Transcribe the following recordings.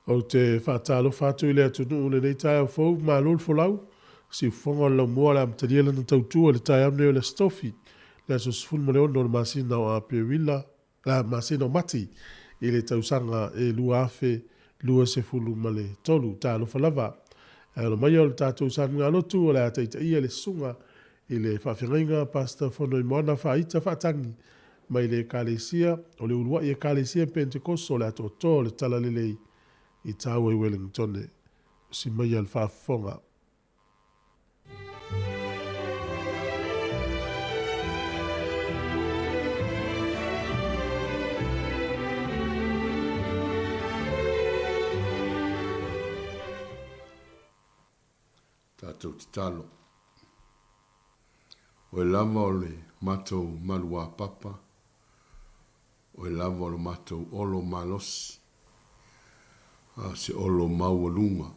Ou te faatalofa atu i le atunuu i lenei taeao fou, malo le folau, siufofoga o le laumua o le amatalia lana tautua i le taeao lenei o le Aso Tofi, le aso 16 o le masina o Aperila, masina o Mati i le tausaga e 2023. Talofa lava. Ae alo maia o le tatou saligalotu o le a taitaia le susuga i le faafeagaiga Pastor Fonoimoana Faaita Faatagi mai le Ekalesia o le Uluai Ekalesia Penetekoso o le Atoatoa o le Talalelei i Taua i Ueligitone. Usi maia le faafofoga. Tatou tatalo. Oe lava o le matou maluapapa, Oe lava o lo matou olo malosi, a o se olo maualuga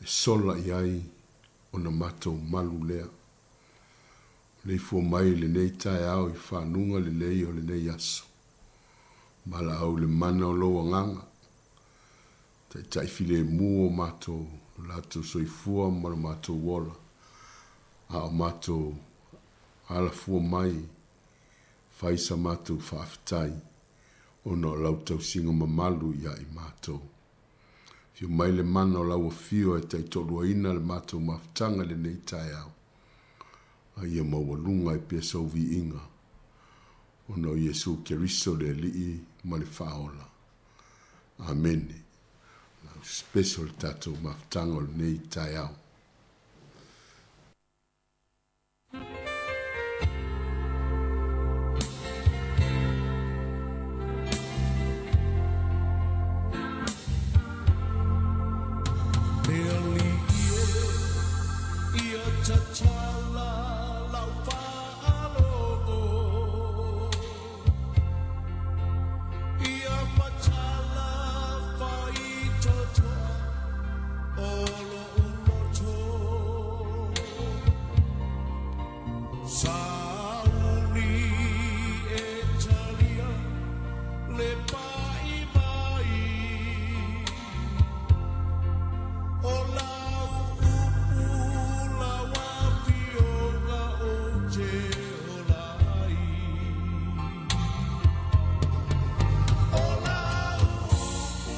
e sola i ai ona matou malu lea. Maleifua mai i lenei taeao i fanuga lelei o lenei aso. Valaau i le mana o lou agaga, taitai filemu o matou, lo latou soifua ma lo matou ola, a o matou alafua mai Fai sa matou faafetai ona o lau tausiga mamalu ia i matou. Afio mai le mana o lau afio e taitoaluaina le matou mafutaga i lenei taeao, a ia maualuga ai pea sou viiga ona o Iesu Keriso le Alii ma le Faaola. Amene. Lau special le tatou mafutaga o lenei taeao. Le alii e, ia tatala lau faalogo, Ia matala faitotoa o lo'u loto. Sauni e talia le pa'i mai o lau upu lau afioga ou te ola ai. O lau upu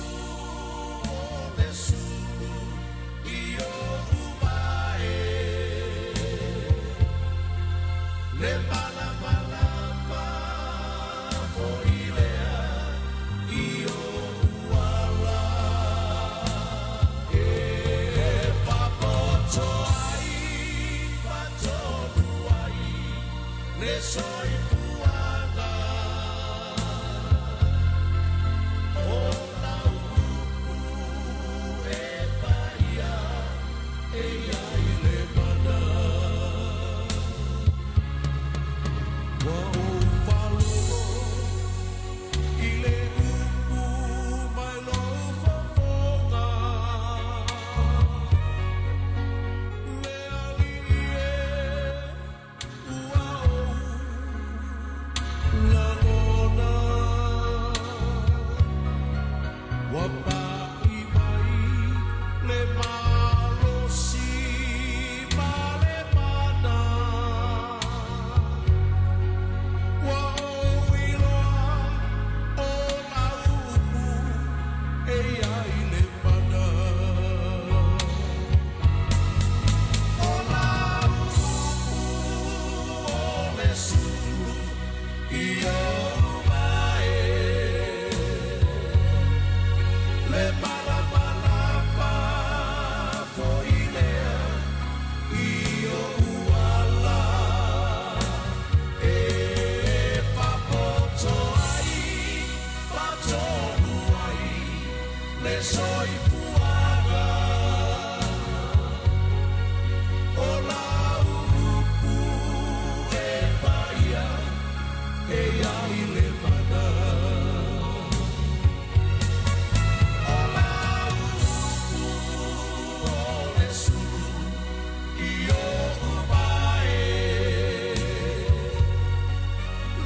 o le sulu i oʻu wae, Le malamalama foi lea i oʻu ala, E faapoto ai, faatonu ai le soifuaga. O lau upu e paia e i ai le mana. Ua ou faalogo i le upu mai lou fofoga, Le Alii e, ua ou lagona. Ua paʻi mai le malosi ma le mana. Ua ou iloa o lau upu e i ai le mana. O lau upu o le sulu i oʻu wae, Le malamalama foi lea i oʻu ala, E faapoto ai, faatonu ai le soifuaga. O lau upu e paia e i ai le mana. O lau upu o le sulu i oʻu wae,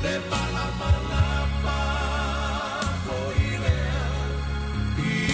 Le malamalama foi lea i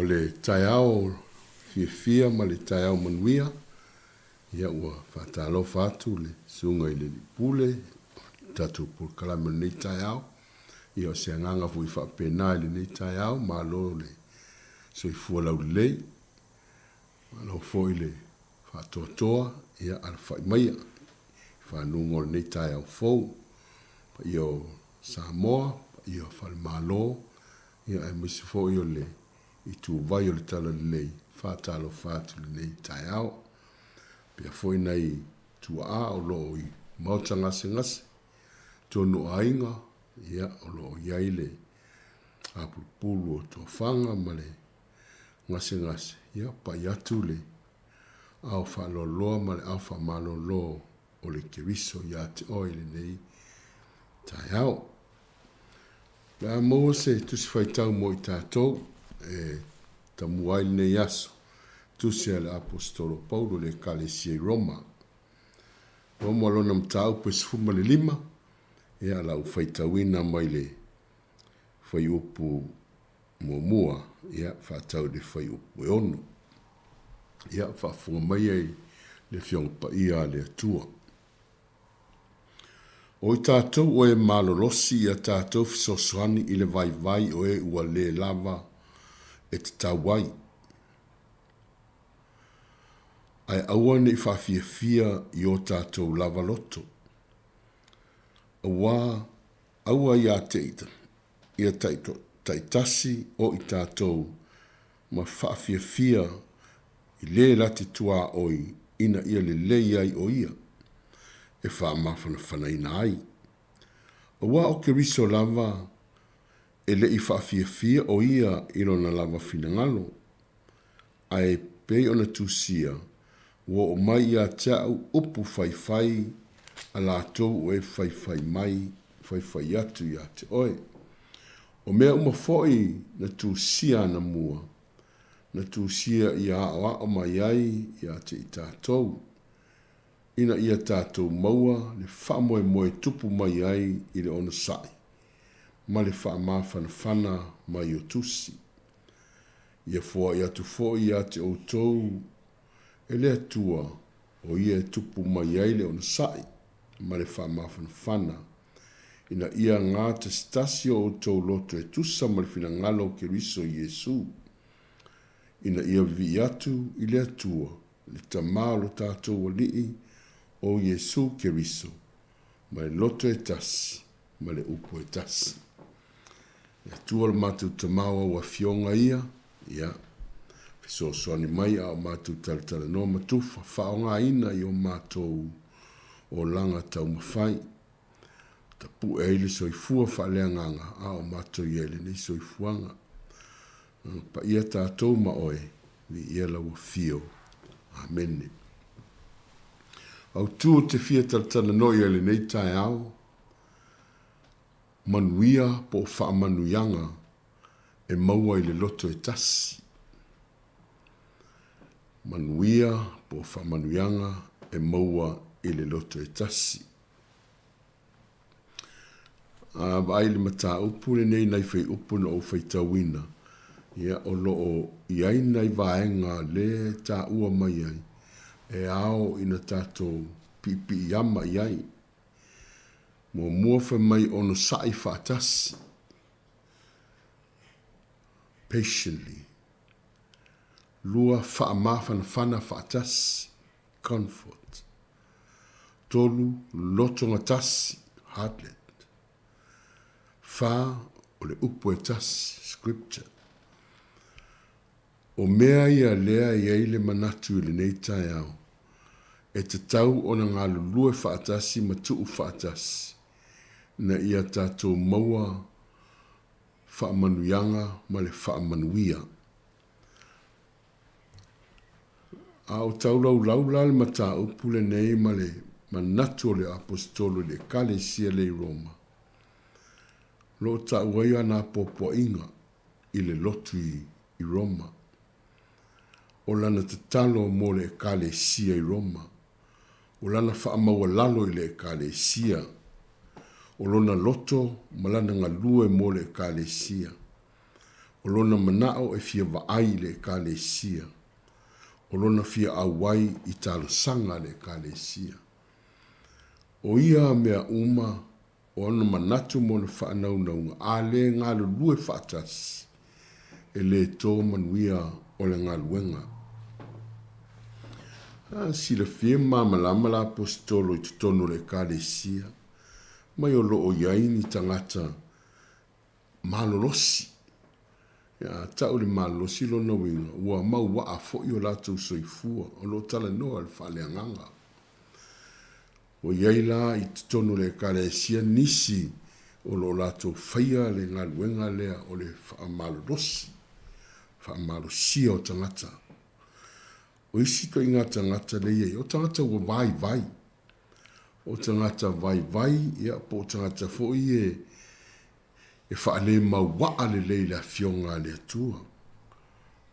le taeao fiafia ma le taeao manuia, ia ua faatalofa atu le Susuga i le Alii Pule o le tatou polokalame o lenei taeao. Ia o se agaga foi faapena i lenei taeao, malo le soifua laulelei, malo foi le faatoatoa, ia alafai maia i fanuga o lenei taeao fou. Paia o Samoa, paia o Falemalo, ia aemaise foi o le ituvai o le Talalelei, faatalofa atu i lenei taeao. Pea foi nai tuaa o lo o i maota gasegase, totonu o aiga, ia, o lo o i ai le apulupulu o tofaga ma le gasegase, ia, pai atu le ao faaloaloa ma le ao faamalolo o le Keriso ia te oe i lenei taeao. O le a maua se tusi faitau mo i tatou e tamua ai lenei aso, tusi a le Aposetolo Paulo i le Ekalesia i Roma. Roma lona mataupu e 15, ia la u faitauina mai le fuaiupu muamua, ia faatau i le fuaiupu e 6. Ia faafofoga mai ai le Afioga Paia a le Atua. O i tatou o e malolosi ia tatou fesoasoani i le vaivai o e ua lē lava e tatau ai, ae aua ne i faafiafia i o tatou lava loto, auā aua ia te ia taitasi o i tatou ma faafiafia i lē late tuaoi ina ia lelei ai o ia e faamafanafanaina ai. Auā o Keriso lava e le i faafiafia o ia i lona lava finagalo, ae pei ona tusia, ua oo mai ia te a'u upu faifai a latou o e faifai mai, faifai atu ia te oe. O mea uma foi na tusia anamua, na tusia ia aoao mai ai ia te i tatou, ina ia tatou maua le faamoemoe tupu mai ai i le onosai ma le faamafanafana mai o Tusi. Ia foai atu foi ia te outou e le Atua o ia e tupu mai ai le onosai ma le faamafanafana, ina ia gatasitasi o outou loto e tusa ma le finagalo o Keriso Iesu, ina ia vivii atu i le Atua, le Tama o lo tatou Alii o Iesu Keriso, ma le loto e tasi ma le upu e tasi. Le Atua o le matou Tama o au Afioga ia, ia, fesoasoani mai a o matou talatalanoa ma tufa, faaaogaina i o matou olaga taumafai, tapue ai le soifua faaleagaga a o matou i ai i lenei soifuaga. Paia tatou ma oe, viia lau afio. Amene. Autu o te fia talatalanoa i ai lenei taeao, manuia po o faamanuiaga e maua i le loto e tasi. Manuia po o faamanuiaga e maua i le loto e tasi. A vaai i le mataupu lenei nai fuaiupu na ou faitauina, ia o lo o i ai nai vaega lea e taua mai ai e ao ina tatou piipiiama i ai. Muamua fai mai onosai faatasi, patiently. Lua, faamafanafana faatasi, comfort. 3, lotogatasi, heartlet. 4, o le upu e tasi, scripture. O mea ia lea e i ai le manatu i lenei taeao, e tatau ona galulue faatasi ma tuu faatasi, ina ia tatou maua faamanuiaga ma le faamanuia. A o taulaulau la le mataupu lenei ma le manatu o le Aposetolo i le Ekalesia lea i Roma, o lo o taua ai ana apoapoaiga i le lotu i Roma. O lana tatalo mo le Ekalesia i Roma, o lana faamaualalo i le Ekalesia, o lona loto ma lana galue mo le Ekalesia. O lona manao e fia vaai i le Ekalesia. O lona fia auai i talosaga a le Ekalesia. O ia mea uma, o ona manatu ma ona faanaunauga, a le galulue faatasi, e le to manuia o le galuega. A silafia ma malamalama le Aposetolo i totonu o le Ekalesia, mai o lo o i ai ni tagata malolosi. A tau le malolosi lona uiga, ua mauaa foi o latou soifua, o lo o talanoa i le faaleagaga. Ua i ai la i totonu o le Ekalesia nisi o lo o latou faia le galuega lea o le faamalolosi, faamalosia o tagata. O isi ituaiga tagata lea e i ai, o tagata ua vaivai. O tagata vaivai, ia, po o tagata foi e, e faalemauaa lelei i le Afioga a le Atua,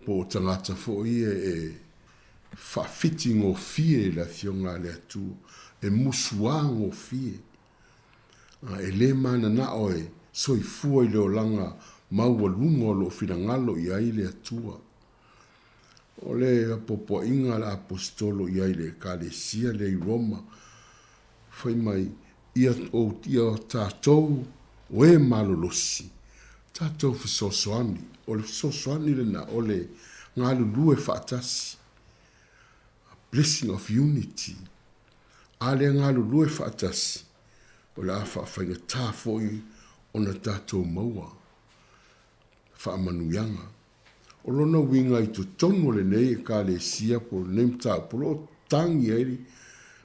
po o tagata foi e, e faafitigofie i le Afioga a le Atua, e musuagofie, a e le mananao e soifua i le olaga maualuga o lo o finagalo i ai le Atua. O le apoapoaiga a le Aposetolo i ai i le Ekalesia lea i Roma, fai mai, Ia, o, ia tatou o e malolosi, tatou fesoasoani. O le fesoasoani lena, o le galulue faatasi. A blessing of unity. A le galulue faatasi, o le a faafaigata foi ona tatou maua faamanuiaga. O lona uiga i totonu o lenei Ekalesia po o lenei mataupu o lo o tagi ai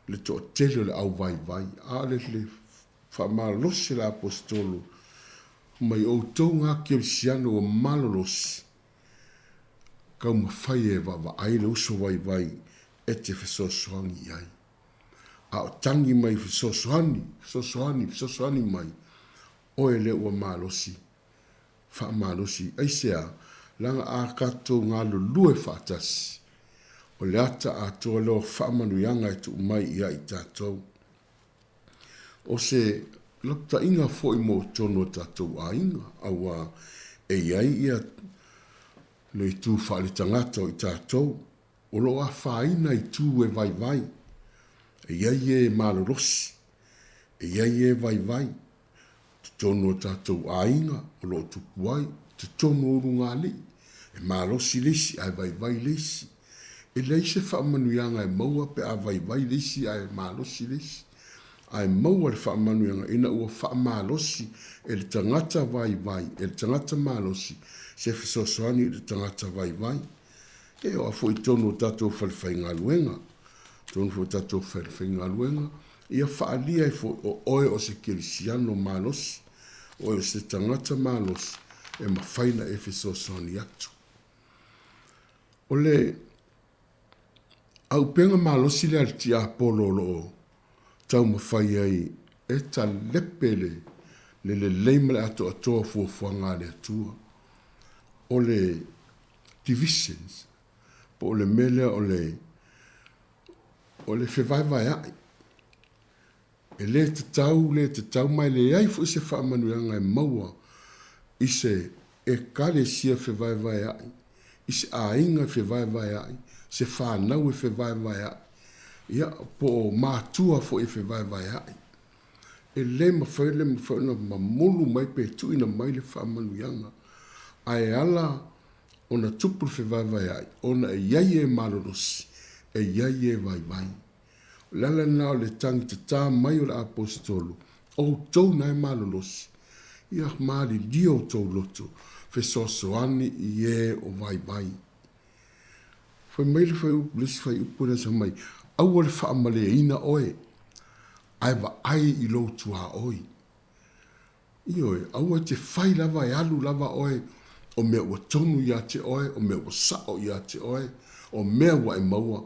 le toatele o le auvaivai, a o le faamalosi a le Aposetolo mai outou ga kerisiano ua malolosi, taumafai e vaavaai le uso vaivai e te fesoasoani i ai. A o tagi mai fesoasoani, fesoasoani, fesoasoani mai, oe lea ua malosi Faamalosi, aisea? Leaga a tatou galulue faatasi, o le ata atoa lea o faamanuiaga e tuu mai ia i tatou. O se lapataiga foi mo totonu o tatou aiga, aua e i ai ia le itu faaletagata o i tatou, o lo o afaina itu e vaivai, e i ai e malolosi, e i ai e vaivai, totonu o tatou aiga o lo o tupu ai, totonu o ulugalii, e malosi le isi ae vaivai le isi. E leai se faamanuiaga e maua pe a vaivai le isi ae malosi le isi. Ae maua le faamanuiaga ina ua faamalosi e le tagata vaivai, e le tagata malosi se fesoasoani i le tagata vaivai. E oo foi i totonu o tatou falefaigaluega, totonu foi o tatou falefaigaluega, ia faaalia ai foi o oe o se kerisiano malosi, o oe o se tagata malosi e mafai ona e fesoasoani atu. O le auupega malosi lea a le tiapolo o lo o taumafai ai e talepe le le lelei ma le atoatoa o fuafuaga a le Atua. O le divisions, po o le mea lea o le o le fevaevaea'i. E lē tatau, lē tatau ma e leai foi se faamanuiaga e maua i se Ekalesia fevaevaea'i, i se aiga fevaevaea'i, se fanau e fevaevaea'i, ia, po o matua foi e fevaevaea'i. E lē mafai, le mafai ona mamulu mai pe tuuina mai le faamanuiaga. Ae ala ona tupu le fevaevaea'i, ona e i ai e malolosi, e i ai e vaivai. O le ala lena o le tagitatā mai o le Aposetolo, Outou na e malolosi, ia malilie outou loto, fesoasoani i e o vaivai. Fai mai le fuaiupu, le isi fuaiupu lea sa mai, Aua le faamalieina oe, ae vaai i lou tuaoi. Ioe, aua e te fai lava e alu lava oe o mea ua tonu ia te oe, o mea ua sao ia te oe, o mea ua e maua,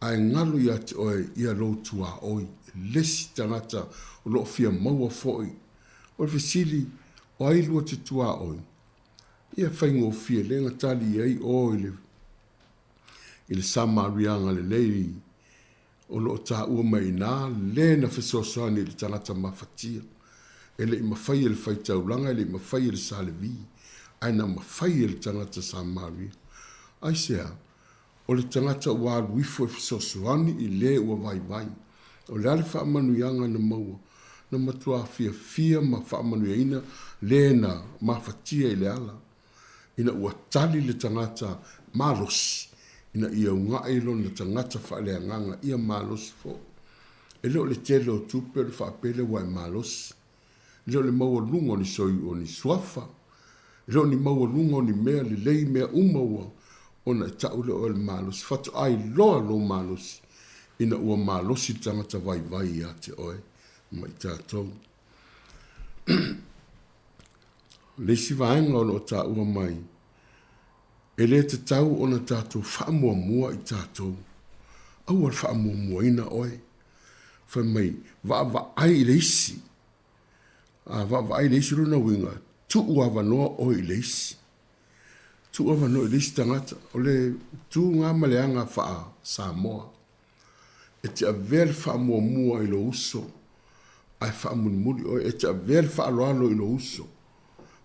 ae galo ia te oe ia lou tuaoi, le isi tagata o lo o fia maua foi. O le fesili, o ai lua te tuaoi? Ia faigofie lea na tali i ai o i le, i le Samaria agalelei O lo o taua mai i ina le na fesoasoani i le tagata mafatia. E le i mafai e le faitaulaga, e le i mafai e le sa Levi. Ae na mafai e le tagata Samaria. Aisea? O le tagata ua alu ifo e fesoasoani i le ua vaivai. O le a le faamanuiaga na maua? Na matuā fiafia ma faamanuiaina le na mafatia i le ala. Ina ua tali le tagata malosi ina ia uga'i lona tagata faaleagaga ia malosi foi. E le o le tele o tupe o le faapele ua e malosi. E le o le maualuga o ni soi o ni suafa. E le o ni maualuga o ni mea lelei mea uma ua ona e ta'u lea oe o le malosi. Faatoa iloa lou malosi ina ua malosi le tagata vaivai ia te oe ma i tatou. O le isi vaega o lo o taua mai, e le tatau ona tatou faamuamua i tatou. Aua le faamuamuaina oe. Fai mai, vaavaai i le isi. A vaavaai i le isi lona uiga, tuu avanoa oe i le isi. Tuu avanoa i le isi tagata. O le tu ga ma le aga faa-Samoa. E te avea le faamuamua i lou uso, ae faamulimuli oe. E te avea le faaaloalo i lou uso,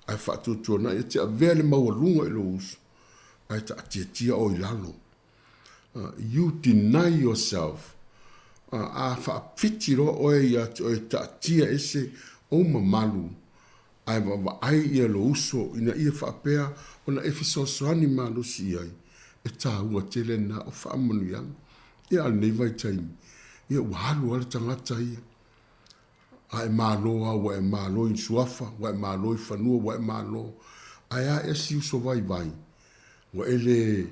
ae faatuatuanai. E te avea le maualuga i lou uso, ae taatiatia oe i lalo. You deny yourself. A faafiti loa oe ia te oe taatia ese ou mamalu, ae vaavaai ia lou uso ina ia faapea ona e fesoasoani malosi i ai, e taua tele lena o faamanuiaga. Ia a o lenei vaitaimi, ia ua alu lava le tagata ia, a e malo lava ua e malo i suafa, ua e malo i fanua, ua e malo. Ae a ea si uso vaivai, ua e le,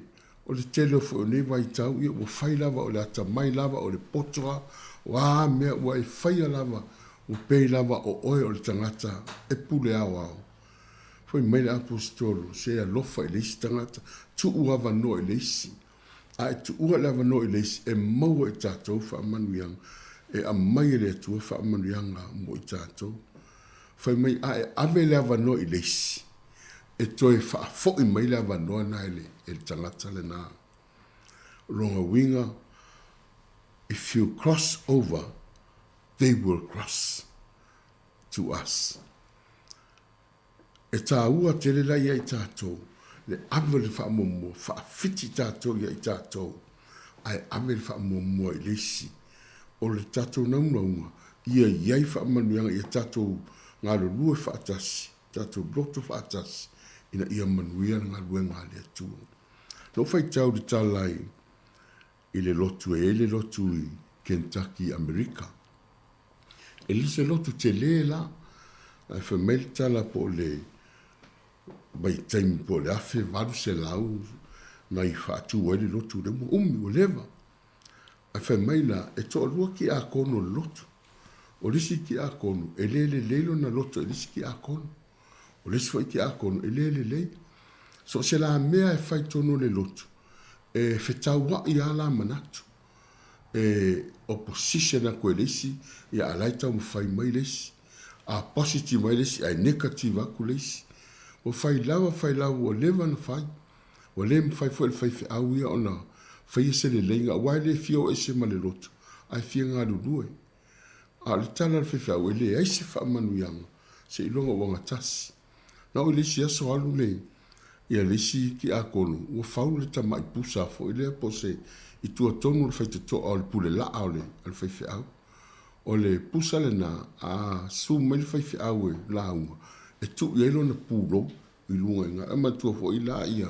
o le tele foi o nei vaitau, ia ua fai lava o le atamai lava, o le poto lava, o a mea ua e faia lava, ua pei lava o oe o le tagata e pule aoao. Fai mai le Aposetolo, se alofa i le isi tagata, tuu avanoa i le isi. A e tuua le avanoa i le isi, e maua i tatou faamanuiaga, e aumai e le Atua faamanuiaga mo i tatou. Fai mai, a e ave le avanoa i le isi, e toe faafoi mai le avanoa lena e le, e le tagata lena. O lona uiga, if you cross over, they will cross to us. E taua tele la ia i tatou le ave o le faamuamua, faafiti tatou ia i tatou, ae ave le faamuamua i le isi. O le tatou naunauga, ia i ai faamanuiaga ia tatou galulue faatasi, tatou loto faatasi, ina ia manuia le galuega a le Atua. Na ou faitau i le tala i, i le lotu e i ai le lotu i Kentucky, Amerika. E le se lotu tele la, ae fai mai le tala po o le vaitaimi po o le 1800 na i faatu ai le lotu lea, ua umi, ua leva. Ae fai mai la, e toalua kiakono o le lotu. O le isi kiakono, e le lelei lona loto i le isi kiakono. O le isi foi kiakono, e le lelei. So o se la mea e fai tonu o le lotu, e fetauai lava la manatu. E opposition atu e le isi, ia a la e taumafai mai le isi. A positive mai le isi, ae negative atu le isi. Ua fai lava fai lava ua leva ona fai. Ua le mafai foi e le faifeau ia ona faia se leleiga aua e le fia o ese ma le lotu ae fia galulue. A o le tala a le faifeau e leai se faamanuiaga seiloga ua gatasi. Na oo i le isi aso alu le ia le isi tiakono ua fau le tamai pusa foi lea po o se i tua tonu o le faitotoa o le pule laa o le faifeau. O le pusa lena a susu mai le faifeau e lauga e tuu i ai lona pulou i luga i ina. E manatua foi la ia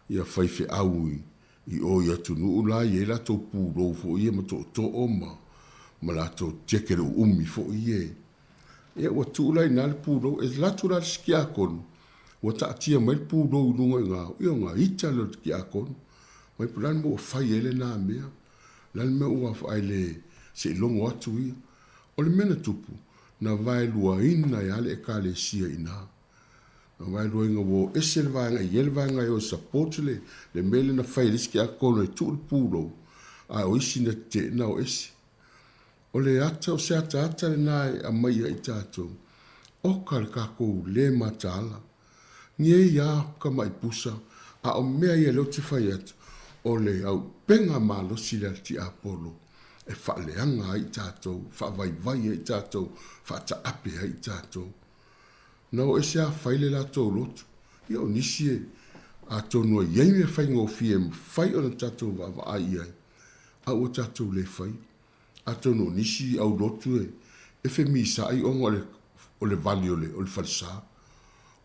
ia faifeau i i o i atunuu la e i ai latou pulou foi ia ma tootoo ma ma latou tieke le uumi foi ia. Ia ua tuu la i ina le pulou. E alu atu la le isi tiakono, ua taatia mai le pulou i luga i ina, ia ona ita lea o le tiakono. Mai po o le a le mea ua fai ai lena mea. O le a le mea ua ai le se i logo atu ia. O le mea na tupu, na vaeluaina ai lava le Ekalesia i ina. Na vaeluaina ua o ese le vaega e i ai le vaega e o e support le le mea lea na fai e le isi tiakono e tuu le pulou, a o isi na teena o ese. O le ata, o se ataata lena e aumai ia i tatou, oka le tatou le mataala. Nei a tamai pusa, a o mea ia lea ou te fai atu, o le auupega malosi lea a le tiapolo e faaleaga ai i tatou, faavaivai ai i tatou, faataape ai i tatou. Na o ese lava fai le latou lotu. Ia o nisi e, atonu e i ai mea faigofie e mafai ona tatou vaavaai i ai, a ua tatou le faia. Atonu o nisi aulotu e, e femisaai ona o le, o le vali o le, o le falesa.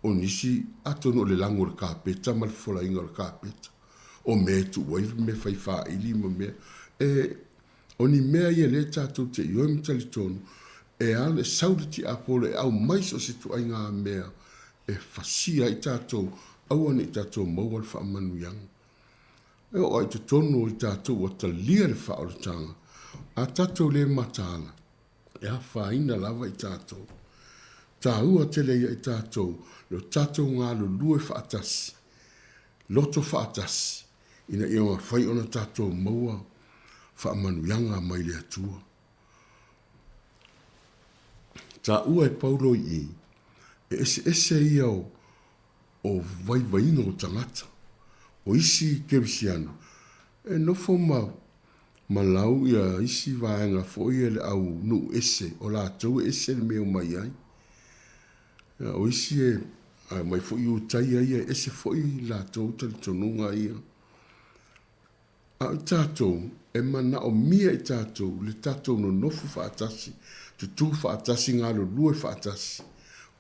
O nisi, atonu o le lago o le kapeta ma le fofolaina o le kapeta. O mea e tuu ai mea fai faili ma mea. E, o ni mea ia lea tatou te ioe ma talitonu, e ala, e sau le tiapolo e aumai so o se ituaiga mea e fasia ai tatou, aua ne i tatou maua le faamanuiaga. E oo lava i totonu o i tatou ua talia le faaolataga, a tatou le mataala, e afaina lava i tatou. Taua tele ia i tatou lo tatou galulue faatasi, loto faatasi, ina ia mafai ona tatou maua faamanuiaga mai le Atua. Taua e Paulo i i, e eseese ia o, o vaivaiga o tagata. O isi kerisiano, e nofo ma ma lau ia isi vaega foi ia le au nuu ese, o latou e ese le mea e omai ai. O isi e omai foi Iutaia ia, e ese foi latou talitonuga ia. A o tatou, e manaomia i tatou le tatou nonofo faatasi, tutū faatasi, galulue faatasi.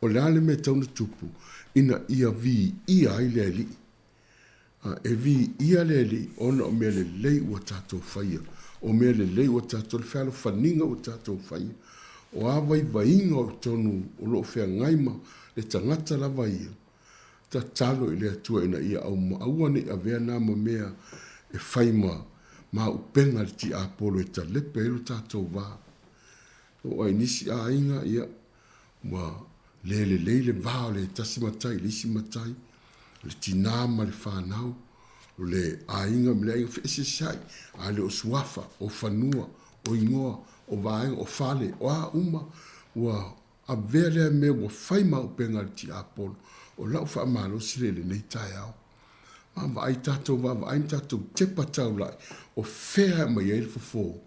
O le a le mea e tatau ona tupu ina ia viia ai le Alii? E viia le Alii ona o mea lelei ua tatou faia, o mea lelei ua tatou, le fealofaniga ua tatou faia, o a vaivaiga o totonu o lo o feagai ma le tagata lava ia, tatalo i le Atua ina ia aua ne i avea na ma mea e fai ma maupega le tiapolo e talepe ai lo tatou va. Oo ai nisi aiga, ia, ua le lelei le va o le tasi matai i le isi matai, le tinā ma le fanau, o le aiga ma le aiga, feeseeseai, a le o suafa, o fanua, o igoa, o vaega, o fale, o a uma, ua avea lea mea ua fai maupega a le tiapolo. O lau faamalosi lea i lenei taeao. Vaavaai tatou, vaavaai ma tatou tepa taulai, o fea e aumai ai le fofo,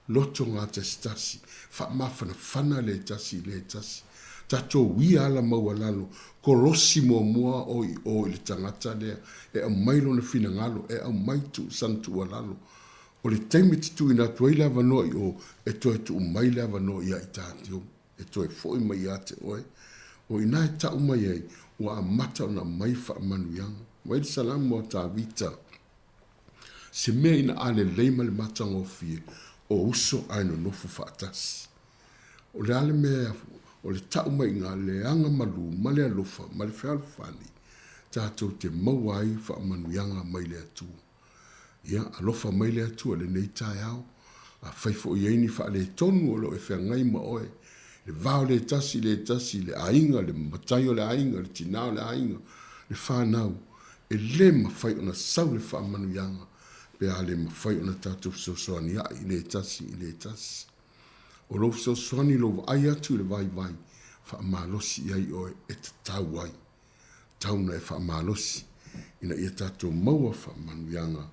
loto gatasitasi, faamafanafana le tasi i le tasi. Tatou uia ala maualalo, kolosi muamua o i o i le tagata lea, e aumai lona finagalo, e aumai tu, sana tuualalo. O le taimi e te tuuina atu ai le avanoa i o, e toe tuu mai le avanoa ia i tatou, e toe foi mai ia te oe. O i ina e tau mai ai, ua amata ona aumai faamanuiaga. Mai le Salamo a Tavita. Se mea ina a lelei ma le matagofie, o uso ae nonofo faatasi. O le a le mea o le tau mai iga le aga malu ma le alofa ma le fealofani tatou te maua ai faamanuiaga mai le Atua. Ia, alofa mai le Atua i lenei taeao. Afai foi e i ai ni faaletonu o lo o e feagai ma oe, le va o le tasi i le tasi, le aiga, le matai o le aiga, le tinā o le aiga, le fanau, e le mafai ona sau le faamanuiaga pe a le mafai ona tatou fesoasoania'i i le tasi i le tasi. O lou fesoasoani i lou vaai atu i le vaivai, faamalosi i ai oe e tatau ai. Tau na e faamalosi ina ia tatou maua faamanuiaga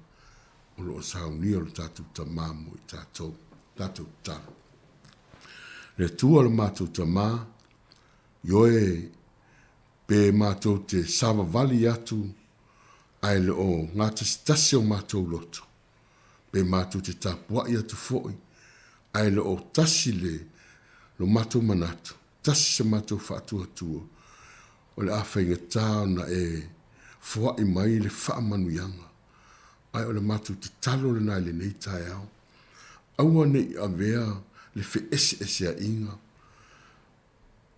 o lo o saunia lo tatou Tamā mo i tatou. Tatou tatalo. Le Atua lo matou Tamā, ioe pe matou te savavali atu ae le o gatasitasi o matou loto, pe matou te tapuai atu foi ae le o tasi le lo matou manatu, tasi se matou faatuatua, o le a faigata ona e foai mai le faamanuiaga. Ae o le matou tatalo lena i lenei taeao, aua ne i avea le feeseeseaiga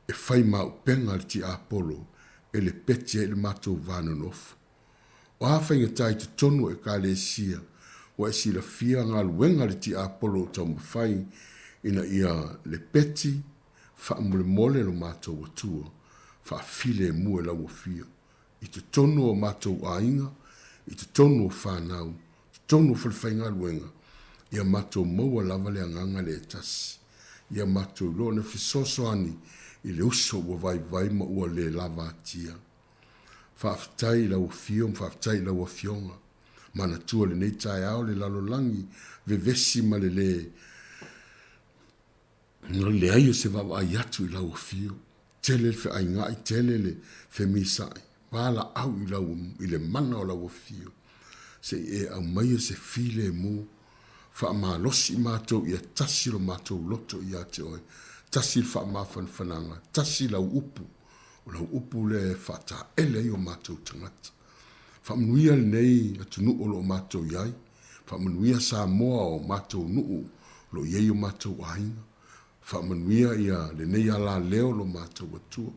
e fai maupega a le tiapolo e lepeti ai le matou va nonofo. O a faigata i totonu o Ekalesia ua e silafia galuega a le tiapolo o taumafai ina ia lepeti faamolemole lo matou Atua faafilemu e lau Afio i totonu o matou aiga, i totonu o fanau, totonu o falefaigaluega, ia matou maua lava le agaga lea e tasi. Ia matou iloa ona fesoasoani i le uso ua vaivai ma ua le lava atia. Faafetai i lau afio ma faafetai i lau afioga. Manatua lenei taeao le lalolagi vevesi ma le le Na leai o se vaavaai atu i lau afio. Tele le feainga'i, tele le femisa'i. Valaau i lau i le mana o lau afio se i e aumaia se filemu. Faamalosi matou ia tasi lo matou loto ia te oe, tasi le faamafanafanaga, tasi lau upu, o lau upu lea e faataele ai o matou tagata. Faamanuia lenei atunuu o lo o matou i ai, faamanuia Samoa o matou nuu o lo o i ai o matou aiga. Faamanuia ia lenei alaleo lo matou Atua.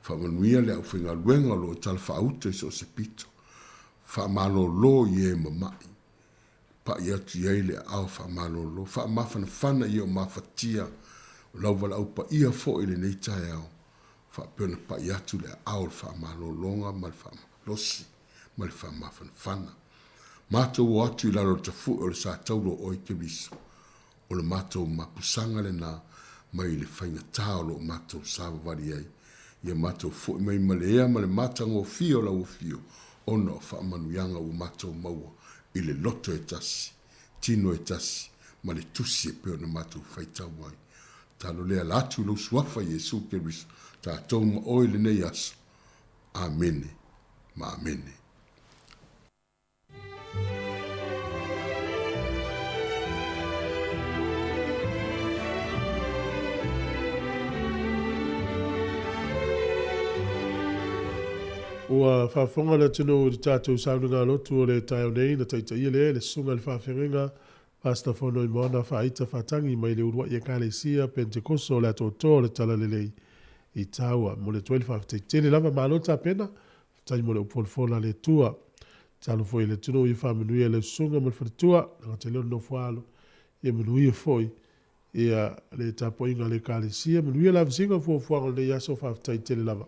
Faamanuia le aufaigaluega o lo o talafaauto i so o se pito. Faamalolo i e mama'i. Pa'i atu i ai le aao faamalolo. Faamafanafana i e o mafatia o lau valaau paia foi i lenei taeao. Faapea ona pa'i atu le aao o le faamalologa ma le faamalosi ma le faamafanafana. Matou o atu i lalo o le tafu'e o le sa taula o oe Keriso. O le matou mapusaga lena mai le faigata o lo o matou savavali ai. Ia matou foi mai ma le ea ma le matagofie o lau afio ona o faamanuiaga ua matou maua i le loto e tasi, tino e tasi ma le tusi e pei ona matou faitau ai. Tatalo lea ala atu i lou Suafa Iesu Keriso, tatou ma oe i lenei aso. Amene ma amene. Ua faafofoga le atunuu i le tatou sauniga lotu o le taeao nei na taitaia lea e le Susuga i le Faafeagaiga Pastor Fonoimoana Faaita Faatagi mai le uluai Ekalesia Pentekoso o le Atoatoa o le Talalelei i Taua. Momoli atu ai le faafetai tele lava, malo tapena, faafetai mo le upu folafola a le Atua. Tatalo foi i le atunuu ia faamanuia i lau susuga ma le faletua, le gata i lea o le nofo-a-alo, ia manuia foi ia le tapuaiga a le Ekalesia, manuia le avesiga o fuafuaga o lenei aso, faafetai tele lava.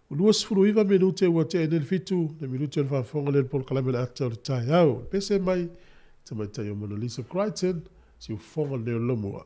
Ua 29 minute ua tea nei le 7 le minute o le faafofoga lea i le polokalame o le ata o le taeao. Pese mai tamaitai o Mona Lisa Crichton, siufofoga lenei o le Laumua.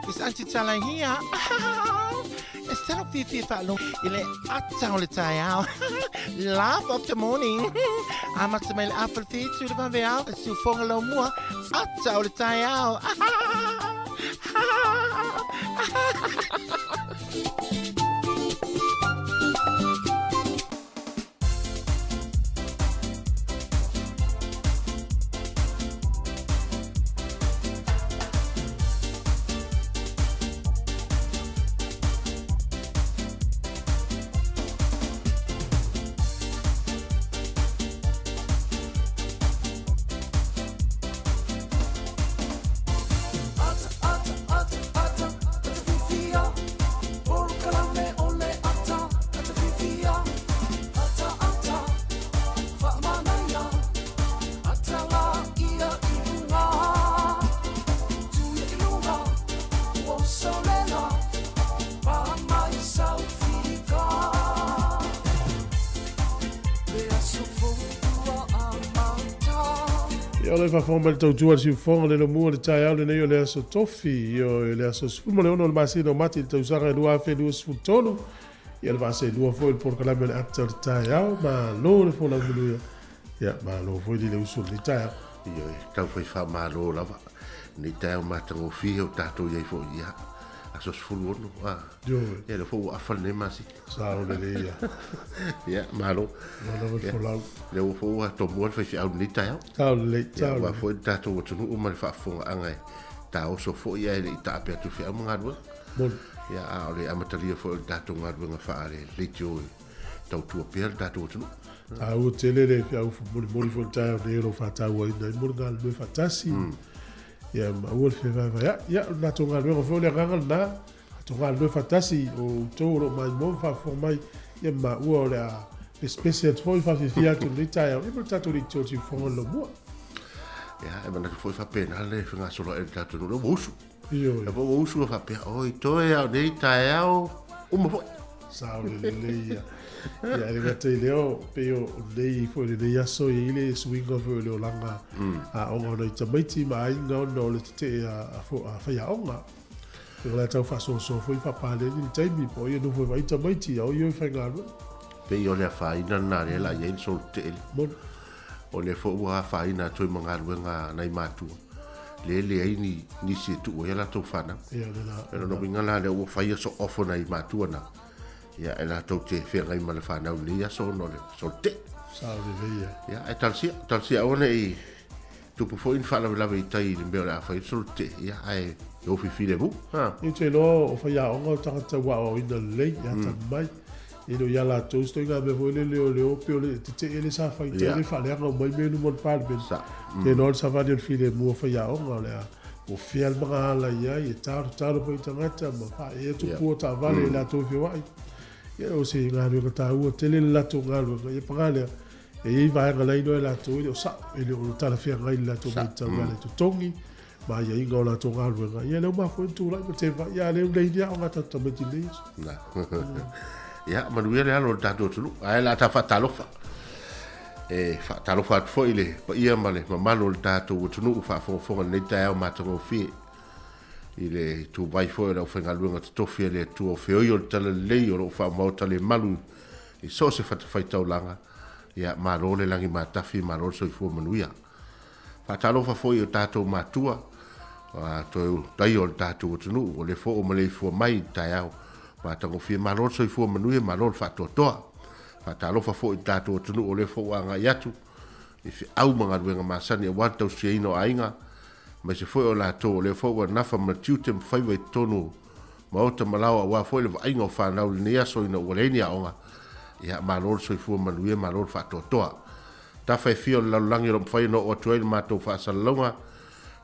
It's Aunty Tala here. E tino fiafia faalogo i le ata o le taeao. Laugh of the morning. Amata mai le afa le whitu le vaveao. Siufoga lau mua. Ata o le taeao. Ia o le faafofoga mai le tautua a le siufofoga le lomua le taeao lenei o le aso Tofi, ioe, le aso 16 o le masina o Mati i le tausaga e 2023. Ia le vaaseilua foi le polokalame o le ata o le taeao. Malo le folau manuia. Ia, malo foi le uso i lenei taeao. Ioe, tau fai faamalo lava lenei taeao matagofie o tatou i ai foi ia aso 16 a. Ioe. Ia lea foi ua afa lenei masina. Sao lelei ia. Ia, malo. Malo le folau. Lea ua foi ua tomua le faifeau lenei taeao. Sao lelei, Ia, sao aua lelei. foi le tatou atunuu ma le faafofogaaga e taoso foi ae le i taape atu i feau ma galuega. Moni. Ia, a o le amatalia foi o le tatou galuega faale-leitio e tautua pea le tatou atunuu. Taua tele le feau molimoli foi le taeao nei o lo o faatauaina ai mo le galulue faatasi. Ia maua le fevaevaea'i. Ia, o le matou galuega foi o le agaga lena, tatou galulue faatasi, o outou o lo o maimoa ma faafofoga mai, ia maua o le a pesepese atu foi, faafiafia atu i lenei taeao, ia ma le tatou leitio o le siufofoga o le lomua. Ia, e manatu foi faapena le fegasoloai o le tatou nuu, lea ua usu. Ioe. Lea foi ua usu e faapea, oi, toe lava o nei taeao uma foi. Sao lelei ia. Ia, e le gata i lea, pei o nei foi lenei aso e i ai le suiga foi o le olaga aoga o nai tamaiti ma aiga ona o le tetee a faiaoga. E o le a tau faasoasoa foi faapaleni le taimi po o ai e nofo e vaai tamaiti a o ai e faigaluega. Pei o le afaina lena lea la i ai le solo tetee lea. Moni. O lea foi ua afaina atu ai ma galuega a nai matua, lea e leai ni nisi e tuu ai a latou fanau. Ia, le la. O lona uiga la lea ua fai aso off o nai matua na, ia e latou te feagai ma le fanau i lenei aso ona o le solo tetee. Sao lelei ia. Ia, ae talosia, talosia aua ne i tupu foi ni faalavelave i tai i le mea o le a fai ai le solo tetee, ia ae ofi filemu. Ha. Ou te iloa o faiaoga o tagata ua aoaoina lelei, e atamamai. E le o ia latou se ituaiga mea foi lele o le ope o le tetee le sa fai tai le faaleaga uma ai mea i luma o le Palemene. Te iloa o le savali o le filemu o faiaoga o le a ua fea le magaala i ai, e talotalo mai tagata ma faaee atu pua o taavale i latou e feoai. Ia o se galuega taua tele le latou galuega. Ia paga lea, e i ai vaega la e iloa e latou e le o sao, e le o talafeagai i le latou matau e ala i totogi ma aiaiga o latou galuega. Ia lea ua mafua ai ona tulai ma tevaai, a o lea ua leai ni aoga a tatou tamaiti i lenei aso. Na. Ia, manuia le alo o le tatou atunuu. Ae o le a ta faatalofa. E faatalofa atu foi i le paia ma le mamalu o le tatou atunuu faafogafoga i lenei taeao matagofie. I le ituvai foi o le aufaigaluega totofi a le Atua o feoi o le Talalelei o lo o faamaota le malu i so o se fatafaitaulaga, ia malo le lagi matafi, malo le soifua manuia. Faatalofa foi i o tatou matua, a toe tai o le tatou atunuu, o lea foi ua maleifua mai i le taeao matagofie, malo le soifua manuia, malo le faatoatoa. Faatalofa foi i le tatou atunuu o lea foi ua agai atu i feau ma galuega masani aua le tausiaina o aiga, aemaise foi o latou o lea foi ua nafa ma le tiute ma faiva i totonu o maota ma laoa aua foi le vaaiga o fanau i lenei aso ina ua leai ni aoga. Ia, malo le soifua manuia, malo le faatoatoa. Tafa e fia o le lalolagi o lo o mafai ona oo atu ai le matou faasalalauga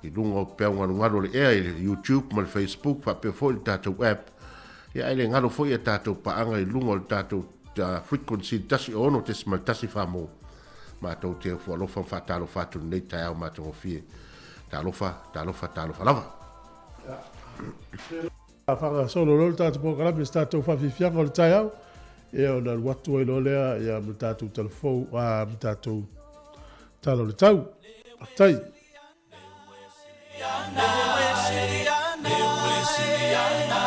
i luga o peau galugalu o le ea i le YouTube ma le Facebook faapea foi le tatou app. Ia ae le galo foi a tatou paaga i luga o le tatou frequency 106.1 mo matou te ofo alofa ma faatalofa atu i lenei taeao matagofie. Talofa, talofa, talofa lava. A faagasolo loa le tatou polokalame i se tatou faafiafiaga o le taeao, ia ona alu atu ai loa lea ia ma le tatou talafou, a, ma le tatou tala o le tau. Faafetai. Wesiliana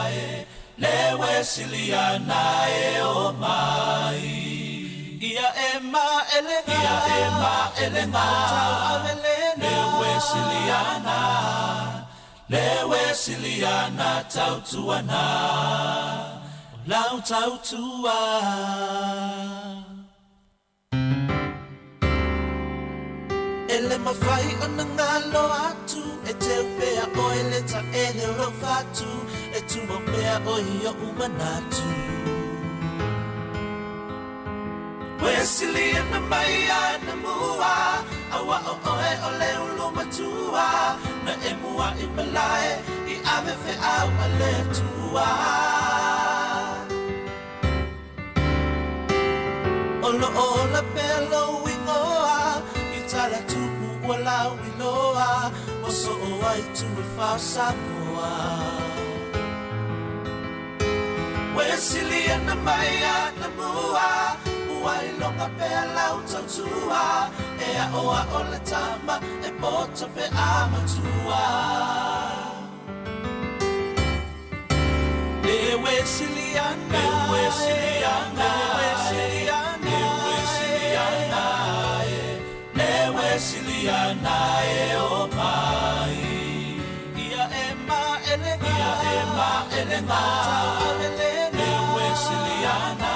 e, le Wesiliana e o mai. Ia e maelega, ia e maelega, tauavelena. Le Wesiliana, le Wesiliana tautuana, lau tautua. E le mafai ona galo atu e teu pea oe le taele o lou fatu e tumau pea oe i oʻu manatu. Ua siliana mai anamua aua o oe o le ulu matua na e muaʻi malae i ave feau a le Atua. O lo o ola pea lou igoa i tala tupu ua lauiloa ua soo ai tu e fā o Samoa. Ua siliana mai anamua ua iloga pea lau tautua e aʻoaʻo le tama e poto pe a matua. Le Wesiliana, le Wesiliana, le Wesiliana, le Wesiliana, le Wesiliana e o mai. Ia e maelega, ia e maelega, tauavelena. Le Wesiliana,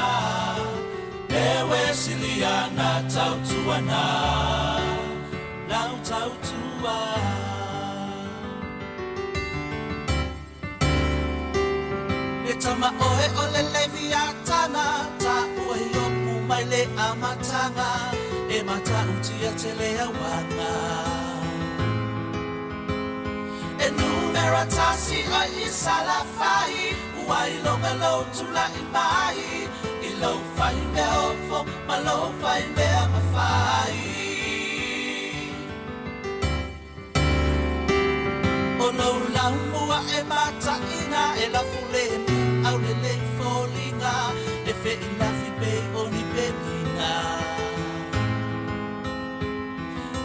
le Wesiliana tautuana, lau tautua. E tama oe o le Leviatana, taua i opu mai le amataga, e matautia tele auaga. E numera tasi oe i Salafai, ua iloga lou tulaʻi mai, i lou fai mea ofo ma lou fai mea mafai. O lou laumua e mataʻina e lafulemu aulelei foliga e feʻilafi pei o ni penina.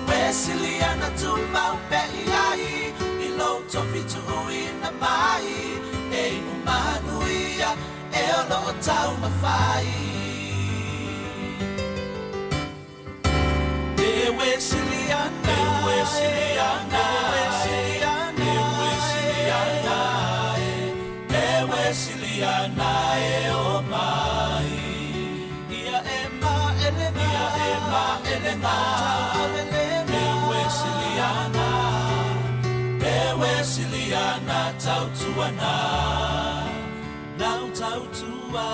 Wesiliana tumau pea i ai i lou tofi tuuina mai e inu manuia e o loo taumafai. Le Wesiliana, le Wesiliana, le Wesiliana, le Wesiliana, le Wesiliana e o mai. Ia e maelega, ia e maelega, tauavelena. Le Wesiliana, le Wesiliana tautuana, lau tautua.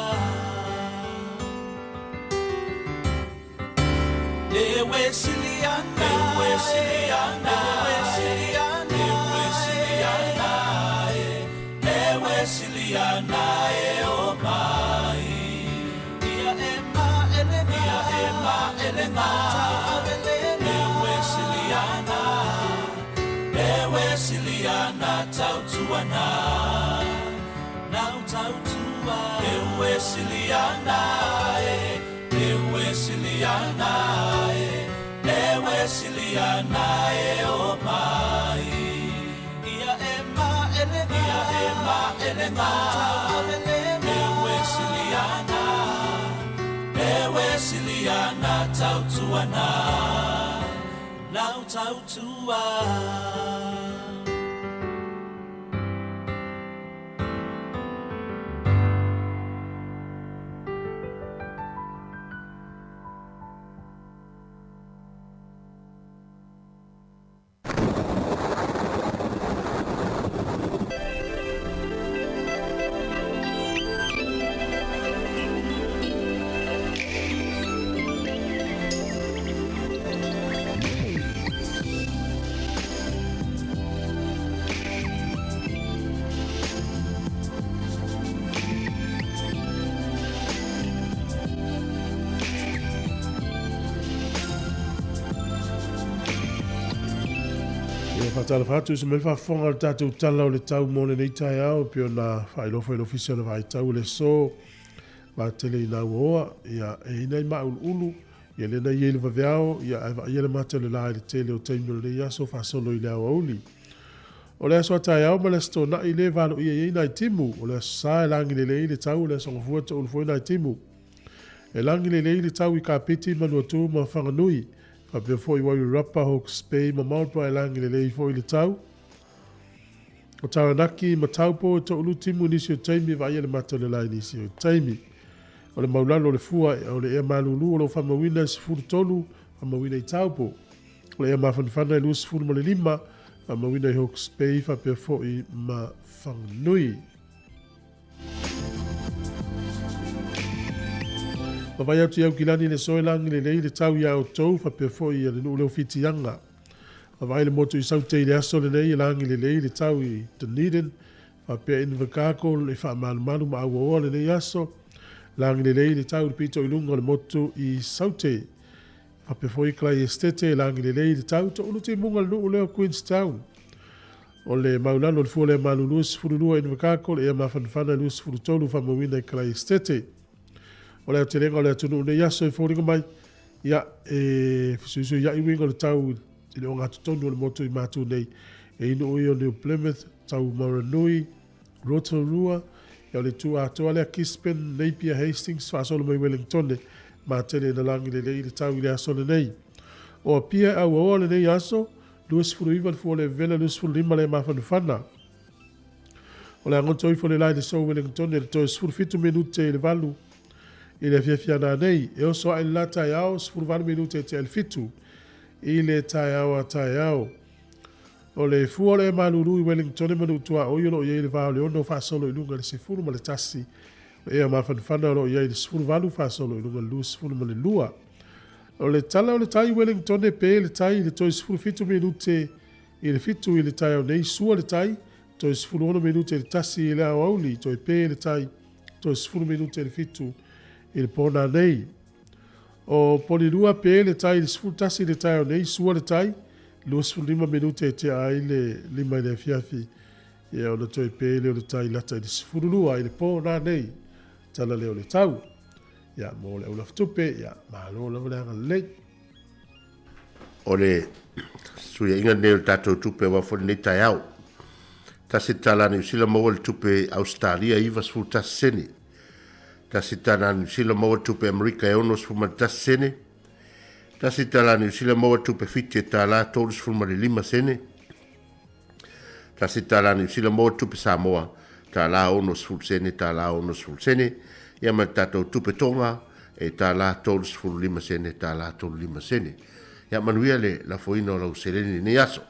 Le Wesiliana, le Wesiliana, le Wesiliana, le Wesiliana, le Wesiliana e o mai. Ia e maelega, ia e maelega, tauavelena. Le Wesiliana, le Wesiliana tautuana, lau tautua. Le Wesiliana e, le Wesiliana e, le Wesiliana e o mai. Ia e maelega, ia e maelega, tauavelena. Le Wesiliana, le Wesiliana tautuana, lau tautua. Ia faatalofa atu i se mea le faafofoga o le tatou Tala o le Tau mo lenei taeao, pei ona faailoa foi e le Ofisa o le Vaitau le aso vatele i Lauoa, ia e i nai māuluulu, ia lea na i ai le vaveao, ia ae vaaia le mata o le la i le tele o taimi o lenei aso faasolo i le aoauli. O le aso a taeao ma le Aso Toonai lea e valoia i ai nai timu. O le Aso Sa e lagi lelei le tau, o le Aso Gafua e toulu foi nai timu. E lagi lelei le tau i Kapiti, Manuatū ma Whanganui. Faapea foi Wairarapa, Hawke's Bay ma Marlborough e lagi lelei foi le tau. O Taranaki ma Taupo e toulu timu i nisi o taimi e vaaia le mata o le la i nisi o taimi. O le maulalo o le fua o le ea malulu o lo o faamauina e 13 faamauina i Taupo. O le ea mafanafana e 25 faamauina i Hawke's Bay faapea foi ma Whanganui. Ma vai atu i Aukilani le soe lagi lelei le tau iā outou faapea foi ia le nuu leo Whitianga. Ma vaai le motu i Saute i le aso lenei e lagi lelei le tau i Dunedin faapea Invercargill e faamalumalu ma auaoa lenei aso. Lagi lelei le tau i le pito i luga o le motu i Saute. Faapea foi Clay Estete e lagi lelei le tau toulu timuga le nuu lea o Queenstown. O le maulalo o le fua lea malulu 12 Invercargill ea mafanafana 23 faamauina i Clay Estete. O le aotelega o le atunuu nei aso e foliga mai, ia, e fesuisuia'i uiga o le tau i le ogatotonu o le motu i Matu nei, e inu ui o New Plymouth, Taumaranui, Rotorua, ia o le itu atoa lea Gisborne, Napier, Hastings, faasolo mai Wellingtone, matele ina lagi lelei le tau i le aso lenei. O Apia e auaoa lenei aso, 29 le fua o le vevela, 25 le mafanafana. O le agoto ifo le la i le so Wellingtone le toe 17 minute i le 8 i le afiafi ana nei. E oso ae le la taeao, 18 minute e tea i le 7 i le taeao a taeao. O le fua o le malulu i Wellingtone ma Nuu-tuaoi o lo o i ai le va o le 6 faasolo i luga i le 11. O le ea mafanafana o lo o i ai le 18 faasolo i luga i le 22. O le tala o le tai i Wellingtone pe le tai i le toe 17 minute i le 7 i le taeao nei, sua le tai, toe 16 minute i le 1 i le aoauli, toe pe le tai, toe 10 minute i le 7 i le pona nei. O Polilua pe le tai i le 11 i le taeao nei, sua le tai, 25 minute e tea ai le 5 i le afiafi, ia ona toe pe lea o le tai lata i le 12 i le po na nei. Tala lea o le tau. Ia, mo le aulafitupe, ia, malo lava le agalelei. O le suiaiga lenei o le tatou tupe aua foi lenei taeao. Tasi le tala a Niu Sila maua le tupe Ausetalia e 91 sene. Tasi le tala a Niu Sila maua le tupe Amerika e 61 sene. Tasi le tala a Niu Sila maua le tupe Fiti e tala 35 sene. Tasi le tala a Niu Sila maua le tupe Samoa tala 60 sene tala 60 sene. Ia ma le tatou tupe Tonga e tala 35 sene tala 35 sene. Ia manuia le lafoina o lau seleni i lenei aso.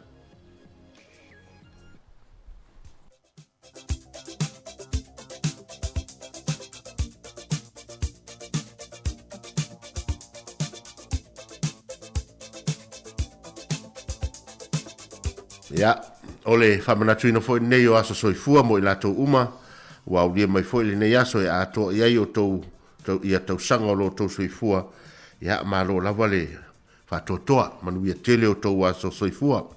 Ia, o le faamanatuina foi lenei o aso soifua mo i latou uma, ua aulia mai foi lenei aso e atoa i ai outou ia tausaga o lo outou soifua. Ia, malo lava le faatoatoa, manuia tele outou aso soifua.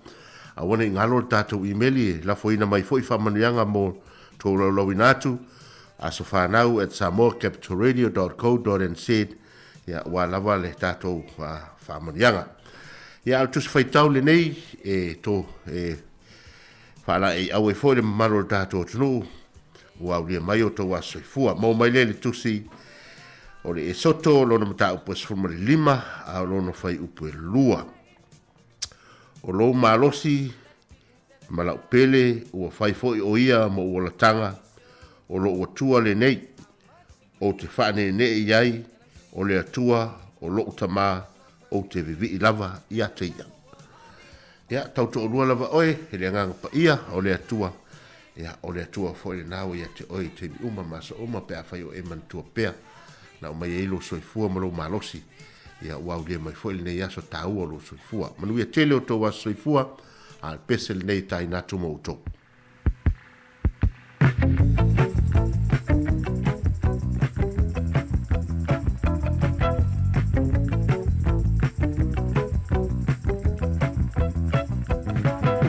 Aua ne i galo le tatou imeli e lafoina mai foi faamanuiaga mo tou laulauina atu, asofanau@samoacapitalradio.co.nz, ia, ua lava le tatou faamanuiaga. Ia, a o le tusi faitau lenei e to e faalaeiau ai foi le mamalu o le tatou atunuu ua aulia mai outou aso soifua. Maua mai lea i le tusi o le Esoto, lona mataupu e 15, a o lona fuaiupu e 2. O lou malosi ma lau pele ua fai foi o ia ma ou olataga, o lou Atua lenei, ou te faaneenee i ai, o le Atua o lou tamā, ou te vivii lava ia te ia. Ia, tau toalua lava oe e le Agaga Paia o le Atua, ia, o le Atua foi lena ua ia te oe i taimi uma ma aso uma pe afai o e manatua pea na aumai ai lou soifua ma lou malosi, ia, ua aulia mai foi lenei aso taua o lou soifua. Manuia tele o tou aso soifua, a o le pese lenei e taina atu mo outou.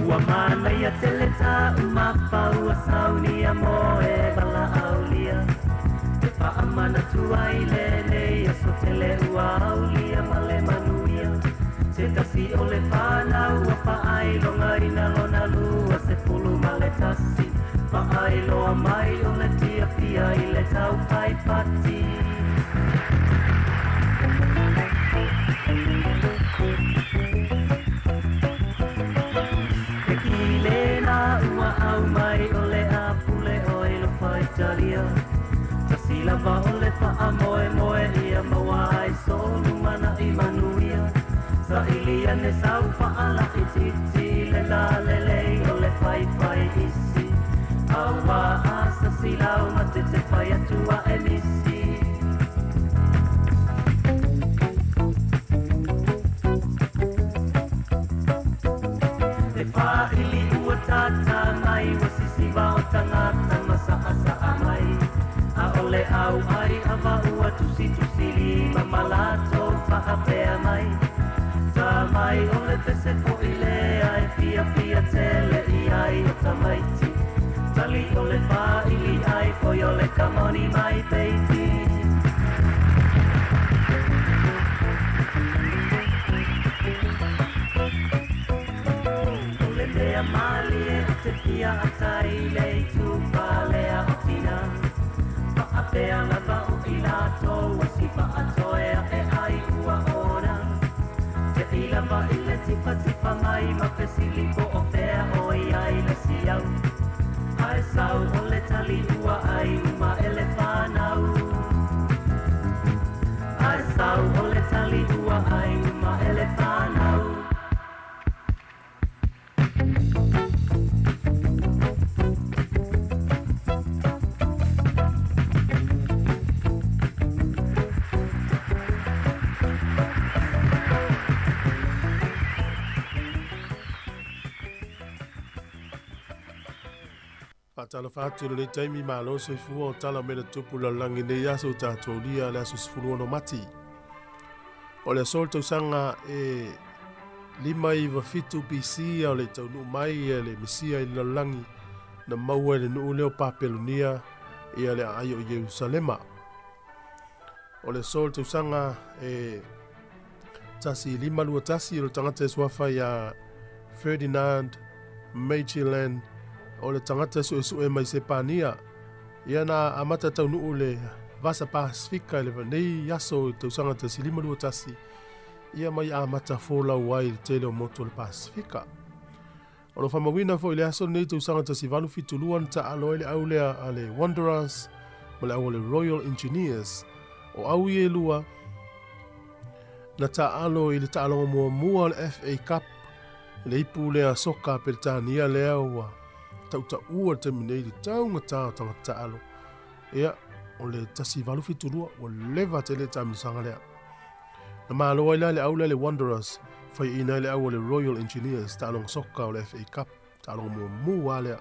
Ua manaia tele tāu mafau a saunia mo e valaaulia. E faamanatu ai lenei aso tele ua aulia ma le manuia. Se tasi o le fanau ua faailogaina lona 25. Failoa mai o le fiafia i le taufai pati. E ki lena ua au mai o le a pule oi lo faitalia. Tasi lava o le wha moe ia maua ai solu mana i manuia. Sa ili ane sau whaala i titi le la le lei o le whai whai isi. Aua asa si lau ma te te whai atua e misi. E whaili ua tata mai wa sisi wa o tangata masa asa mai. A ole au ai ava ua tusi tusi lima malato whaapea mai. Ta mai o le pese fo i le ai fia fia tele i ai o tamaiti. Tali o le whaili ai foi o le kamoni mai peiti. O le mea mali e o te fia atai le i tupalea o tina. Whaapea lava o i lātou a si whaatoea e ai ua ona. Te i lava i le tifa tifa mai ma fesili po o fea o i ai le siau. Ai sau o le tali ua ai uma e le whanau. Ai sau o le tali ua ai uma e le whanau. Faatalofa atu i lenei taimi malo soifua o tala mai le tupu lalolagi nei aso tatou lia le aso 16 Mati. O le aso o le tausaga e 597 BC a o le taunuu mai e le Mesia i le lalolagi na maua e le nuu lea o Papelonia ia le aai o Ierusalema. O le aso o le tausaga e 1521 o le tagata e suafa ia Ferdinand Magellan o le tagata suesue mai Sepania. Ia na amata taunuu le Vasa Pasifika i le nei aso i tausaga 1521. Ia mai amata folau ai le tele o motu o le Pasifika. O lo whamawina fo i le aso nei tausaga 1872 na taalo ai le au lea a le Wanderers ma le au a le Royal Engineers. O au i e lua na taalo i le taaloga muamua o le FA Cup le ipu lea soka Peretania lea ua tautaua le taimi nei le taugata o tagata taalo. Ia, o le 1872 ua leva tele taamilosaga lea. Na malo ai la le au lea le Wanderers, faiaina ai le au a le Royal Engineers taaloga soka o le FA Cup, taaloga muamua lea.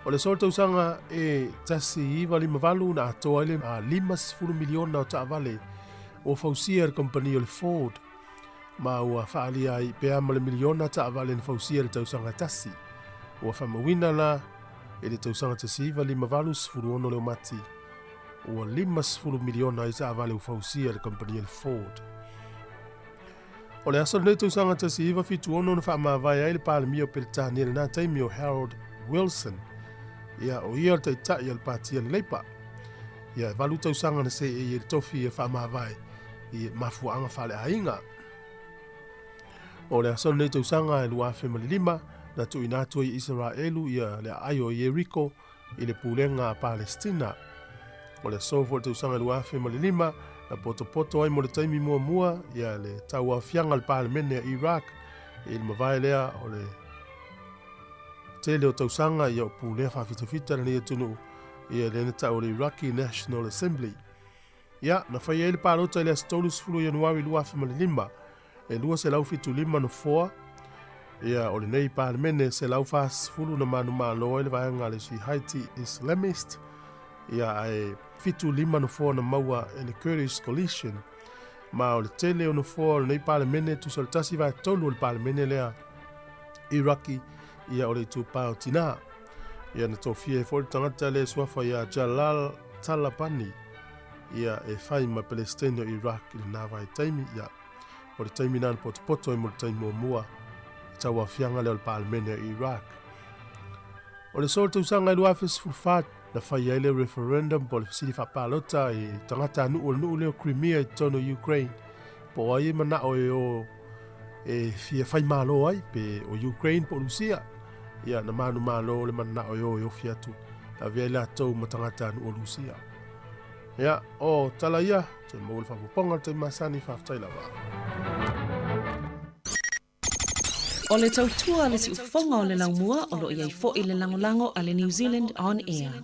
O le aso o le tausaga e 1958 na atoa ai le 50 miliona o taavale ua fausia e le kompani o le Ford, ma ua faaalia ai pea ma le miliona taavale na fausia i le tausaga e tasi. Ua faamauina la i le tausaga 1958 16 le Mati, ua 50 miliona ai taavale ua fausia e le kompani o le Ford. O le aso lenei tausaga 1976 na faamavae ai le Palemia o Peretania i lena taimi o Harold Wilson. Ia, o ia o le taitai o le patia le Leipa. Ia, e 8 tausaga na seei ai le tofi e faamavae i mafuaaga faaleaiga. O le aso lenei tausaga e 2005 na tuuina atu ai i Isaraelu ia le aai o Yeriko i le pulega a Palestina. O le aso foi le tausaga e 2005 na potopoto ai mo le taimi muamua ia le tauaofiaga o le Palemene a Iraq i le mavae lea o le tele o tausaga ia o pulea faafitafita lenei atunuu ia lea na tau o le Iraqi National Assembly. Ia, na fai ai le palota i le aso 30 Ianuari 2005 e 275 nofoa ia o lenei Palemene 140 na manumalo ai le vaega a le Shiite Islamist ia ae 75 nofoa na maua e le Kurdish Coalition. Ma o le tele o nofoa o lenei Palemene tusa o le 1/3 o le Palemene lea Iraqi ia o le itupā o tinā. Ia na tofia ai foi le tagata lea e suafa ia Jalal Talabani ia e fai ma Palestine o Iraq i lena vaitaimi. Ia o le taimi na na potopoto ai mo le taimi muamua i tauaofiaga lea o le Palemene o Iraq. O le aso o le tausaga e 2014, na fai ai le referendum po o le fesili faapalota i tagatanuu o le nuu lea o Crimea i totonu o Ukraine, po o ai e manao e o e fia fai malo ai, pe o Ukraine po o Rusia. Ia, na manumalo le manao e o e ofi atu, e avea i latou ma tagatanuu o Rusia. Ia, o tala ia, toe maua le faaopoopoga i le taimi masani, faafetai lava. O le tautua a le siufofoga o le laumua o lo o i ai foi le lagolago a le New Zealand On Air.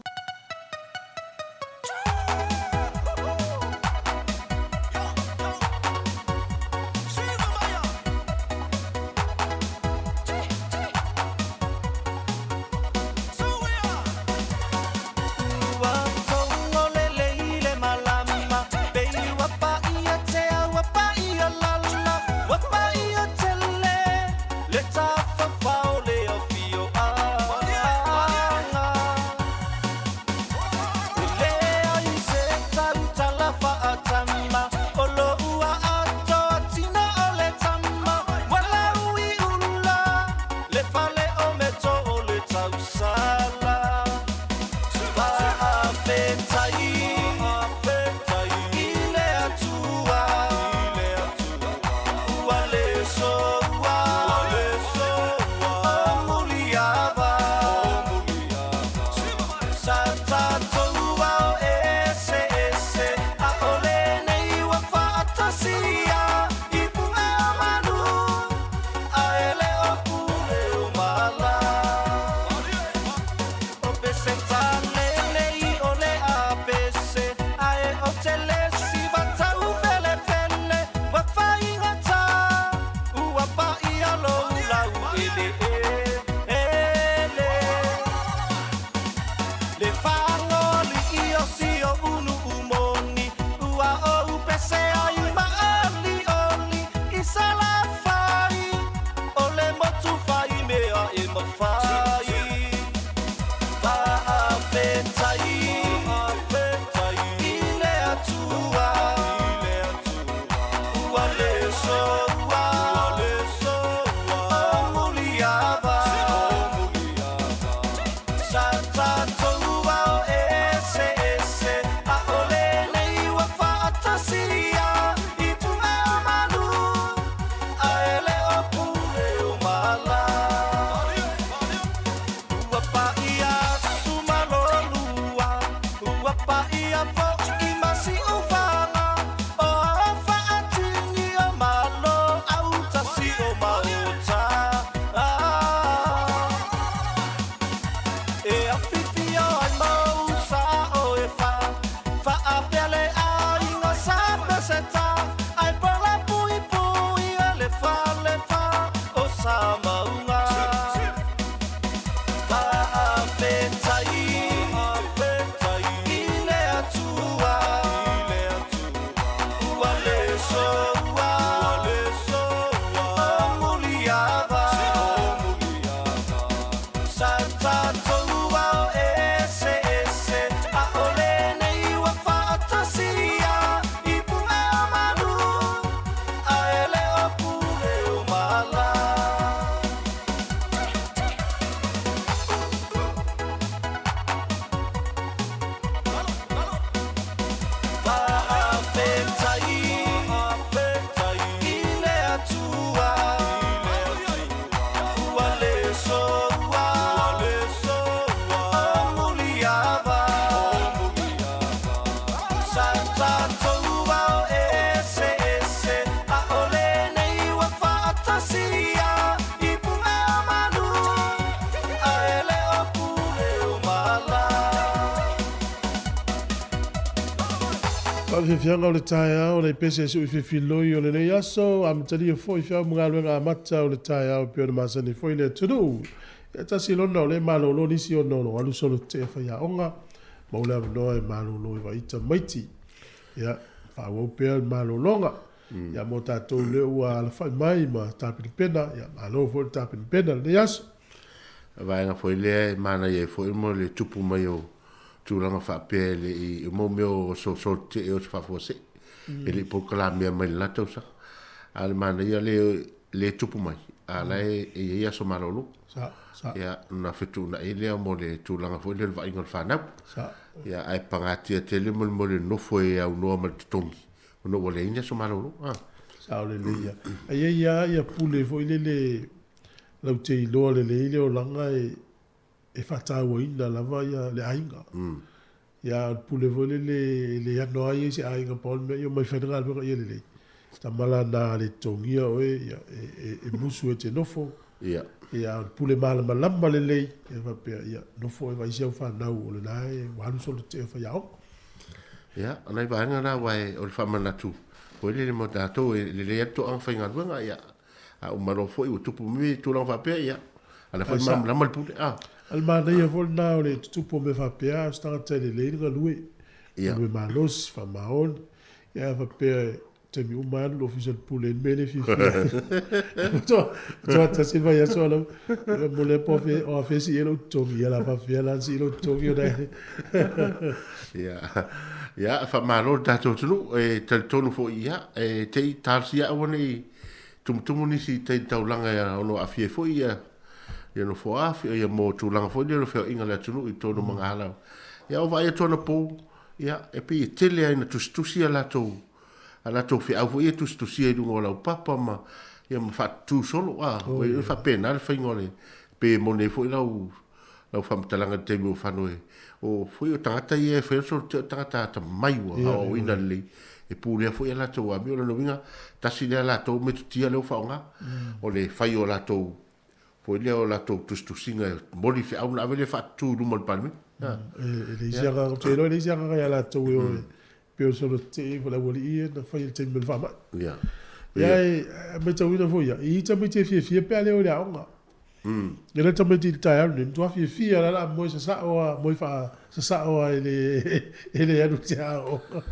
Faafiafiaga o le taeao, le pese e sui fefiloi o lenei aso, amatalia foi feau ma galuega amata o le taeao e pei ona masani foi le atunuu. Ia tasi lona o le malolo nisi ona o lo alu solo te faiaoga, ma o le avanoa e malolo i vaita maiti. Ia, faaauau pea le malologa. Ia mo tatou lea ua alafai mai ma tapenapena, ia malo foi le tapenapena lenei aso. Vaega foi lea e manaia ai foi mo le tupu mai o tulaga faapea e le i mo mea o soso tetee o se faafuasei. E le i polokalamea mai le la tausaga. A o le manaia le le tupu mai, a la e i ai aso malolo. Sa. Ia, ona fetuunai lea mo le tulaga foi lea o le vaaiga o le fanau. Ia, ae pagatia tele mo le nofo e aunoa ma le totogi, ona ua leai ni aso malolo. Sao lelei ia. Ae i ai lava ia pule foi lele laute iloa lelei le olaga e faatauaina lava ia le aiga. Ia a o le pule foi lele e le ano lava ia i se aiga pau o le mea ia omai e fai le galuega ia lelei. Tama la na a le totogia oe ia e musu e te nofo. Ia. Ia a o le pule malamalama lelei ia faapea ia nofo oe vaai si au fanau o lena e ua alu solo te faiaoga. Ia, o nai vaega na aua o le faamanatu foi lele mo tatou e lelei lava le toaga faigaluega, ia, a uma loa foi ua tupu mai tulaga faapea, ia, a o la foi e malamalama le pule. A o le manaia foi lena o le tutupu o mea faapea, a o se tagata e lelei le galue, galue malosi, faamaoni, ia a faapea taimi uma e alu i le ofisa o le pule i le mea lea e fiafia ai. Faatoa tasi le vaiaso a lau, mo lea po o afea e sii ai lou totogi, ia o le a faapefea la ona sii lou totogi ona e... Ia, ia, faamalo i le tatou atunuu, e talitonu foi, ia, e te i talosia aua ne i tumutumu nisi i tai taulaga e ono aafia ai foi ia ia nofoa ia mo tulaga foi lea o le feoaiga a le atunuu i totonu o magahala. Ia o vaai atu anapo, ia, e pei e tele lava ina tusitusi a latou a latou feau foi ia e tusitusia i luga o laupapa ma ia ma faatutu solo a oh, e faapena le faiga o le pe moni ai foi lau lau faamatalaga i le taimi o fano e o foi o tagata ia e fai solo te o tagata atamai ua yeah, aoaoina lelei e pulea foi a latou amio. O lona uiga tasi lea latou metotia lea ua faaaoga o le fai o latou foi lea o latou tusitusiga e moli feau ona ave lea faatutu i luma o le Palemene. E leai se agaga, ou te iloa e leai se agaga ia latou e o e pei o le solo tetee ifo le aualii ia na fai i le taimi o le faamai. Ia. Ia e matauina foi ia, i tamaiti e fiafia pe a le o i le aoga. E le tamaiti i le taeao lenei, matua fiafia la la moe sasao a, moe faasasao a e le e le alu i se aoga.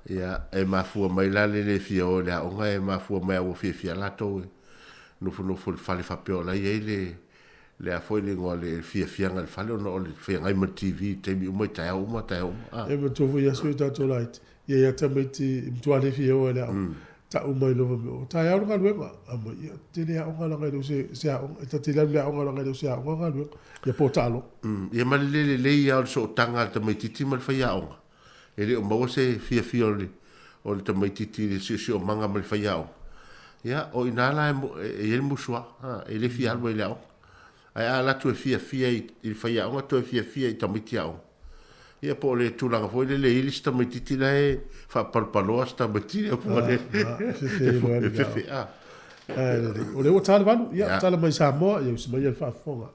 Ia, e mafua mai la le le fia o i le aoga, e mafua mai a ua fiafia latou e nofonofo i le fale faapea o la e i ai le le a foi le igoa le fiafiaga i le fale ona o le feagai ma le TV i taimi uma i taeao uma taeao uma a. E manatua foi i aso ia o tatou laiti, ia ia tamaiti e matua le fia o i le aoga, tau mai loa fai mai, o taeao le galuega, aumai, ia te le aoga leaga e le o se aoga, e ta te le alu i le aoga leaga e le o se aoga galuega, ia po o taaloga. Ia ma le le lelei lava o le sootaga a le tamaitiiti ma le faiaoga, E le o maua se fiafia o le o le tamaitiiti i le siosiomaga ma le faiaoga. Ia, o i ina la e i ai le musuā, e le fia alu ai i le aoga. Ae a alu atu e fiafia i le faiaoga toe fiafia i tamaiti aoga. Ia po o le tulaga foi lele e i ai le isi tamaitiiti la e faapalopaloa si tamaiti lea po o le e fefe. O lea ua ta le 8, ia tala mai Samoa, ia usi mai le faafofoga.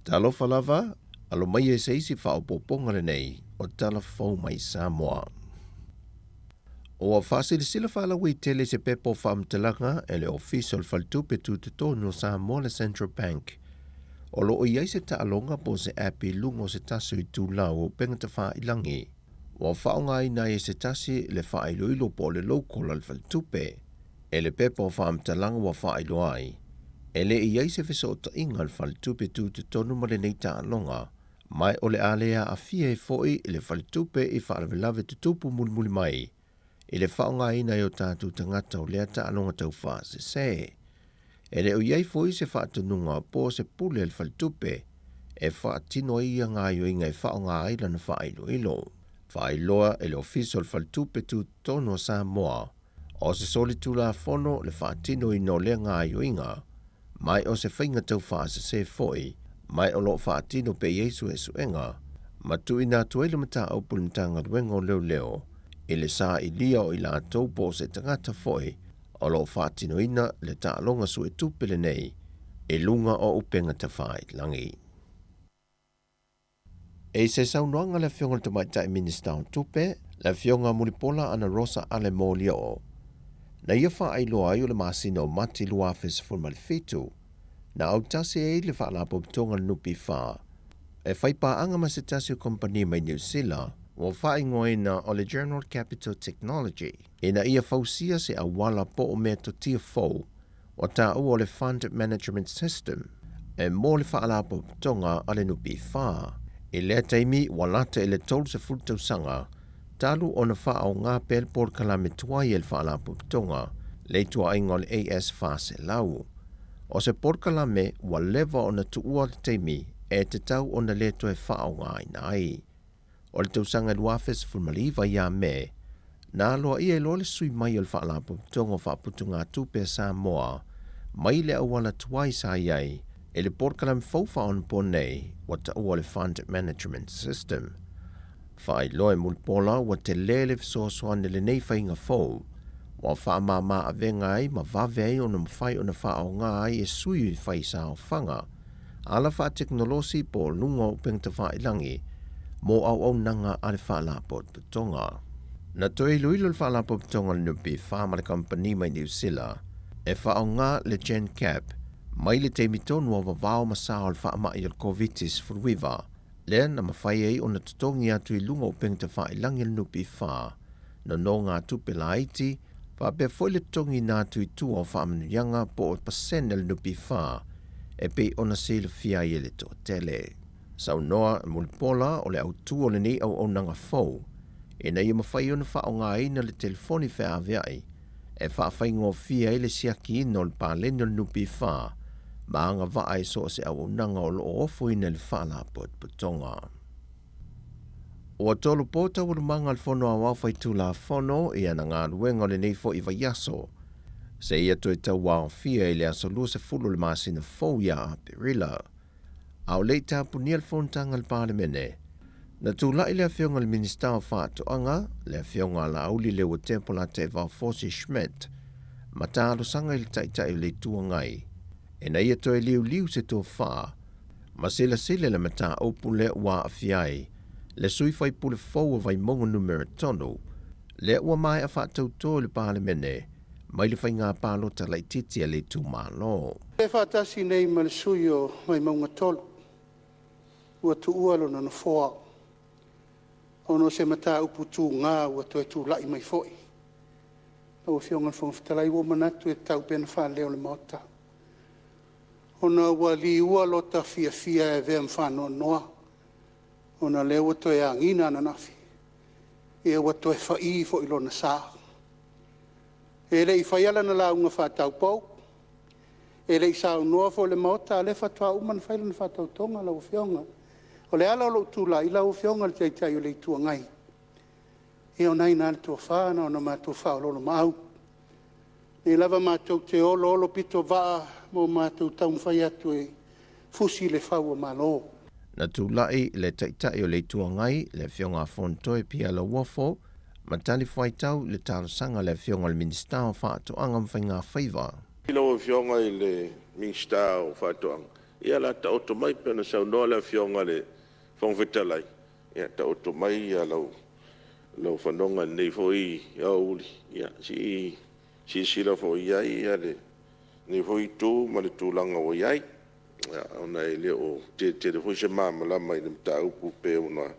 Talofa lava, alo maia i se isi faaopoopoga lenei o Tala Fou mai Samoa. Ua faasilasila faalauaitele i se pepa o faamatalaga e le Ofisa o le Faletupe Tutotonu o Samoa le Central Bank, o lo o i ai se taaloga po o se app i luga o se tasi o itulau o upega tafailagi. Ua faaaogaina ai e se tasi le faailoilo po o le local a le faletupe. E le pepa o faamatalaga ua faailoa ai, e le i ai se fesootaiga a le faletupe tutotonu ma lenei taaloga, ma o le a le aafia ai foi le faletupe i faalavelave tutupu mulimuli mai i le faaaogaina e o tatou tagata o lea taaloga taufaasese. E le o i ai foi se faatonuga po o se pule a le faletupe e faatino ai ia gaoioiga e faaaoga ai lana faailoilo. Faailoa e le Ofisa o le Faletupe Tutotonu o Samoa, o se solitulafono le faatinoina o lea gaoioiga, ma o se faiga taufaasese foi, ma o lo o faatino pea i ai suesuega, ma tuuina atu ai le mataupu i le Matagaluega o Leoleo i le sailia o i latou po o se tagata foi o lo o faatinoina le taaloga suetupe lenei i luga o upega tafailagi. I se saunoaga a le Afioga i le Tamaitai Minisita o Tupe, le Afioga Mulipola Anarosa Ale Molioo, na ia faailoa ai o le masina o Mati 2017, na autasi ai le Faalapotopotoga a le NPF e fai paaga ma se tasi o kamupani mai Niu Sila, ua faaigoaina o le General Capital Technology, ina ia fausia se auala po o metotia fou ua taua o le Fund Management System e mo le Faalapotopotoga a le NPF. I lea taimi ua lata i le 30 tausaga Talu ona faaaoga pea le polokalame tuai e le Faalapotopotoga le ituaiga o le AS 400. O se polokalame ua leva ona tuua le taimi e tatau ona le toe faaaogaina ai. O le tausaga 2019 ia Me, na aloaia ai loa le sui mai o le Faalapotopotoga o Faaputugatupe a Samoa mai le auala tuai sa i ai i le polokalame fou faaonaponei ua taua o le Fund Management System. Faailoa e Mulipola ua tele le fesoasoani lenei faiga fou ua faamama avega ai ma vave ai ona mafai ona faaaoga ai e sui fai saofaga ala faatekonolosi po o luga o upegatafailagi mo auaunaga a le Faalapotopotoga. Na toe iloilo le Faalapotopotoga o le NPF ma le kamupani mai Niu Sila e faaaoga le GenCap mai le taimi tonu o vavao ma sa o le faamai o le Koviti-19, lea na mafai ai ona totogi atu i luga o upegatafailagi a le NPF nonogatupe laiti faapea foi le totogiina atu i tua o faamanuiaga po o pasene a le NPF e pei ona silafia ai e le toatele. Saunoa Mulipola o le autu o lenei auaunaga fou ina ia mafai ona faaaogaina le telefoni feaveai e faafaigofie ai le siakiina o le paleni o le NPF ma agavaa i so o se auaunaga o lo o ofoina i le Faalapotopotoga. Ua tolopo taualumaga a le Fono Aoao Faitulafono i ana galuega o lenei foi vaiaso, seia toe tauaofia i le aso 20 o le masina fou ia Aperila. A o le i tapunia le fonotaga a le Palemene, na tulai le Afioga i le Minisita o Faatoaga, le Afioga a Laauli Leuatepo Lataevao Fosi Schmidt, ma talosaga i le Taitai o le Itu Agai ina ia toe liuliu se tofa ma silasila i le mataupu lea ua aafia ai le sui faipule fou o Vaimauga Numera 3, lea ua maea faatauto i le Palemene mai le faiga palota laitiiti a le itumalo. E faatasi nei ma le sui usufono o Vaimauga 3 ua tuua lona nofoa ona o se mataupu tuga ua toe tulai mai foi. Lau Afioga i le Fofoga Fetalai, ua ou manatu e tatau pea ona faaleo i le Maota, ona ua liua lota fiafia e avea ma faanoanoa ona o lea ua toe agiga ananafi ua toe fai foi lona sa. E le i faia lana lauga faataupou, e le i saunoa foi i le Maota, a o lea faatoa uma ona fai lana faatautoga lau Afioga. O le ala o lou tulai lau Afioga i le Taitai o le Itu Agai, ia o lena e i ina le tofa na ona matou faaoloolomaau. O lenei lava matou te oloolopitovaa ma o matou taumafai atu e fusi le fau o malo. Na tulai le Taitai o le Itu Agai, le Afioga a Fonotoe Pierre Lauofo, ma talifuaitau i le talosaga a le Afioga i le Minisita o Faatoaga ma Faigafaiva. Lau Afioga i le Minisita o Faatoaga, ia o le a taoto mai pei ona saunoa le Afioga i le Fofoga Fetalai, ia taoto mai lou fanoga i lenei foi aoauli, se i silasila foi i ai lenei foi Itu ma le tulaga ua i ai, ona e le o tele tele foi se malamalama i le mataupu pei ona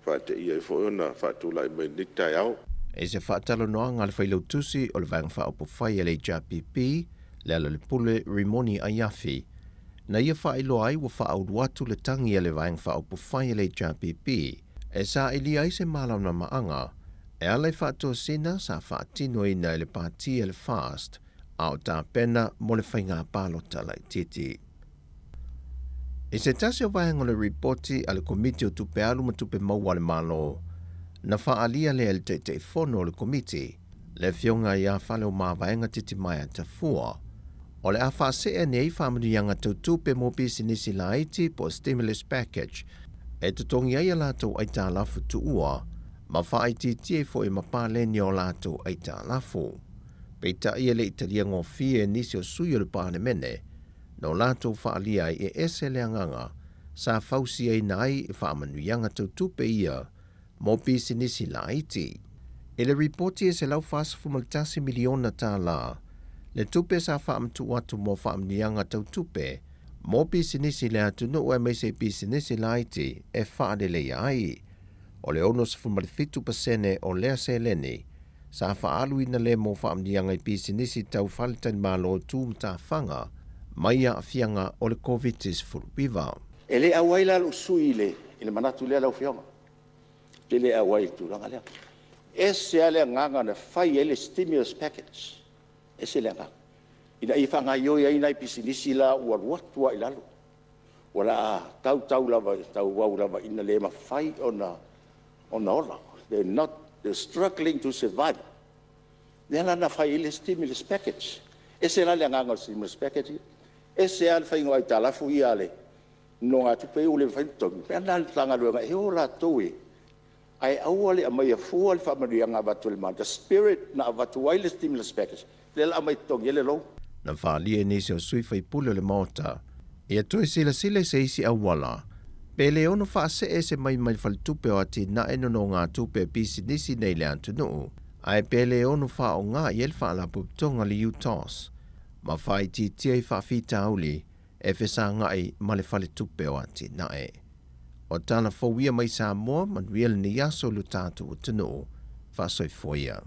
faateia ai foi ona faatulai mai i lenei taeao. I se faatalanoaga a le Failautusi o le Vaega Faaupufai a le HRPP, Lealailepule Rimoni Aiafi, na ia faailoa ai ua faaulu atu le tagi a le Vaega Faaupufai a le HRPP e sailia ai se malamalamaaga e ala i faatosina sa faatinoina e le Pati a le FAST a o tapena mo le faiga palota laitiiti. I se tasi o vaega o le ripoti a le Komiti o Tupe Alu ma Tupe Maua a le Malo, na faaalia lea e le Taitaifono o le Komiti, le Afioga ia Faleomavaega Titimaea Tafua, o le a faasee nei faamanuiaga tau tupe mo pisinisi laiti po o stimulus package e totogi ai a latou aitalafu tuua ma faaitiitia ai foi ma paleni o latou aitalafu. Peitai e le i talia gofie e nisi o sui o le Palemene no latou faaalia ai e ese le agaga sa fausiaina ai faamanuiaga tau tupe ia mo pisinisi laiti. I le ripoti e $141 miliona tālā le tupe sa faamatuu atu mo faamanuiaga tau tupe mo pisinisi i le atunuu aemaise i pisinisi laiti e faaleleia ai. O le 67% o lea seleni sa faaaluina lea mo faamanuiaga i pisinisi tau faletalimalo tu matafaga mai aafiaga o le Koviti-19. E le auai la lou sui usufono i le manatu lea lau Afioga. Ou te le auai i le tulaga lea. Ese lava le agaga na fai ai le stimulus package, ese le agaga, ina ia faagaoioi ai nai pisinisi la ua alu atu lava i lalo, o le a tau tauau lava ina le mafai ona ola. They struggling to survive. Lea la na fai ai le stimulus package. E ese la le agaga o le stimulus package ia, ese lava le faiga o aitalafu ia a nonogatupe ia ua le mafai ona totogi, o le mea lena a le Matagaluega e o latou e… ae aua le aumaia fua le faamanuiaga e avatu e le Malo, the spirit na avatu ai le stimulus package lea o le a aumai e totogi ai le loan. Na faaalia e nisi o sui faipule o le Maota ia toe silasila i se isi auala pe le ono faasee se mai mai le Faletupe o Atinae Nonogatupe a Pisinisi nei le atunuu, ae pe le ono faaaoga i ai le Faalapotopotoga a le UTOS ma faaitiitia i faafitauli e fesagai ma le Faletupe o Atinae. O tala fou ia mai Samoa, manuia lenei aso i lo tatou atunuu. Faasoifua ia.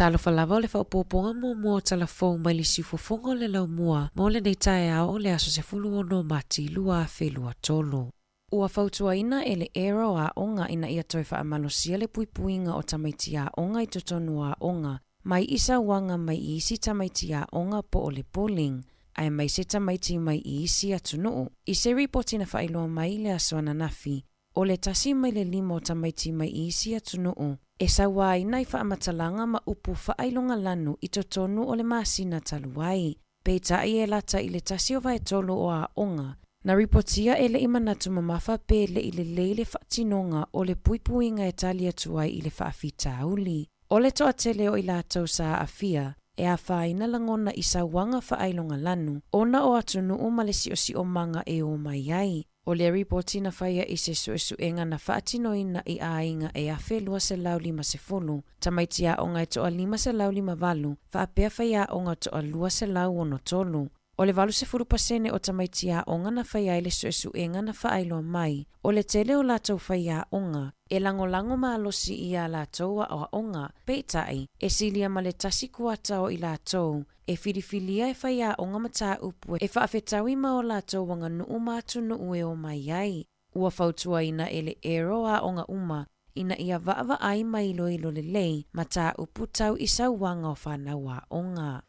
Talofa lava o le faaopoopoga muamua o tala fou mai le siufofoga o le laumua mo lenei taeao o le aso 16 o Mati 2023. Ua fautuaina e le Ero Aoga ina ia toe faamalosia le puipuiga o tamaiti aoga i totonu o aoga mai i sauaga mai i isi tamaiti aoga po o le bullying aemaise tamaiti mai i isi atunuu. I se ripoti na faailoa mai i le aso ananafi, o le tasi mai le lima o tamaiti mai i isi atunuu e sauaina i faamatalaga ma upu faailogalanu i totonu o le masina talu ai. Peitai e lata i le tasi o vaetolu o aoga na ripotia e le i manatu mamafa pe le i lelei le faatinoga o le puipuiga e tali atu ai i le faafitauli. O le toatele o i latou sa aafia, e afaina lagona i sauaga faailogalanu ona o atunuu ma le siosiomaga e o mai ai. O le ripoti na faia i se suesuega na faatinoina i aiga e 1,250 tamaiti aoga e toa 558 faapea faiaoga toa 263. O le 80% o tamaiti aoga na faia ai le suesuega na faailoa mai, o le tele o latou faiaoga e lagolago malosi i a latou aoaoga, peitai, e silia ma le tasi kuata o i latou e filifilia e faiaoga mataupu e faafetaui ma o latou aganuu ma atunuu e omai ai. Ua fautuaina e le Ero aoga uma ina ia vaavaai ma iloilo lelei mataupu tau i sauaga o fanau aoga.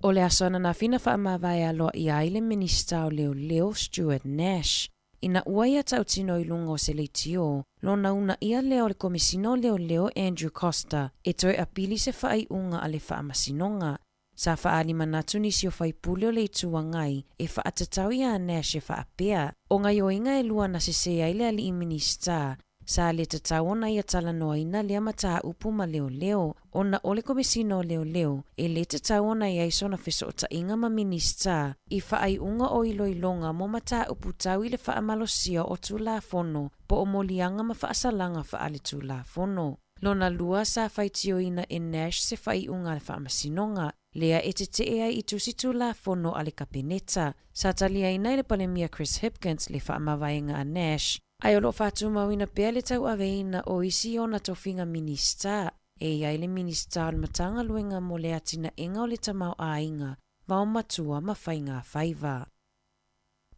O le aso ananafi na faamavae aloaia ai le Minisita o Leoleo Stuart Nash ina ua ia tautino i luga o se leitio lona uunaia lea o le Komesina o Leoleo Andrew Coster e toe apili se faaiuga a le Faamasinoga. Sa faaali manatu nisi o faipule o le Itu Agai e faatatau iā Nash e faapea, o gaoioiga e lua na sesē ai le alii Minisita Sa le tatau ona ia talanoaina lea mataupu ma leoleo, ona o le Komesina o Leoleo e le tatau ona i ai sona fesootaiga ma Minisita i faaiuga o iloiloga mo mataupu tau i le faamalosia o Tulafono po o moliaga ma faasalaga faaletulafono. Lona lua, sa faitioina e Nash se faaiuga a le Faamasinoga, lea e tetee ai i tusi Tulafono a le Kapeneta. Sa taliaina e le Palemia Chris Hipkins le faamavaega a Nash, Ae o lo o faatumauina pea le tauaveina o isi ona tofiga Minisita, e i ai le Minisita o le Matagaluega mo le Atinaega o le Tamaoaiga, Vaomatua ma Faigafaiva.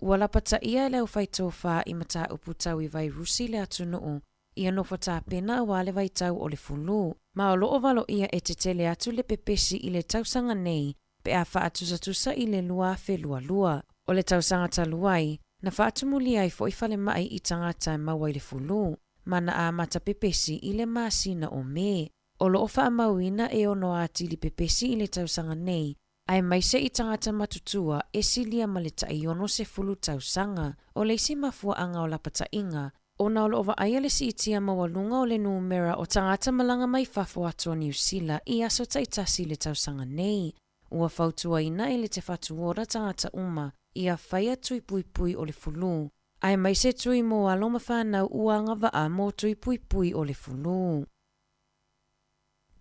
Ua lapataia e le aufaitofa i mataupu tau i vairusi le atunuu ia nofo tapena aua le vaitau o le fulu, ma o lo o valoia e tetele atu le pepesi i le tausaga nei pe a faatusatusa i le 2022. O le tausaga talu ai, na faatumulia ai foi falemai i tagata e maua i le fulu, ma na amata pepesi i le masina o Me. O lo o faamauina e ono atili pepesi i le tausaga nei, aemaise i tagata matutua e silia ma le tai 60 tausaga. O le isi mafuaaga o lapataiga, ona o lo o vaaia le siitia maualuga o le numera o tagata malaga mai fafo atu o Niu Sila i aso taitasi i le tausaga nei. Ua fautuaina e le Te Whatu Ora tagata uma ia faia tui puipui o le fulu, aemaise tui mo alo ma whanau ua agavaa mo tui puipui o le fulu.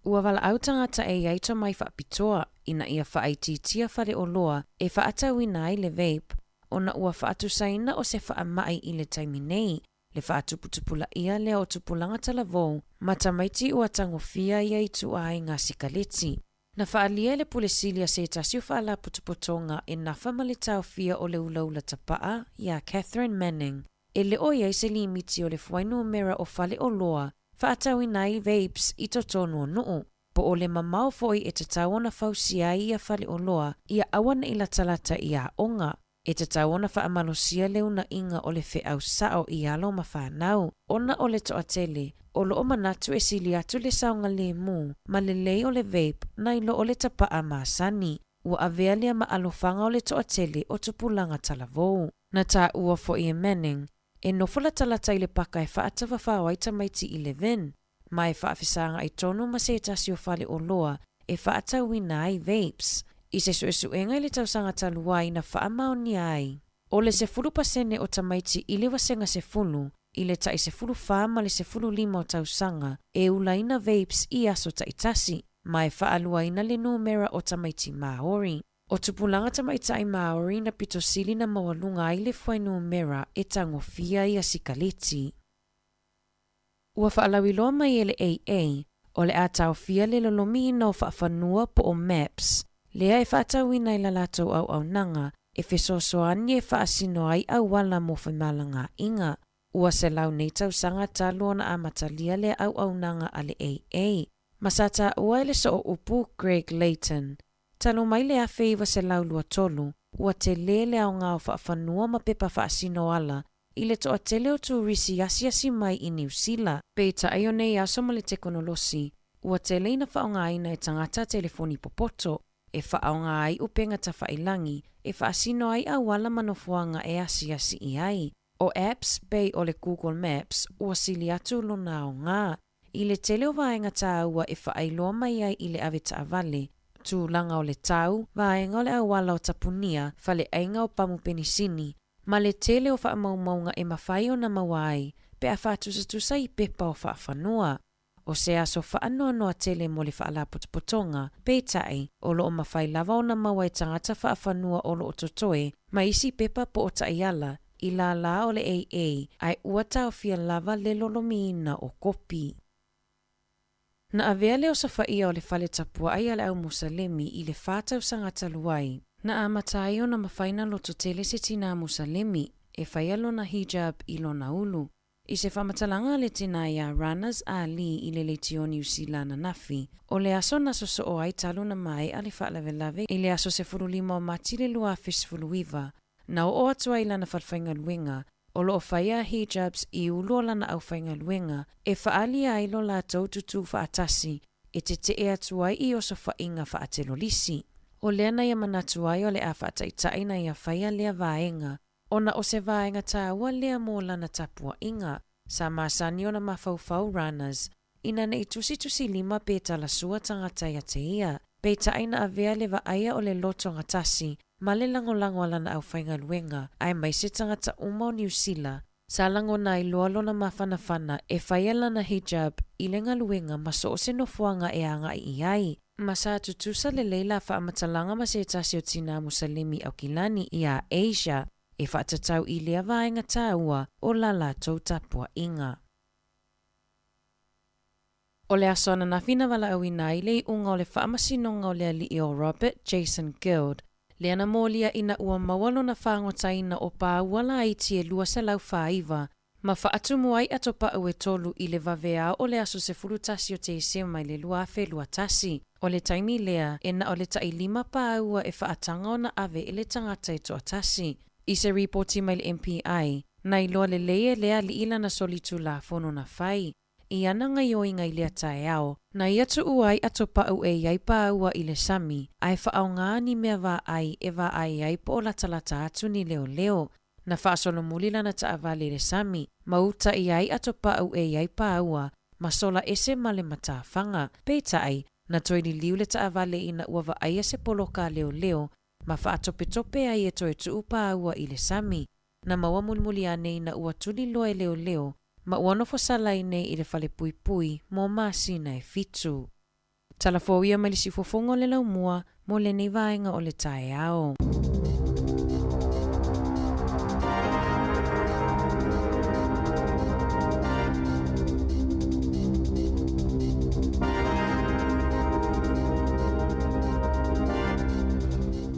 Ua valaau tagata e i ai tomai faapitoa ina ia faaitiitia faleoloa e faatauina ai le vape ona ua faatusaina o se faamai i le taimi nei le faatuputupulaia lea o tupulaga talavou ma tamaiti ua tagofia ia ituaiga sikaleti. Na faaalia e le Pule Sili a se tasi o faalapotopotoga e nafa ma le taofia o le ulaula tapaa iā Catherine Manning e le o i ai se limiti o le fuainumera o faleoloa faatauina ai vapes i totonu o nuu, po o le mamao foi e tatau ona fausia ai ia faleoloa ia aua ne i latalata i aoga. E tatau ona faamalosia le uunaiga o le feau sao i alo ma fanau, ona o le toatele o loo manatu e sili atu le saogalemu ma lelei o le vape nai lo o le tapaa masani. Ua avea lea ma alofaga o le toatele o tupulaga talavou. Na taua foi e Manning, e nofo latalata i le paka e faatafafao ai tamaiti i Levin, ma e faafesagai tonu ma se tasi o faleoloa e faatauina ai vapes. I se suesuega i le tausaga talu ai na faamaonia ai, o le 10% o tamaiti i le vasega 10 i le tai 14 ma le 15 o tausaga e ulaina vapes i aso taitasi, ma e faaluaina le numera o tamaiti Māori. O tupulaga tamaitai Māori na pito sili na maualuga ai le fuainumera e tagofia ia sikaleti. Ua faalauiloa mai e le AA, o le a taofia le lolomiina o faafanua po o maps, lea e faatauina i la latou auaunaga e fesoasoani e faasino ai auala mo femalagaaiga. Ua 100 nei tausaga talu ona amatalia lea auaunaga a le AA, ma sa taua e le sooupu Greg Layton. Talu mai le 1923, ua telē le aoga o faafanua ma pepa faasino ala i le toatele o turisi asiasi mai i Niu Sila. Peitai o nei aso ma le tekonolosi, ua tele ina faaaogaina e tagata telefoni popoto e faaaoga ai upega tafailagi e faasino ai auala ma nofoaga e asiasi i ai. O apps pei o le Google Maps ua sili atu lona aoga i le tele o vaega taua e faailoa mai ai i le avetaavale, tulaga o le tau, vaega o le auala o tapunia, faleaiga o pamu penisini, ma le tele o faamaumauga e mafai ona maua ai pe a faatusatusa i pepa o faafanua. O se aso faanoanoa tele mo le faalapotopotoga, peitai, o loo mafai lava ona maua e tagata faafanua o loo totoe ma isi pepa po o taiala i lālā o le AA ae ua taofia lava le lolomiina o kopi. Na avea le osofaia o le fale tapuai a le au Musalemi i le 4 tausaga talu ai, na amata ai ona mafai ona lototele se tinā Musalemi e faia lona hijab i lona ulu. I se faamatalaga a le tinā iā Ranas Ali i le leitio Niu Sila ananafi, o le aso na sosoo ai talu ona maea le faalavelave i le aso 15 o Mati le 2019, na oo atu ai i lana falefaigaluega, o loo faia hijabs i ulu o lana aufaigaluega e faaalia ai lo latou tutū faatasi e tetee atu ai i osofaiga faatelolisi. O lea na ia manatu ai o le a faataitai na ia faia lea vaega, ona o se vaega taua lea mo lana tapuaiga. Sa masani ona mafaufau Ranas ina nei tusitusilima pe talasua tagata ia te ia, peitai na avea le vaaia o le lotogatasi ma le lagolago a lana aufaigaluega aemaise tagata uma o Niu Sila, sa lagona ai loa lona mafanafana e faia lana hijab i le galuega ma so o se nofoaga e agai i ai. Ma sa tutusa lelei la faamatalaga ma se tasi o tinā Musalemi Aukilani iā Asia e faatatau i lea vaega taua o la latou tapuaiga. O le aso ananafi na valaauina ai le iuga o le faamasinoga o le alii o Robert Jason Guild, lea na molia ina ua maua lona fagotaina o paua laiti e 249 ma faatumu ai atopau e tolu i le vaveao o le aso 11 o Tesema i le 2021. O le taimi lea e na o le tai 5 paua e faataga ona ave i le tagata e toatasi. I se ripoti mai le MPI, na iloa lelei e le alii lana solitulafono na fai. I ana gaoioiga i lea taeao, na ia tuua ai atopau e i ai paua i le sami, ae faaaoga ni mea vaai e vaai ai po o latalata atu ni leoleo. Na faasolomuli lana taavale i le sami, ma uta i ai atopau e i ai paua, ma sola ese ma le matafaga. Peitai, na toe liliu le taavale ina ua vaaia se poloka a leoleo, ma faatopetope ai e toe tuu paua i le sami. Na maua mulimuli ane ina ua tuliloa e leoleo, ma ua nofo salai nei i le falepuipui mo masina e 7. Tala fou ia mai le siufofoga o le laumua mo lenei vaega o le taeao.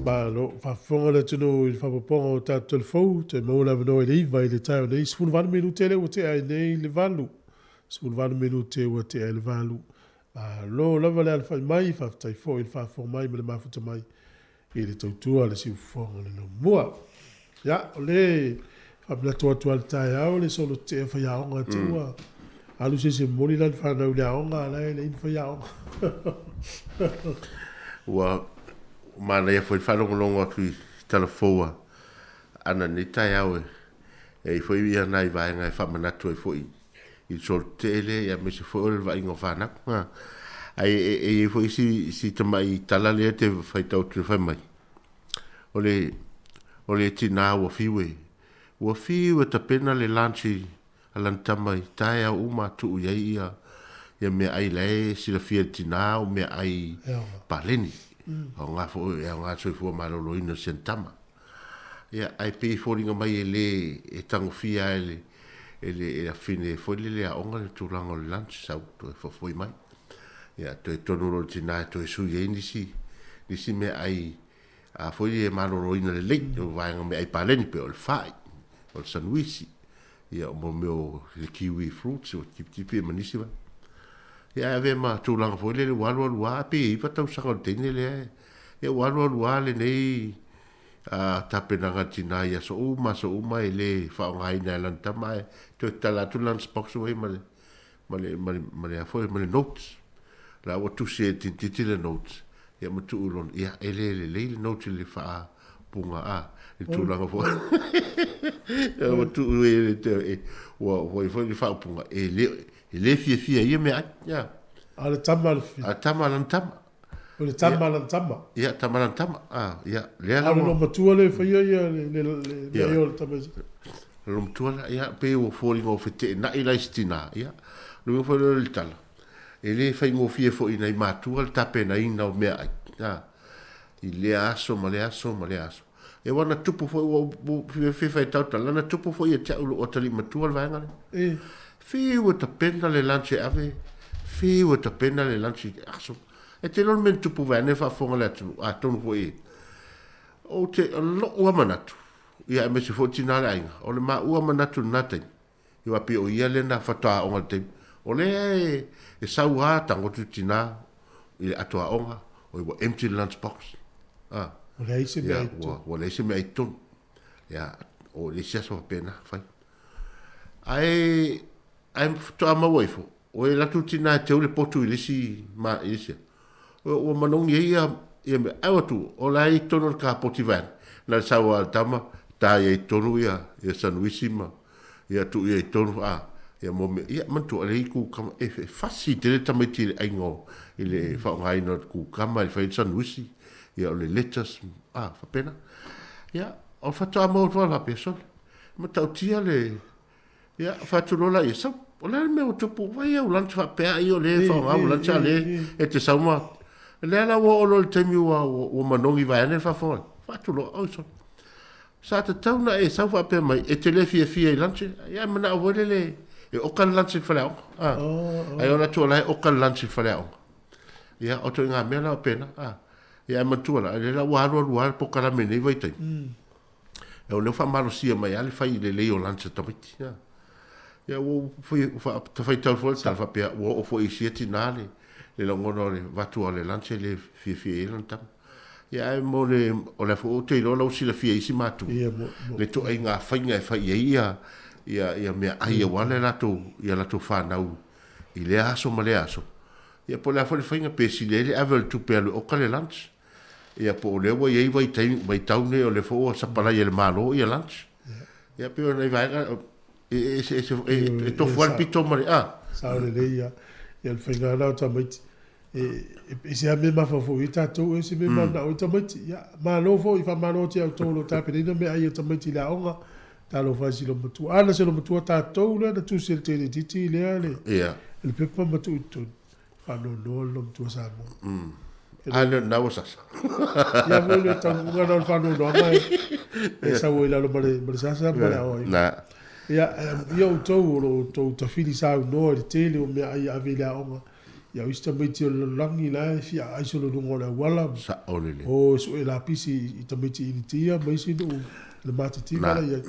Malo, faafofoga le atunuu i le faaopoopoga o tatou telefou, toe maua le avanoa i le 9 i le taeao nei, 18 minute lea ua tea ai nei le 8. 18 minute ua tea i le 8. Malo lava le alafai mai, faafetai foi i le faafofoga mai ma le mafuta mai i le tautua a le siufofoga o le laumua. Ia, o le faamanatu atu lava i le taeao le solo tetee a faiaoga te ua alu se isi e momoli lana fanau i le aoga a o la e leai ni faiaoga. Ua manaia foi le faalogologo atu i tala fou a Ana i lenei taeao e i ai foi nai vaega e faamanatu ai foi i le solo tetee lea, ia aemaise foi o le vaaiga o fanau. Ae e i ai foi si, si tamai tala lea te faitau atu fai mai. O le, o le tinā ua fiu e, ua fiu e tapena le lunch i a lana tama i taeao uma tuu i ai ia, ia meaai la e silafia e le tinā o meaai paleni. Aoga foi, e aoga le soifua maloloina o si ana tama. Ia, ae pei e foliga mai e le e tagofia e le e le afine foi lele aoga le tulaga o le lunch sau toe foafoi mai. Ia, toe tonu loa le tina e toe sui ai nisi nisi meaai a foi lele e maloloina lelei, o vaega meaai paleni pei o le fai, o le sanuisi, ia o mea o le kiwi fruits, o tipitipi ma nisi vaega. Ia ae avea ma tulaga foi lele ua alualu lava pei e 9 tausaga o le teine lea, ia ua alualu lava lenei tapenaga a le tina i aso uma aso uma e le faaaogaina e lana tama ae toe tatala atu le lunch box ua i ai ma le ma le ma le ma le a foi ma le notes. La ua tusi e le tintiti le notes ia ma tuu i lona ia e le lelei le notes i le faapuga a i le tulaga foi ua tuu e le ua foi foi le faaupuga e le e le fiafia i ia meaai ia. A le tama a le A le tama a lana tama. O le tama a lana tama. Ia, tama a lana tama. A, ia, lea la. A o le loomatua lea e faia ia le le le mea ia o le tama. Le loomatua la, ia, pei ua foliga ua feteenai la i si tinā, ia. O le uiga foi lea o le tala, e le faigofie foi i nai matua le tapenaina o meaai, a, i lea aso ma lea aso ma lea aso. Ia aua na tupu foi, ua ou fia faitau tala, na tupu foi ia te au lou atalii matua le vaega lea. E. Fiu e tapena le lunch e ave, fiu e tapena le lunch i aso. E te iloa le mea na tupu vaeane faafofoga le atunuu, atonu foi e, ou te, o lou lava manatu, ia aemaise foi o tina o le aiga, o le maua manatu i lena taimi, Aua pei o ia lea na faatoa aoga i le taimi. O lea e sau lava tago atu tina i le ato aoga, oi ua empty le lunch box. Ah. Ua leai se mea i totonu. Ua leai se mea i totonu. Ia, o le isi aso faapena, fai. Ae, ae faatoa maua ifo, o e alu atu le tina e teu le potu i le isi, ma, i le isi. Ua manogi ai ia, ia mea. Ae ua tu, o la e i totonu o le kapoti vaeane. Na le sau lava a le tama, ta ia i totonu ia, ia sanuisi ma, ia tuu ia i totonu, a, ia mo mea, ia manatua, e leai kukama, e, e fasi tele tamaiti i le aiga o, i le faaaogaina o le kukama e fai ai le sanuisi, ia o le lettuce, a, faapena. Ia, o le faatoa maua atu lava faapea, sole, e matautia le, Ia, fai atu loa laia, sau, o le a le mea ua tupu, vai au lunch faapea ai o lea e faaaoga au lunch a o lea e te sau ma... Lea la ua oo loa i le taimi ua, ua manogi vaeane le faafofoga, fai atu loa, oi sole, sa tatau ona e sau faapea mai e te le fiafia i lunch, ia e manao foi lele e oka le lunch i le faleaoga. A, ai o atu o la e oka le lunch i le faleaoga. Ia, o ituaiga mea la faapena. A, ia ae manatua la, lea la ua alualu lava le polokalame i lenei vaitaimi. E o lea ua faamalosia mai lava le fai lelei o lunch a tamaiti. Ia, ia ua ou fai, faitau foi le tala faapea, ua oo foi i sia tina le, le lagona o le avatu o le lunch e le fiafia i ai lana tama. Ia ae mo le, o lea foi ou te iloa la ua silafia e isi matua, Ia, mo, mo. le ituaiga faiga e fai i ai ia, ia, ia meaai aua le latou, ia latou fanau i lea aso ma lea aso. Ia po o le a foi le faiga, pe sili ai le ave o le tupe e alu e oka le lunch. Ia po o lea ua i ai vaitaimi, vaitau nei o lea foi ua sapalai e le Malo ia lunch. Ia pei o nai vaega e e e e e tofu lava le pito ma le a. Sao lelei ia. Ia le faiga lena o tamaiti. E e ese lava mea e mafaufau i ai tatou, ese mea e mananao ai tamaiti. Ia malo foi, faamalo atu ia outou o lo o tapenaina meaai a tamaiti i le aoga. Talofa i si loomatua. A na se loomatua tatou lea na tusi e le teine itiiti lea le le pepa ma tuu i totonu. Faanoanoa le loomatua Samoa. A lea lena ua sasa. Ia foi le taunuuga lena o le faanoanoaga e sau ai i lalo ma le sasa ma le aoaiga. Na. Ia, ae amuia outou o lo o outou tafili saunoa i le tele o meaai e ave i le aoga. Ia o isi tamaiti o le lalolagi la e fia aai solo i luga o le auala. Sao lelei. O e sue lapisi i tamaiti Initia ma isi nuu le matitiva la i ai.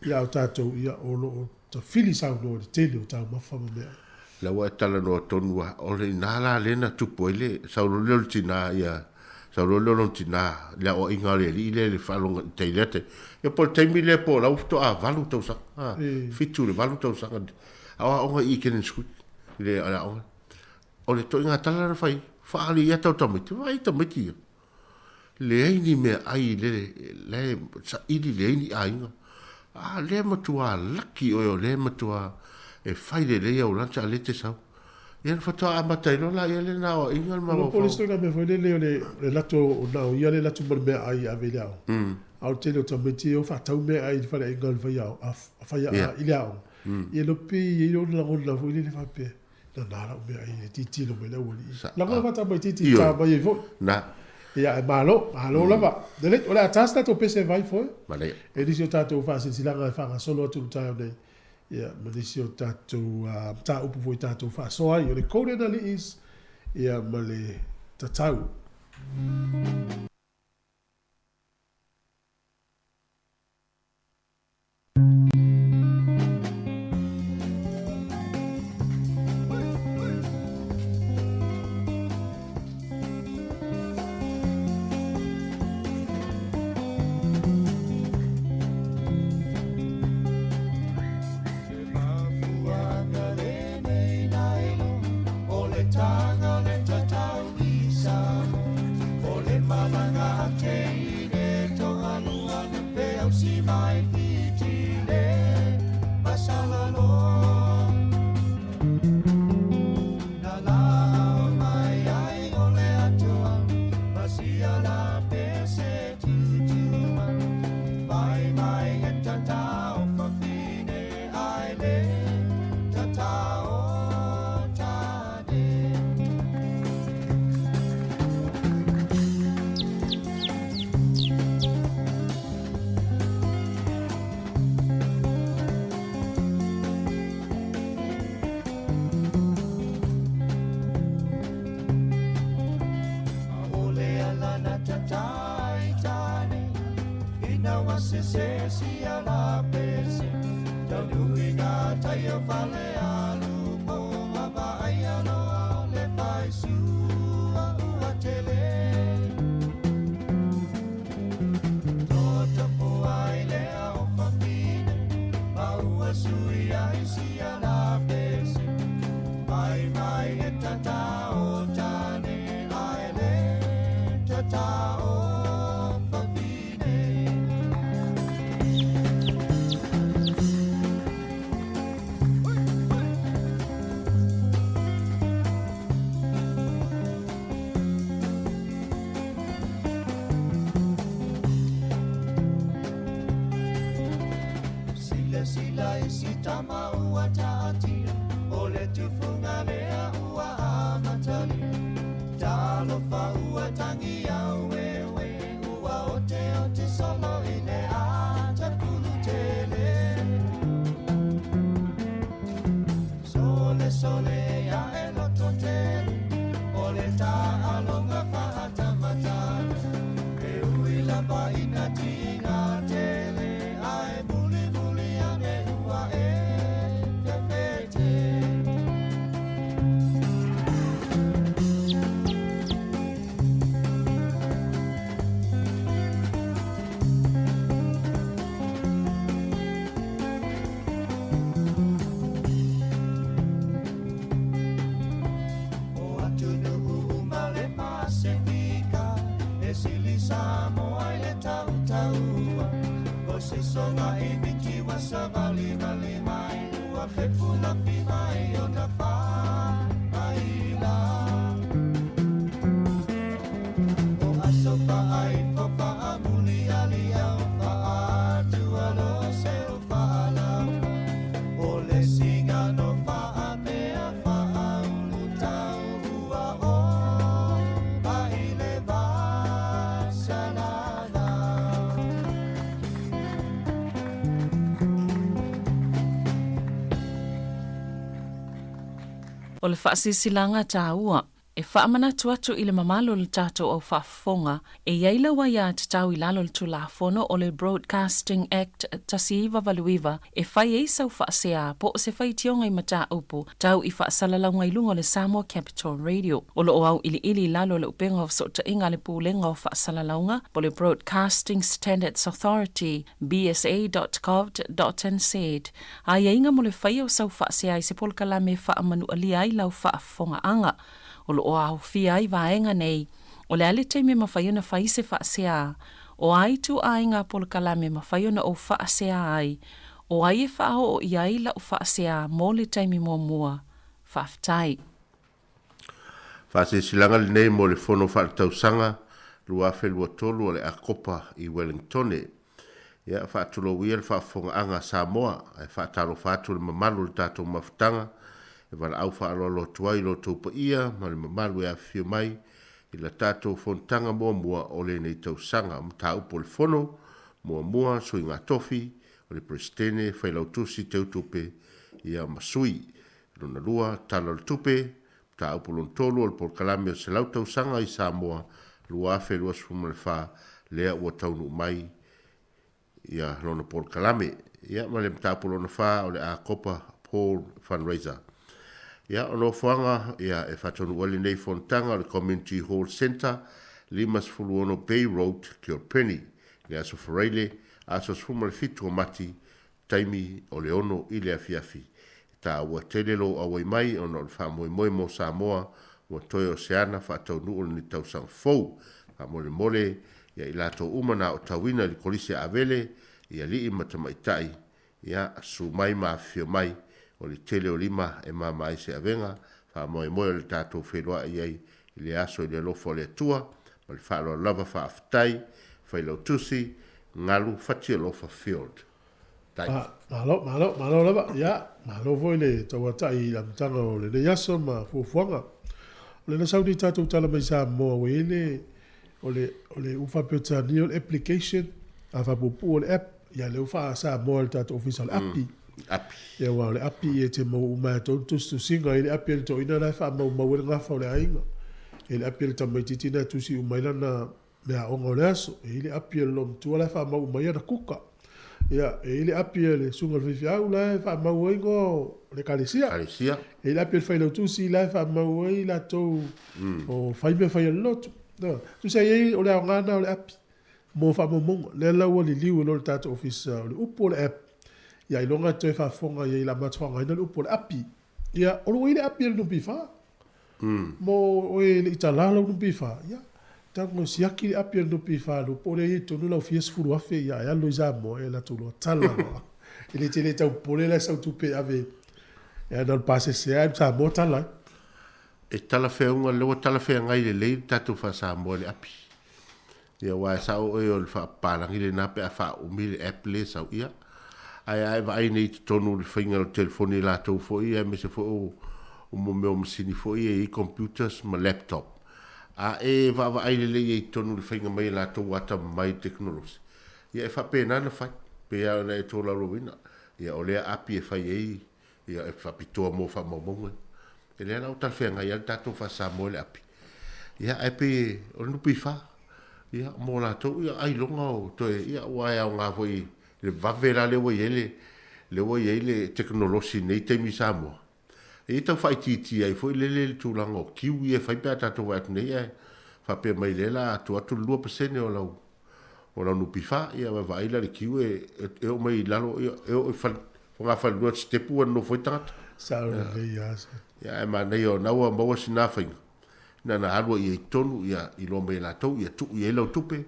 Ia a o tatou, ia o lo o tafili saunoa i le tele o taumafa ma meaai. La ua e talanoa tonu lava, o le ina la lea na tupu ai le sau loa lea o le tina ia, sau loa lea o lona tina i le aoaiga a le alii lea i le faalogo i tai i lea taimi. Ia po o le taimi lea po o la ua faatoa 8 tausaga, a, 7 i le 8 tausaga a o aoga i i Kennedy School i le aoga. O le ituaiga tala na fai, faaali ia tau tamaiti, vaai tamaiti ia. Leai ni meaai i le, la e saili leai ni aiga. A lea matua laki oe o lea matua e fai lelei au lunch a lea e te sau. Ia na faatoa amata ai loa laia lea na aoaiga le mafaufau. O le isi mea foi lele o le lato o na o ia le lato ma le meaai e ave i le aoga. A o le tele o tamaiti e o faatau meaai i le faleaiga o le faiaoga, a fai i le aoga. Ia le pei e i ai lona lagona foi lele faapea, nana lau meaai e tilotilo mai le aualii. Lagona faatamaitiiti i ta mai ai foi. Na. Ia ae malo, malo lava. Lelei, o le a ta se tatou pese vai foe. Manaia. E nisi o tatou faasilasilaga e faagasolo atu i le taeao nei. Ia, ma nisi o tatou mataupu foi tatou faasoa ai. O le Golden Aliis, ia ma le tatau. O le faasilasilaga taua, e faamanatu atu i le mamalu o le tatou au faafofoga, e i ai lau aiatatau i lalo o le Tulafono o le Broadcasting Act 1989 e fai ai sau faasea po o se faitioga i mataupu tau i faasalalauga i luga o le Samoa Capital Radio. O lo o auiliili i lalo o le upega o fesootaiga a le Pulega o Faasalalauga po o le Broadcasting Standards Authority, bsa.govt.nz, aiaiga mo le faia o sau faasea i se polokalame e faamanualia ai lau faafofogaaga. O lo o aofia ai vaega nei, o le a le taimi e mafai ona fai se faasea, o a ituaiga polokalame e mafai ona ou faasea ai, o ai e faaoo i ai lau faasea mo le taimi muamua. Faafetai. Faasilasilaga lenei mo le Fono Faaletausaga 2023 o le Akopa i Wellingtone. Ia, faatulou ia le faafofogaaga a Samoa, ae faatalofa atu le mamalu o le tatou mafutaga e valaau faaaloalo atu ai i lo outou paia ma le mamalu e afifio mai i la tatou fonotaga muamua o lenei tausaga. O mataupu o le Fono, muamua, Suiga Tofi o le Peresetene, Failautusi Teutupe, ia ma Sui. Lona lua, Tala o le Tupe, Mataupu lona tolu o le Polokalame o 100 Tausaga i Samoa 2024 lea ua taunuu mai ia lona polokalame. Ia ma le mataupu lona fa o le Akopa Paul Fundraiser. Ia o nofoaga ia e faataunuu ai lenei fonotaga o le Community Hall Centre, 56 Bay Road, Kilkenny, le Aso Faraile, aso 17 o Mati taimi o le 6 i le afiafi. E taua tele lou auai mai ona o le faamoemoe mo Samoa ua toe o se ana faataunuu lenei tausaga fou. Faamolemole ia i latou uma na aotauina i le Kolisi a Avele, i alii ma tamaitai, ia, susu mai ma afifio mai, o le tele o lima e mama ai se avega, faamoemoe o le tatou feiloai ai i le aso i le alofa o le Atua, ma le faaaloalo lava faafetai, Failautusi, Galu Fatialofa Field. Tai. Ah, malo, malo, malo lava. Ia, malo foi le tauatai i le amataga o lenei aso ma fuafuaga. O le na sau nei tatou tala mai Samoa ua i ai le, o le, o le upu faa-Peretania o le application, a faapuupuu o le app, ia lea ua faa-Samoa e le tatou ofisa o le api. Api. Ia aua o le api e te maua uma ai tonu tusitusiga, e i ai le api a le toeaina la e faamaumau ai le gafa o le aiga. E i ai le api a le tamaitiiti na e tusi uma ai lana meaaoga o le aso. E i ai le api a le loomatua la e faamau uma ai ana kuka. Ia, e i ai le api a le susuga i le faifeau la e faamau ai igoa o le ekalesia. Ekalesia. E i ai le api a le failautusi la e faamau ai latou o fai mea fai a le lotu. Tusa e i ai, o le aoga lena o le api mo faamaumauga. Lea la ua liliu e loa le tatou ofisa o le upu o le app, ia ailoga e toe faafofoga i ai o le a matou faaaogaina le upu o le api. Ia, o lo o i ai le api a le NPF. Mo oe e le i tala lau NPF, ia, tago e siaki le api a le NPF lo po o lea e i ai i totonu lau fia 10,000, ia, e alu i Samoa, e latou loa tala loa. E le tele tau popole la e sau tupe e ave, e na o le pasese lava e Samoa tala ai. E talafeauga, lea ua talafeagai lelei le tatou faa-Samoa i le api. Ia aua e sao oe o le faapapalagi lena pe a faaumi le app lea e sau. Ia, ae a e vaai nei i totonu o le faiga o le telefoni a latou foi aemaise foi o o mo mea o masini foi ia e i ai computers ma laptop. A e vaavaai lelei ai i totonu i le faiga mai e latou ua atamamai i le tekonolosi, ia e faapena ona fai, pei lava ona e tolaulauina. Ia o lea api e fai ai Ia, e faapitoa mo faamaumauga. E lea la ua talafeagai lava le tatou faa-Samoa i le api. Ia, ae pei o le NPF, ia, mo latou, ia, ailoga o toe, ia, aua e aoga foi i le vave la lea ua i ai le, lea ua i ai le tekonolosi i lenei taimi i Samoa. E tau faaitiitia ai foi lele le tulaga o kiu ia e fai pe a tatou vaai atu nei ae faapea mai lea la a tuu atu le 2% o lau o lau NPF, ia vaai la le kiu e, e oo mai i lalo, ia, e oo i fale, Fogafalelua sitepu ua nonofo ai tagata. Sao lelei lava sa. Ia ae manaia o na ua maua sina faiga, na ona alu ai i totonu ia iloa mai e latou ia tuu i ai lau tupe.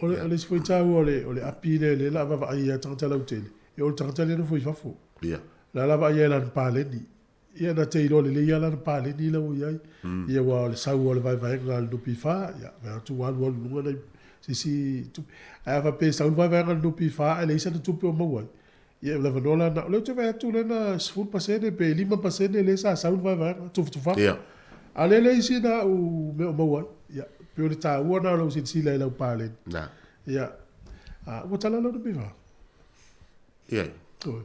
O le, o le isi foi taua o le, o le api lea lea la a vaavaai ai tagata lautele, e oo i le tagata lea e nofo i fafo. Ia. La la vaai ai i lana paleni. Ia na te iloa lelei lava lana paleni la ua i ai. Ia aua o le sau o le vaevaega a le NPF, ia vae atu ua alu alu i luga nai se isi tupe. Ae a faapea e sau le vaevaega a le NPF ae leai sana tupe o maua ai, ia o le avanoa la lena. O lea ou te vaai atu lea na 10% pe 5% lea sa sau le vaevaega, tufatufaga. Ia. A o lea e leai sina au mea o maua ai. Ia, pei o le taua lena o lou silasila i lau paleni. Na. Ia, a ua tala lau NPF? Ia. Oi.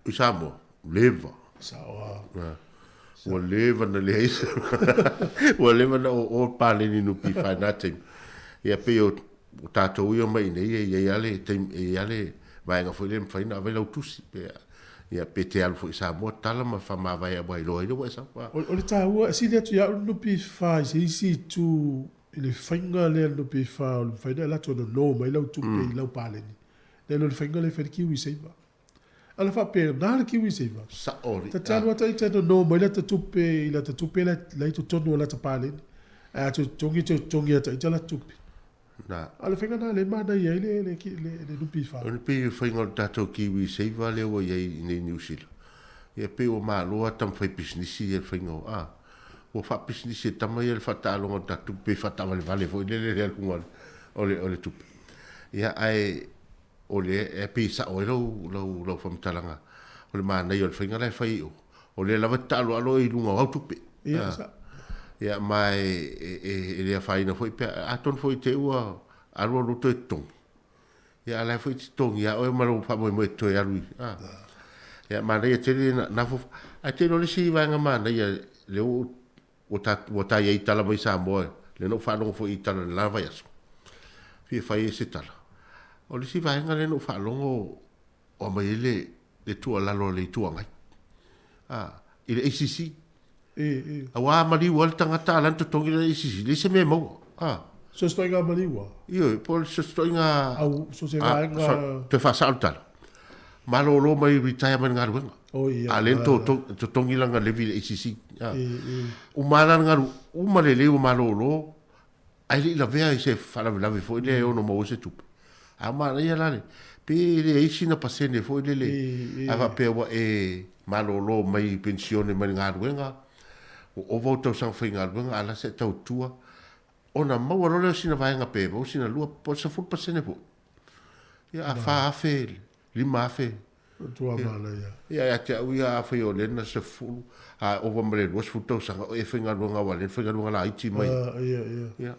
I Samoa, leva. Sao lava. Ua leva na leai se ua leva na oo le paleni NPF i na taimi. Ia pei o tatou ia omai iinei e i ai lava le taimi e i ai lava le vaega foi lea e mafai ona ave ai lau tusi pe ia pe te alu foi i Samoa tala ma faamavae aua e iloa ai lea ua e sau. O le taua, e sili atu ia au le NPF i se isi itu i le faiga lea a le NPF o le mafai ona e alu atu e nono mai lau tupe i lau paleni, nai lo le faiga lea e fai ai le KiwiSaver. A na faapena le KiwiSaver, Sao ta te alu ata ita e nono mai lata tupe i lata tupe la i totonu o lata paleni, ae a toe totogi, toe totogi ata ita lata tupe. Na. A o le faiga lena lea e manaia ai le NPF. O le pei o le faiga o le tatou KiwiSaver lea ua i ai i inei i Niu Sila, ia pei ua malo lava tama faipisinisi ia le faiga o, a, ua faapisinisi e tama ia le faataaloga o le tatou tupe, pei faataavalevale foi lele le aluga o le tupe. Ia, ae o le, e pei e sao ai lau, lau, lau faamatalaga, o le manaia o le faiga la e fai i o, o lea lava e taaloalo oe i luga o au tupe. Ia, ah. sa. Ia, ma e, e, e, e le afaina foi pe, atonu foi i te i ua alu alu toe totogi. Ia, a la e foi e te totogi ia oe ma lou faamoemoe e toe alu i, ah. Ia, manaia tele na, na fofo. Ae tele o le isi vaega manaia, lea ua Ua ta, ua ta i ai tala mai Samoa, lea na ou faalogo foi i tala i le la vaiaso, fia fai ai se tala. O le isi vaega lea na ou faalogo o aumai ai le, le tuualalo a le Itu Agai, a, i le ACC. E, e. Aua a maliu lava le tagata a la na totogi lana ACC, leai se mea e maua. A. So se toaiga maliu a? Ioe, po o se toaiga... Au, so se vaega... Toe faasao le tala. Malolo mai retire mai le galuega. Oh, ia, a lea na totogi lana levy i le ACC. E, e. Uma la le galu, uma lelei ua malolo, ae le i lavea i se faalavelave foi lea e ono maua ai se tupe. A manaia la le, pe leai sina pasene foi lele, a faapea ua e malolo mai penisione mai le galuega, ua ova ou tausaga faigaluega, a la se tautua, ona maua loa lea o sina vaega pe maua sina lua po o le 10% foi. Ia, a 4,000, 5,000. Tua manaia. Ia, ia te au ia, afai o lea na 10, a ova ma le 20 tausaga o e faigaluega aua o lea na faigaluega laiti mai. Ia, ia. Ia,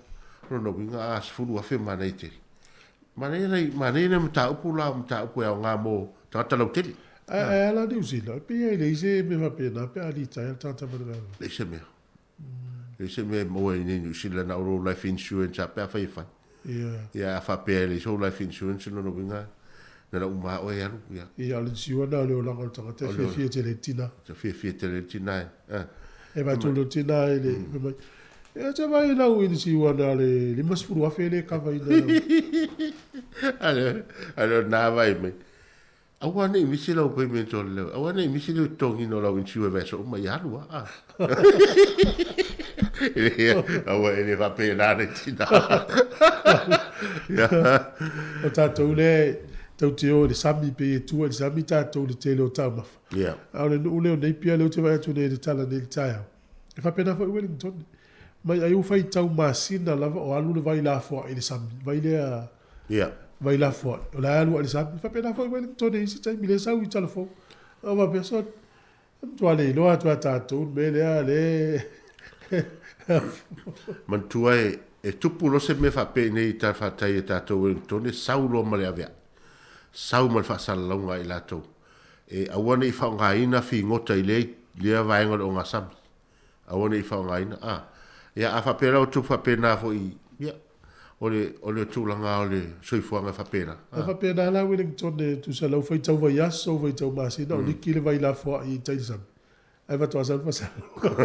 o lona uiga a 10,000 manaia tele. Manaia nai, manaia nai mataupu la, o mataupu e aoga mo tagata lautele. Ae a la Niu Sila, e pei e leai se mea faapena pe a litaea le tagata mai le galuega. Leai se mea. Leai se mea e maua i inei Niu Sila na o lou life insurance lava pe afai e fai. Ia. Ia a faapea e leai sou life insurance lona uiga na ona uma lava oe e alu. Ia. Ia o le insurance o le olaga o le tagata e fiafia tele ai le tina. E fiafia tele ai le tina e. E vaai atu le tina i le fai mai, Ia te vaai i lau insurance a le 50,000 lea e kava ina lau. A le o na vaai mai. Aua ne i misi lau payment o le, aua ne i misi le totogiina o lau insure e vaiaso uma, ia alu a. Aua e le faapena le tina. O tatou lea tou te o i le sami, pei e tua i le sami tatou i le tele o taumafa. Yeah. A o le nuu lea o Napier lea ou te vaai atu nei i le tala nei i le taeao, e faapena foi Wellington. Mai ai ua faitau masina lava o alu le vai lafoai i le sami, vai lea yeah. vai lafoai, o la e alu ai i le sami. E faapena foi Wellington i isi taimi lea e sau i Talafou. A faapea, so, e matua le iloa atu lava tatou le mea lea, le Manatua e, e tupu loa se mea faapea i inei i talafatai a tatou Wellington, e sau loa ma le aveae, sau ma le faasalalauga a i latou, e aua ne i faaaogaina figota i lea, lea vaega o le ogasami. Aua ne i faaaogaina, a. Ia, a faapea la ua tupu faapena foi, ia, o le, o le tulaga o le soifuaga e faapena. A faapena la Wellington e tusa lau faitau vaiaso, faitau masina, o liki le vai lafoai i tai le sami, ae faatoa sau le faasalaga.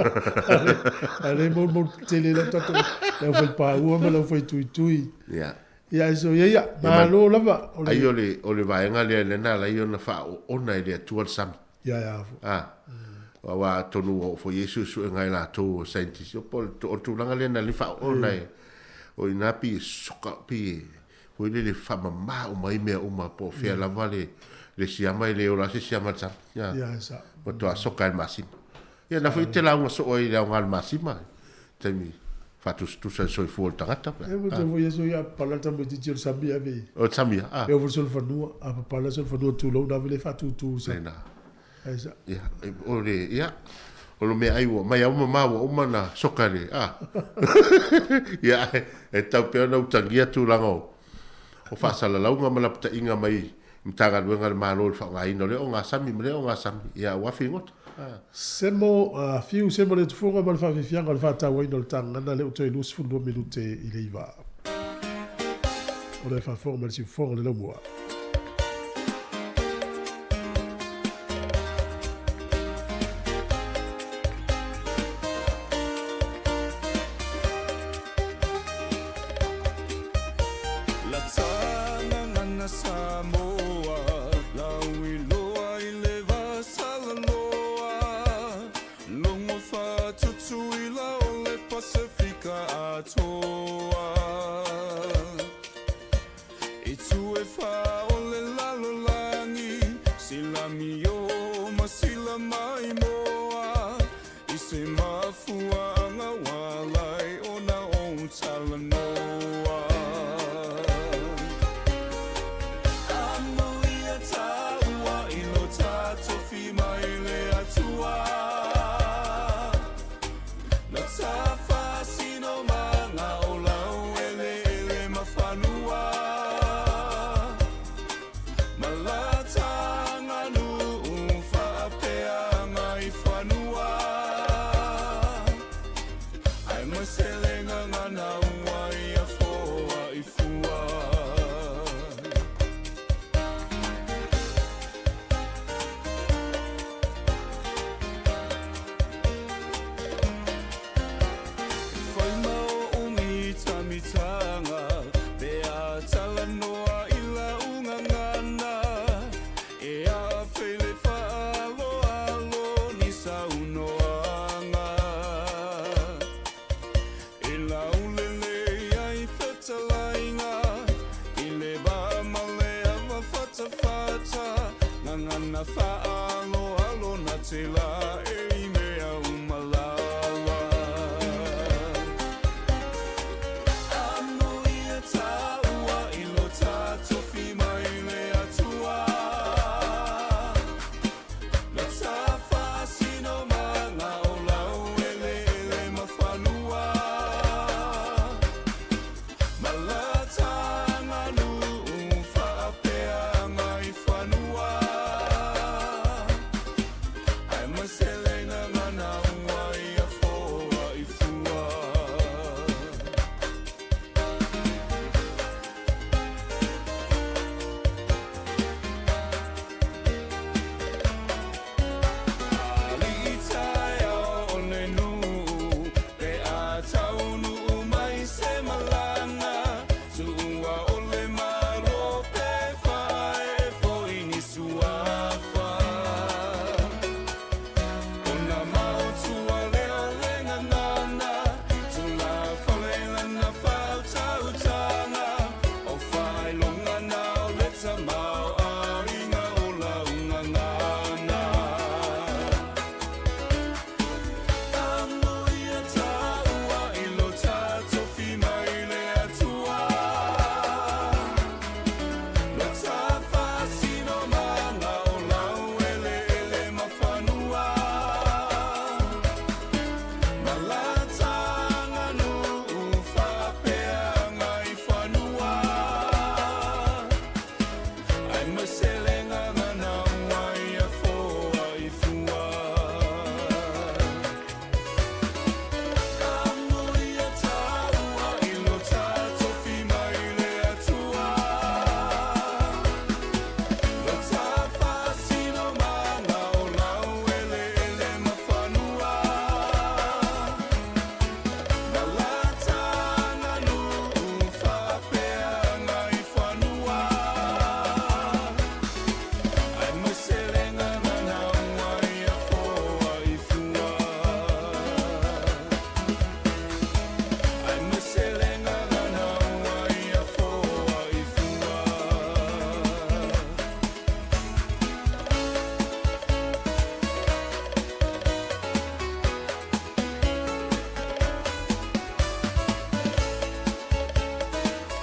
A o lea e molimoli tele lau tatou, le aufaipaua ma le aufaituitui. Ia. Ia, ae soia ia, malo lava. O le... Ai o le, o le vaega lea lea na ala ai ona faaoona e le Atua le sami. Ia, ia foi. A, aua atonu ua oo foi i ai suesuega a i latou o scientist, po o le tulaga lea na le faaoona e, o i ina pei e soka, pei e, foi lele faamama uma ai mea uma, po o fea lava le, le siama e le ola lava se siama i le sami. Ia, e sao. Matua soka e le masima. Ia, na foi e te lauga soo ai i le aoga o le masima, taimi faatusatusa i le soifua o le tagata. E mo te foi aso ia papala le tamaitiiti o le sami ave i. O le sami a. E ovo le solofanua, a papala le solofanua tulou na ave le faatutu i sami. Lena. Ai sa. Ia, o le, ia, o le meaai ua mai au ma ua uma na soka le, a. Ia, e tau pea ona utagia tulaga o, o faasalalauga ma lapataiga mai Matagaluega a le Malo i le faaaogaina o lea ogasami ma lea ogasami, ia aua figota. Semo, Fiu Semo le Tufuga ma le faafiafiaga o le faatauaina o le Tagana lea ua toe 22 minute i le 9. O le faafofoga mai le siufofoga o le laumua.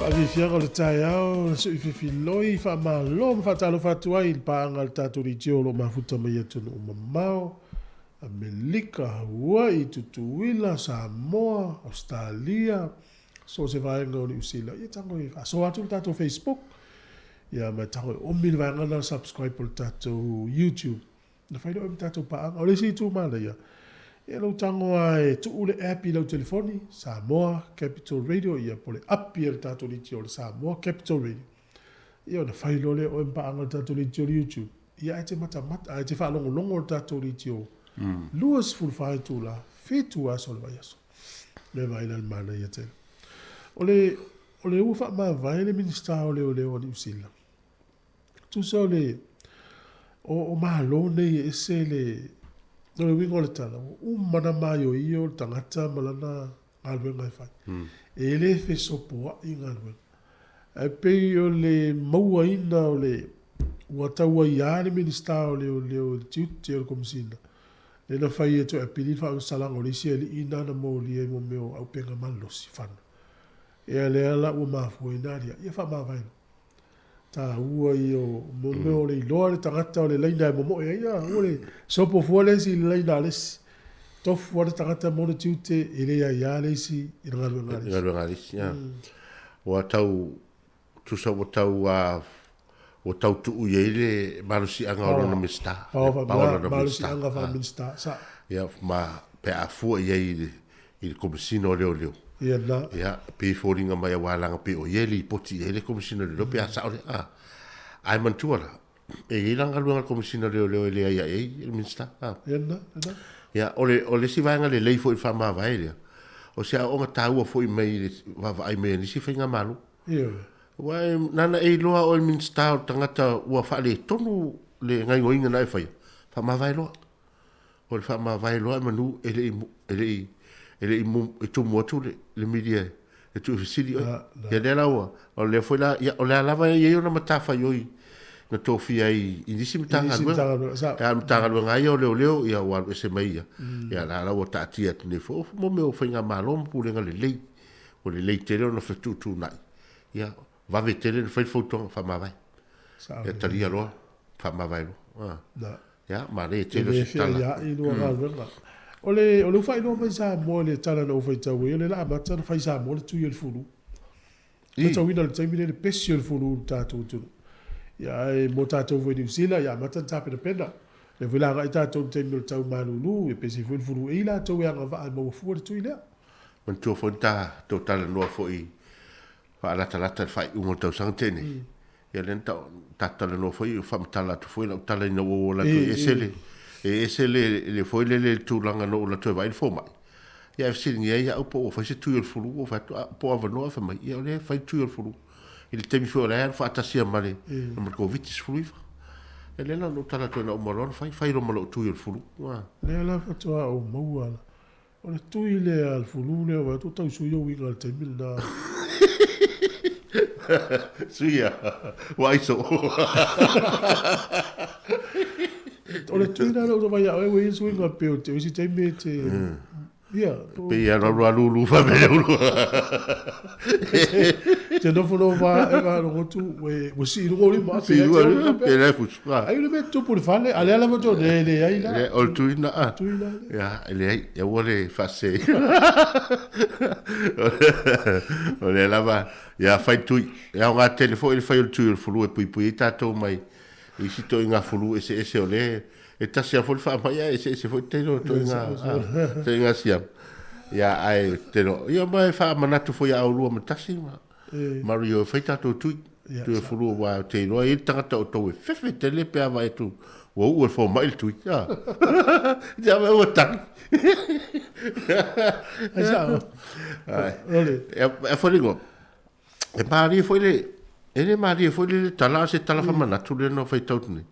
Faafiafiaga o le taeao, le sui fefiloi, faamalo ma faatalofa atu ai i le paaga a le tatou leitio o lo o mafuta mai atunuu mamao, Amelika, Hawaii, Tutuila, Samoa, Ausetalia, so o se vaega o Niu Sila. Ia tago e faasoa atu le tatou Facebook, ia ma tago e omi le vaega lena subscribe o le tatou YouTube. Na fai lea oe ma tatou paaga. O le isi itu manaia, ia lou tago lava e tuu le app i lau telefoni, Samoa Capital Radio, ia po o le api a le tatou leitio o le Samoa Capital Radio. Ia ona fai loa lea o oe ma paaga i le tatou leitio i le YouTube, ia ae te matamata, ae te faalogologo i le tatou leitio 24 itula, 7 aso o le vaiaso. Mea vaai la le manaia tele. O le, o le ua faamavae le Minisita o Leoleo a Niu Sila, Tusa o le o, o Malo nei e ese le o le uiga o le tala, ua uma ona maioio le tagata ma lana galuega e fai. Mm. E le fesopoai galuega. Ae pei o le mauaina o le ua tau aiā le Minisita o Leoleo i le tiute o le Komesina, lea na fai e toe apili le faamasalaga o le isi alii na na molia i mo mea o auupega malolosi, fana. Ia lea la ua mafua ai na aliae, ia faamavae loa. Taua ia o mo mea o le iloa le tagata o le laina e momoe ai, ia aua le sopo fua le isi i le laina a le isi. Tofu lava le tagata ma ona tiute, e le aia le isi i le galuega a le isi. Galuega a le isi, ia. Ua tau, tusa ua tau, ua tau tuu i ai le malosiaga o lona Minisita. Paoa faapena, malosiaga faa-Minisita, sa. Ia, ma pe a fua i ai i le i le Komesina o Leoleo. Ia na. Ia, pei e foliga mai aua leaga pei o ia e lipoti i ai le Komesina o Leoleo pe a sao lea. A, ae manatua la, e i ai la galuega a le Komesina o Leoleo e leai ae ai le Minisita. A. Ia na, ia na. Ia, o le, o le isi vaega lelei foi i le faamavae lea, o se aoaoga taua foi mai le vaavaai mai a nisi faigamalo. Ioe. Aua e, nana e iloa oe le Minisita o le tagata ua faaletonu le gaioiga na e faia, faamavae loa. O le faamavae loa manu e le i e le i e le i e tumu atu le le media e tuu e fesili oe. Ia lea la ua o lea foi la ia o le a lava e i ai ona matafaioi na tofia ai i nisi Matagaluega. Ia Matagaluega lava ia o Leoleo ia ua alu ese mai ia. Ia la la ua taatia atu nei foi mo mea o faigamalo ma pulega lelei. Ua lelei tele ona fetuutuunai. Ia vave tele ona fai le fautuaga faamavae. Ia talia loa faamavae loa. Ia, manaia tele o se tala. E le feaia'i lua galuega. O le, o le ua faailoa mai Samoa i le tala na ou faitau ai, o le la amata ona fai Samoa le tui o le fulu. Matauina i le taimi lenei le pesi o le fulu i le tatou atunuu. Ia, ae mo tatou foi i Niu Sila, ia amata ona tapenapena. O lea foi la agai tatou i le taimi o le tau malulu, ia pesi foi le fulu. E i ai latou e agavaa e maua fua le tui lea. Manatua foi na tatou talanoa foi faalatalata i le faaiuga o le tausaga na tea nei. Ia lea na tatou talanoa foi, faamatala atu foi lau tala ina ua ou alu atu e ese le, e ese le, le foi lele le tulaga na ou alu atu e vaai le fomai. Ia ae fesiligia ai au po ua fai se tui o le fulu, ou fai atu, po o avanoa, fai mai, ia o lea e fai le tui o le fulu. I le taimi foi o la e alu faatasi ma le, ma le Koviti-19. Ia lea la na ou tala atu ai na uma loa ona fai, fai loa ma lou tui o le fulu. Lea la faatoa ou maua O le tui lea a le fulu lea ua atu tau sui ou uiga i le taimi lena. Sui a, ua aiso. O le tui lea ua vaai ia oe ua i ai suiga pei o te o isi taimi e te ia Pei e alualu alulu faapea ulu. Te nofonofo lava e faalogo atu ua sii i luga ou lima. Sii i luga pe le fusu. Ai le mea tupu i le fale, a lea lava to le leai la. O le tui na. Tui la. Ia, e leai, e aua le faasese. O lea lava, ia fai tui. E aoga tele foi le fai o le tui o le fulu e puipui ai tatou mai isi ituaiga fulu eseese o lea e tasi lava foi le faamai ae eseese foi le tele o ituaiga siama. Ia, ae tele o, ia ma e faamanatu foi ia oulua ma tasi ma Mario e fai tatou tui, tui o fulu aua ou te iloa e i ai le tagata o outou e fefe tele pe a vaai atu ua uu e le fomai le tui. A. Te ave ua tagi. Ai sao. Ai. E foligo. E malie foi le e le malie foi le tala se tala faamanatu lea na faitau atu nei.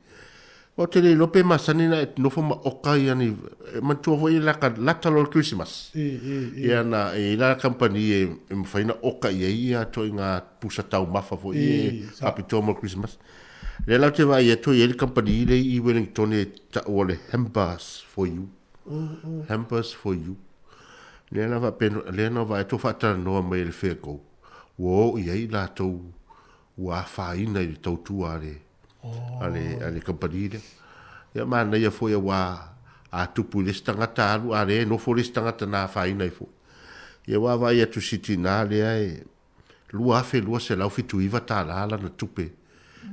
Ou te le iloa pe masani na e nofo ma oka ia ni, e manatua foi e laka, lata loa le Kerisimasi. Ia na, e i ai la kamupani e, e mafai ona oka i ai ia ituaiga pusa taumafa foi e faapitoa mo le Kerisimasi. Lea la ou te vaai atu e i ai le kamupani lea i Wellington e tau o le Hampers for you. Hampers for you. Lea la faapea, lea na vaai atu o faatalanoa mai e le Fairco, ua o i ai latou ua afaina i le tautua a le a le, a le kamupani lea. Ia manaia foi aua a tupu i le isi tagata alu, a lea e nofo le isi tagata na afaina ai foi. Ia ua vaai atu i si tinā lea e $2,279 lana tupe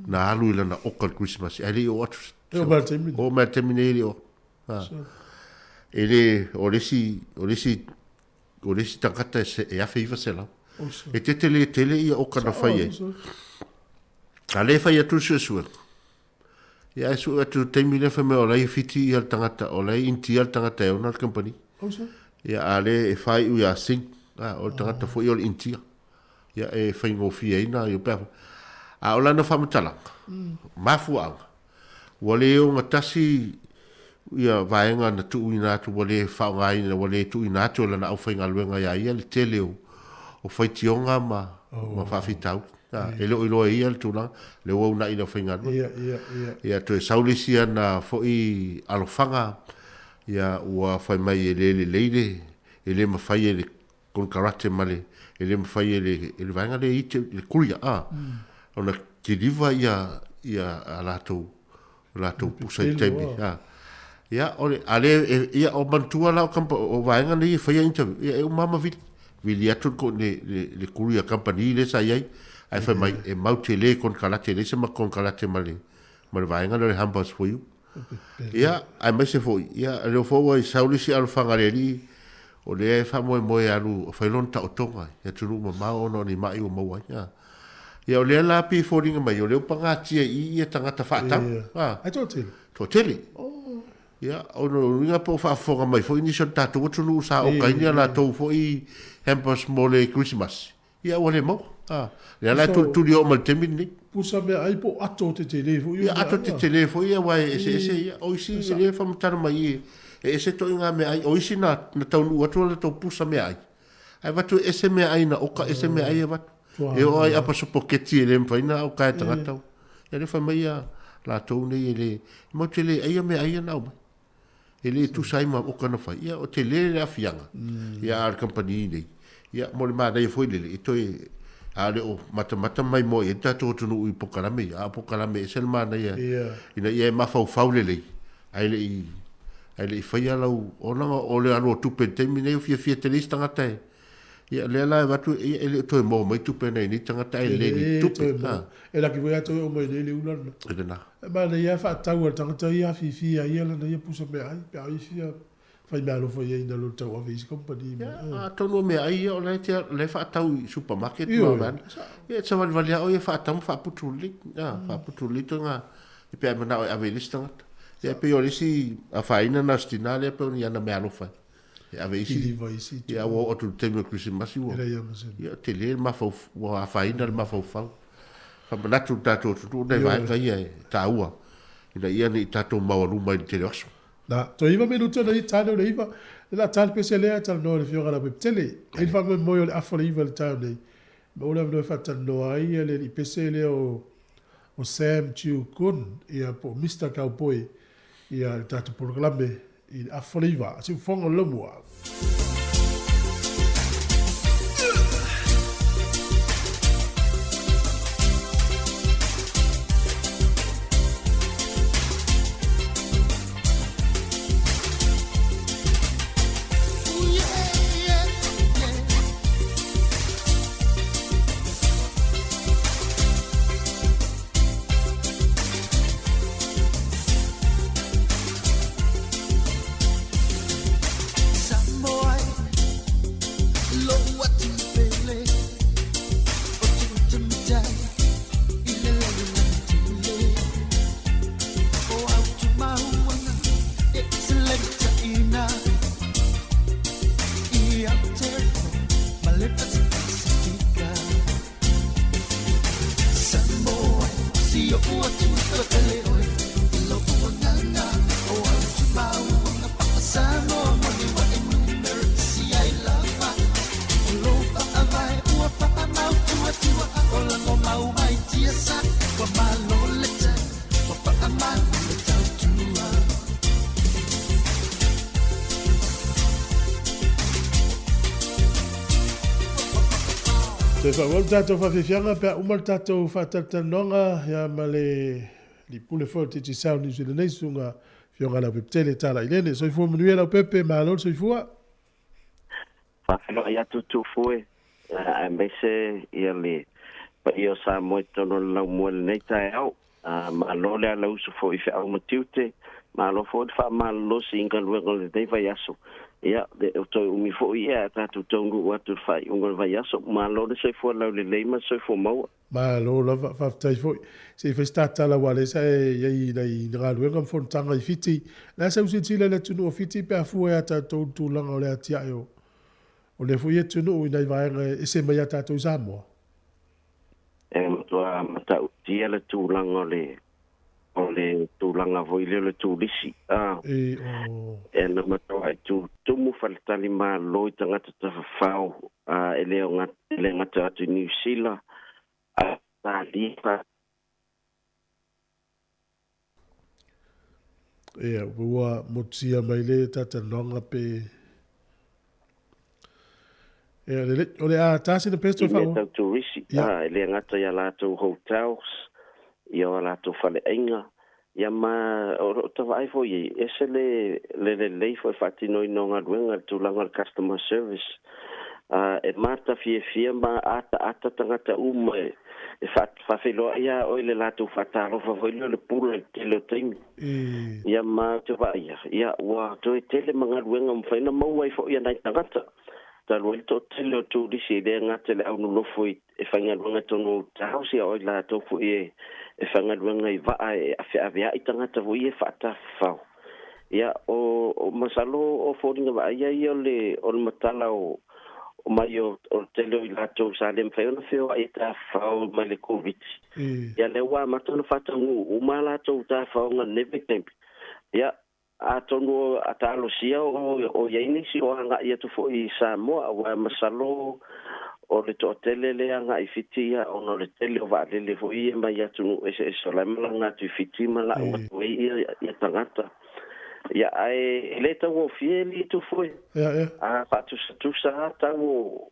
na alu i lana oka i le Kerisimasi, ae le i oo atu. E oo mai le taimi nei. Oo mai le taimi nei e le o. E le, o le isi, o le isi, o le isi tagata e $1,900. E tetele tele ia oka na fai ai. A lea e fai atu le suesuega. Ia ae sue atu i le taimi lea fai mai o la e Fiti ia le tagata, o la e Intia le tagata e ona le kamupani. Ia a lea e faaiu ia Singh, a, o le tagata foi o le Intia. Ia e faigofie ai na ia pea. A o lana faamatalaga, mafuaaga, ua le ogatasi ia vaega na tuuina atu ua le faaaogaina, ua le tuuina atu e lana aufaigaluega ia ia le tele o, o faitioga ma, ma faafitauli. A, e le o iloa e ia le tulaga, lea ua uunai i le aufaigaluega. Ia, ia, ia. Ia toe sau le isi ana foi alofaga, ia ua fai mai e le lelei le, e le mafai e le konekarate ma le, e le mafai e le, e le vaega lea i te, le courier, a, ona kiliva ia, ia a latou, latou pusa i taimi, a. Ia, o le, a le, e, ia, o manatua la o, kampa, o vaega nei e faia interview, ia, e uma ma vili, vili atu le, le, le courier company lea sa i ai, ae fai mai, e mau tele konekarate, e leai se ma konekarate ma le, ma le vaega lea o le Hampers for You. Ia, aemaise foi, ia, lea foi ua i sau le isi alofaga a le Alii, o lea e faamoemoe e alu e fai lona taotoga i atunuu mamao ona o ni ma'i ua maua ai. A. Ia, o lea la pei e foliga mai, o lea ua pagatia i i ia tagata faatau. A. Ai toatele? Toatele. Ia, o lona uiga po o faafofoga mai foi nisi o le tatou atunuu sa okaina a latou foi hampers mo le Kerisimasi. Ia ua le maua. A, lea la e tulituli oo mai le taimi lenei. Pusa meaai po o ato tetele foi ia. Ia ato tetele foi ia aua e eseese ia. O isi e le faamatala mai i e ese toaiga meaai. O isi na na taunuu atu a latou pusa meaai. Ae avatu e ese meaai na oka ese meaai e avatu. E oo lava i apa sopoketi e le mafai ona oka e tagata. Ia lea fai mai ia latou nei e le matou te le aia meaai ia na aumai. E le tusa ai ma oka na fai, ia o tele le aafiaga, ia a le kamupani nei, ia mo le manaia foi lele, e toe, a le o matamata mai moa i ai le tatou atunuu i polokalame ia, a o polokalame e ese le manaia, ina ia e mafaufau lelei, ae le i, ae le i faia lau, ona o le alu o tupe i le taimi nei, ua fiafia tele isi tagata e, ia lea la e avatu, ia e le o toe maua mai tupe a nai nei tagata ae lelei ni tupe. E laki foi ia toe oo mai nei le ula lena. E lena. E manaia lava faatau a le tagata ia afifi ai ia lana ia pusa meaai pe a o ia fia fai meaalofa i ai ina lo le tauave i isi kamupani ma. Ia, atonu o meaai ia o la e te, la e faatau i supermarket ma mea. Ia e te savalivali lava oe e faatau ma faaputu lelei. Faaputu lelei toega pe a e manao e ave i le isi tagata. Ia e pei o le isi afaina na o si tina lea pei o ni ana meaalofa e ave isi. Kiliva isi. Ia ua oo atu i le taimi o le Kerisimasi ua. E leai lava ma se. Ia tele le mafaufau, ua afaina le mafaufau. Faamanatu i le tatou atunuu nai vaega ia e taua ina ia ne i tatou maoaluma i le tele o aso. Na, toe iva minute ona ta lea o le iva, le la ta le pese lea e talanoa i le Afioga ia Leaupepe. E i ai le faamoemoe o le afa o le iva i le taeao nei, maua le avanoa e faatalanoa ai le alii pese lea o o Sam Chiu Kun, ia po o Mister Cowboy, ia i le tatou polokalame i le afa o le iva. Siufofoga o le Laumua. Toe faaauau le tatou faafiafiaga pe a uma le tatou faatalatalanoaga ia ma le alii pule foi o le Digicel New Zealand nei, Susuga Afioga Leaupepe Tala Ilele. Soifua manuia Leaupepe, malo le soifua. Faafeiloai atu Tufu e, aemaise ia le paia o Samoa i totonu o le laumua i lenei taeao. Malo le alausu foi i feau ma tiute, malo foi le faamalolosi i galuega o lenei vaiaso. Ia, le o toe umi foi ia a tatou taunuu atu i le faaiuga o le vaiaso. Malo le soifua laulelei ma le soifua maua. Malo lava, faafetai foi. Se i fai se tatala aua o lea sa e i ai i nai galuega ma fonotaga i Fiti. O le a sau silasila i le atunuu o Fiti pe a fua ia tatou i le tulaga o le atiae o lea foi atunuu i nai vaega e ese mai ia tatou i Samoa? E matua matautia le tulaga o le o le tulaga foi lea o le turisi a. E, o. E na matuai tutumu faletalimalo i tagata tafafao a, e le o e le gata atu i Niu Sila, Ausetalia. Ia, ua motusia mai le talatalanoaga pe. Ia, lelei. O le a ta sina pes toe I mea faaauau. tau turisi, Ia. a, e le gata i a latou hotels, ia o a latou faleaiga, ia ma o lo o tavaai foi i ai, e ese le, le lelei foi faatinoina o galuega i le tulaga o le customer service. A, e matafiafia ma ataata tagata uma e, e faafeiloai lava oe i le latou faatalofa foi lea o le pula i le tele o taimi. E. Ia ma ou te vaaia, ia ua toe tele ma galuega ua mafai ona maua ai foi e nai tagata. Talu ai le toatele o turisi e le gata i le au nonofo i e faigaluega i totonu o hotels, ia o i latou foi e e faigaluega i vaa e feaveai tagata foi ia e faatafafao. Ia o o masalo o foliga vaaia ia o le o le matala o o mai o o le tele o i latou sa le mafai ona feoai e tafafao mai le Koviti. E. Ia lea ua amata ona faataunuu uma a latou tafafaoga i lenei vaitaimi. Ia atonu a talosia o i ai nisi o agai atu foi i Samoa, aua masalo o le toatele lea agai i Fiti, ia, ona o le tele o vaalele foi ia mai atunuu eseese o la e malaga atu i Fiti ma lau atu ai ia tagata. Ia, ae e le taugofie alii Tufue. Ia, ia. A faatusatusa lava tau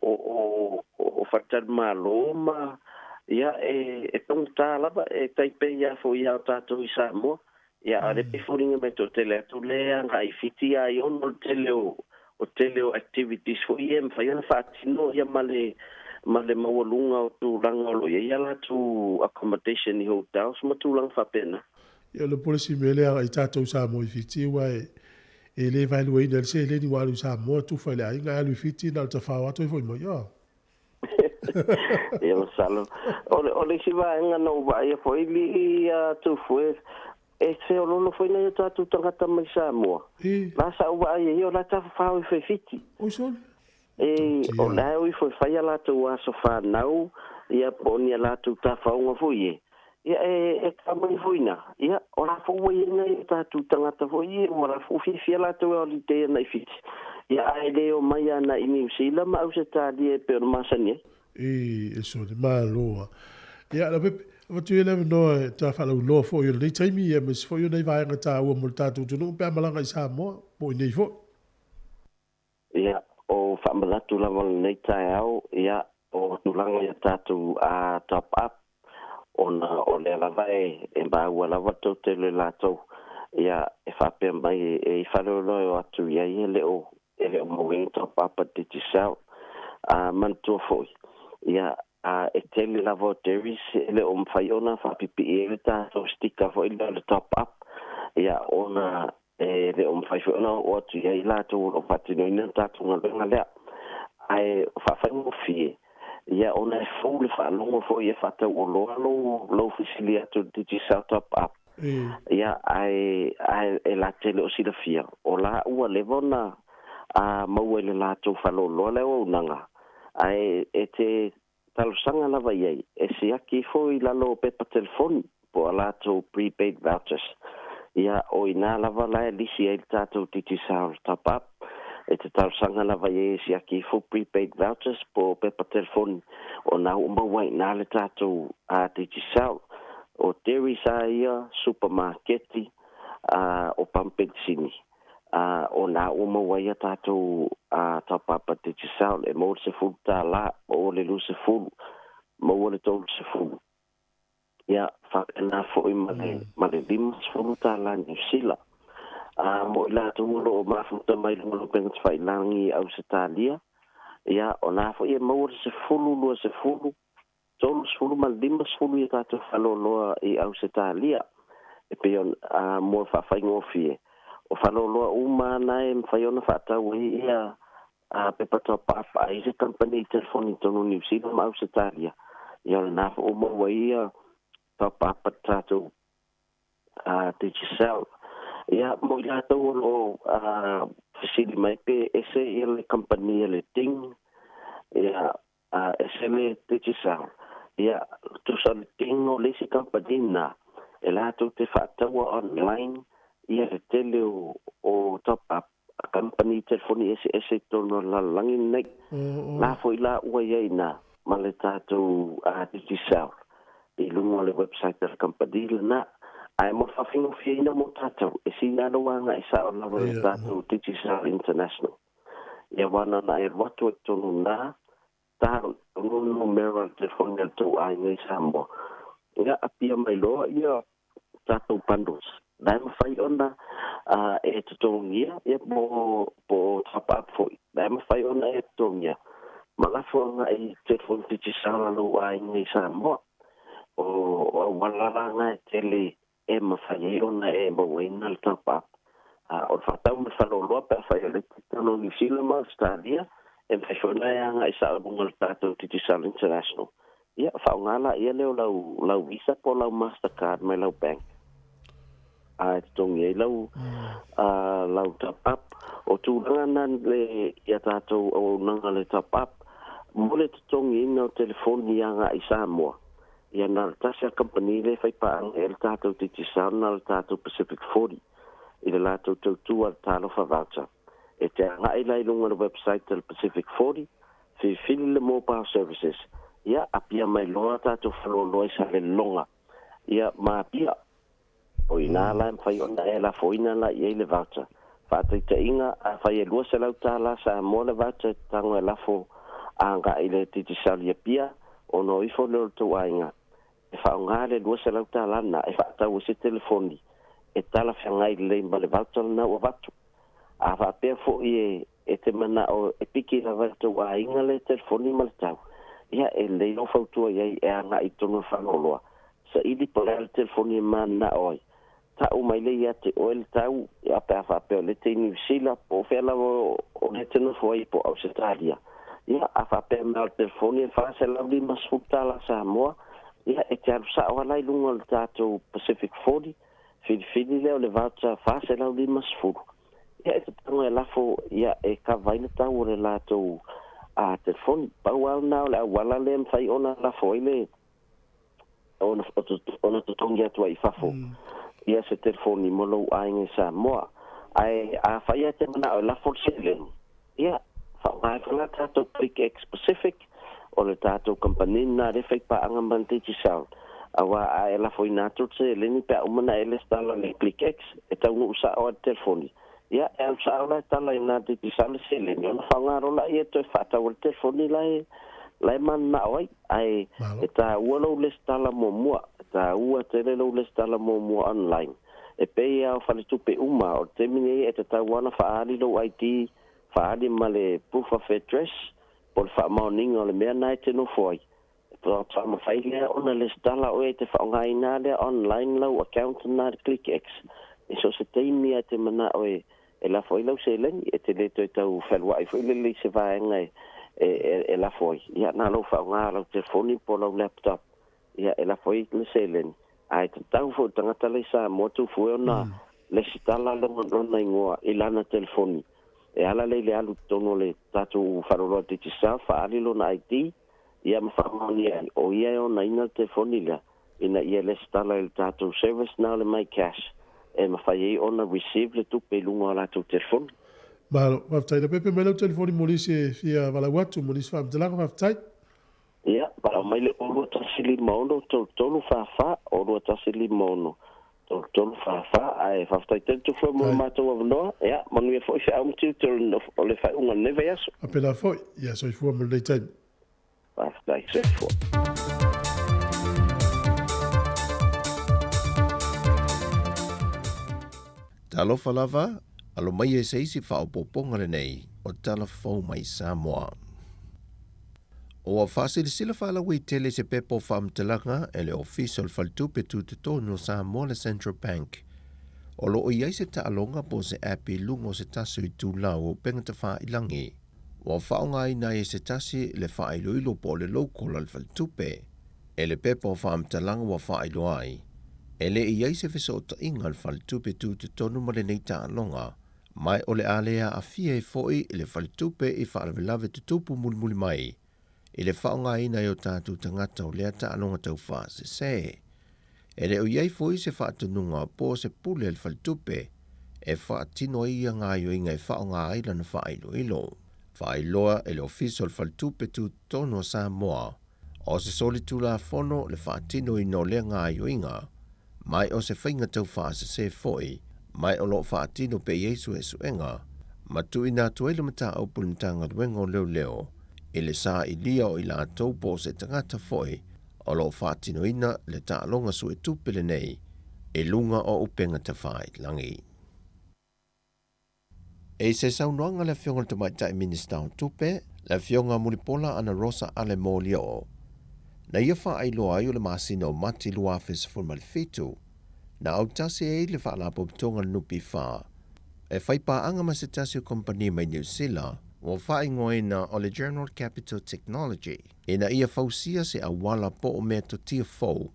o faletalimalo ma, ia, e taugata lava, e tai pei lava foi ia o tatou i Samoa. Ia, a o lea e pei e foliga mai toatele atu lea agai i Fiti ai ona o le tele o o tele o activities foi ia e mafai ona faatino ia ma le ma le maualuga o tulaga o lo o i ai a latou accommodation i hotels ma tulaga faapena. Ia, o le upu o le isi mea lea agai tatou i Samoa i Fiti aua e le vaeluaina ai le seleni ua alu i Samoa tufa i le aiga ae alu i Fiti na o le tafao atu ai foi mai. Ioe. Ia masalo. O le, o le isi vaega na ou vaaia foi alii ia Tufue, e feoloolo foi nai o tatou tagata mai Samoa. E. La sa ou vaai ai, o la e tafafao ifo i Fiti. Oi sole. E, o Tautia. la e o ifo e fai a latou aso fanau, ia po o ni a latou tafaoga foi e. Ia e, e kau mai foi ina, ia, o la foi ua i ai nai o tatou tagata foi ia, ua la foi fiafia latou e holiday ana i Fiti. Ia ae le omai ana i Niu Sila ma Ausetalia e pei ona masani ai. E, e sole, malo a. Ia, Leaupepe, avatu ia le avanoa e ta faalauiloa foi o lenei taimi, ia aemaise foi o nai vaega taua mo le tatou atunuu pe a malaga i Samoa, po o i nei foi. Ia, o faamanatu lava o lenei taeao, ia, o tulaga i a tatou top up, ona o lea lava e e maua lava le toatele o latou, ia, e faapea mai e i faleoloa e o atu i ai e le o e le o mauaina top up a Digicel. A manatua foi, ia, a e tele lava o dairies e le o mafai ona faapipii ai le tatou sticker foi lea o le top up, ia, ona e le o mafai foi ona oo atu i ai latou o lo o faatinoina le tatou galuega lea. Ae faafaigofie, ia, ona e fou le faalogo foi e faatauoloa lou, lou fesili atu i le Digicel Top Up. E. Ia, ae, ae e la te le o silafia, o la ua leva ona a maua i le latou faleoloa le auaunaga, ae e te talosaga lava i ai, e siaki ifo i lalo o pepa telefoni po o a latou prepaid vouchers. Ia, o i ina lava la e lisi ai le tatou Digicel Top Up. E te talosaga lava i ai e siaki ifo prepaid vouchers po o pepa telefoni, ona ua maua ai i ina le tatou Digicel. O dairies a ia, supamaketi, a, o pamu penisini, a, o nā ua maua ai a tātou a, top-up a Digicel e maua le $10, maua le 20, maua le 30. Ia, faapena foi ma le, ma le $50 Niu Sila. A, mo i latou o lo o mafuta mai luga o le upega tafailagi i Ausetalia, ia, o nā foi e maua le 10, 20, 30 ma le 50 ia tatou faleoloa i Ausetalia. E pei ona, a, mo le faafaigofie, o faleoloa uma lava na e mafai ona faatau ai ia a, pepa taupaapa a i se kamupani telefoni i totonu o Niu Sila ma Ausetalia, ia o lena foi ua maua ai ia taupaapa tatou a Digicel. Ia, mo i latou o lo o fesili mai pe ese ia le kamupani a le Ting, ia, a ese le Digicel. Ia, tusa o le Ting o le isi kamupani lena, e latou te faataua online ia le tele o top-up a kamupani telefoni eseese i totonu o le lalolagi lenei. La foi la ua i ai ina ma le tatou Digicel i luga o le website a le kamupani lena. Ae mo le faafaigofieina mo tatou, e sili lava lou agai sao lava i le tatou Digicel International. Ia aua na ona e alu atu ai i totonu i ina, talo i totonu le numera o le telefoni a le tou aiga i Samoa. Ia apia mai loa ia tatou bundles. La e mafai ona e totogia ia po o top up foi. La e mafai ona e totogia ma lafo agai i telefoni Digicel a lou aiga i Samoa. O auala la na e tele e mafai ai ona e mauaina le top up. O le faatau ma le faleoloa pe afai o lea e te totonu o Niu Sila ma Ausetalia, e mafai foi ona e agai sao i luga o le tatou Digicel International. Ia, faaaoga laia lea o lau, lau Visa po o lau Mastercard mai lau bank a e totogi ai lau, lau top up. O tulaga na le, ia tatou auaunaga le top up, mo le totogiina o telefoni agai i Samoa, ia na o le tasi lava kamupani lea e faipaaga i ai le tatou Digicel na o le tatou Pacific 40 i le latou tautua le Talofa Voucher. E te agai la i luga o le website a le Pacific 40, filifili le mobile services, ia apia mai loa tatou faleoloa i Salelologa, ia ma Apia. O i ina la e mafai ona e lafoina la i ai le voucher. Faataitaiga, afai e $200 Samoa le voucher e tago e lafo agai i le Digicel i Apia, ona o ifo lea o le tou aiga, e faaaoga le $200 lena e faatau ai se telefoni e talafeagai lelei ma le voucher lena ua avatu. A faapea foi e te manao e piki lava e le tou aiga le telefoni ma le tau, ia e lelei lou fautua i ai e agai i totonu o le faleoloa, saili po o le a le telefoni e mananao ai. Tau mai lea ia te oe le tau, ia pe a faapea o lea e te i Niu Sila, po o fea lava o lea e te nofo ai po o Ausetalia. Ia, a faapea mai o le telefoni e $450 Samoa, ia e te alu sao lava la i luga o le tatou Pacific 40, Filifili lea o le voucher 450, ia e tatau e lafo ia e kava ai le tau o le latou a telefoni. Pau lava lena o le auala lea e mafai ona lafo ai le ona ona totogi atu ai i fafo ia se telefoni mo lou aiga i Samoa. Ae afai lava e te manao e lafo le seleni, ia faaaoga ai foi la tatou Click X Pacific, o le tatou kamupani lena lea e faipaaga ma le Digicel, aua a e lafoina atu le seleni pe a uma ona e lesitala i le Click X, e taunuu sao lava i le telefoni. Ia, e alu sao la e tala i ina Digicel le seleni, ona faaaoga loa lea e toe faatau ai le telefoni la e la e mananao ai. Ae e taua lou lesitala muamua, e taua tele lou lesitala muamua online. E pei lava o faletupe uma, o le taimi nei e tatau lava ona faaali lou ID, faaali ma le proof of address, po o le faamaoniga o le mea lena e te nofo ai. E faatoa mafai lea ona lesitala oe e te faaaogaina lea online lau account lena i le ClickX. I so o se taimi lava e te manao e e lafo ai lau seleni, e te le toe tau fealuai foi lele i se vaega e e e lafo ai. Ia na o lou faaaoga o lau telefoni po o lau laptop ia e lafo ai le seleni. Ae tatau foi i le tagata la i Samoa Tufue ona lesitala lona igoa i lana telefoni. E ala lea i le alu i totonu o le tatou faleoloa Digicel, faaali lona ID, ia ma faamaonia ai, o ia e onaina le telefoni lea, ina ia lesitala i le tatou service na o le MyCash, e mafai ai ona receive le tupe i luga o latou telefoni. Malo, faafetai. Lepepe mai lau telefoni mo nisi e fia valaau atu mo nisi faamatalaga, faafetai. Ia, valaau mai le 0 2 1 5 6 3 3 4 4, 0 2 1 5 6 3 3 4 4, ae faafetai tele Tufue mo le matou avanoa. Ia, manuia foi feau ma tiute o le faaiuga o lenei vaiaso. Faapena foi. Ia soifua mo lenei taimi. Faafetai, soifua. Talofa lava, alo maia i se isi faaopoopoga lenei o Tala Fou mai Samoa. Ua faasilasila faalauaitele i se pepa o faamatalaga e le Ofisa o le Faletupe Tutotonu o Samoa le Central Bank, o lo o i ai se taaloga po o se app i luga o se tasi o itulau o upega tafailagi ua faaaogaina ai e se tasi le faailoilo po o le local a le faletupe. E le pepa o faamatalaga ua faailoa ai, e le i i ai se fesootaiga a le Faletupe Tutotonu ma lenei taaloga, ma o le a le aafia ai foi le faletupe i faalavelave tutupu mulimuli mai i le faaaogaina e o tatou tagata o lea taaloga taufaasese. E le o i ai foi se faatonuga po o se pule a le faletupe e faatino ai ia gaoioiga e faaaoga ai lana faailoilo. Faailoa e le Ofisa o le Faletupe Tutotonu o Samoa, o se solitulafono le faatinoina o lea gaoioiga, ma o se faiga taufaasese foi, ma o lo o faatino pea i ai suesuega, ma tuuina atu ai le mataupu i le Matagaluega o Leoleo i le sailia o i latou po o se tagata foi o lo o faatinoina le taaloga suetupe lenei i luga o upega tafailagi. I se saunoaga a le Afioga i le Tamaitai Minisita o Tupe, le Afioga Mulipola Anarosa Ale Molioo, na ia faailoa ai o le masina o Mati 2017, na autasi ai le Faalapotopotoga a le NPF e fai paaga ma se tasi o kamupani mai Niu Sila, ua faaigoaina o le General Capital Technology, ina ia fausia se auala po o metotia fou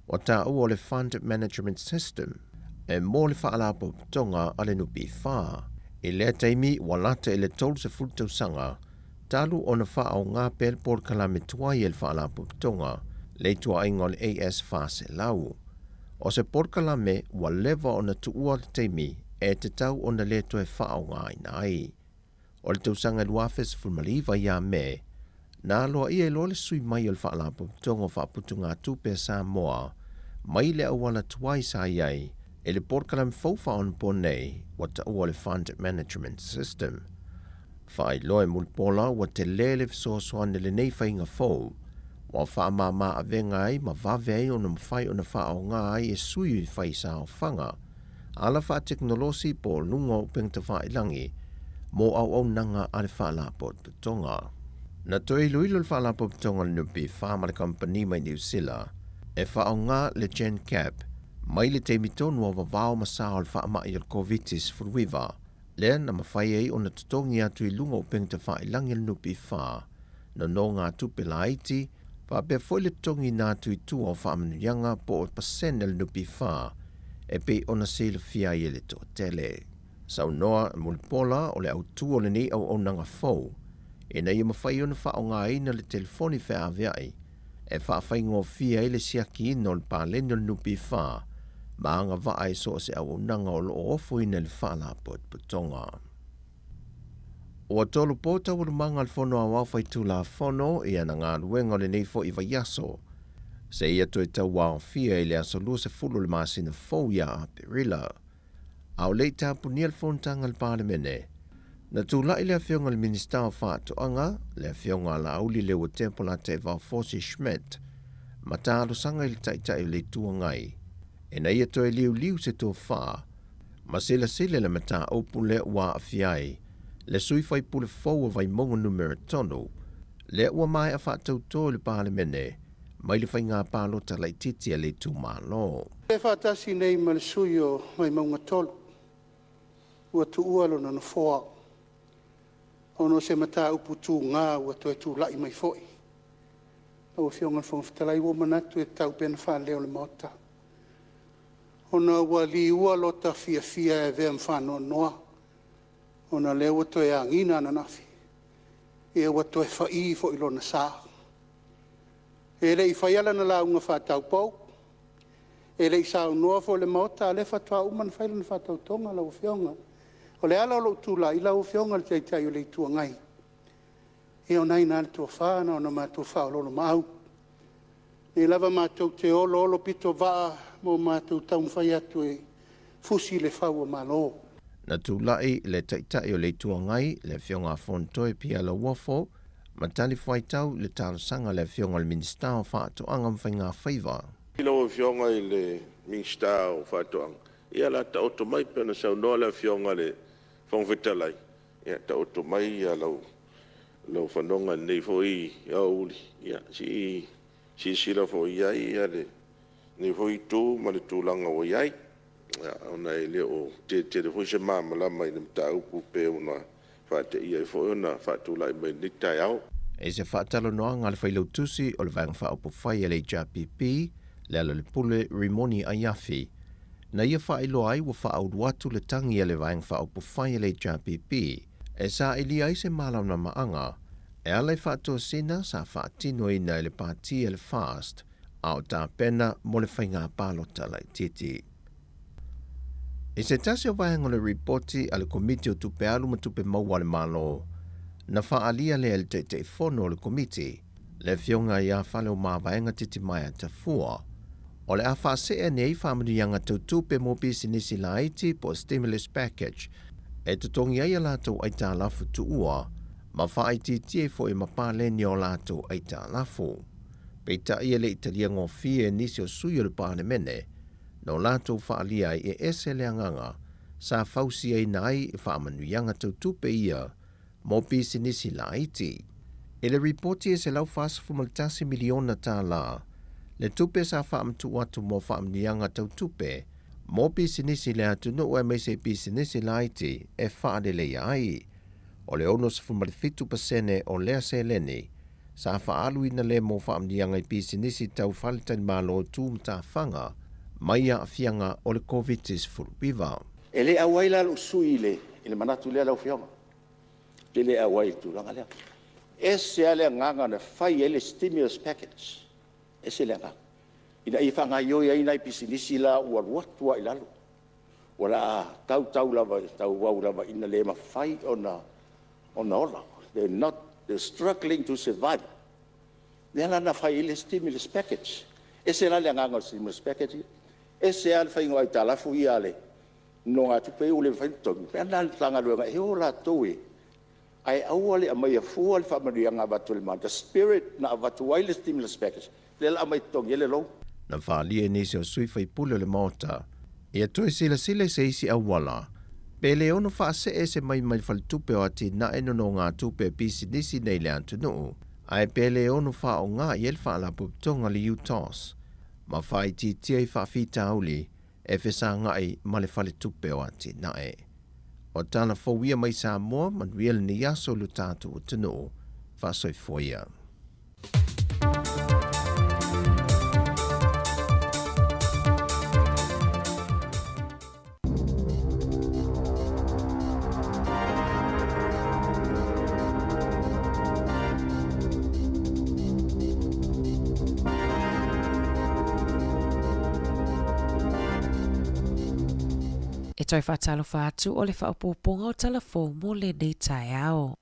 ua taua o le Fund Management System e mo le Faalapotopotoga a le NPF. I lea taimi ua lata i le 30 tausaga talu ona faaaoga pea le polokalame tuai e le Faalapotopotoga le ituaiga o le AS 400. O se polokalame ua leva ona tuua le taimi e tatau ona le toe faaaogaina ai. O le tausaga e 2019 ia Me, na aloaia ai loa le sui mai o le Faalapotopotoga o Faaputugatupe a Samoa mai le auala tuai sa i ai i le polokalame fou faaonaponei ua taua o le Fund Management System. Faailoa e Mulipola ua tele le fesoasoani i lenei faiga fou ua faamama avega ai ma vave ai ona mafai ona faaaoga ai e sui fai saofaga ala faatekonolosi po o luga o upega tafailagi mo auaunaga a le Faalapotopotoga. Na toe iloilo le Faalapotopotoga a le NPF ma le kamupani mai Niu Sila e faaaoga le GenCap mai le taimi tonu o vavao ma sa o le faamai o le Koviti-19, lea na mafai ai ona totogi atu i luga o upega tafailagi a le NPF nonogatupe laiti faapea foi le totogiina atu i tua o faamanuiaga po o pasene a le NPF e pei ona silafia ai e le toatele. Saunoa Mulipola o le autu o lenei auaunaga fou ina ia mafai ona faaaogaina le telefoni feaveai e faafaigofie ai le siakiina o le paleni o le NPF ma agavaa i so o se auaunaga o lo o ofoina i le Faalapotopotoga. Ua tolopo taualumaga a le Fono Aoao Faitulafono i ana galuega o lenei foi vaiaso, seia toe tauaofia i le aso 20 o le masina fou ia Aperila. A o le i tapunia le fonotaga a le Palemene, na tulai le Afioga i le Minisita o Faatoaga, le Afioga a Laauli Leuatepo Lataevao Fosi Schmidt, ma talosaga i le Taitai o le Itu Agai ina ia toe liuliu se tofa ma silasila i le mataupu lea ua aafia ai le sui faipule fou o Vaimauga Numera 3, lea ua maea faatautō i le Palemene mai le faiga palota laitiiti a le itumalo. E faatasi nei ma le sui usufono o Vaimauga 3 ua tuua lona nofoa ona o se mataupu tuga ua toe tulai mai foi. Lau Afioga i le Fofoga Fetalai, ua ou manatu e tatau pea ona faaleo i le Maota, ona ua liua lota fiafia e avea ma faanoanoa ona o lea ua toe agiga ananafi ua toe fai foi lona sa. E le i faia lana lauga faataupou, e le i saunoa foi i le Maota, a o lea faatoa uma ona fai lana faatautoga lau Afioga. O le ala o lou tulai lau Afioga i le Taitai o le Itu Agai, ia o lena e i ina le tofa, na ona matou faaoloolomaau. O lenei lava matou te oloolopitovaa ma matou taumafai atu e fusi le fau o Malo. Na tulai le Taitai o le Itu Agai, le Afioga a Fonotoe Pierre Lauofo, ma talifuaitau i le talosaga a le Afioga i le Minisita o Faatoaga ma Faigafaiva. Lau Afioga i le Minisita o Faatoaga, ia o le a taoto mai pei ona saunoa le Afioga i le Fofoga Fetalai, ia taoto mai lau lou fanoga i lenei foi aoauli, ia se i silasila foi i ai lenei foi Itu ma le tulaga ua i ai, ona e le o tele tele foi se malamalama i le mataupu e pei ona faateia ai foi ona faatulai mai i lenei taeao. I se faatalanoaga a le Failautusi o le Vaega Faaupufai a le HRPP, Lealailepule Rimoni Aiafi, na ia faailoa ai ua faaulu atu le tagi a le Vaega Faaupufai a le HRPP e sailia ai se malamalamaaga e ala i faatosina sa faatinoina e le Pati a le FAST a o tapena mo le faiga palota laitiiti. I se tasi o vaega o le Ripoti a le Komiti o Tupe Alu ma Tupe Maua a le Malo, na faaalia lea e le Taitaifono o le Komiti, le Afioga ia Faleomavaega Titimaea Tafua, o le a faasee ane ai faamanuiaga tau tupe mo pisinisi laiti po o stimulus package e totogi ai a latou aitalafu tuua ma faaitiitia ai foi ma paleni o latou aitalafu. Peitai e le i talia gofie e nisi o sui o le Palemene na o latou faaalia ai e ese le agaga sa fausiaina ai faamanuiaga tau tupe ia mo pisinisi laiti. I le ripoti e $141 miliona tālā le tupe sa faamatuu atu mo faamanuiaga tau tupe mo pisinisi i le atunuu aemaise i pisinisi laiti e faaleleia ai. O le 67% o lea seleni sa faaaluina lea mo faamanuiaga i pisinisi tau faletalimalo tu matafaga mai aafiaga o le Koviti-19. E le auai la lou sui usufono i le manatu lea lau Afioga. Ou te le auai i le tulaga lea. E ese lava le agaga na fai ai le stimulus package, e ese le agaga, ina ia faagaoioi ai nai pisinisi la ua alu atu lava i lalo, ua o le a tau lava tauau lava ina le mafai ona ola. They are struggling to survive. Lea la na fai ai le stimulus package. E ese la le agaga o le stimulus package ia, ese lava le faiga o aitalafu ia a nonogatupe ia ua le mafai ona totogi, o le mea lena a le Matagaluega e o latou e… ae aua le aumaia fua le faamanuiaga na avatu e le Malo, the spirit na avatu ai le stimulus package lea o le a aumai e totogi ai le loan. Na faaalia e nisi o sui faipule o le Maota ia toe silasila i se isi auala pe le ono faasee ese mai mai le Faletupe o Atinae Nonogatupe a Pisinisi nei le atunuu, ae pe le ono faaaoga i ai le Faalapotopotoga le UTOS ma faaitiitia i faafitauli e fesagai ma le Faletupe o Atinae. O tala fou ia mai Samoa, manuia lenei aso i lo tatou atunuu. Faasoifua ia. E toe faatalofa atu o le faaopoopoga o tala fou mo lenei taeao.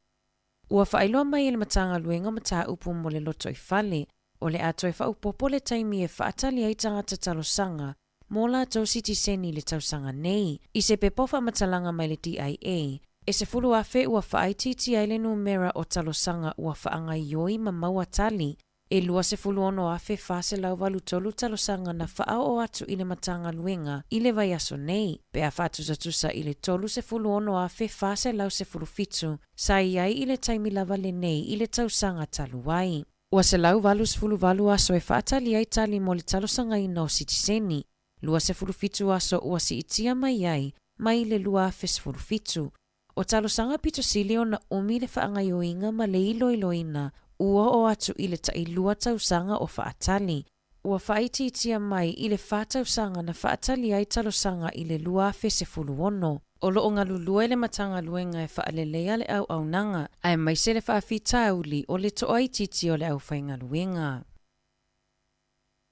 Ua faailoa mai e le Matagaluega o Mataupu mo le Lotoifale, o le a toe faaopoopo le taimi e faatali ai tagata talosaga mo latou sitiseni i le tausaga nei. I se pepa o faamatalaga mai le DIA, e 10,000 ua faaitiitia ai le numera o talosaga ua faagaioi ma maua tali, e 26,483 talosaga na faaoo atu i le Matagaluega i le vaiaso nei, pe a faatusatusa i le 36,417 sa i ai i le taimi lava lenei i le tausaga talu ai. Ua 188 aso e faatali ai tali mo le talosagaina o sitiseni, 27 aso ua siitia mai ai mai le 2017. O talosaga pito sili ona umi le faagaioiga ma le iloiloina ua oo atu i le tailua tausaga o faatali. Ua faaitiitia mai i le fa tausaga na faatali ai talosaga i le 2016. O lo o galulue le Matagaluega e faaleleia le auaunaga, aemaise le faafitauli o le toaitiiti o le aufaigaluega.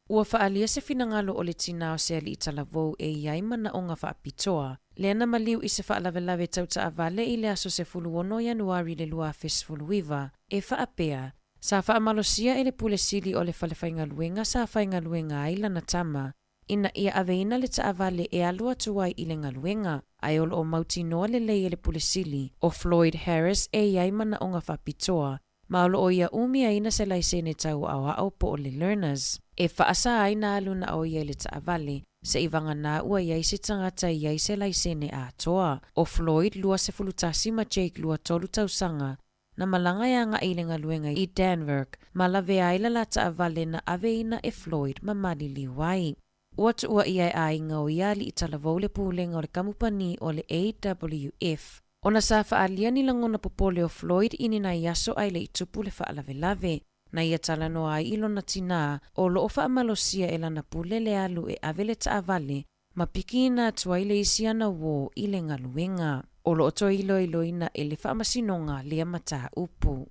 Ua faaalia se finagalo o le tinā o se alii talavou e i ai manaoga faapitoa, lea na maliu i se faalavelave tau taavale i le aso 16 Ianuari i le 2019, e faapea, Sa faamalosia e le Pule Sili o le falefaigaluega sa faigaluega ai lana tama, ina ia aveina le taavale e alu atu ai i le galuega, ae o lo o mautinoa lelei e le Pule Sili, o Floyd Harris e i ai manaoga faapitoa, ma o lo o ia umiaina se laisene tau aoao po o le learners. E faasa ai na alu na o ia i le taavale, seivagana ua i ai se tagata e i ai se laisene atoa. O Floyd, 21 ma Jake, 23 tausaga, na malaga e agaʻi i le galuega i Dannevirke ma lavea ai le la taʻavale na aveina e Floyd ma maliliu ai. Ua tuua ʻia e ʻaiga o ia aliʻi talavou le pulega o le kamupani o le AWF ona sa faaalia ni lagona popole o Floyd i ni nai aso ae le i tupu le faalavelave. Na ia talanoa ai i lona tinā o loo faamalosia e lana pule le alu e ave le taʻavale ma pikiina atu ai le isi ana uō i le galuega. O loo toe iloiloina e le Faamasinoga lea mataupu.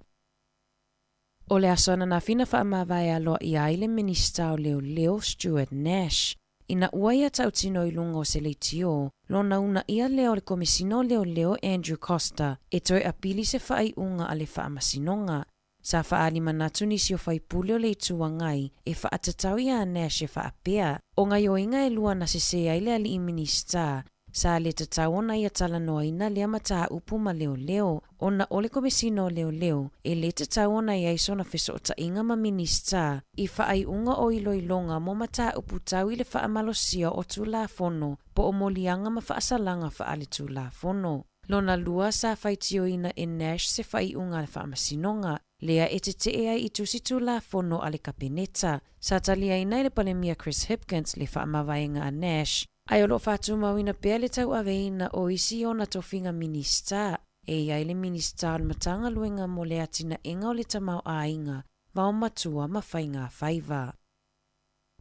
O le aso ananafi na faamavae aloaia ai le Minisita o Leoleo Stuart Nash ina ua ia tautino i luga o se leitio lona uunaia lea o le Komesina o Leoleo Andrew Coster e toe apili se faaiuga a le Faamasinoga. Sa faaali manatu nisi o faipule o le Itu Agai e faatatau iā Nash e faapea, o gaoioiga e lua na sesē ai le alii Minisita sa lē tatau ona ia talanoaina lea mataupu ma leoleo ona o le Komesina o Leoleo e lē tatau ona i ai sona fesootaiga ma Minisita i faaiuga o iloiloga mo mataupu tau i le faamalosia o Tulafono po o moliaga ma faasalaga faaletulafono. Lona lua, sa faitioina e Nash se faaiuga a le Faamasinoga, lea e tetee ai i tusi Tulafono a le Kapeneta. Sa taliaina e le Palemia Chris Hipkins le faamavaega a Nash, ae o loo faatumauina pea le tauaveina o isi ona tofiga Minisita, e i ai le Minisita o le Matagaluega mo le Atinaega o le Tamaoaiga, Vaomatua ma Faigafaiva.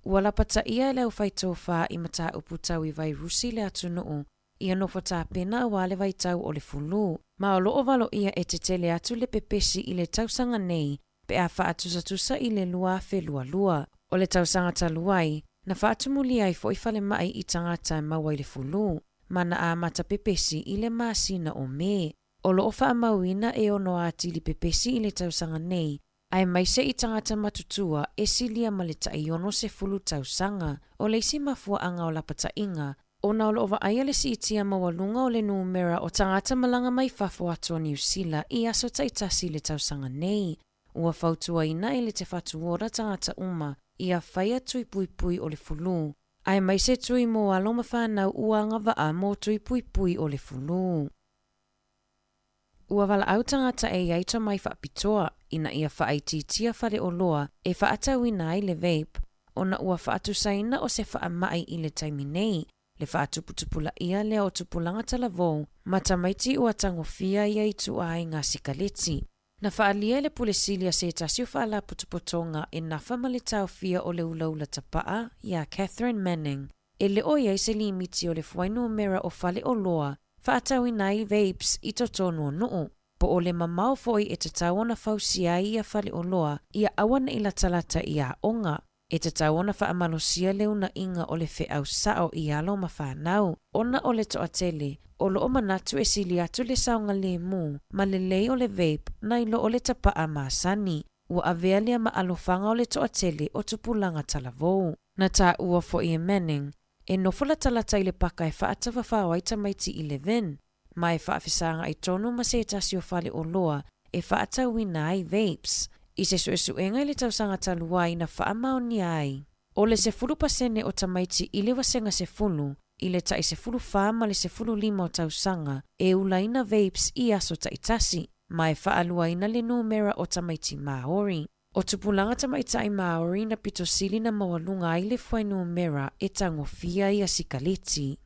Ua lapataia e le aufaitofā i mataupu tau i vairusi le atunuu ia nofo tapena auā le vaitau o le fulu, ma o loo valoia e tetele atu le pepesi i le tausaga nei pe a faatusatusa i le 2022. O le tausaga talu ai, na faatumulia ai foʻi falemaʻi i tagata e maua i le fulu, ma na amata pepesi i le masina o Me. O loo faamauina e ono atili pepesi i le tausaga nei, aemaise i tagata matutua e silia ma le tai 60 tausaga. O le isi mafuaaga o lapataiga, ona o loo vaaia le siitia maualuga o le numera o tagata malaga mai fafo atu o Niu Sila i aso taitasi i le tausaga nei. Ua fautuaina e le Te Whatu Ora tagata uma ia faia tui puipui o le fulu, aemaise tui mo alo ma fanau ua agavaa mo tui puipui o le fulu. Ua valaau tagata e i ai tomai faapitoa ina ia faaitiitia faleoloa e faatauina ai le vape ona ua faatusaina o se faamai i le taimi nei le faatuputupulaia lea o tupulaga talavou ma tamaiti ua tagofia ia ituaiga sikaleti. Na faaalia e le Pule Sili a se tasi o faalapotopotoga e nafa ma le taofia o le ulaula tapaa iā Catherine Manning e le o i ai se limiti o le fuainumera o faleoloa faatauina ai vapes i totonu o nuu, po o le mamao foʻi e tatau ona fausia ai ia faleoloa ia aua neʻi latalata i aoga. E tatau ona faamalosia le uunaʻiga o le feʻau saʻo i alo ma fanau, ona o le toatele o loo manatu e sili atu le saogalēmū ma lelei o le vape nai lo o le tapaa masani. Ua avea lea ma alofaga o le toatele o tupulaga talavou. Na taua foʻi e Manning, e nofo latalata i le paka e faatafafao ai tamaiti i Levin, ma e faafesagaʻi tonu ma se tasi o faleoloa e faatauina ai vapes. I se suesuega i le tausaga talu ai na faamaonia ai, o le 10% o tamaiti i le vasega 10 i le tai 14 ma le 15 o tausaga e ulaina vapes i aso taitasi, ma e faaluaina le numera o tamaiti Māori. O tupulaga tamaitai Māori na pito sili na maualuga ai le fuainumera e tagofia ia sikaleti.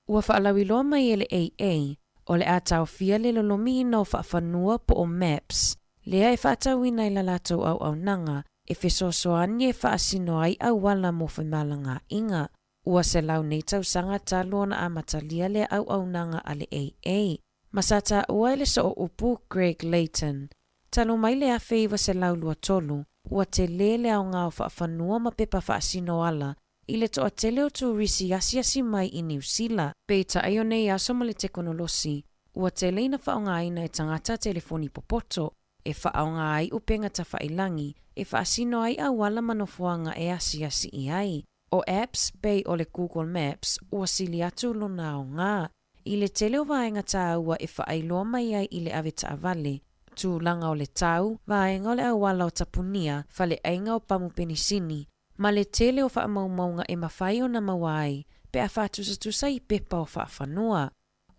Ua faalauiloa mai e le AA, o le a taofia le lolomiina o faafanua po o maps, lea e faatauina i la latou auaunaga e fesoasoani e faasino ai auala mo femalagaaiga. Ua 100 nei tausaga talu ona amatalia lea auaunaga a le AA, ma sa taua e le sooupu Greg Layton. Talu mai le 1923, ua telē le aogā o faafanua ma pepa faasino ala i le toatele o turisi asiasi mai i Niu Sila. Peitai o nei aso ma le tekonolosi, ua tele ina faaaogaina e tagata telefoni popoto e faaaoga ai upega tafailagi e faasino ai auala ma nofoaga e asiasi i ai. O apps pei o le Google Maps ua sili atu lona aogā i le tele o vaega taua e faailoa mai ai i le avetaavale, tulaga o le tau, vaega o le auala o tapunia, faleaiga o pamu penisini, ma le tele o faamaumauga e mafai ona maua ai pe a faatusatusa i pepa o faafanua.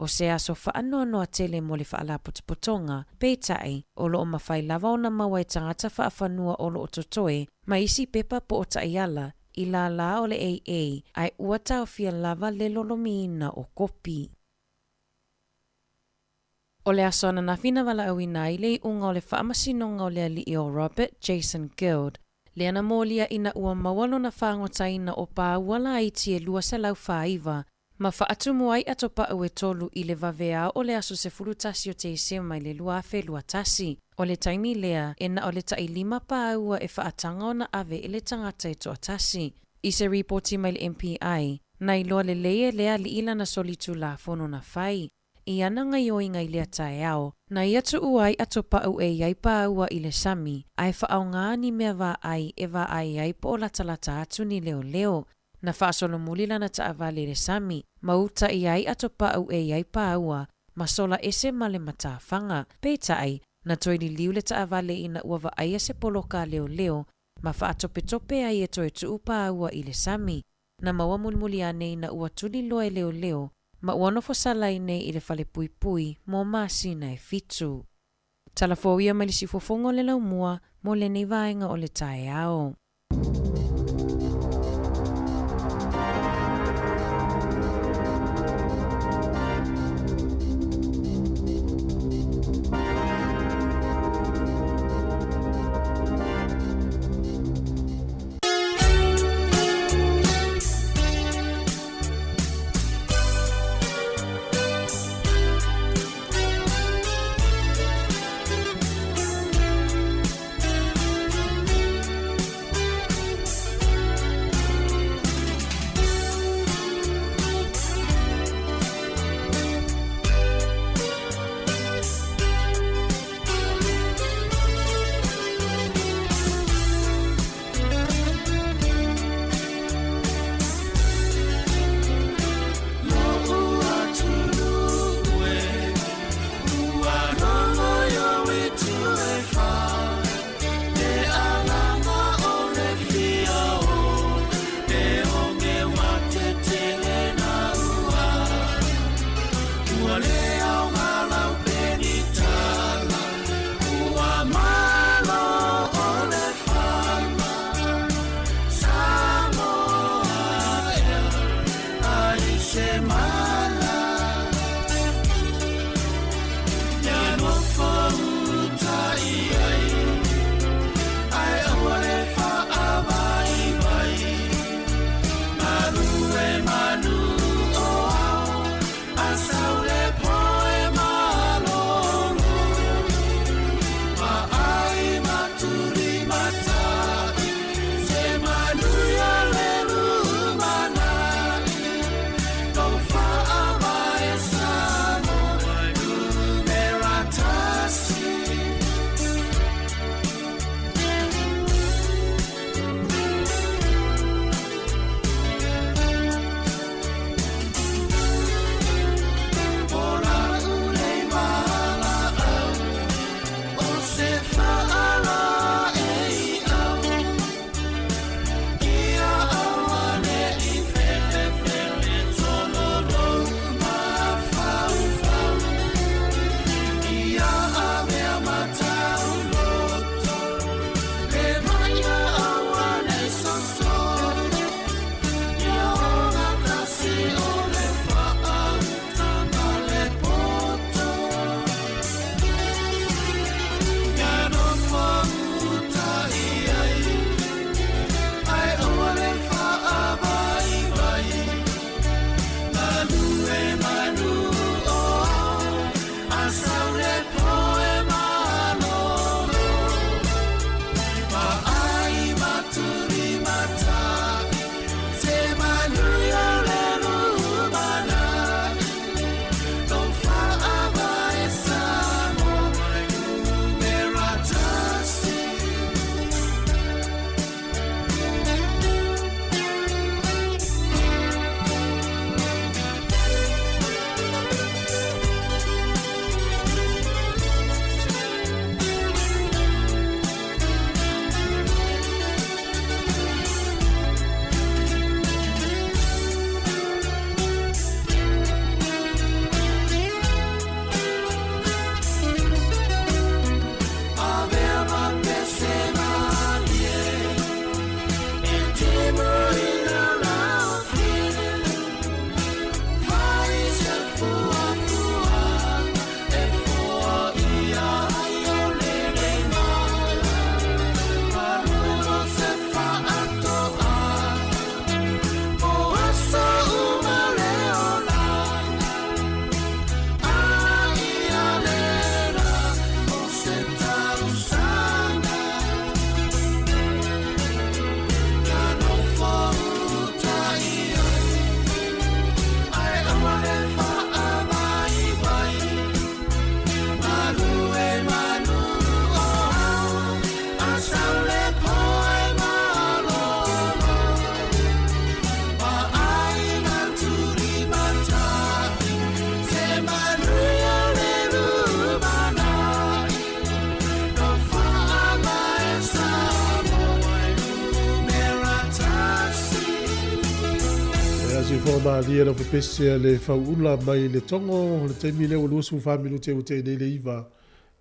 O se aso faanoanoa tele mo le Faalapotopotoga, peitai, o lo o mafai lava ona maua e tagata faafanua o lo o totoe ma isi pepa po o taiala i lālā o le AA ae ua taofia lava le lolomiina o kopi. O le aso ananafi na valaauina ai le iuga o le faamasinoga o le alii o Robert Jason Guild, lea na molia ina ua maua lona faagotaina o pāua laiti e 249 ma faatumu ai atopau e tolu i le vaveao o le aso 11 o Tesema i le 2021. O le taimi lea, e na o le tailima pāua e faataga ona ave i le tagata e toatasi. I se ripoti mai le MPI, na iloa lelei e le alii lana solitulafono na fai. I ana gaoioiga i lea taeao, na ia tuua ai atopau e i ai pāua i le sami, ae faaaoga ni mea vaai e vaai ai po o latalata atu ni leoleo. Na faasolomuli lana taavale i le sami, ma uta i ai atopau e i ai pāua, ma sola ese ma le matafaga. Peitai, na toe liliu le taavale ina ua vaaia se poloka a leoleo, ma faatopetope ai e toe tuu pāua i le sami. Na maua mulimuli ane ina ua tuliloa e leoleo, ma ua nofo salai nei i le falepuipui mo masina e fitu. Tala fou ia mai le siufofoga o le laumua mo lenei vaega o le taeao. Siufoga malie lau pepese a le fauula mai le Togo, o le taimi lea ua 24 minute ua tea nei le 9,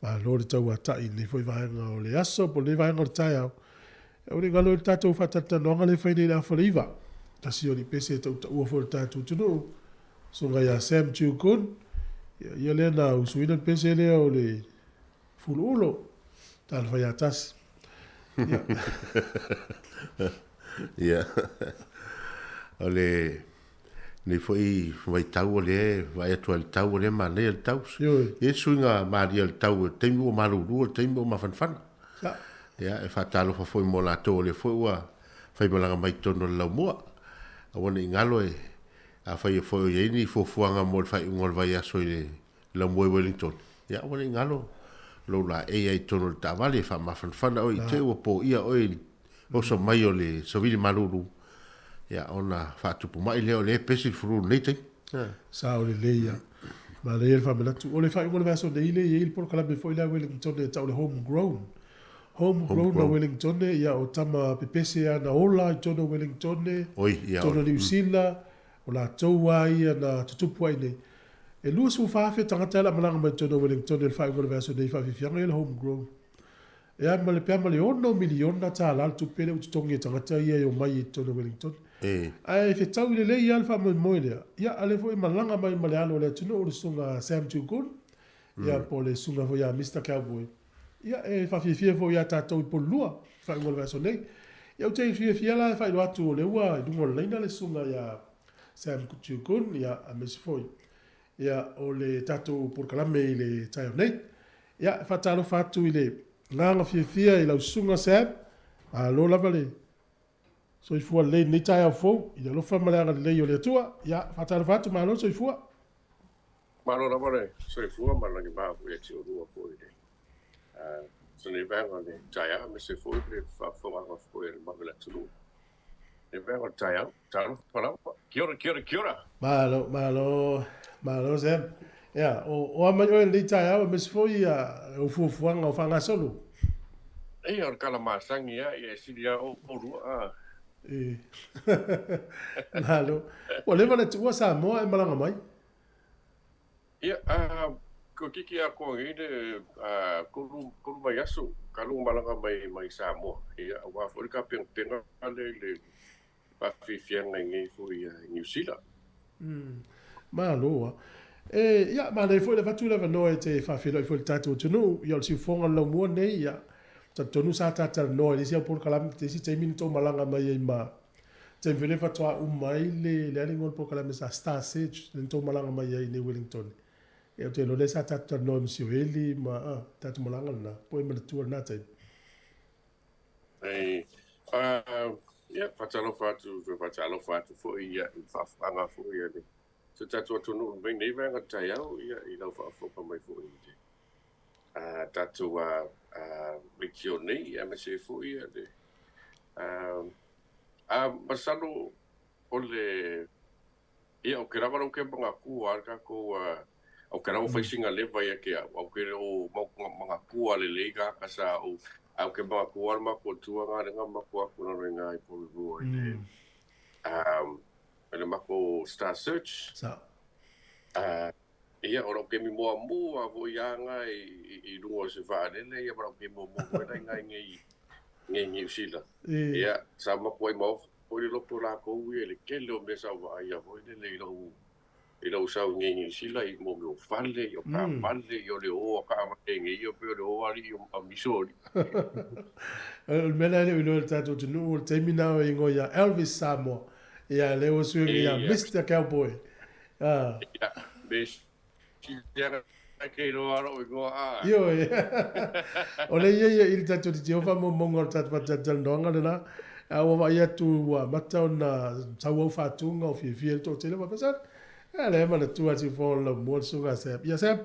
malo le tauata'i i lenei foi vaega o le aso po o lenei vaega o le taeao. Aua ne i galo i le tatou faatalatalanoaga lea e fai nei i le afa o le 9, tasi o lipese e tautaua foi o le tatou atunuu, susuga ia Sam Chew Kun, ia, ia lea na usuina le pese lea o le Fuluulo, talofa ia tasi. Ia. Ia. O le nei foi vaitau o lea e vaai atu ai i le tau o lea e manaia le tau. Ioe. E i ai suiga malie o le tau, o le taimi ua malulu, o le taimi ua mafanafana. Sa. Ia, e faatalofa foi mo latou o lea foi ua faimalaga mai totonu o le laumua. Aua ne i galo e, afai foi o i ai ni fuafuaga mo le faaiuga o le vaiaso i le Laumua i Wellington, ia aua ne i galo lou laei ai i totonu o le taavale e faamafanafana oe i te i ua poia oe i le oso mai o le savili malulu, ia ona faatupu mai lea o lea e pesi le flu i lenei taimi. Sao lelei ia. Manaia le faamanatu. O le faaiuga o le vaiaso nei lea e i ai le polokalame foi lea a Wellington e tau o le Home Grown. Home Grown a Wellington, ia o tama pepese lava na ola i totonu o Wellington, i totonu o Niu Sila, o latou lava ia na tutupu ai nei. E 24,000 tagata e lamalama mai totonu o Wellington i le faaiuga o le vaiaso nei i faafiafiaga ia le Home Grown. E a ma le pe a ma le $6 miliona tālā le tupe lea ua totogi e tagata ia e omai i totonu o Wellington. Ae fetaui lelei lava le faamoemoe lea. Ia, a lea foi e malaga mai ma le alo o le atunuu le susuga Sam Tugun, ia po o le susuga foi ia Mister Cowboy. Ia, e faafiafia foi ia tatou i Polulua i le faaiuga o le vaiaso nei. Ia, ou te fiafia la e faailoa atu o lea ua i luga o le laina le susuga ia Sam Tugun, ia, aemaise foi ia, o le tatou polokalame i le taeao nei. Ia, e faatalofa atu i le agaga fiafia i lau susuga Sam, malo lava le soifua lelei i lenei taeao fou, i le alofa ma le agalelei o le Atua. Ia, faatalofa atu, malo le soifua. Malo lava le soifua ma le lagima foi ia te oulua foi i le lenei vaega o le taeao, aemaise foi le faafofogaga foi a le mamalu o le atunuu. Lenei vaega o le taeao, talofa lava. Kia ora, kia ora, kia ora. Malo, malo, malo Sam. Ia, o a mai oe i lenei taeao, aemaise foi ia ou fuafuaga o faagasolo? Ia, o le tala masani lava, ia e sili lava oulua a. E. Malo. Ua leva ona tuua Samoa e malaga mai? Ia, ko kiki atoa nei le tolu vaiaso talu ona malaga mai mai Samoa. Ia, aua foi le tapenapena lea i le faafiafiaga i nei foi i Niu Sila. Malo lava. E, ia, manaia foi le avatu le avanoa e te faafeiloai foi i le tatou atunuu. Ia, o le siufofoga o le laumua nei, ia, talitonu sa ta talanoa i le isi au polokalame, le isi taimi na tou malaga mai ai ma taimi foi lea faatoa uma ai le, le a le igoa o le polokalame sa Star Search lea na tou malaga mai ai i nei Wellington. Ia, ou te iloa lea sa tatou talanoa ai ma Sioeli ma, a, tatou malaga lena, po e manatua lena taimi. Ei, ia, faatalofa atu, toe faatalofa atu foi ia, i le faafofoga foi a le si o tatou atunuu i lenei vaega taeao, ia, i lau faafofoga mai foi i le tatou leitio nei, ia, aemaise ai foi ia le masalo o le Ia, ou te lava lau ke manatu a le tatou ou te lava fai sina leva ia te au, ou te le o manatua lelei tagata sa ou, ae ou te manatua le matou atua na lea na matou atu i lalo i ina i Porirua i le i le matou Star Search. Sa. Ia, o lou taimi muamua foi lava na i luga o se vaalele, ia ma lou taimi muamua foi la i ina i nei Niu Sila. Ia, sa matuai maofa foi le loto o latou ia i le tele o mea sa ou vaaia foi lele i lou i lou sau i nei Niu Sila i mo mea o fale, i o taavale, i o le o a taavale nei ia pei o le o a alii o Misori. O le mea lena e le o iloa e le tatou atunuu, o le taimi lena o igoa ia Elvis Samoa, ia lea ua sui ia Mister Cowboy. Ia, me sili ake i loa lou igoa a. Ioe. O lea ia ia i le tatou titio faamaumauga o le tatou faatalatalanoaga lena, a ua vaai atu ua amata ona sau au faatuga o fiafia i le toatele ma faapea, Sal, lea e manatua atu fo lau mua le susuga a Sam. Ia Sam,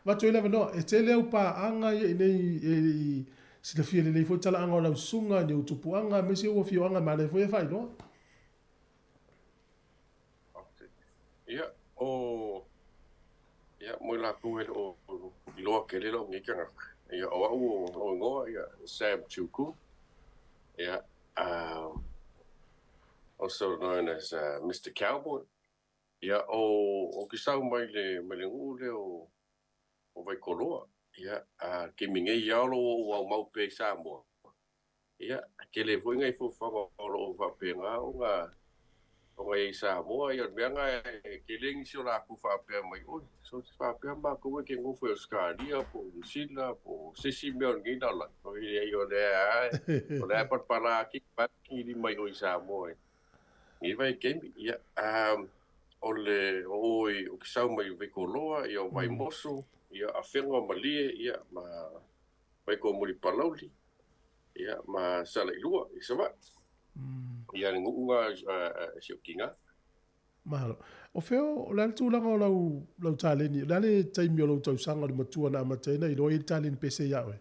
avatu ai le avanoa, e tele au paaga ia i nei e le i silafia lelei foi talaaga o lau susuga, ni ou tupuaga, aemaise ou afioaga e manaia foi e faailoa. Ia, o, ia, mo i latou e le o iloa tele lou nei tagata, ia, o au o lou igoa, ia, Sam Chuku, ia, also known as Mister Cowboy. Ia, o ke sau mai le mai le nuu lea o Vaikoloa. Ia, a kemi nei ia o lo o ua mau pea i Samoa. Ia, tele foi nai fuafuaga o lo o faapena ona i Samoa. Ia, o le mea na e tele nisi o latou faapea mai, oi, so te faapea matou e ke nofo i Australia po o New Zealand po o se isi mea o lenei lalolagi. Oi, o lea o lea palapala ake pa ki mai o i Samoa. Ngi vai kemi. Ia, o le o oi o ke sau mai Vaikoloa, ia o Vaimoso, ia Afega o Malie, ia ma Vaiko Palauli, ia ma Salailua i Savaii. Ia le nu'uga si o kiga. Malo. O feo, o le ale tulaga o lau taleni, o le ale taimi o lau tausaga o le matua na amataina i loa i le taleni pese ia oe?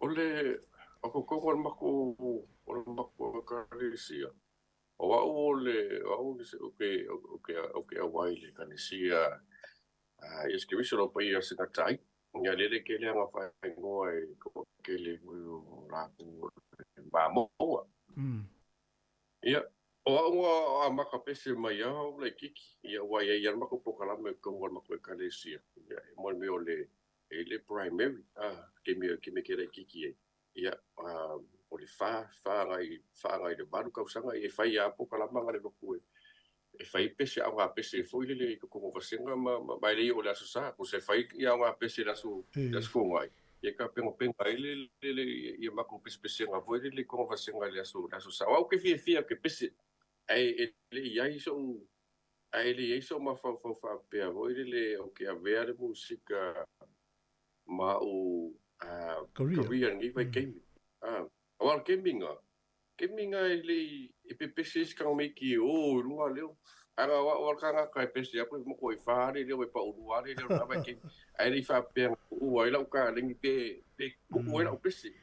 O le o kokogo o le mako o le mako ekalesia. O au o le o au o ke o ke o ke awai le ekalesia a ia se viso lo paia se ngatai. Ia lele ke le anga whaingoa e ko ke le o la ku ma moa. Ia o au a maka pese mai a o le kiki. Ia wa ia ia mako pokalame ko ngol mako ekalesia. Ia mo me o le e le primary a ke me ke le kiki e. Ia o le fa ngai le balu kausanga e fai a pokalama le loku e fai pese au ngā pese foi le ko ko vasenga ma ma le o le aso sa ko se fai ia ngā pese la su la su ngai. Ia ka pengo penga i le ia mako pese pese ngā foi le ko vasenga le aso la su sa. Au ke fia fia ke pese ai e le ia iso ai le iso ma fa fa fa pe foi le o ke avea le musika ma o Korea ngi vai kemi. Ah, awal keminga. Keminga e le e pepese is kang meki o lunga leo. Aga wa wa kanga kai pese ya ko mo ko i fa le leo e pa ulu le leo na vai ke. Ai le fa pe u ai la ka le ngi pe pe ku u la pese.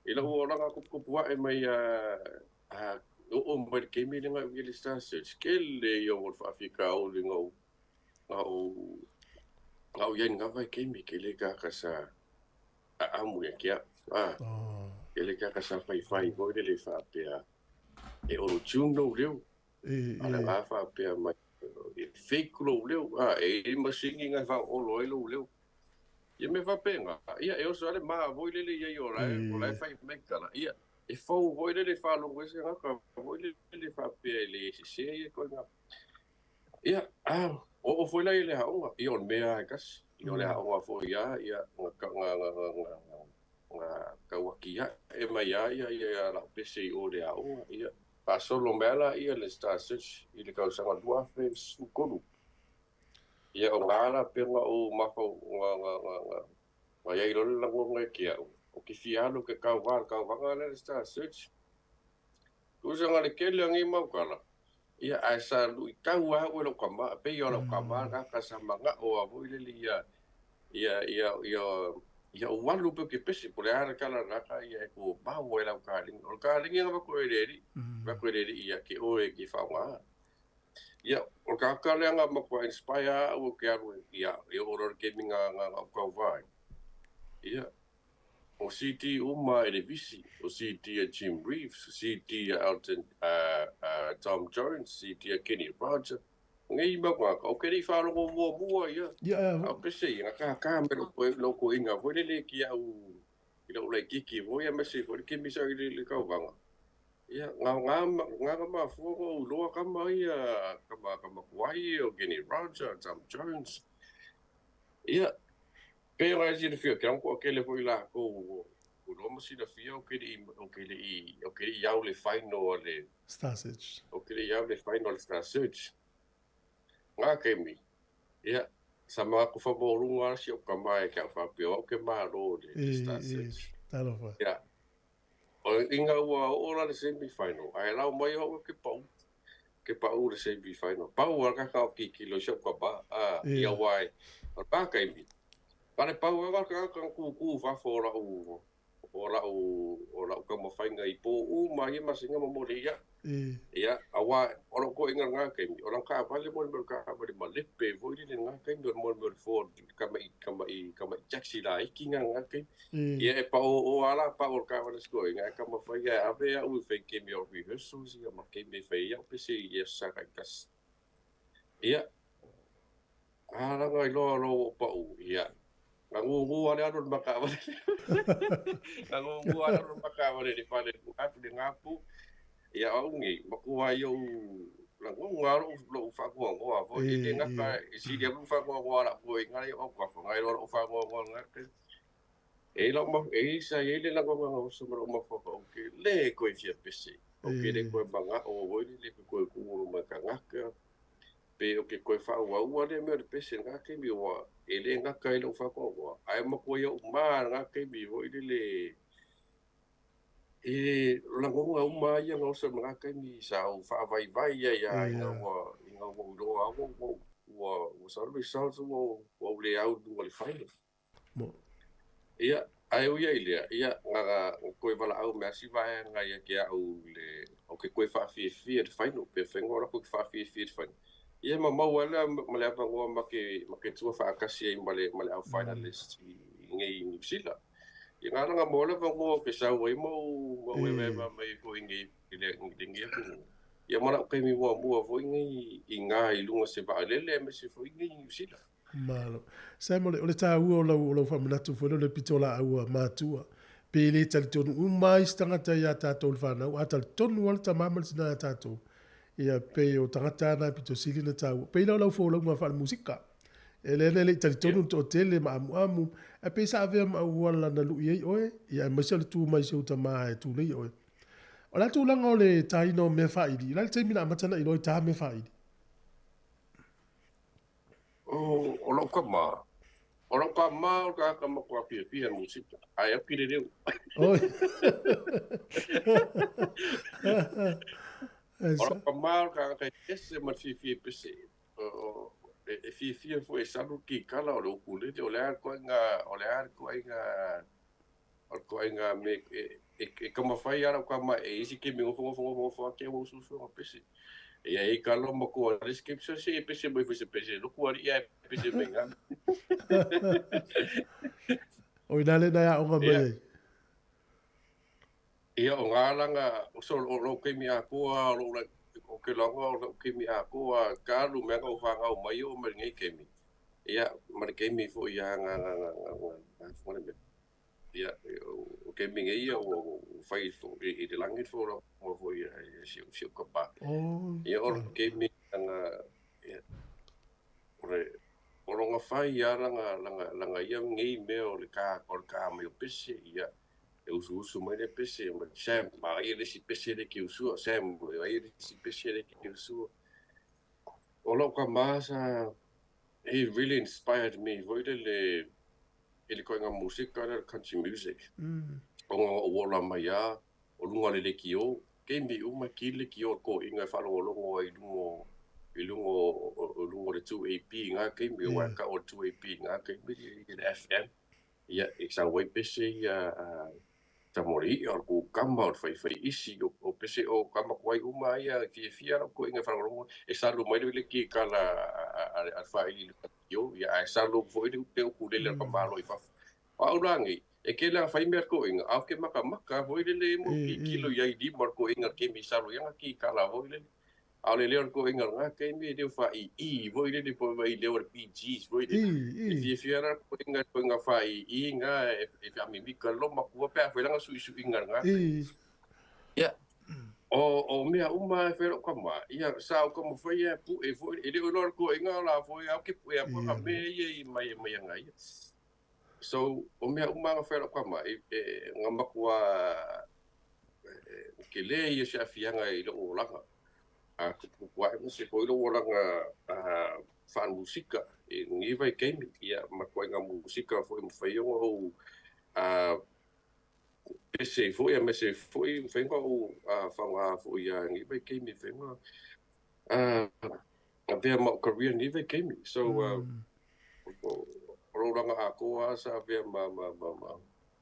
E la o la ko ko pua e mai a o mai kemi le ngai le star search. Ke le yo o fa Afrika o le ngau. Ngau ngau yen nga vai kemi ke le ka ka sa a amu ya kia. Ah. Ke le ka ka sa fai fai ko le fa pe e o tune no leo. Ala nga fa pe mai e fake lo leo. Ah e masingi nga fa o lo lo leo. Ia me fa pe nga. Ia e o so ale ma voi le le ia o la o la fai me kala. Ia e fo voi le le fa lo se nga ka voi le le fa pe le se se ia ko nga. Ia ah o foi la ile ha o ia o mea kas. Ia o le ha o fo ia ia nga nga nga nga ka wakia e mai ia ia la pese o le a o ia paso lo mela ia le star search i le kausaga lua fe sukolu. Ia o ngā la penga o mafa nga nga nga nga nga ia i lole la ngonga e kia o. O ki fialo ke kau wanga le star search. Kusa nga le kele angi mau kala. Ia ai sa lui kau a o lo kama pe ia lo kama ka ka sa manga o a voi le ia ia ia ia ia o walu pe ke pese po le ara kala raka ia e ko mau e lau kalinga. O kalinga nga ko e reri. Va ko e reri ia ke o e ki whaunga. Ia, o ka kale anga ma ko inspire o ke aru ia e o ror ke minga nga nga kau vai. Ia o CD uma e le visi, o CD a Jim Reeves, CD a Elton Tom Jones, CD a Kenny Rogers. Ngai mau ka o ke ri whalongo mua mua ia. Ia a pese ia ka ka me lo ko lo ko inga voi le ki au i lo le kiki voi a mese voi ke misa i le kau vanga. Ia nga nga nga ma fu o lo ka mai ia ka ma kuai o Kenny Rogers, Tom Jones. Ia pe ra si le fia ke ko ke le voi la ko o lo mo si le fia o ke le o ke le o ke le iau le final le Star Search. O ke le iau le final Star Search. Ngā kemi. Ia, sa maa ku whamorunga si o ka mai kia whapea o ke māro le Star Search. Talofa. Ia. O inga ua o la le semi-final. Ai lau mai o ke pau. Ke pau le semi-final. Pau a kaka o kiki lo si o ka ba. Ia wai. O tā kemi. Pane pau a kaka kuku whafo o la u. o la'u taumafaiga i pō uma ia masina ma mo le ia. Ia, auā o la'u toeʻiga lagā taimi, o lana taavale mo le mea o le taavale malepe foi lele lagā taimi, o le mo le mea o le Ford tamaʻi tamaʻi tamaʻi taxi laiti na lagā taimi. Ia e paʻōʻō a la paʻu o le taavale a si toeaina ae taumafai ae ave a'u e fai taimi o rehearsals ia ma taimi e fai ai a'u pese i aso sa taʻitasi. Ia, a laga iloa loa ua ou paʻu, ia, gagūgū lava le alu o le ma taavale. Gagūgū lava le alu o le ma taavale i le fale i le gapu. Ia, o a'u nei, matua ai ou lagona lava lo'u faanoanoa foi. E le gata e sili atu le faanoanoa a la'u toeaina la e i ou autafa, nai lo lo'u faanoanoa i lena taimi. E i ai lau e i sa i ai le lagona na oso ma lou mafaufau, ou te lē toe fia pese, ou te le toe mana'o foi lele pe toe tu luma i tagata, pe ou te toe faaauaua lea mea o le pese i lena taimi, ua e lē gata ai lou faanoanoa, ae matua ia uma lava i lena taimi foi lele e lagona uma lava ia na oso i lena taimi sa ou faavaivai ai lava ina ua ina ua ou iloa ua ua ua sau le results ua ou le au i luga o le final. Ia, ae ui ai i lea, ia, na toe valaau mai lava si vaega ia te a'u i le, ou te toe faafiafia i le final, pe mafai ona oo atu ou te faafiafia i le final. Ia ma maua ai lea ma le avanoa ma te, ma te tua faatasi ai ma le, ma le au finalist i inei i Niu Sila. Ia, na ala ona maua le avanoa ou te sau ai ma ou, ma ou evaeva mai ai foi i inei i le, i lenei atunuu. Ia ma la'u taimi muamua foi lenei i ina i luga o se vaalele aemaise foi i inei i Niu Sila. Malo. Sam, o le, o le tāua o lau, o lau faamanatu foi lea o le pitolaau a matua, pe le talitonu uma ai se tagata iā tātou le whānau, a talitonu lava le tamā ma le tinā iā tātou, ia pei o tagata lava na e pito sili ona tāua. Pei la o lau folauga faale-musika, e lea e le i talitonu le toatele ma amuamu, ae pei sa avea ma auala na lui ai oe, ia aemaise o le tu mai si ou tamā e tulei oe. O le a tulaga o le tāina o mea faaili, o le a le taimi na amata ona e iloa i tā mea faaili? O lou tama, o lou tama o le tagata matua fiafia i le musika, ae au ki le leo. Oi. O lou tama o le tagata e ese ma le fiafia i pese. E fiafia foi e salu le kikala o le ukulele, o le a le ituaiga, o le a le ituaiga, o le ituaiga mea e taumafai lava lau tama e i ai se taimi e nofo nofo nofo nofo ake ua usuusu lana pese. Ia e i ka loa matua le isi taimi, se e pese mai foi se pese lotu alii ae pese mai ina. O ina lena e aoga mai ai. Ia, o ngā langa, so o lou taimi atoa, o lou o ke laga o lou taimi atoa, ka alu mea na ou fanau mai oo mai lenei taimi, ia, ma le taimi foi ia nga nga nga nga nga nga le mea. Ia, o taimi nei ia ua fai i le lagi le folauga foi a si ou tama. Ia, o le taimi lana, ia, o le, o lona fai lava lana, lana, lana ia nei mea o le ta, o le ta mai o pese, ia, e usuusu mai le pese, ma Sam, manaia le isi pese lea e te usua, Sam, manaia le isi pese lea e te usua. O lou tama sa, he really inspired me foi lele i le ituaiga musika lea o le country music. Ona na ou ola mai lava o luga o le lekiō, taimi uma ki le lekiō o le toeaina e faalogologo ai i luga o i luga o luga o le 2AP i na taimi, aua e tau o le 2AP i na taimi i le FM. Ia, e sau ai pese ia a Tamoli'i, o le kukama, o le faifaiisi, o pese o kama tuai uma ia e fiafia lou toeaina e faalogologo, e salu mai le kikala a le faaili i le patio, ia ae salu foi le ukulele a le tamaloa i fafo. O au la nei, e tele lava fai mea a le toeaina, a ou te makamaka foi lele mo kikilo i ai i lima o le toeaina i le taimi e salu ai ana kikala foi lele. A o le leo o le toeaina o lena taimi e leo faaii foi lele po o le leo o le Bee Gees foi lele. E fiafia la le toeaina i le toeaina faaii na e faamimika loa matua pe a fai lana suisuiga i lena taimi. Ia, o mea uma e fai e lou tama, ia sa ou taumafai e pue foi, e le o iloa le toeaina la foi au ke pue atu ana mea ia i mai mai ana ia. So, o mea uma na fai e lou tama, e na matua tele ia se aafiaga i lou olaga. A tuputupu ae ma se foi lou olaga faamusika i lenei vaitaimi, ia ma ituaiga musika foi e mafai ona ou pese ai foi aemaise foi mafai ona ou faaaoga foi i lenei vaitaimi e mafai ona avea ma ou career i lenei vaitaimi. So, o lou olaga atoa lava sa avea ma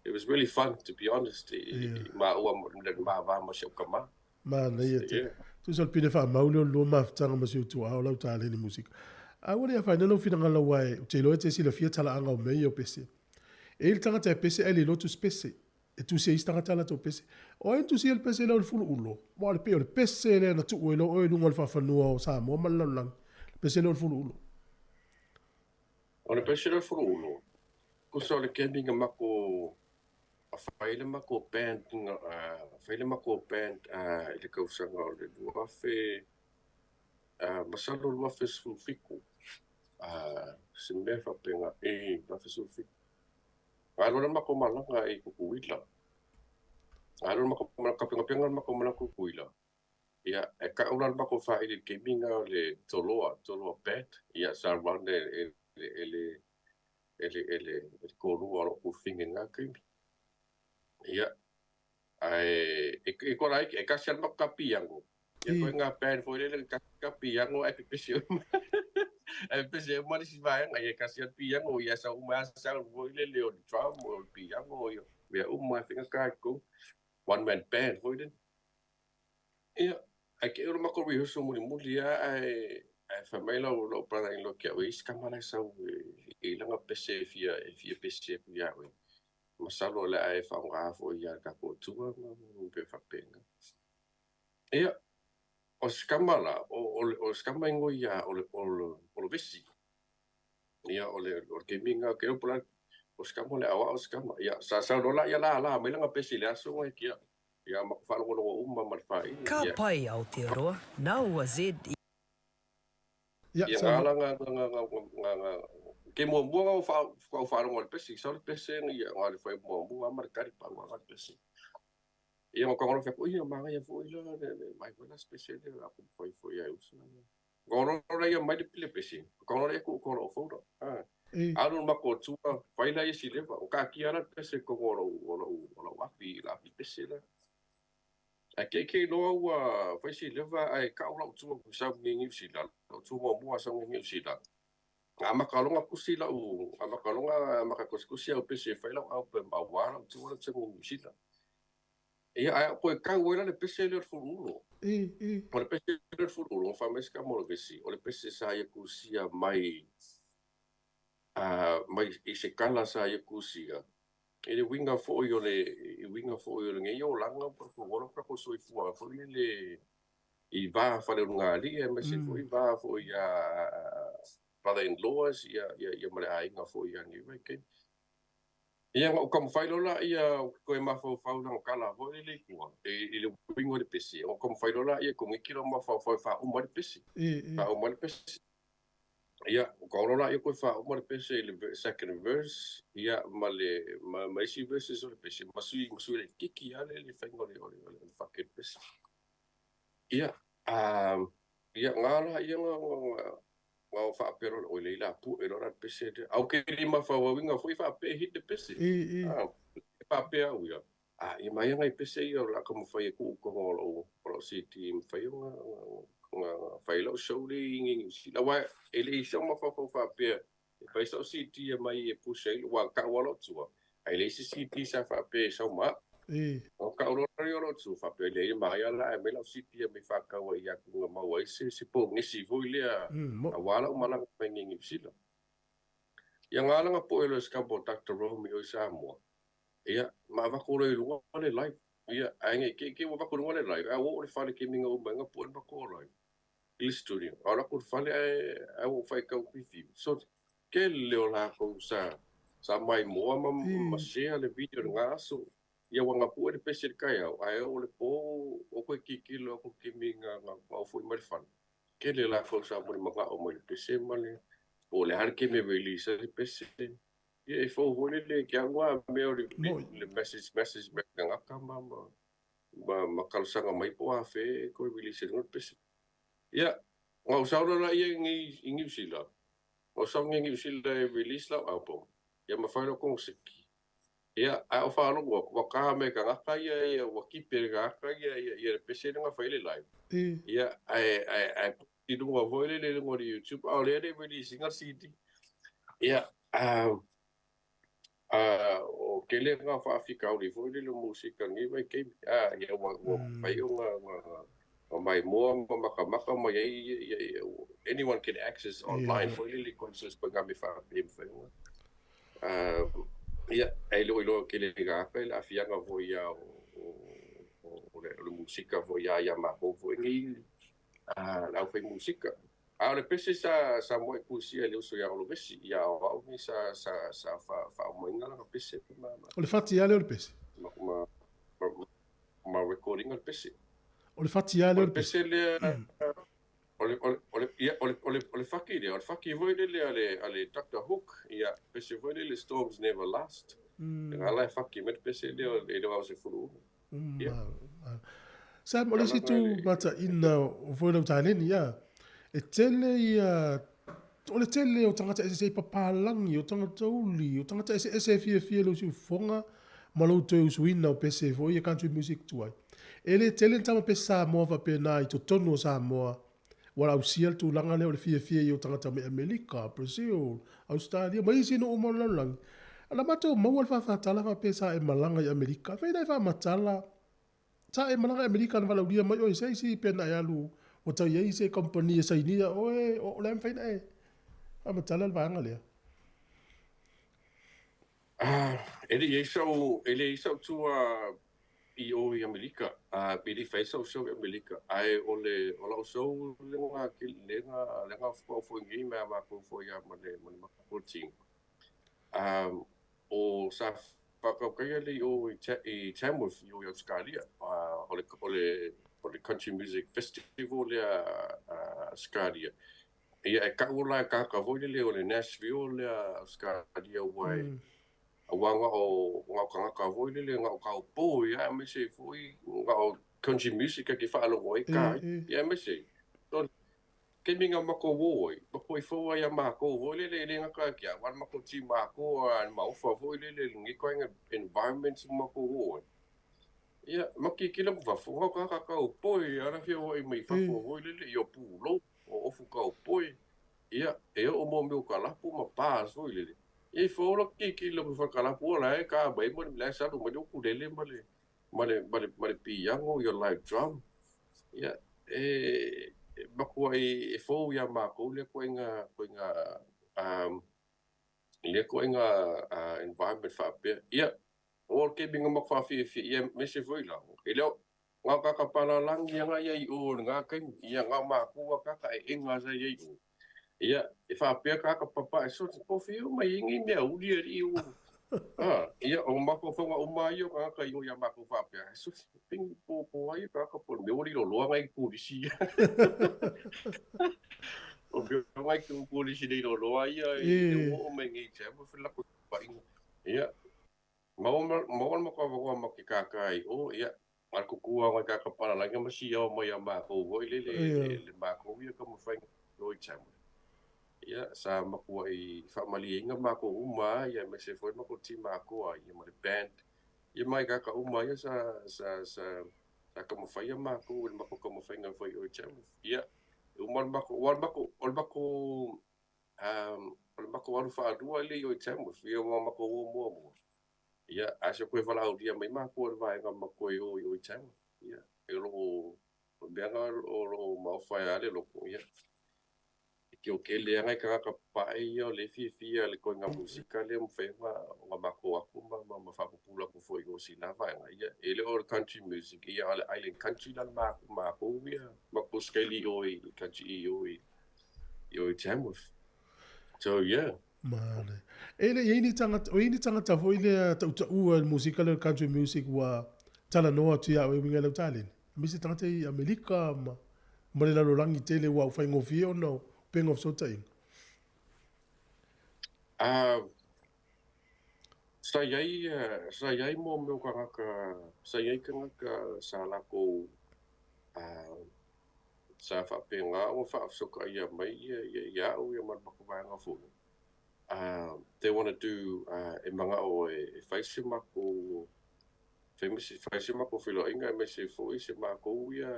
It was really fun to be honest i maua le ma va ma si ou kama. Manaia tele. Tusa o le pine faamau lea o le lua mafutaga ma si ou tuaa o lau taleni musika. A ua le afaina lou finagalo aua ou te iloa e te silafia talaaga o mea ia o pese. E i ai le tagata e pese ae le iloa tusi pese. E tusi ai isi tagata a latou pese. O ai na tusia le pese lea o le fuluulo? Aua o le pei o le pese lea na tuu ai loa oe i luga o le faafanua o Samoa ma le lalolagi. Le pese lea o le fuluulo. O le pese lea o le fuluulo, tusa o le kemi na matou fai le matou band, fai le matou band i le tausaga o le 2000, masalo 2017, se mea faapena, i 2017. Na alu ai le matou malaga i Tutuila. Na alu le matou malaga, tapenapena le matou malaga i Tutuila. Ia, e tau la le matou faili i le taimi lena o le Toloa, Toloa Band. Ia, sa run e le e le e le e le toalua o lou tuafafine i lena taimi. Ia, ae e toa laiti, e tasi lava le matou ta piano. Ia, koe ngā band foi lele, tasi ta piano ae pepese uma. Ae pepese uma le isi vaega, ia e tasi lava le piano, ia sau uma lava sound foi lele o le drum, o le piano, ia mea uma e faigata i totonu. One man band foi lele. Ia, ae kei o le matou rehearsal mulimuli lava ae ae fai mai lau lou brother in law ki au, e i ai se tama la e sau e i lana pese e fia e fia pese atu ia oe. Masalo o le a e faaaoga foi ia le tatou Atua ma mea faapena. Ia, o se tama la, o o se tama igoa ia o le o le Vesi. Ia, o le o le taimi lena, ou te iloa po o le a, o se tama o le aoao o se tama. Ia, sa sau loa la ia lala mai lana pese i le aso ia ki au. Ia, ma faalogologo uma ma le faaili. Ka pai Aotearoa, nau a Z i. Ia, nga la nga nga nga nga nga ke muamua nga o faalogo i le pese, sau le pese ia nga le fai muamua ma le tali pau nga le pese. Ia ma kongolo fai ia manaia foi la le mai foi la se pese le la ku fai foi ai usa. Kongolo la ia mai le pese, kongolo ia ku kongolo o fora. Ah. Alu ma ko tua fai la ia sileva o ka kia la pese kongolo o lo o lo api la api pese la. Ae ke ke loa ua fai sileva ae kau lau tua ku sau ngi New Zealand. Lau tua muamua sau ngi New Zealand. Nga makalonga kusi lau, nga makalonga makakusikusi au pese fai lau album aua lau tua lau sau ngi New Zealand. Ia, ae au koe kau ai la le pese lea o le fuluulo. O le pese lea o le fuluulo, fa mai se ka mo le vesi, o le pese sa ia kusia mai, mai i se kala sa ia kusia. I le uiga foi o le, i uiga foi o lenei olaga, po o le ka soifua foi lele i va faleulugalii, aemaise foi va foi ia brother-in-laws, ia, ia, ia ma le aiga foi ia nei vaitaimi. Ia, na ou taumafai loa laia ou te toe mafaufau i lana tala foi lele i tua, i le uiga o le pese. Ona taumafai loa laia e koneti lou mafaufau e faauma ai le pese. Faauma ai le pese. Ia, ona loa laia toe faauma le pese i le second verse, ia, ma le, ma, ma isi verses o le pese, ma sui, ma sui laitiiti lava le, le faiga o le, o le, o le fake o le pese. Ia, ia, na laia na, na, na o faapea loa, oi le ila pue loa la le pese lea. Au ke le mafauauina foi faapea e hit le pese. Ah, e faapea au ia. Ah, ia mai ngai pese ia o la ka mawhai e kuu konga o lou, o lou CD mawhai o nga, nga, nga whai lau show le i ngi New Zealand. Aua e le i sau mafaufau faapea, e fai sau CD e mai e push ai, ua kau alo tua. Ai le isi CD sa faapea e sau ma. O kau loa o lou tua faapea le ia mai ala e mai lau CD e mai whākau ai aku nga mau ai se se pōngesi foi lea aua lau malaga mai ngi New Zealand. Ia ngā langa po e lo skambo Dr. Romeo i Samoa. Ia, ma avako loa i luga le live. Ia, ae nge ke ke ua avako i luga le live, ae ua oo le fale ke minga uma ai nga po'e le matou live i le studio. A o le atu i le fale ae ae ua ou faitau preview. So, tele o lakou sa sa maimoa ma ma share le video i lena aso. Ia ua gapu'e le pese i le taeao, ae oo le pō o koe kikilo aku kimi nga nga nga fo'i mai le fale. Tele lakou sa molimaga'o mai le pese ma le po o le a le kemi e release ai le pese. Ia e fou foi lele ke au a mea o le le message message mai tagata ma ma ma ma talosaga mai po o afea e toe release ai le pese. Ia, na ou sau loa laia i Niu Sila, na ou sau nei i Niu Sila e release lau album, ia ma fai lau konoseki. Ia, ae ou faalogo atu, ua ta mai e tagata ia, ia ua kipi e le tagata ia, ia, ia le pese lea na fai ai le live. Ia, ae, ae, ae i luga foi lele i luga o le YouTube, a o lea e le i release ina le CD. Ia, o O tele ngā faafitauli foi lele o musika i lenei vaitaimi, a ia ua ua mafai ona ona maimoa ma makamaka mai ai ia ia anyone can access online foi lele i concerts po o ngā mea faapea e mafai ona ia ae le o iloa tele i gata i le aafiaga foi ia o o le musika foi ia ia matou foi nei le aufaimusika. A o le pese sa sa mua'i tusia e le uso ia Olomesi, ia o a'u nei sa sa sa fa'aumaiga lana pese ma ma. O le fati lava lea o le pese. Ma ma ma record ina le pese. O le fati lava lea o le pese. O le pese lea o le o le ia o le o le o le faki lea, o le faki foi lele a le a le Doctor Hook, ia pese foi lele Storms Never Last. Lena la e faki mai le pese lea i le 86. Ia. Sam, o le isi itu mataina o foi lau taleni, ia, e tele ia, o le tele o tagata eseese i papalagi, o tagata uli, o tagata eseese e fiafia i lou siufofoga ma lou toe usuina o pese foi ia country music tuai. E le tele ni tama pese Samoa faapena i totonu o Samoa ua lausia le tulaga lea o le fiafia i o tagata mai Amerika, Brazil, Australia ma isi nuu uma o le lalolagi. Na matou maua le faafatala faapea sa e malaga i Amerika. Fai na e faamatala, sa e malaga i Amerika na valaaulia mai oe i se isi pe na e alu ua tau i ai se kamupani e sainia oe, o le a mafai na e faamatala le vaega lea? E le i ai sa'u, e leai sa'u tua i o i Amerika, e le i fai sa'u show i Amerika, ae o le, o la'u show lena, lena, lena faatoa ou foi nei me a matou foi a ma le, ma le matou team. O sa faatautaia le i o i Tamworth i o i Ausetalia, o le, o le, o le Country Music Festival lea a Ausetalia. Ia e ta'u la e tagata foi lele o le Nashville lea Ausetalia ua e aua na o na o tagata foi lele na o cowboy aemaise foi na o country music e te faalogo ai ka ia aemaise taimi na matou o ai matou i fou ai a makou foi lele e le gata ia te au a o le matou team atoa a le maofa foi lele lenei ituaiga environment ua matou o ai. Ia ma tilotilo atu fafo na o tagata cowboy a na fia o ai mai fafo foi lele ia o pulou o ofu kaupoi, ia, e oo mo mea o kalapu ma bars foi lele. Ia i fo la tilotilo mai fa kalapu o la e ka mai mo le salu mai le ukulele ma le ma le ma le ma le piano ia live drum. Ia e matua e fou ia makou lea ituaiga ituaiga lea ituaiga environment faapea. Ia o le taimi na matou faafiafia ia aemaise foi la e le o Na o kaka palalangi ana ia i o i lena taimi, ia na o matou a kaka eega sa i ai i o. Ia, e faapea kaka papae so te pofi o mai ai nei mea uli alii o. A, ia, o mafaufauga uma lava ia o tagata i o ia matou faapea, so peni po po ai kaka po o le mea ua lilo loa nai pulisi ia. O mea nai pulisi lilo loa ia i le ua oo mai nei i Tamworth le latou papaaiga. Ia, Maua maua le matou avanoa ma te kākā i o, ia, na o le tutu lava o nai kākā palalagi ma siao mai ia matou foi lele le matou ia taumafaiga i o i Tamworth. Ia, sa matuai faamalieina matou uma lava, ia aemaise foi le matou team atoa ia ma le band, ia ma nai kākā uma ia sa sa sa sa taumafaia matou i le matou taumafaiga foi i o i Tamworth. Ia, e uma le matou, aua o le matou, o le matou O le matou alu faalua lea i o i Tamworth, ia ua matou o muamua. Ia, ae se toe valaaulia mai matou e le vaega ma toe o i o i Tamworth. Ia, e o lo o, o le mea lena o lo o maofa ai lava le loto, ia. E teutele lava nai tagata papae ia o lea e fiafia i le ituaiga musika lea ua mafai ona matou o atu ma ma faapupula atu foi i o i sina vaega. Ia, e le o le country music, ia a o le island country la le matou ia, matou skeli i o i country i o i i o i Tamworth. So yeah. Male. E le i ai ni tagata, o i ai ni tagata foi lea tautaua i le musika lea o le country music ua talanoa atu ia oe e uiga i lau taleni? Aemaise tagata i Amerika ma, ma le lalolagi tele ua faigofie ona o upega o fesootaiga. Sa i ai, sa i ai mo mea o tagata, sa i ai tagata sa latou sa faapena ona faafesootaia mai ia au ia ma le matou vaega foi, they wanna do, e manao e fai se matou, fai se matou feiloaiga aemaise foi se matou ia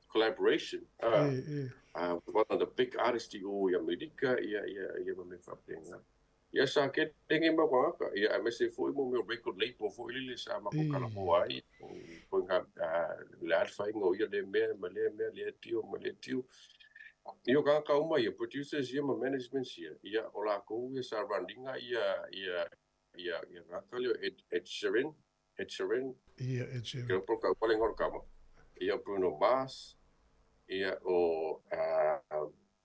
collaboration with one of the big artists i o i Amerika ia ma mea faapena. Ia sa kele ngai mau tagata, ia aemaise foi mo mea o record label foi lele sa matou talanoa ai, po o le a le faiga o ia lea mea ma lea mea, lea deal ma lea deal. Ia o tagata uma ia, producers ia ma managements ia, ia o lakou ia sa run ina ia ia ia ia tagata lea o Ed Ed Sheeran, Ed Sheeran, Ia Ed Sheeran. Ke po ka pale ngol kama. Ia Bruno Mars, ia o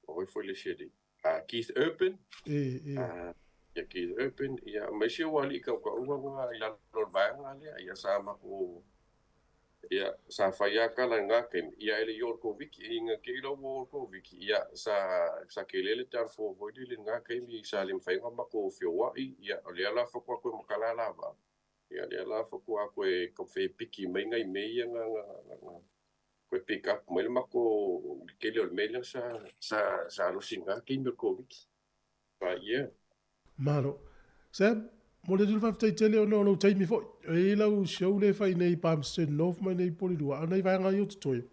o ai foi le isi alii. Keith Urban, ia Keith Urban, ia ma isi o alii kaukauga na i lalo o le vaega lea, ia sa matou, ia sa fai lava tala i lena taimi, ia e le i oo i le Koviti, ina te i la ua oo i le Koviti, ia sa sa tele le downfall foi lele i lena taimi sa le mafai ona matou feoai, ia o lea la faatoa toe matala lava, ia lea la faatoa toe taumafai e piki mai nai mea ia na na toe pick up mai le matou le tele o le mea lea sa sa sa alosi i lena taimi o le Koviti. But yeah. Malo. Sam, momoli atu le faafetai tele ona o lou taimi foi. E i ai lau show lea e fai nei i Palmerston North mai nei Polilua, a o nai vaega ia o totoe.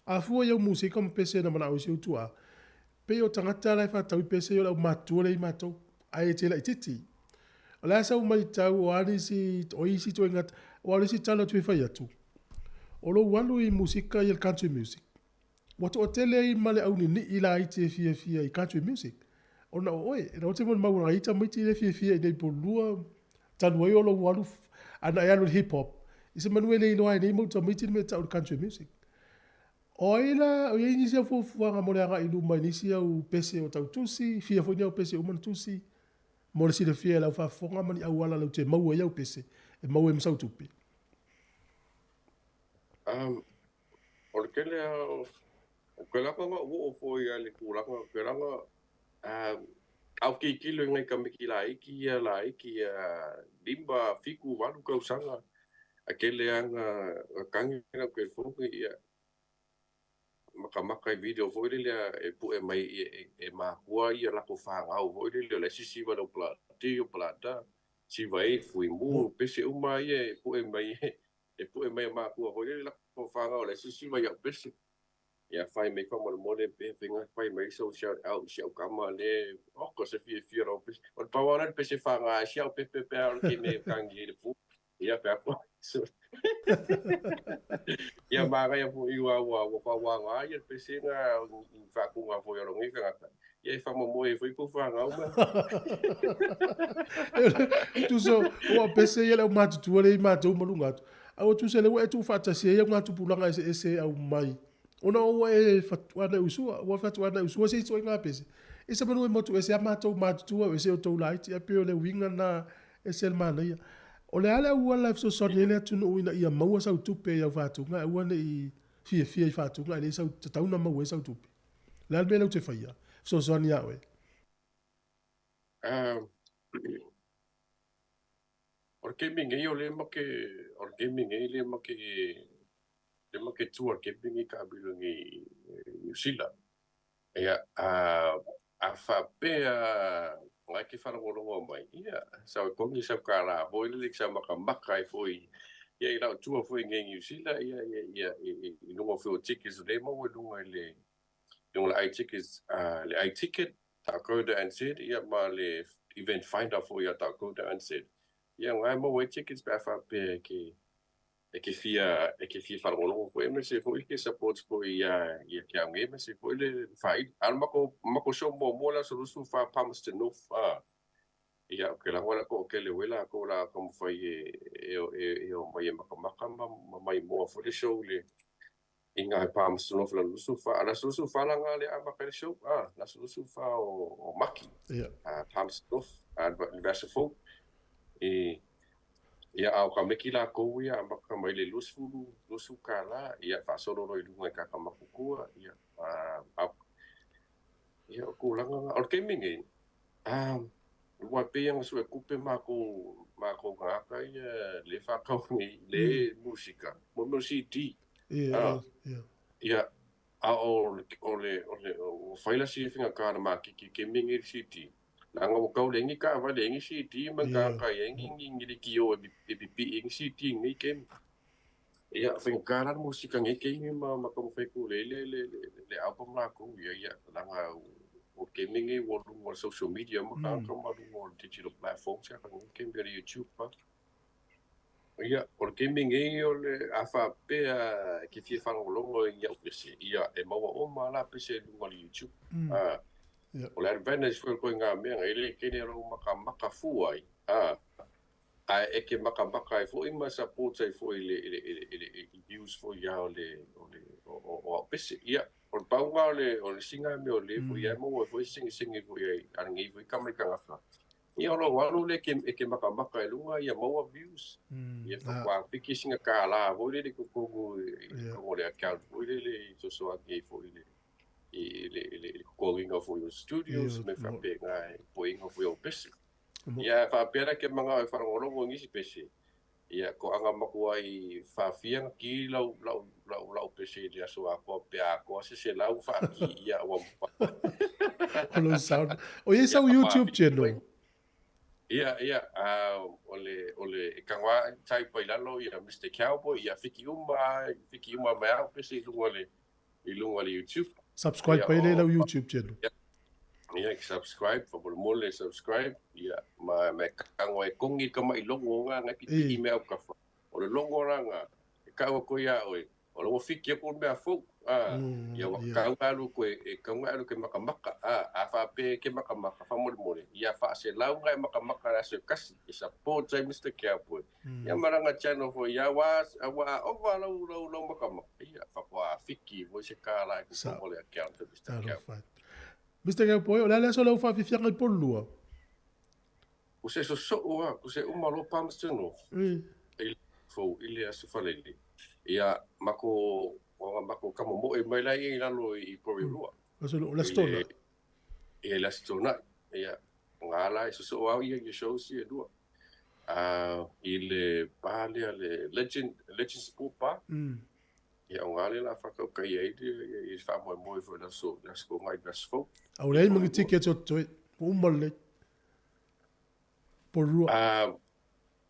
A fua i au musika ma pese na manao i si ou tuaa, pei o tagata la e faatau i pese ia o le aumatutua lea i matou, ae e te laitiiti. O le a sau matau o a nisi, o isi ituaiga, aua o le isi tala ou te fia fai atu, o lou alu i musika ia le country music, ua toatele ai ma le auninii laiti e fiafia i country music, ona o oe. E te molimau e nai tamaiti lea e fiafia i nei Polulua, talu ai o lou alu, ana e alu i le hip hop, i se manu e le iloa ai nei mau tamaiti le mea e tau o le country music. O ai la, o i ai nisi au fuafuaga mo le agai i luma i nisi au pese o tau tusi, fia foi ni au pese uma na tusi, mo le silafia e lau faafofoga ma ni auala lau te maua ai au pese e maua ai ma sau tupe. Um, o le tele lava o ke laka na ou oo foi a le tulaga o ke laka um, a ou tilotilo i nai tamaiti laiti ia laiti ia 5, 7, 8 tausaga a tele lava na tagi lau telefoni ia makamaka i video foi lele e pue mai e makua ia latou fanau foi lele o la e sisiva i lau palati o palata siva ai fuimu pese uma ia e pue mai e pue mai e makua foi lele latou fanau o la e sisiva i au pese. Ia fai mai faamolemole pe faiga fai mai sau shout out i si au tama le oka se fiafia lau pese. O le pau lava lea o le pese faga ai si au pepe pe a o le keme e tangi ai le pu. Ia pe a Ia manaia foi ua ua ua faauaga ai le pese na i faatuga foi a lou nei tagata. Ia e faamoemoe ai foi tou fanau ma. Tusa ua pese ia le aumatutua lea i matou ma luga atu. A ua tusa lea ua e tuufaatasi ai au gatupulaga eseese e aumai ona o ua e fatuana i usua, ua fatuana i usua se ituaiga pese. I se manu e motu ese a matou matutua o ese outou laiti, ae pei o le uiga lena ese le manaia. O le a le auala e fesoasoani ai le atunuu ina ia maua sau tupe i au faatuga ae aua ne i fiafia i faatuga ae leai sau tatau ona maua ai sau tupe. O le a le mea lea ou te faia? Fesoasoani ia oe. O le taimi nei o lea ma te, o le taimi nei lea ma te, lea ma te tua le taimi nei taamilo nei i Niu Sila. Ia, a, a faapea na e te faalogologo mai, ia, sau e togi sau kālā foi lele i sau makamaka ai foi ia i lau tua foi nei i Niu Sila, ia, ia, ia, i, i luga foi o tickets o lea e maua i luga i le, luga o le i-tickets, le i-ticket, Takoda NZ, ia ma le event finder foi a Takoda NZ. Ia na e maua ai tickets pe a faapea e ke e ke fia e ke fia faalogologo foi aemaise foi ke support foi ia ia ke au nei aemaise foi le faaili. A o le matou matou show muamua le aso 24 Palmerston North a ia ou te lago toatele o e latou o le a taumafai e e e omai e makamaka ma ma maimoa foi le show i le i ngā Palmerston North le 24, a le aso 24 la ngā le amata i le show, a, le aso 24 o Maki, a Palmerston North, a le vaiaso fou. I, ia, a o ka meki lākou ia amata mai le 20, 20 kālā, ia, faasolo loa i luga i kā matutua, ia, a, ia, o tulaga ngā. O le taimi nei, a, ua pei ona suetupe mākou, mākou tagata ia le whakau nei, le musika, mo mea o CD. Ia, ia. Ia, a o le, o le, o le, ua fai la siafiga ka na makiki ke mingi le CD. Leaga ua kau le ingi taavale ingi CD ma ka ka ia ingi ingi ingi le kio e pipii ingi CD nei kemi. Ia, faigata la le musika nei keimi ma ma taumafai ku le le le le album lakou ia, ia, leaga o le taimi lenei ua luga o le social media ma tagata ma luga o le digital platforms ia ka taimi o le YouTube a. Ia, o le taimi nei o le a faapea e te fia faalogologo i au pese, ia e maua uma la pese i luga o le YouTube. A, o le advantage foi o le ituaiga mea e le tele lou makamaka fua ai, a, ae e te makamaka ai foi ma support ai foi i le i le i le i views foi a o le o le o au pese. Ia, o le pauga o le o le singa mea o le foi ai maua ai foi se segisegi foi ai a lenei foi tama i tagata. Ia o lou alu lea e te makamaka i luga ia maua views. Ia faatoa piki sina kālā foi lele i totonu i totonu o le account foi lele i fesoasoani ai foi i le i le i le totogiina foi o studios me faapena e poiina foi o pese. Ia faapea la ke manao e faalogologo i nisi pese. Ia toaga matuai faafia na ki lau lau lau lau pese i le aso atoa pe a atoa se 100 faaki ia ua O lou sound. O i ai sau YouTube channel? Ia, ia, o le, o le, e tago type ai lalo ia Mr. Cowboy, ia fiki uma, fiki uma mai au pese i luga o le, i luga o le YouTube. Subscribe pa ile lau YouTube channel. Ia, ia, subscribe, faamolemole subscribe, ia, ma, ma e tago e kongi ka mai logo nga, ngai pipii mea au kafa. O le logo la nga, e kau aku ia oe, o le ua fiki aku le mea fou, a, ia ua kau alu koe, e kau alu ke makamaka, a, a faapea ke makamaka, faamolemole, ia faaselau nga e makamaka le aso e kasi, e support ai Mr. Cowboy. Ia ma lana channel foi, ia ua, ua ova lau, lau, lau makamaka, ia, faatoa fiki foi se kālā i totonu o le account o Mr. Cowboy. Mr. Cowboy, o le a le aso lau faafiafiaga i Polua? O se sosoo a, o se uma loa Palmerston North. I fou i le aso Falealili. Ia mako o mako kamo moe mai la i lalo i Porirua. Aso o le aso Toonai. Ia le aso Toonai. Ia ngā la e sosoo au ia i shows ia lua. I le bar lea le Legend, Legend Sport Bar. Ia o ngā le la whakaukai ai le i whaamoemoe foi le aso, le aso ngai le aso fou. Au leai ma ni tickets o totoe. Ua uma lelei. Porirua.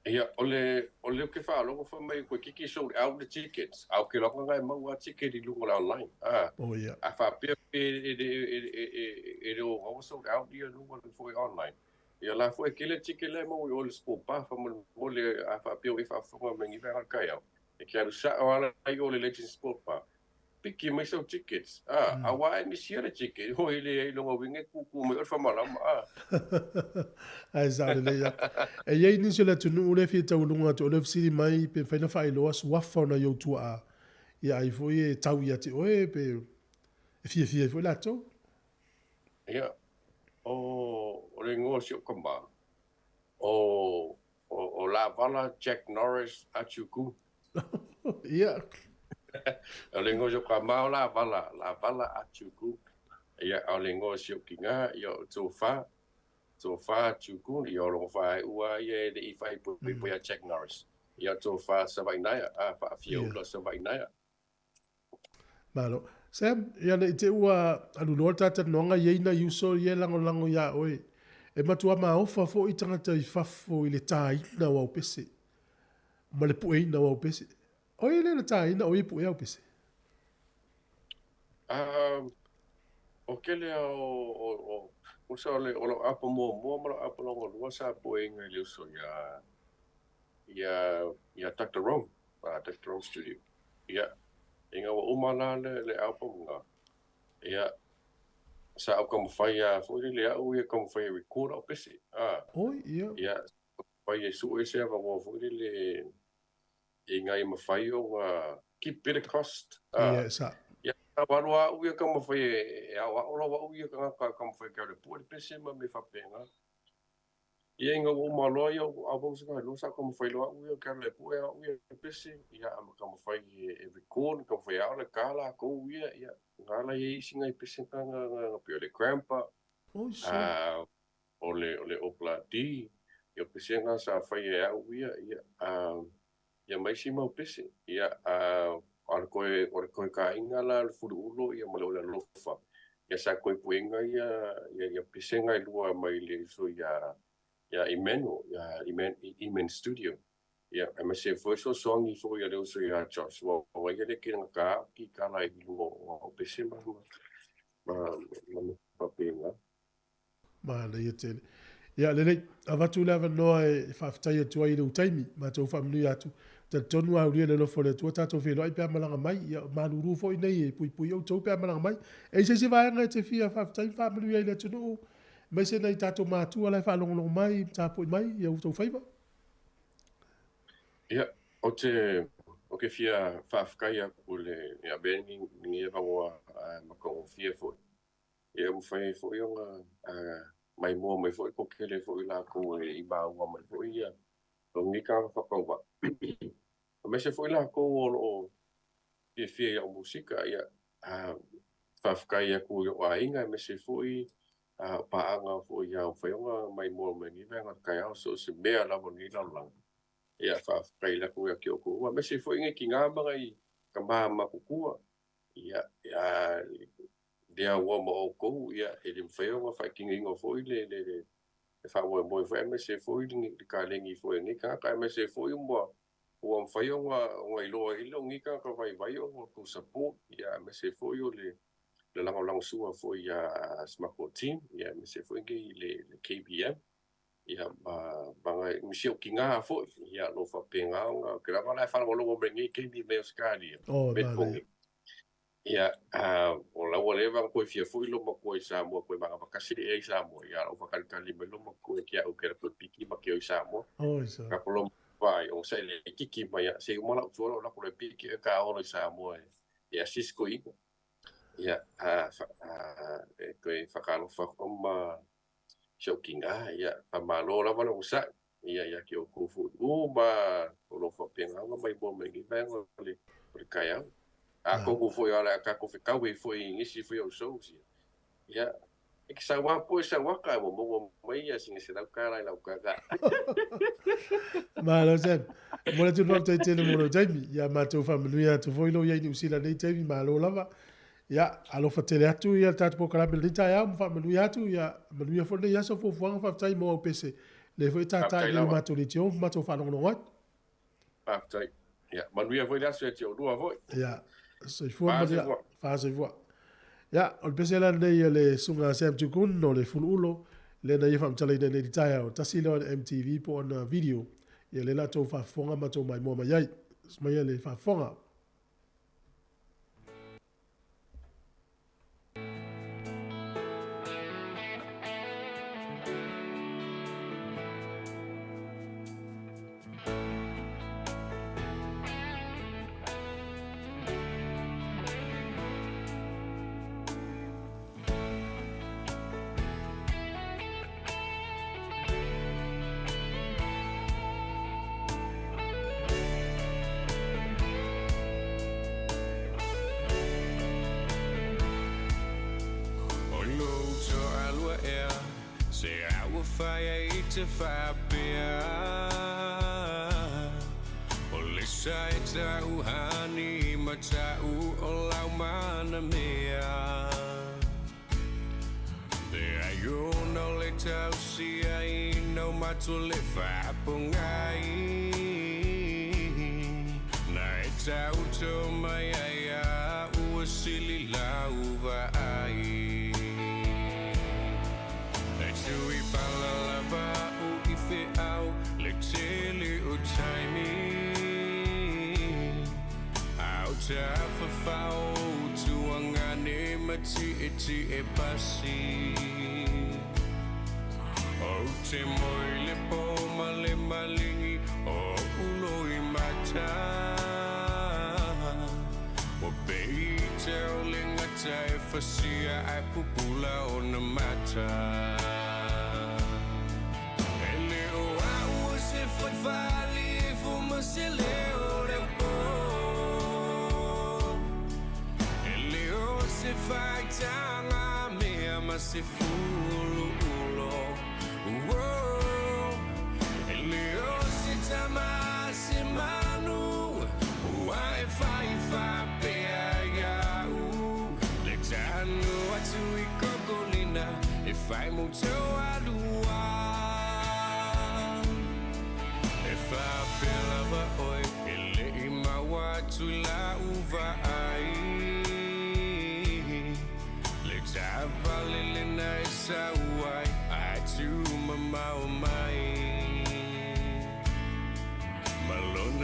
Ia, o le, o le ke whaalogo wha mai koe kiki sold out the tickets. Au ke loka ngai mau a ticket i lunga o le online. Oh, ia. A whaapea pe e e e e e e le o ngawa sold out ia lunga le foi online. Ia la foi kele ticket le mau i o le sport bar wha mo mo le a whaapea o e whaafonga me ngi whangal kai au. E ke alu sa o ala i o le Legend Sport Bar. Piki mai sau tickets. A, a wa e misia le ticket. Ho i le i longa winge kuku mai o le whamalama. A. Ai sa le ia. E iai nisi o le atunuu le fia taualuga atu o le fesili mai pe mafai ona faailoa suafa o nai ou tuaa ia ai foi e tau ia te oe pe e fiafia ai foi latou. Ia, o, o le ingoa o si ou tama, o, o, o Lavala Jack Norris Atiuku. Ia. O le ingoa o si ou tama o Lavala, Lavala Atiuku. Ia, a o le ingoa o si ou tina, ia o Tofa, Tofa Atiuku, ia o lona faaiua ia e le i faaipoipo ia Jack Norris. Ia Tofa Savainaia, a faafiaula Savainaia. Malo. Sam, ia ne i te ua alu loa le ta talanoaga i ai nai uso ia e lagolago iā oe. E matua maofa foi tagata i fafo i le tāina o au pese ma le pueina o au pese. O ai lea na tāina o ia pue au pese? O kele o o o o sa o le o lau apo muamua ma lau apo lona lua sa pueina i le uso ia ia ia Doctor Rome, Doctor Rome Studio. Ia, ina ua uma la le, le album nga, ia, sa au taumafai lava foi lele au ia taumafai e record au pese. A, Oi, ia. ia, taumafai e sue se avanoa foi lele ina ia mafai ona keep better cost. A, Ia, sa. ia, sa alu lava au ia taumafai e aoao lava au ia tagata taumafai e kau le pue le pese ma mea faapena. Ia ina ua uma loa ia albums nga e lua sa taumafai loa au ia ke alu e pue au ia pese, ia a ma taumafai e record, taumafai e ao le ka lakou ia, ia nga la ia isi nai pese nga nga nga pei o le grandpa, Oi a o le o le Obla D, ia o pese nga sa fai e au ia, ia a ia ma isi mau pese, ia a o le koe o le koe kaaiga la o le fuluulo ia ma le ole alofa. Ia sa koe puega ia ia ia pese nga e lua mai le uso ia ia Emmanuel, ia Eman Studio. Ia aemaise foi fesoasoani foi a le uso ia Joshua ua ia le kena ka ki kala i luga o pese ma. ma ma mea faapena. Manaia tele. Ia, lelei, avatu le avanoa e faafetai atu ai i lou taimi, matou faamanuia atu. Talitonu a aulia le alofa o le Atua tatou feiloai pe a malaga mai, ia malulu foi nei e puipui outou pe a malaga mai. E i ai se isi vaega e te fia faafetai ma faamanuia ai i le atunuu, aemaise nai tatou matua la e faalogologo mai ma tapui mai i outou faiva? Ia, ou te, ou te fia faafetai atu i le, ia avea lenei avanoa matagofie foi Ia ua mafai ai foi ona maimoa mai foi po o tele foi latou e maua mai foi ia lenei tagata faatauvaa. Aemaise foi latou o lo o fiafia i a'u musika, ia faafetai atu i o'u aiga aemaise foi o paaga foi ua mafai ona maimoa mai i lenei vaega o le taeao, so o se mea lava o lenei lalolagi. Ia faafetai atu ia te outou uma, aemaise foi nai tinā ma nai tamā matutua, ia lea ua ma outou, ia, e le mafai ona faatinoina foi le le le faamoemoe foi aemaise foi le kaleni foi a lenei tagata, aemaise foi ua ua mafai ona ona iloa ai lou nei tagata vaivai o outou support, ia, aemaise foi o le le lagolagosua foi ia si matou team, ia, aemaise foi nei le le KBM, ia, ma ma ma si ou tinā foi, ia, o lo o faapena ona, ou te lava la e faalogologo mai i lenei taimi mai Ausetalia, Oh, Melbourne. Ia, o la ua leva ona toe fia foi lou matua i Samoa, toe magatasi ea i Samoa, ia la ua faatalitali mai lou matua ia te au ke toe piki ma ke o i Samoa. Ka ko lou matua ai, o sa le kiki mai ia, se uma lau tua lau lako le piki e ka olo i Samoa e, e assist ko ina. Ia, e toe whakalofa o ma si au kinga, ia, whamalo lava le onosai, ia, ia ki o koufu u ma o lo whapenga nga mai mua mai ni vaenga o le, o le kaiao. A koukou foi o le a tatou fetaui foi i nisi foi o shows ia. Ia, e ke sau lava po e sau aka e ua maua mai ia sina $100 i lau kaka. Malo Sam. Momoli atu le faafetai tele mo lou taimi. Ia matou faamanuia atu foi lou iai Niu Sila i lenei taimi, malo lava. Ia, alofa tele atu ia le tatou polokalame i lenei taeao ma faamanuia atu, ia manuia foi lenei aso fuafuaga faafetai mo au pese lea foi e tātā i le matou leitio ma matou faalogologo atu. Faafetai. Ia, manuia foi le aso ia te oulua foi. Ia, soifua manuia. Faasoifua. Ia, o le pese la lenei a le susuga Sam Tukun o le Fuluulo, lea na ia faamatalaina nei i le taeao, tasi lea o ana MTV po o ana video, ia lea la tou faafofoga ma tou maimoa mai ai. Maia le faafofoga. O lou toalua ea, se a ua fai ai i te faapea O le sa e ta'u hani ma ta'u o lau mana mea Leai ona o le tausia ina o matou le faapogai Na e taoto mai ai a ua sili lau vaai E tui pala lava au i feau le tele o taimi A o tafafao o tuagane ma tietie pasi Ou te moe i le po ma le maligi o oʻu loimata Ua pei te o le gata e fasia ae pupula ona mata E le o au o se fai faaliifo ma se leo leopo E le o se faitaga mea ma se fuluulo E le o se tama a se manu Ua e fai faapea ia'u Le tanu atu i Kokolina E fai mo Toalua E faapea lava oe e le i maua atu i lau vaai Le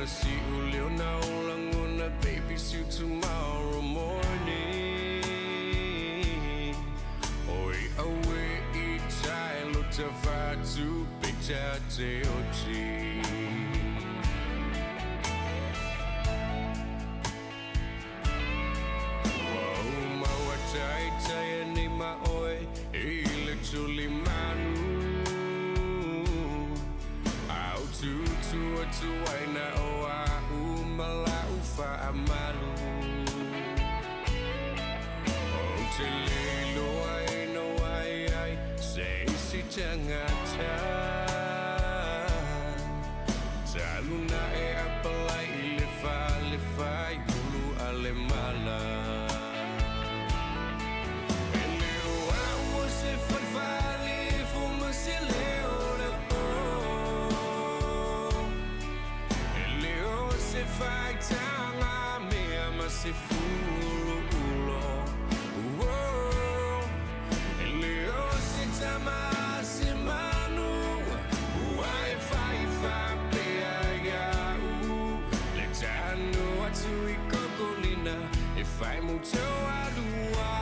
si ulio na o baby, see you tomorrow morning. Oi awe i tai lo te whatu pita te oti. Wau maua tai tai ni ma oe i le tuli manu. Au tutu atu ai na o a umala ufa amalu. O te lilo ai no ai ai se isi tangata. Taluna e apalai i le fale fai ulu ale mala. E leo au o se falfali fu ma se leo le po. E leo se faitanga mea ma se fulu ulo. Uo. E leo se tama se manu. Ua e fai fapea iau. Le tanu atu i kokolina e fai muto alua.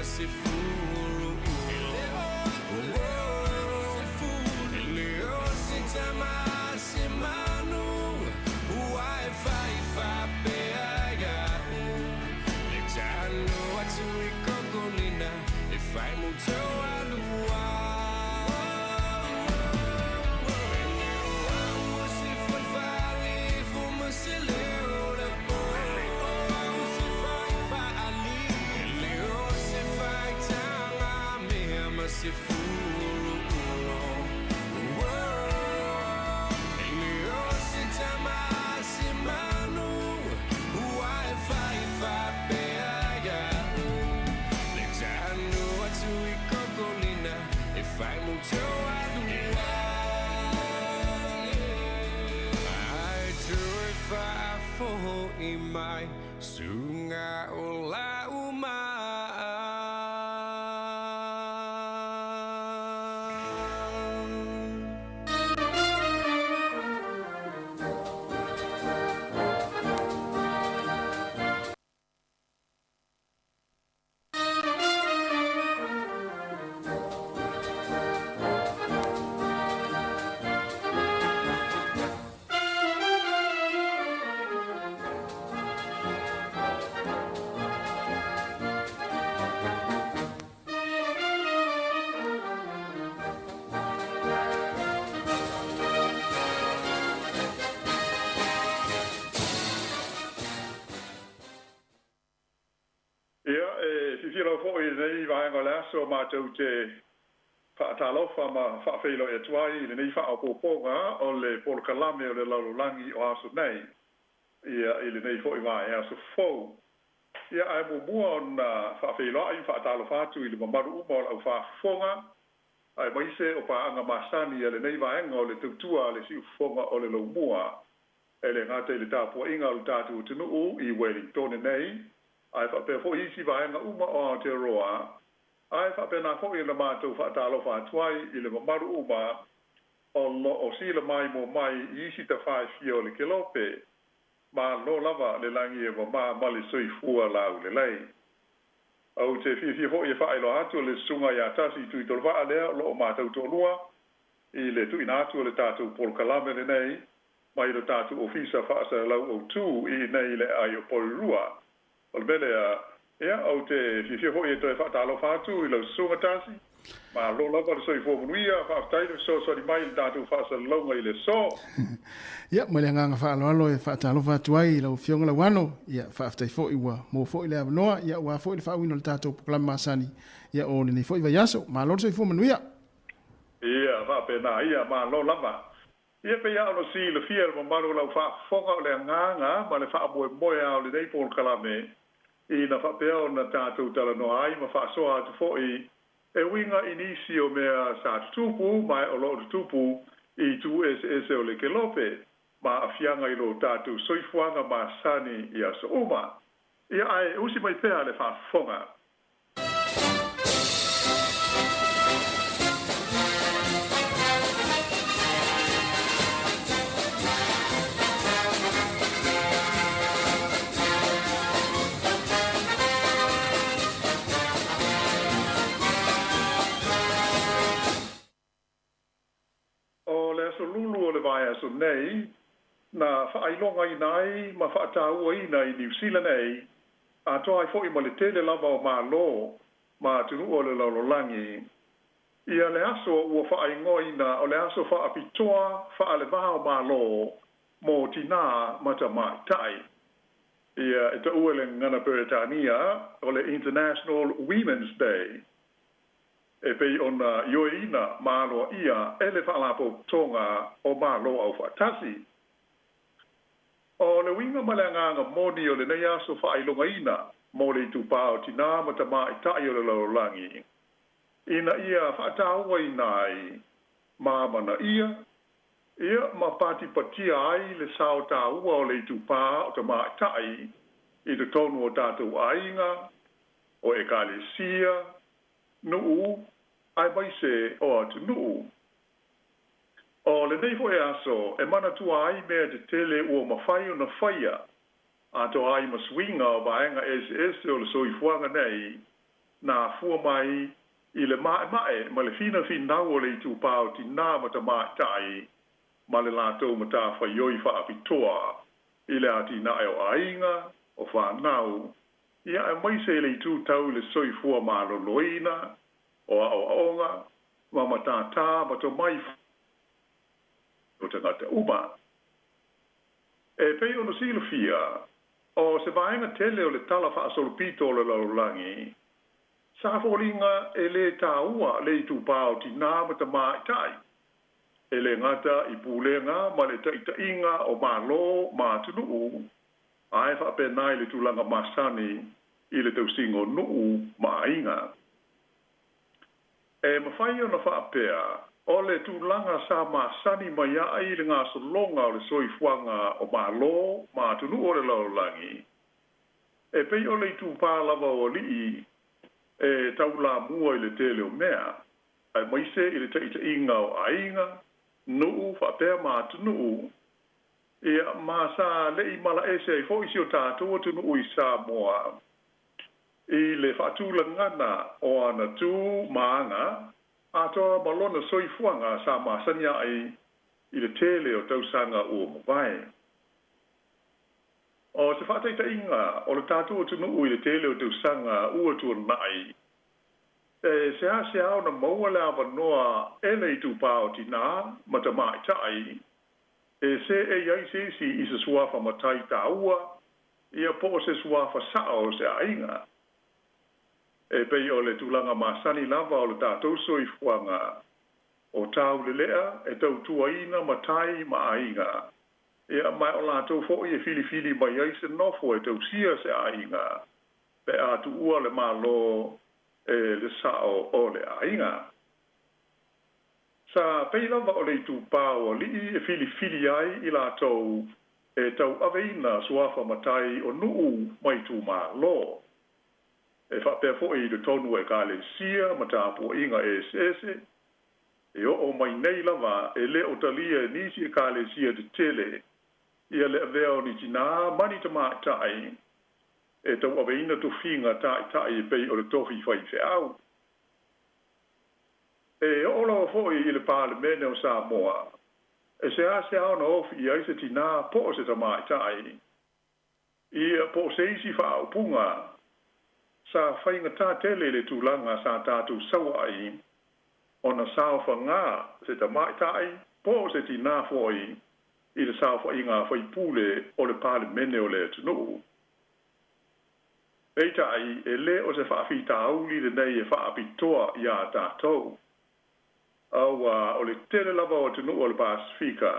Se fulu E leo se tama se manu. Ua e fai fapea iau. Le tanu atu i kokolina e fai muto alua. E leo au se falfali fu ma se leo le po. E leo se faitanga mea ma se fulu ulo. E leo se tama se manu. Ua e fai fapea iau. Le tanu atu i kokolina e fai muto alua. Ai tu e whaafoho i mai sunga o la uma. Ia, e fifia lau fo'i i lenei vaega o le aso matou te fa'atalofa ma fa'afeiloai atu ai i lenei fa'aopoopoga o le polokalame o le lalolagi o aso nei. Ia, i lenei fo'i vaeaso fou. Ia, ae muamua ona fa'afeiloa'i ma fa'atalofa atu i le mamalu uma o la'au faafofoga, aemaise o paaga masani a lenei vaega o le tautua a le si'ufofoga o le laumua. E lē gata i le tapua'iga o le tatou atunu'u i Wellingtone nei, ae fa'apea fo'i isi vaega uma o Aotearoa, ae fa'apenā fo'i ona matou fa'atalofa atu ai i le mamalu uma o lo'o sila mai mo mai i isi tafā e fia o le kelope. Malo lava le lagi e mamā ma le soifua laulelei. Ou te fiafia fo'i e fa'ailoa atu o le susuga iā Tasi Tuitolova'a lea o lo'o matou to'alua i le tu'uina atu o le tatou polokalame lenei mai lo tatou ofisa fa'asalalau autū i inei i le aai o Porirua. O le mea lea, ia, ou te fiafia fo'i e toe fa'atalofa atu i lau susuga Tasi. Malo lava le soifua manuia, faafetai le fesoasoani mai i le tatou faasalalauga i le aso. Ia, ma le agaga faaaloalo e faatalofa atu ai i lau Afioga Lauano, ia, faafetai foi ua maua foi le avanoa, ia, aua foi le faauiina o le tatou polokalame masani, ia, o lenei foi vaiaso. Malo le soifua manuia. Ia, faapena ia, malo lava. Ia, pei lava ona silafia e le mamalu o lau faafofoga o le agaga ma le faamoemoe lava o lenei polokalame ina faapea ona tatou talanoa ai ma faasoa atu foi e uiga i nisi o mea sa tutupu ma o lo o tutupu i itu eseese o le kelope ma aafiaga i lo tatou soifuaga masani i aso uma. Ia, ae usi mai pea le faafofoga. O le aso Lulu o le vaiaso nei, na faailogaina ai ma faatauaina i Niu Sila nei, atoa ai foi ma le tele lava o Malo ma atunuu o le lalolagi, ia le aso ua faaigoaina o le aso faapitoa faale-va o Malo mo tinā ma tamaitai. Ia, e taua i le gagana Peretania o le International Women's Day. E pei ona ioeina ma aloaia e le Faalapotopotoga o Malo Aufaatasi. O le uiga ma le agaga moni o lenei aso faailogaina mo le itupa o tinā ma tamaitai o le lalolagi, ina ia faatauaina ai ma amanaia, ia ma patipatia ai le sao taua o le itupa o tamaitai i totonu o tatou aiga, o ekalesia, nuu, aemaise o atunuu. O lenei foi aso e manatua ai mea tetele ua mafai ona faia, atoa ai ma suiga o vaega eseese o le soifuaga nei, na afua mai i le maemae ma le finafinau o le itupa o tinā ma tamaitai ma le latou matafaioi faapitoa i le atinae o aiga, o fanau, ia aemaise i le itu tau i le soifua maloloina, o aoaoga, ma matatā ma tomai o tagata uma. E pei ona silafia, o se vaega tele o le tala faasolopito o le lalolagi, sa foliga e lē taua le itupa o tinā ma tamaitai, e lē gata i pulega ma le taʻitaʻiga o Malo ma atunuu, ae faapena i le tulaga masani i le tausiga o nuu ma aiga. E mafai ona faapea, o le tulaga sa masani mai ai le gasologa o le soifuaga o Malo ma atunuu o le lalolagi, e pei o le itupa lava o alii e taulamua i le tele o mea, aemaise i le taʻitaʻiga o aiga, nuu faapea ma atunuu. Ia, ma sa le i malaese ai foi si o tatou atunuu i Samoa i le faatulagana o ana tu ma aga, atoa ma lona soifuaga sa masani ai i le tele o tausaga ua mavae. O se faataitaiga o le tatou atunuu i le tele o tausaga ua tuanai, e seasea ona maua le avanoa e le itupa o tinā ma tamaitai e seei ai se isi i se suafa matai taua, ia po o se suafa sao o se aiga. E pei o le tulaga masani lava o le tatou soifuaga, o taulelea e tautuaina matai ma aiga, ia ma o latou foi e filifili mai ai se nofo e tausia se aiga, pe a tuua le Malo e le sao o le aiga. Sa pei lava o le itupa o alii e filifili ai i latou e tauaveina suafa matai o nuu ma itumalo. E faapea foi i totonu o ekalesia ma tapuaiga eseese, e oo mai nei lava e le o talia e nisi ekalesia tetele ia le avea o ni tinā ma ni tamaitai e tauaveina tofiga taʻitaʻi e pei o le tofi faifeau. E oo lava foi i le Palemene o Samoa, e seasea ona ofi i ai se tinā po o se tamaitai, ia po o se isi faaupuga, sa faigata tele le tulaga sa tatou sau ai ona saofagā se tamaitai po o se tinā fo'i i le saofa'iga a faipule o le Palemene o le atunu'u. Peita'i e lē o se fa'afitauli lenei e fa'apitoa iā tatou, auā o le tele lava o atunu'u o le Pasefika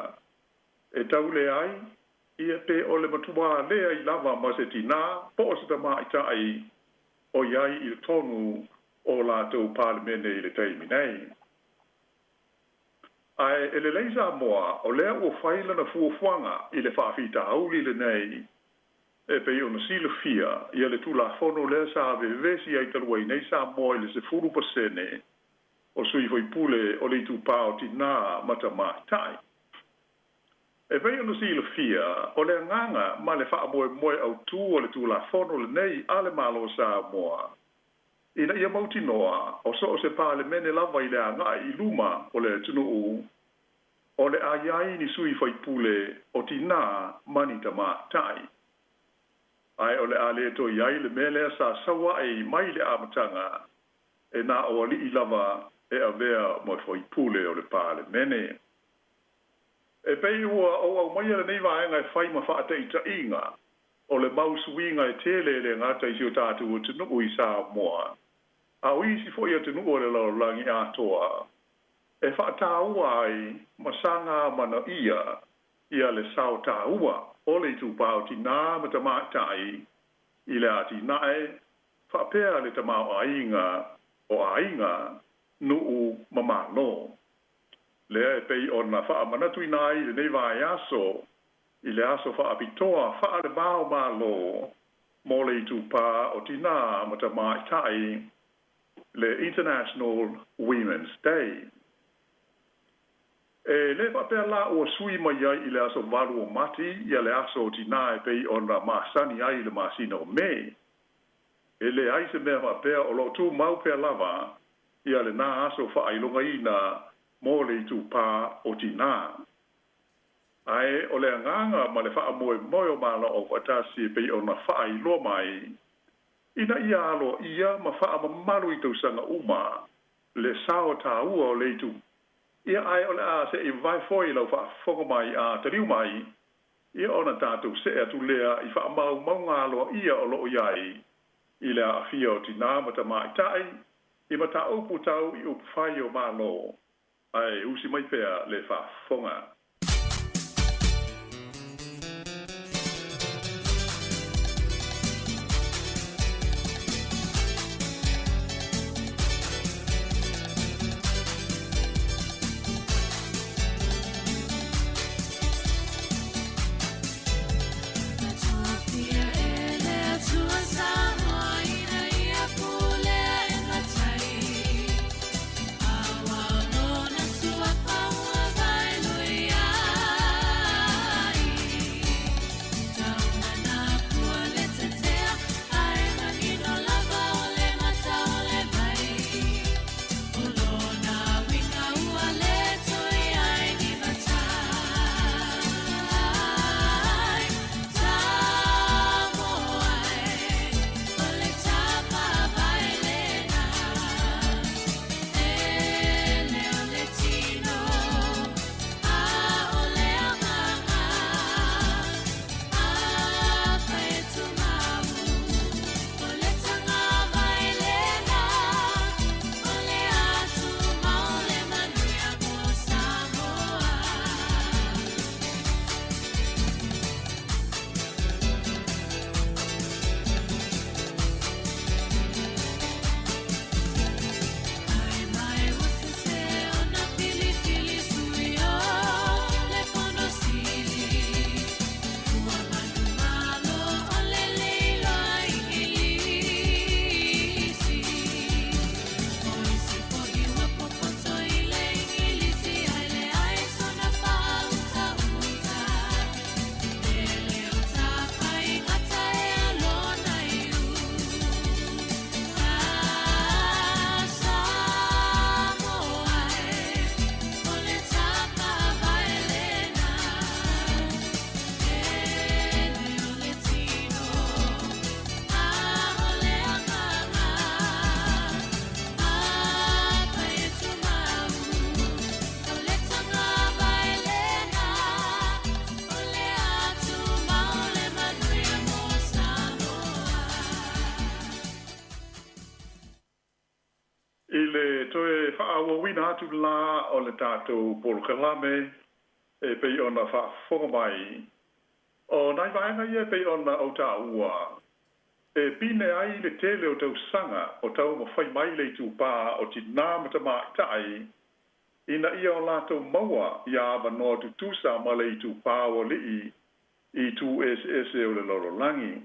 e tauleai ia pe o le matuā leai lava ma se tinā po o se tamaitai o i ai i totonu o latou Palemene i le taimi nei. Ae e lelei Samoa o lea ua fai lana fuafuaga i le fa'afitauli lenei e pei ona silafia ia le Tulafono lea sa vevesi ai talu ai nei Samoa i le 10% o sui faipule o le itupā o tinā ma tamaitai. E pei ona silafia, o le agaga ma le faamoemoe autū o le Tulafono lenei a le Malo o Samoa, ina ia mautinoa o so o se Palemene lava i le agai i luma o le atunuu, o le a i ai ni sui faipule o tinā ma ni tamaitai. Ae o le a le toe i ai le mea lea sa sau ae mai le amataga, e na o alii lava e avea ma faipule o le Palemene. E pei ua ou aumaia lenei vaega e fai ma faataitaiga o le mau suiga e tele e le gata i si o tatou atunuu i Samoa, a o isi foi atunuu o le lalolagi atoa, e faataua ai ma saga amanaia ia le sao taua o le itupā o tinā ma tamaitai i le atinae faapea le tamaoaiga o aiga, nuu ma Malo. Lea e pei ona faamanatuina ai i lenei vaiaso i le aso faapitoa faale-va o Malo mo le itupā o tinā ma tamaitai, le International Women's Day. E lē faapea la ua sui mai ai i le aso 8 o Mati ia le aso o tinā e pei ona masani ai i le masina o Me. E leai se mea faapea o lo o tumau pea lava ia lenā aso faailogaina mo le itupā o tinā. Ae o le agaga ma le faamoemoe o Malo Aufaatasi e pei ona faailoa mai, ina ia aloaia ma faamamalu i tausaga uma le sao taua o le itu ia ae o le a se i vae foi lau faafofoga mai a taliu mai ia ona tatou see atu lea i faamaumauga aloaia o lo o i ai i le aafia o tinā ma tamaitai i mataupu tau i upufai o Malo. Ae usi mai pea le faafofoga. toe faaauauina atu la o le tatou polokalame e pei ona faafofoga mai, o nai vaega ia e pei ona ou taua, e pine ai le tele o tausaga o taumafai mai le itupa o tinā ma tamaitai ina ia o latou maua ia avanoa tutusa ma le itupa o alii i itu eseese o le lalolagi.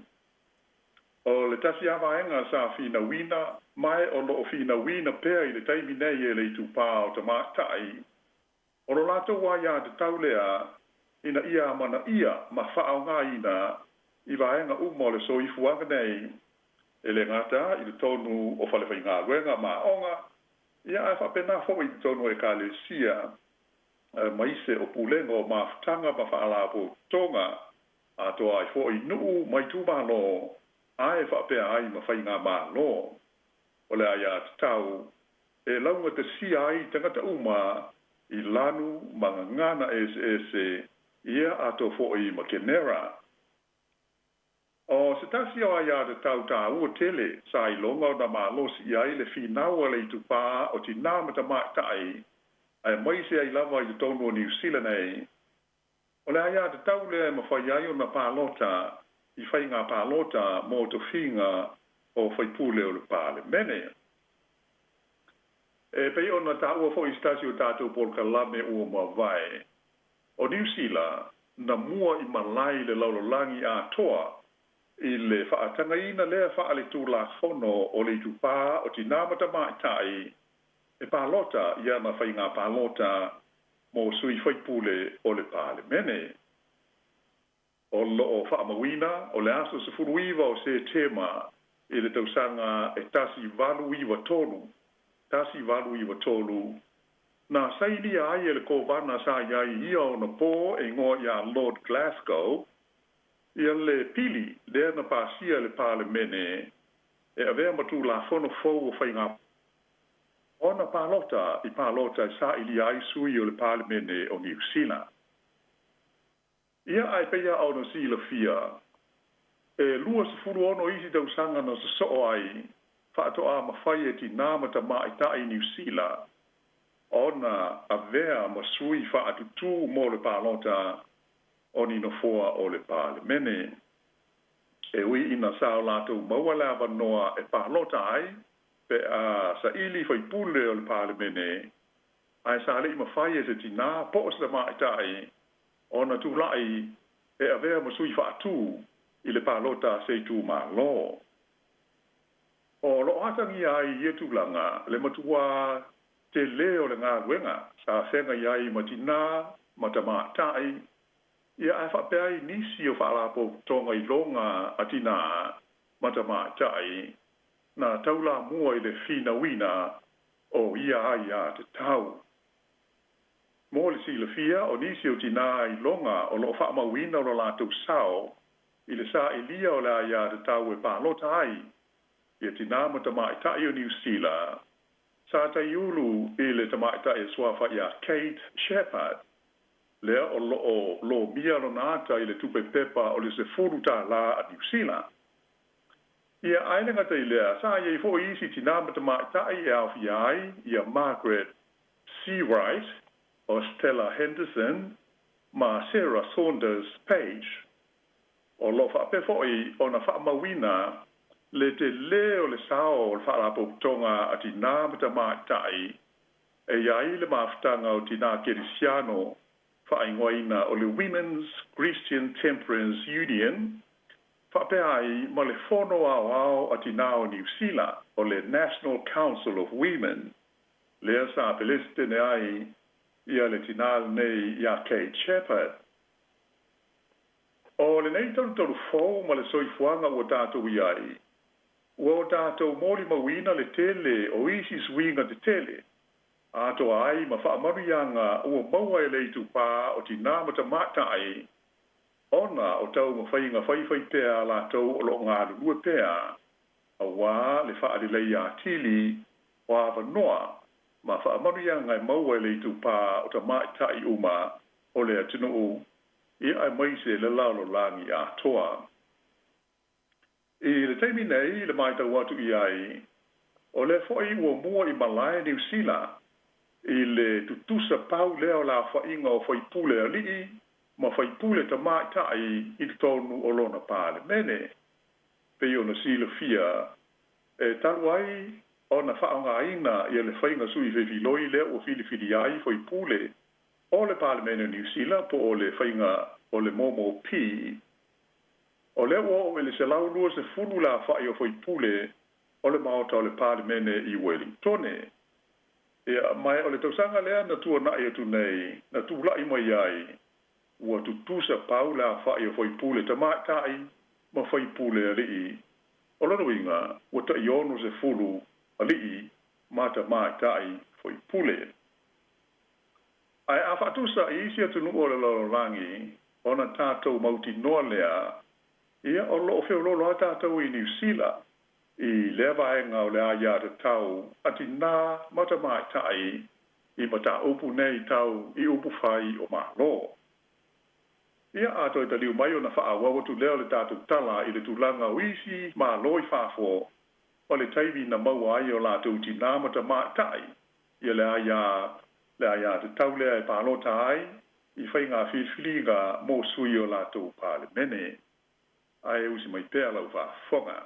O le tasi lava vaega sa finauina ma e o lo o finauina pea i le taimi nei e le itupa o tamaitai, o lo latou aiatatau lea ina ia amanaia ma faaaogaina i vaega uma o le soifuaga nei, e le gata i totonu o falefaigaluega ma aoga, ia ae faapena foi i totonu o ekalesia, aemaise o pulega o mafutaga ma faalapotopotoga, atoa ai foi nuu ma itumalo, ae faapea ai ma faigamalo. O le aiatatau e laugatasia ai tagata uma i lanu ma gagana eseese, ia atoa foi ma kenera. O se tasi o aiatatau taua tele sa iloga ona malosi i ai le finau a le itupa o tinā ma tamaitai, aemaise ai lava i totonu o Niu Sila nei, o le aiatatau lea e mafai ai ona palota i faiga palota mo tofiga o faipule o le Palemene. E pei ona taua foi i se tasi o tatou polokalame ua mavae, o Niu Sila na mua i malae i le lalolagi atoa i le faatagaina lea faaletulafono o le itupa o tinā ma tamaitai e palota i ana faiga palota mo sui faipule o le Palemene. O lo o faamauina o le aso 19 o Setema i le tausaga e 1893, 1893, na sainia ai e le Kovana sa i ai i ia ona po e igoa ia Lord Glasgow, ia le pili lea na pasia e le Palemene e avea ma Tulafono fou o Faiga ona palota i palota e sailia ai sui o le Palemene o Niu Sila. Ia ae pei lava ona silafia, e 26 isi tausaga na sosoo ai faatoa mafai e tinā ma tamaitai Niu Sila ona avea ma sui faatutū mo le palota o ni nofoa o le Palemene. E ui ina sa o latou maua le avanoa e palota ai pe a saili faipule o le Palemene, ae sa le i mafai e se tinā po o se tamaitai ona tulai e avea ma sui faatū i le palota a se itumalo. O lo o atagia ai i ia tulaga le matuā telē o le galuega sa feagai ai ma tinā ma tamaitai, ia ae faapea ai nisi o faalapotopotoga iloga a tinā ma tamaitai na taulamua i le finauina o ia aiatatau. Mo le silafia, o nisi o tinā iloga o lo o faamauina lo latou sao i le sailia o le aiatatau e palota ai ia tinā ma tamaitai o Niu Sila, sa taiulu i le tamaitai e suafa ia Kate Sheppard, lea o lo o lomia lona ata i le tupe pepa o le $10 a Niu Sila. Ia, ae le gata i lea, sa i ai foi isi tinā ma tamaitai e aofia ai ia Margaret Seawright, o Stella Henderson ma Sarah Saunders Page. O lo o faapea foi ona faamauina le telē o le sao o le Faalapotopotoga a Tinā ma Tamaitai e i ai le Mafutaga o Tinā Kerisiano faaigoaina o le Women's Christian Temperance Union, faapea ai ma le Fono Aoao a Tinā o Niu Sila o le National Council of Women, lea sa Pelesitene ai ia le tinā lenei ia Kate Sheppard. O lenei tolutolu fou ma le soifuaga ua tatou i ai, ua o tatou molimauina le tele o isi suiga tetele, atoa ai ma faamanuiaga ua maua e le itupa o tinā ma tamaitai, ona o taumafaiga faifaipea a latou o lo o galulue pea, auā le faaleleia atili o avanoa ma faamanuiaga e maua e le itupa o tamaitai uma o le atunuu, ia aemaise le lalolagi atoa. I le taimi nei, i le matau atu i ai, O lea fo'i ua mua i malae Niusila i le tutusa pau lea o le aofa'iga o faipule ali'i ma faipule tamaita'i i totonu o lona Palemene. Pei ona silafia, e talu ai ona fa'aaogāina ia le faiga sui feifiloi lea ua filifili ai faipule o le Palemene o Niusila po o le faiga o le MOMOP. O lea ua oo i le 120 le aofa'i o faipule o le Maota o le Palemene i Uelintone. Ia, ma o le tausaga lea na tuana'i atu nei na tula'i mai ai ua tutusa pau le aofa'i o faipule tamaita'i ma faipule ali'i. O lona uiga, ua ta'i 60 ali'i ma tamaita'i faipule. Ae a fa'atusa i isi atunu'u o le lalolagi, ona tatou mautinoa lea, ia o lo'o feoloolo a tatou i Niusila i lea vaega o le aiā tatau a tinā ma tamaita'i i mataupu nei tau i upu fai o Malo. Ia, a toe taliu mai ona fa'aauau atu lea o le tatou tala i le tulaga o isi Malo i fafo ma le taimi na maua ai e o latou tinā ma tamaita'i ia le aiā le aiā tatau lea e palota ai i faiga filifiliga mo sui o latou Palemene. Ae usi mai pea lau faafofoga.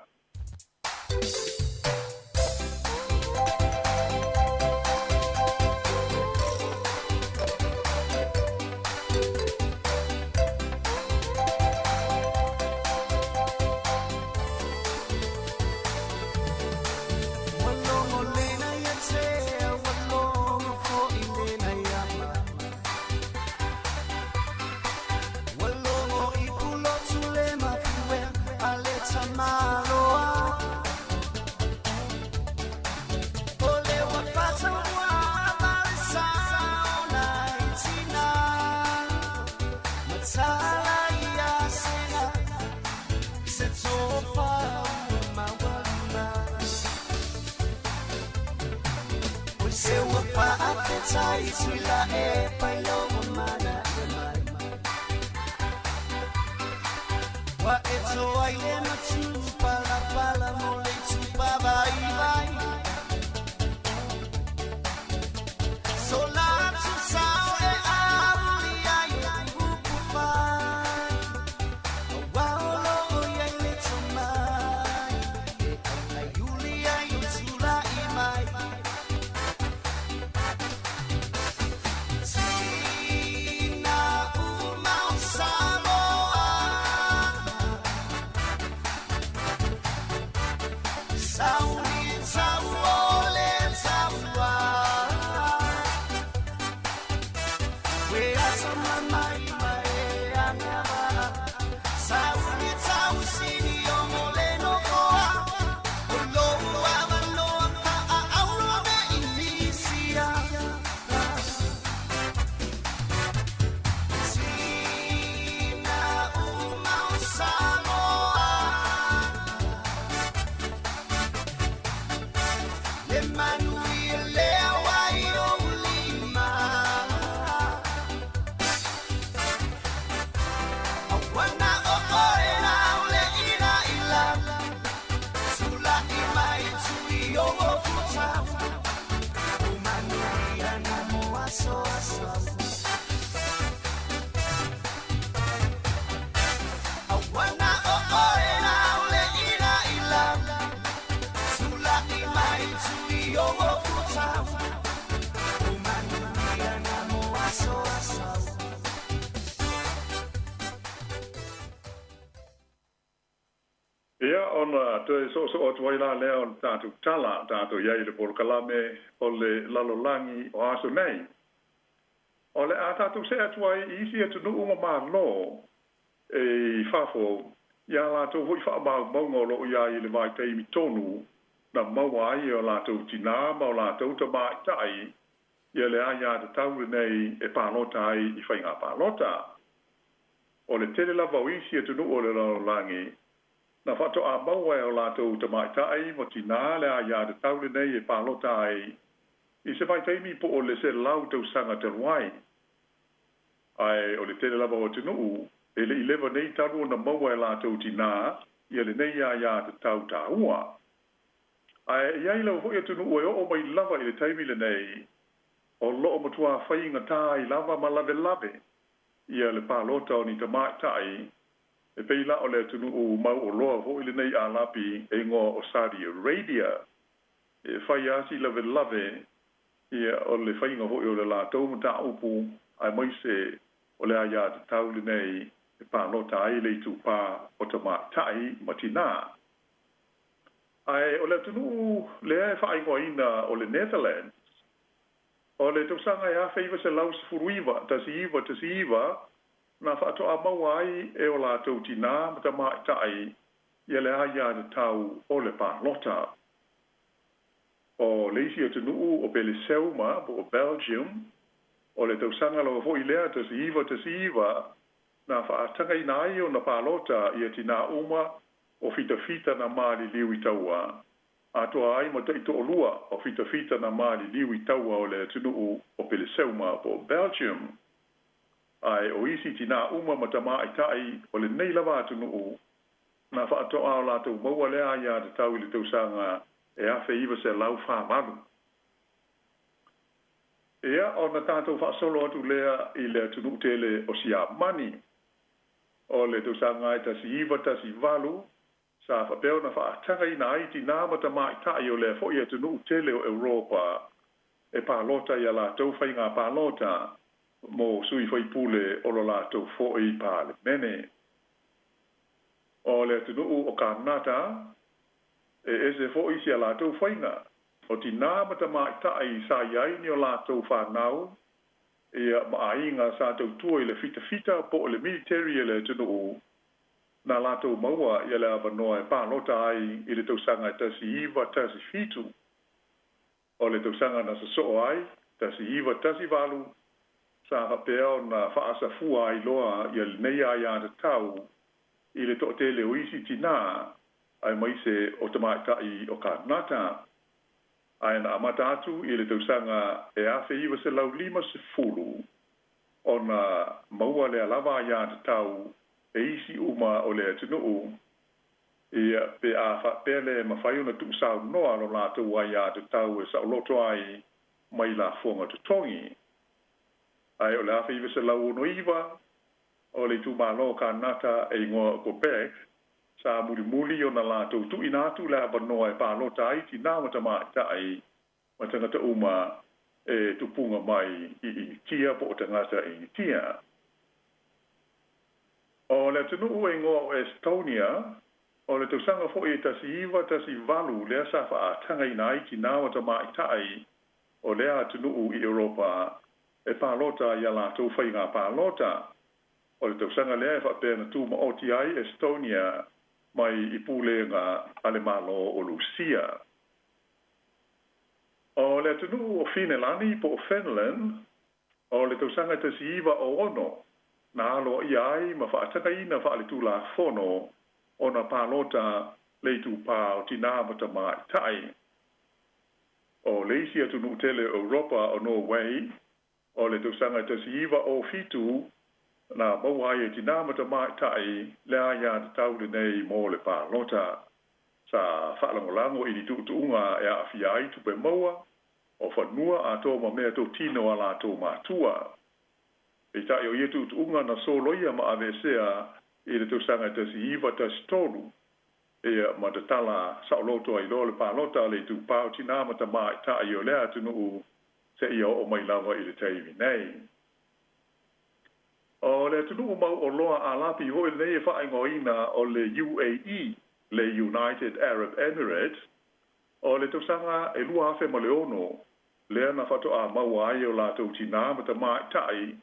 Ia, ona toe soosoo atu ai la lea o le tatou tala tatou i ai i le polokalame o le lalolagi o aso nei. O le a tatou se'e atu ai i isi atunuu ma Malo e i fafo iā latou fo'i fa'amaumauga o lo'o i ai i le vaitaimi tonu na maua ai e o latou tinā ma o latou tamaita'i ia le aiā tatau lenei e palota ai i faiga palota. O le tele lava o isi atunuu o le lalolagi na fa'ato'a maua e o latou tamaita'i ma tinā le aiā tatau lenei e palota ai i se vaitaimi po o le 100 tausaga talu ai. Ae o le tele lava o atunuu e le'i leva nei talu ona maua e latou tinā ia lenei aiā tatau tāua. Ae i ai lava fo'i atunuu e oo mai lava i le taimi lenei o loo matuā faigatā ai lava ma lavelave ia le palota o ni tamaitai e pei la o le atunuu mauoloa fo'i lenei Alapi e igoa o Saudi Arabia e fai lava si lavelave ia o le faiga fo'i o le latou mataupu aemaise o le aiātatau lenei e palota ai le itupā o tamaitai ma tinā. Ae o le atunuu lea e faaigoaina o le Netherlands, o le tausaga e 1919, 1919, na faatoa maua ai e o latou tinā ma tamaitai ia le aiātatau o le palota. O le isi atunuu o Peleseuma po o Belgium, o le tausaga lava fo'i lea 1919 na faatagaina ai ona palota ia tinā uma o fitafita na maliliu i taua, atoa ai ma taitoalua o fitafita na maliliu i taua o le atunuu o Peleseuma po o Belgium. Ae o isi tinā uma ma tamaitai o lenei lava atunuu, na faatoa o latou maua lea aiātatau i le tausaga e 1948. Ia, ona tatou faasolo atu lea i le atunuu tele o Siamani. O le tausaga e 1918, sa faapea ona faatagaina ai tinā ma tamaitai o lea fo'i atunuu tele o Europa e palota i a latou faigā palota mo sui faipule o lo latou fo'i Palemene. O le atunuu o Kanata, e ese fo'i si a latou faiga, o tinā ma tamaitai sa i ai ni o latou fanau ia ma aiga sa tautua i le fitafita po o le militeri a le atunuu, na latou maua ia le avanoa e palota ai i le tausaga e 1917. O le tausaga na sosoo ai, 1918, sa faapea ona faasafua ai loa ia lenei aiātatau i le toatele o isi tinā aemaise o tamaitai o Kanata. Ae na amata atu i le tausaga e 1950 ona maua lea lava aiātatau e isi uma o le atunuu, ia, pe a faapea le mafai ona tuusaunoa lo latou aiātatau e saoloto ai mai lafoga totogi. Ae o le 1969, o le itumalo o Kanata e igoa o Quebec, sa mulimuli ona latou tuuina atu le avanoa e palota ai tinā ma tamaitai ma tagata uma e tupuga mai i Initia po o tagata Initia. O le atunuu e igoa o Estonia, o le tausaga fo'i e 1918 lea sa faatagaina ai tinā ma tamaitai o lea atunuu i Europa e palota i a latou faigā palota. O le tausaga lea e faapea na tumaoti ai Estonia mai i pulega a le Malo o Lusia. O le atunuu o Finelani po o Finland, o le tausaga e 1906 na aloaia ai ma faatagaina faaletulafono ona palota le itupā o tinā ma tamaitai. O le isi atunuu tele o Europa o Norway, o le tausaga e 1907 na maua ai e tinā ma tamaitai le aiātatau lenei mo le palota. Sa faalagolago i ni tuutuuga e aafia ai tupe maua o fanua atoa ma meatotino a latou matua. Peitai o ia tuutuuga na soloia ma aveesea i le tausaga e 1913, ia ma tatala saoloto ai loa le palota a le itupā o tinā ma tamaitai o lea atunuu seia oo mai lava i le taimi nei. O le atunuu mauoloa Alapi fo'i lenei e faaigoaina o le UAE, le United Arab Emirates, o le tausaga e 2006 lea na faatoa maua ai e o latou tinā ma tamaitai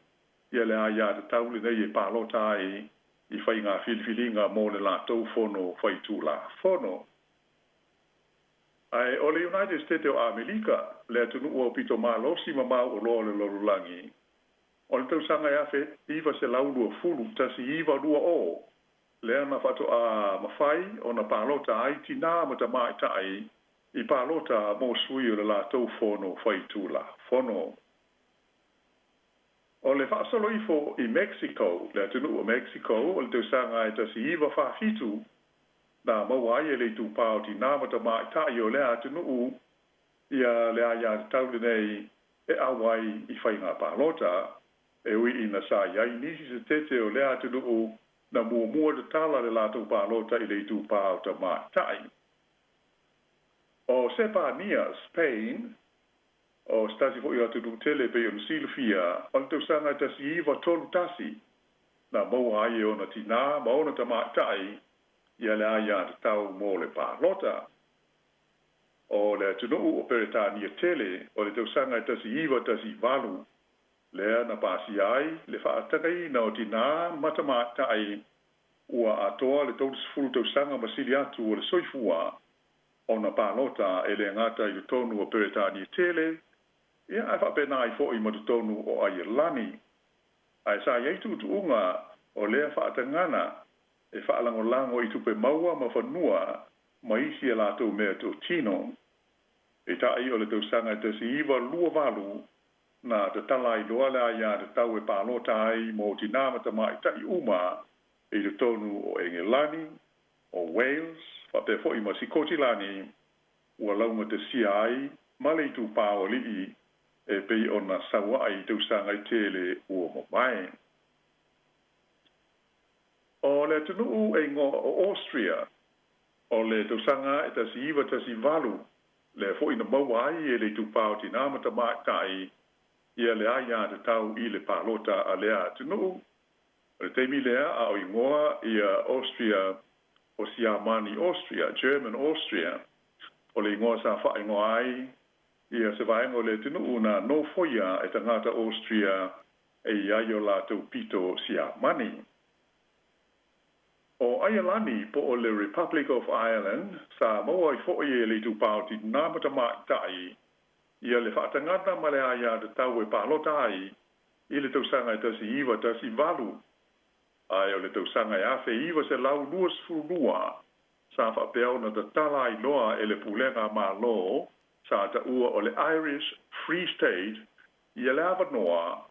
ia le aiātatau lenei e palota ai i faigā filifiliga mo le latou fono faitulafono. Ae o le United State o Amerika, le atunuu aupito malosi ma mauoloa o le lalolagi, o le tausaga e 1920, 1920, lea na faatoa mafai ona palota ai tinā ma tamaitai i palota mo sui o le latou fono faitulafono. O le faasolo ifo i Mexico, le atunuu o Mexico, o le tausaga e 1947, Na maua ai e le Itupā o Tinā ma Tamaitai o lea atunuu ia le aiatatau lenei e auai i faiga palota, e ui ina sa i ai nisi setete o lea atunuu na muamua tatala le latou palota i le Itupā o Tamaitai. O Sepania, Spain, o se tasi foi o atunuu tele e pei ona silafia, o le tausaga e 1931 na maua ai e ona tinā ma ona tamaitai ia le aiatatau mo le palota. O le atunuu o Peretania tele, o le tausaga e 1918 lea na pasia ai le faatagaina o tinā ma tamaitai ua atoa le 30 tausaga ma sili atu o le soifua ona palota e le gata i totonu o Peretania tele, ia ae faapena ai foi ma totonu o Aielani. Ae sa i ai tuutuuga o lea faatagana e faalagolago i tupe maua ma fanua ma isi a latou meatotino. Peitai o le tausaga e 1928 na tatala ai loa le aiatatau e palota ai mo tinā ma tamaitai uma i totonu o Engelani, o Wales, faapea foi ma Sikotilani, ua laugatasia ai ma le Itupā o Alii e pei ona sau ae i tausaga e tele ua mavae. O le atunuu e igoa o Austria, o le tausaga e 1918 lea foi na maua ai e le Itupā o Tinā ma Tamaitai ia le aiatatau i le palota a lea atunuu. O le taimi lea a o igoa ia Austria o Siamani Austria, German Austria, o le igoa sa faaigoa ai ia se vaega o le atunuu na nofoia e tagata Austria e i ai o latou pito Siamani. O Aielani po o le Republic of Ireland, sa maua ai foi e le Itupā o Tinā ma Tamaitai ia le faatagana ma le aiatatau e palota ai i le tausaga e 1918, ae o le tausaga e 1922 sa faapea ona tatala ai loa e le Pulega Malo sa taua o le Irish Free State ia le avanoa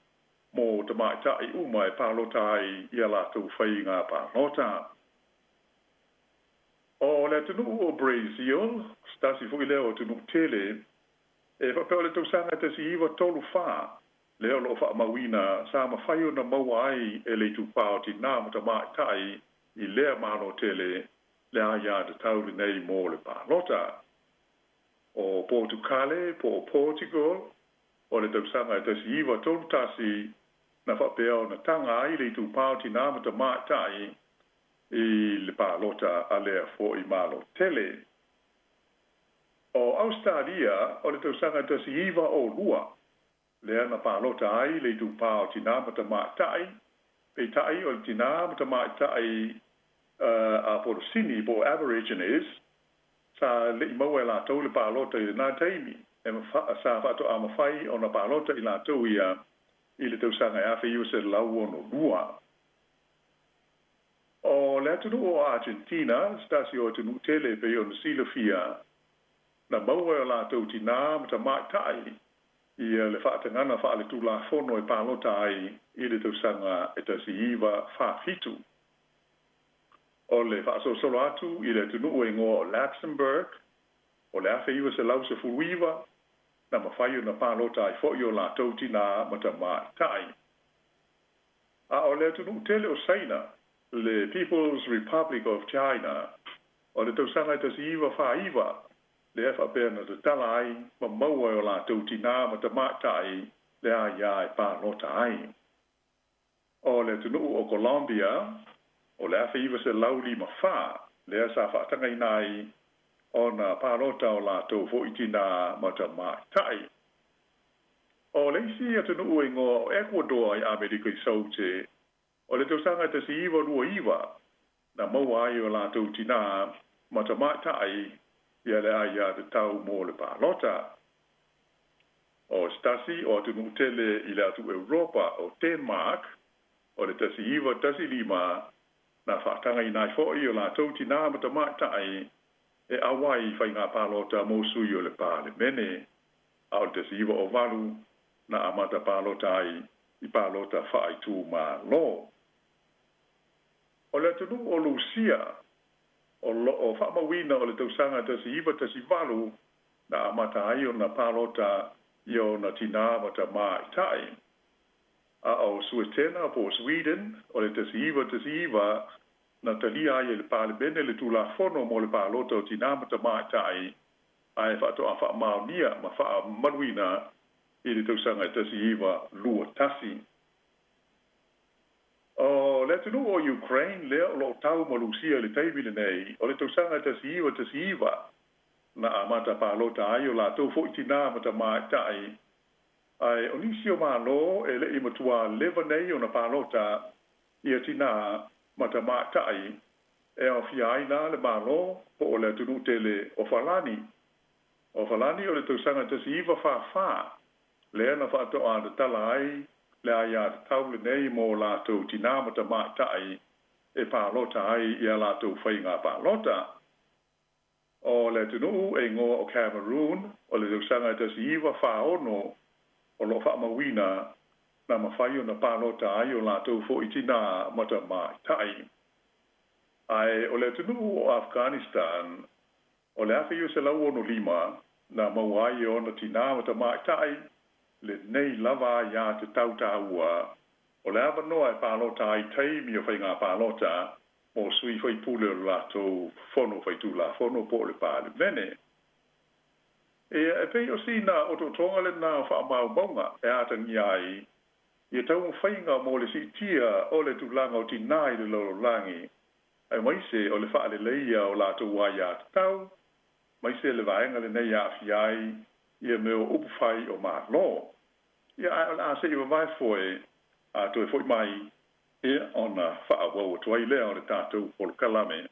mo tamaitai uma e palota ai i a latou faiga palota. O le atunuu o Brazil, se tasi foi lea o atunuu tele, e faapea o le tausaga e 1934 lea o lo o faamauina sa mafai ona maua ai e le Itupā o Tinā ma Tamaitai i lea Malo tele le aiatatau lenei mo le palota. O Potukale po o Portugal, o le tausaga e 1931 na faapea ona taga ai le Itupā o Tinā ma Tamaitai i le palota a lea foi Malo tele. O Ausetalia, o le tausaga e 1902 lea na palota ai le Itupā o Tinā ma Tamaitai, peitai o le tinā ma tamaitai Aporosini po o Aborigines, sa le i maua e latou le palota i lena taimi, e sa faatoa mafai ona palota i latou ia i le tausaga e 1962. O le atunuu o Argentina, se tasi o atunuu tele e pei ona silafia, na maua e o latou tinā ma tamaitai ia le faatagana faaletulafono e palota ai i le tausaga e 1947. O le faasolosolo atu i le atunuu e igoa o Luxembourg, o le 1919, na mafai ona palota ai foi o latou tinā ma tamaitai. A o le atunuu tele o Saina, le People's Republic of China, o le tausaga e 1949, lea faapea na tatala ai ma maua e o latou tinā ma tamaitai le aia e palota ai. O le atunuu o Colombia, o le 1954, lea sa faatagaina ai ona palota o latou foi tinā ma tamaitai. O le isi atunuu e igoa o Ecuador i Amerika i Saute, o le tausaga e 1929 na maua ai o latou tinā ma tamaitai ia le aiatatau mo le palota. O se tasi o atunuu tele i le atu Europa o Denmark, o le 1915 na faatagaina ai foi o latou tinā ma tamaitai e auai i faiga palota mo sui o le Palemene, a o le 1908 na amata palota ai i palota faaitumalo. O le atunuu o Lusia, O lo'o faamauina o le tausaga 1918 na amata ai ona palota i ona tinā ma tamaitai. A o Suetena po o Sweden, o le 1919 na talia ai e le Palemene le Tulafono mo le palota o tinā ma tamaitai, ae faatoa faamaonia ma faamamaluina i le tausaga e 1921. O le atunuu o Ukraine lea o lo o tau ma Lusia i le taimi lenei, o le tausaga e 1919 na amata palota ai o latou foi tinā ma tamaitai, ae o nisi o Malo e le i matuā leva nei ona palota ia tinā ma tamaitai, e aofia ai la le Malo po o le atunuu tele o Falani. O Falani o le tausaga 1944 lea na faatoa tatala ai le aiatatau lenei mo latou tinā ma tamaitai e palota ai i a latou faiga palota. O le atunuu e igoa o Cameroon o le tausaga 1946 o lo o faamauina na mafai ona palota ai o latou foi tinā ma tamaitai. Ae o le atunuu o Afghanistan o le 1965 na maua ai e ona tinā ma tamaitai lenei lava aiatatau taua o le avanoa e palota ai i taimi o faiga palota mo sui faipule o le latou Fono Faitulafono po o le Palemene. Ia, e pei o sina otootoga lenā o faamaumauga e atagia ai ia taumafaiga mo le siitia o le tulaga o tinā i le lalolagi, aemaise o le faaleleia o latou aiatatau, aemaise le vaega lenei e aafia ai ia mea o upu fai o Malo. Ia, ae o le a se i vavae foe a toe foi mai, ia, ona faaauau atu ai lea o le tatou polokalame.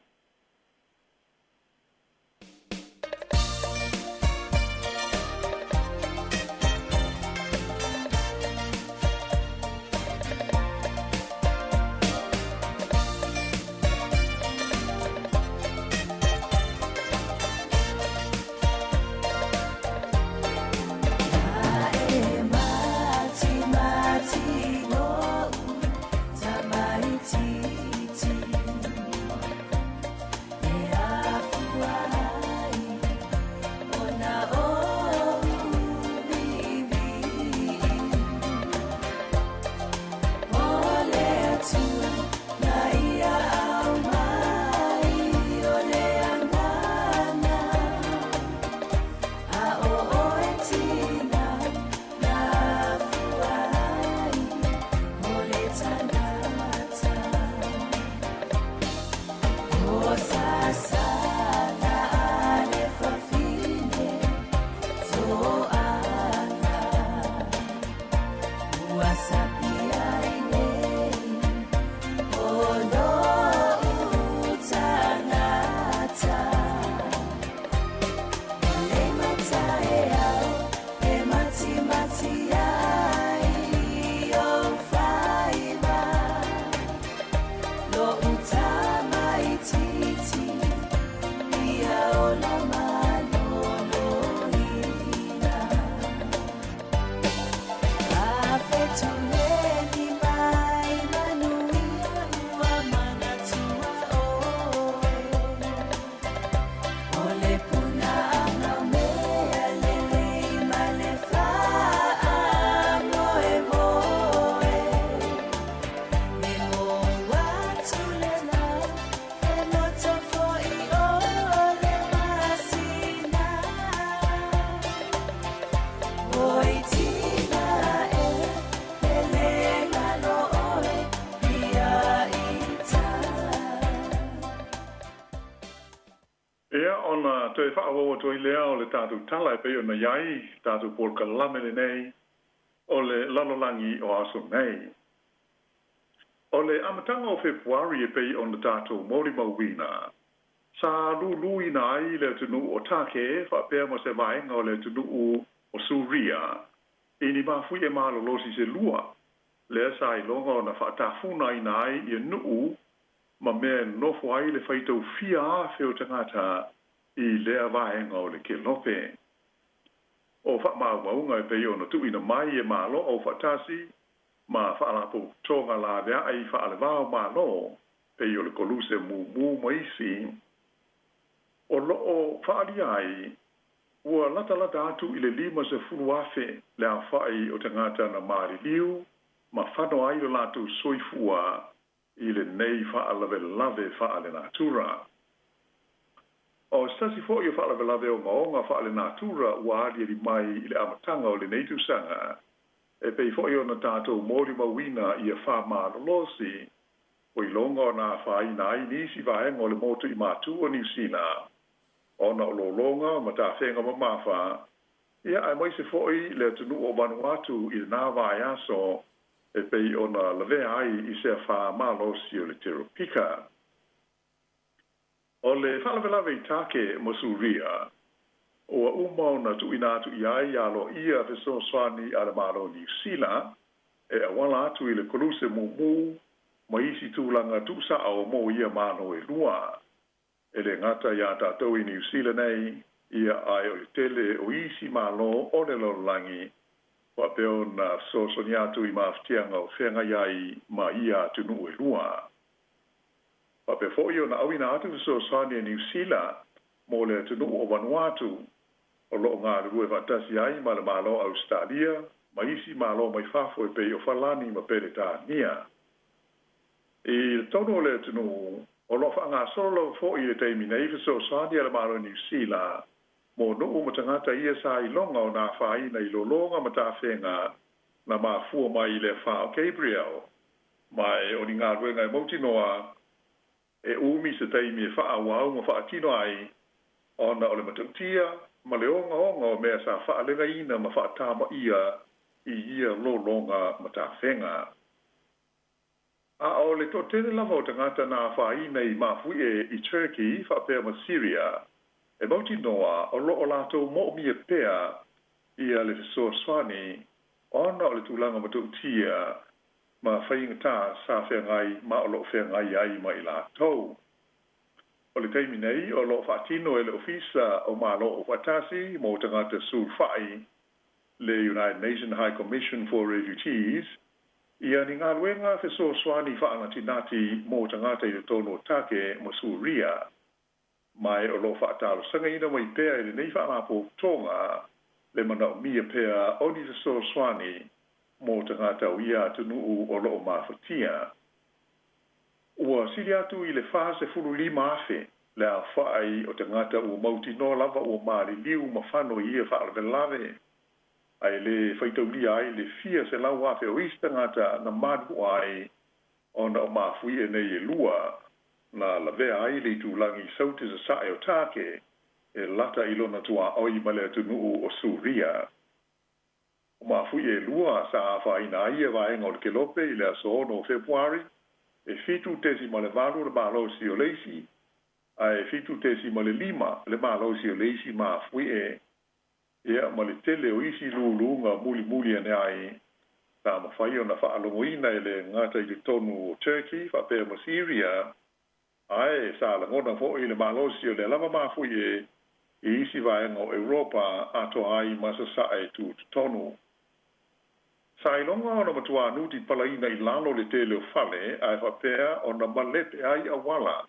Ia, ona toe faaauau atu ai lea o le tatou tala e pei ona i ai tatou polokalame lenei o le lalolagi o aso nei. O le amataga o Fepuari e pei ona tatou molimauina, sa luluina ai le atunuu o Take faapea ma se vaega o le atunuu o Suria i ni mafuie malolosi se lua, lea sa iloga ona faatafunaina ai ia nuu ma mea e nonofo ai le faitau fia afe o tagata i lea vaega o le Kelope. O faamaumauga e pei ona tuuina mai e Malo Aufaatasi ma Faalapotopotoga laveai faalevao Malo pei o le Koluse Mumu ma isi, O loo faaalia ai ua latalata atu i le 50,000 le aofa'i o tagata na maliliu ma fano ai lo latou soifua i lenei faalavelave faalenatura. O se tasi foi o faalavelave ogaoga faalenatura ua aliali mai i le amataga o lenei tausaga, e pei foi ona tatou molimauina i afā malolosi, ua iloga ona afaina ai nisi vaega o le motu i Matu o Niu Sila ona o lologa ma tafega mamafa, ia aemaise foi le atunuu o Vanuatu i lena vaiaso e pei ona lavea ai i se afā malosi o le teropika. O le faalavelave i Take ma Suria, ua uma ona tuuina atu i ai aloaia fesoasoani a le Malo o Niu Sila e auala atu i le Koluse Mumu ma isi tulaga tuusao mo ia malo e lua. E le gata iā tatou i Niu Sila nei, ia ae o le tele o isi malo o le lalolagi faapea ona fesoasoani atu i mafatiaga o feagai ai ma ia atunuu e lua. Faapea foi ona auina atu fesoasoani a Niu Sila mo le atunuu o Vanuatu, o loo galulue faatasi ai ma le Malo o Ausetalia ma isi malo mai fafo e pei o Falani ma Peretania. I totonu o le atunuu, o loo faagasolo lava foi i le taimi nei fesoasoani a le Malo o Niu Sila mo nuu ma tagata ia sa iloga ona afaina i lologa ma tafega na mafua mai i le afā o Gabrielle, ma e o ni galuega e mautinoa e umi se taimi e faaauau ma faatino ai ona o le matautia ma le ogaoga o mea sa faalegaina ma faatamaia i ia lologa ma tafega. A o le toatele lava o tagata na afaina i mafuie i Turkey faapea ma Syria, e mautinoa o loo latou moomia pea ia le fesoasoani ona o le tulaga matautia ma faigatā sa feagai ma o loo feagai ai ma i latou. O le taimi nei o loo faatino e le Ofisa o Malo Aufaatasi mo Tagata Sulufai, le United Nations High Commission for Refugees, ia ni galuega fesoasoani faanatinati mo tagata i totonu o Take ma Suria, ma e o loo faatalosagaina mai pea e lenei faalapotopotoga le manaomia pea o ni fesoasoani mo tagata o ia atunuu o loo mafatia. Ua sili atu i le 45,000 le aofa'i o tagata ua mautinoa lava ua maliliu ma fano i ia faalavelave, ae le faitaulia ai le fia selau afe o isi tagata na manua ai ona o mafuie nei e lua na lavea ai le itulagi saute sasae o Take e lata i lona tuaoi ma le atunuu o Suria. O mafuie e lua sa afaina ai ia vaega o le kelope i le aso 6 o Fepuari, e 7.8 le malosi o le isi, ae 7.5 le malosi o le isi mafuie, ia ma le tele o isi luluga mulimuli ane ai sa mafai ona faalogoina e le gata i totonu o Turkey faapea ma Syria, ae sa lagona foi le malosi o lea lava mafuie i isi vaega o Europa atoa ai ma sasae tutotonu. Sa iloga ona matuā nuti palaina i lalo le tele o fale ae faapea ona malepe ai auala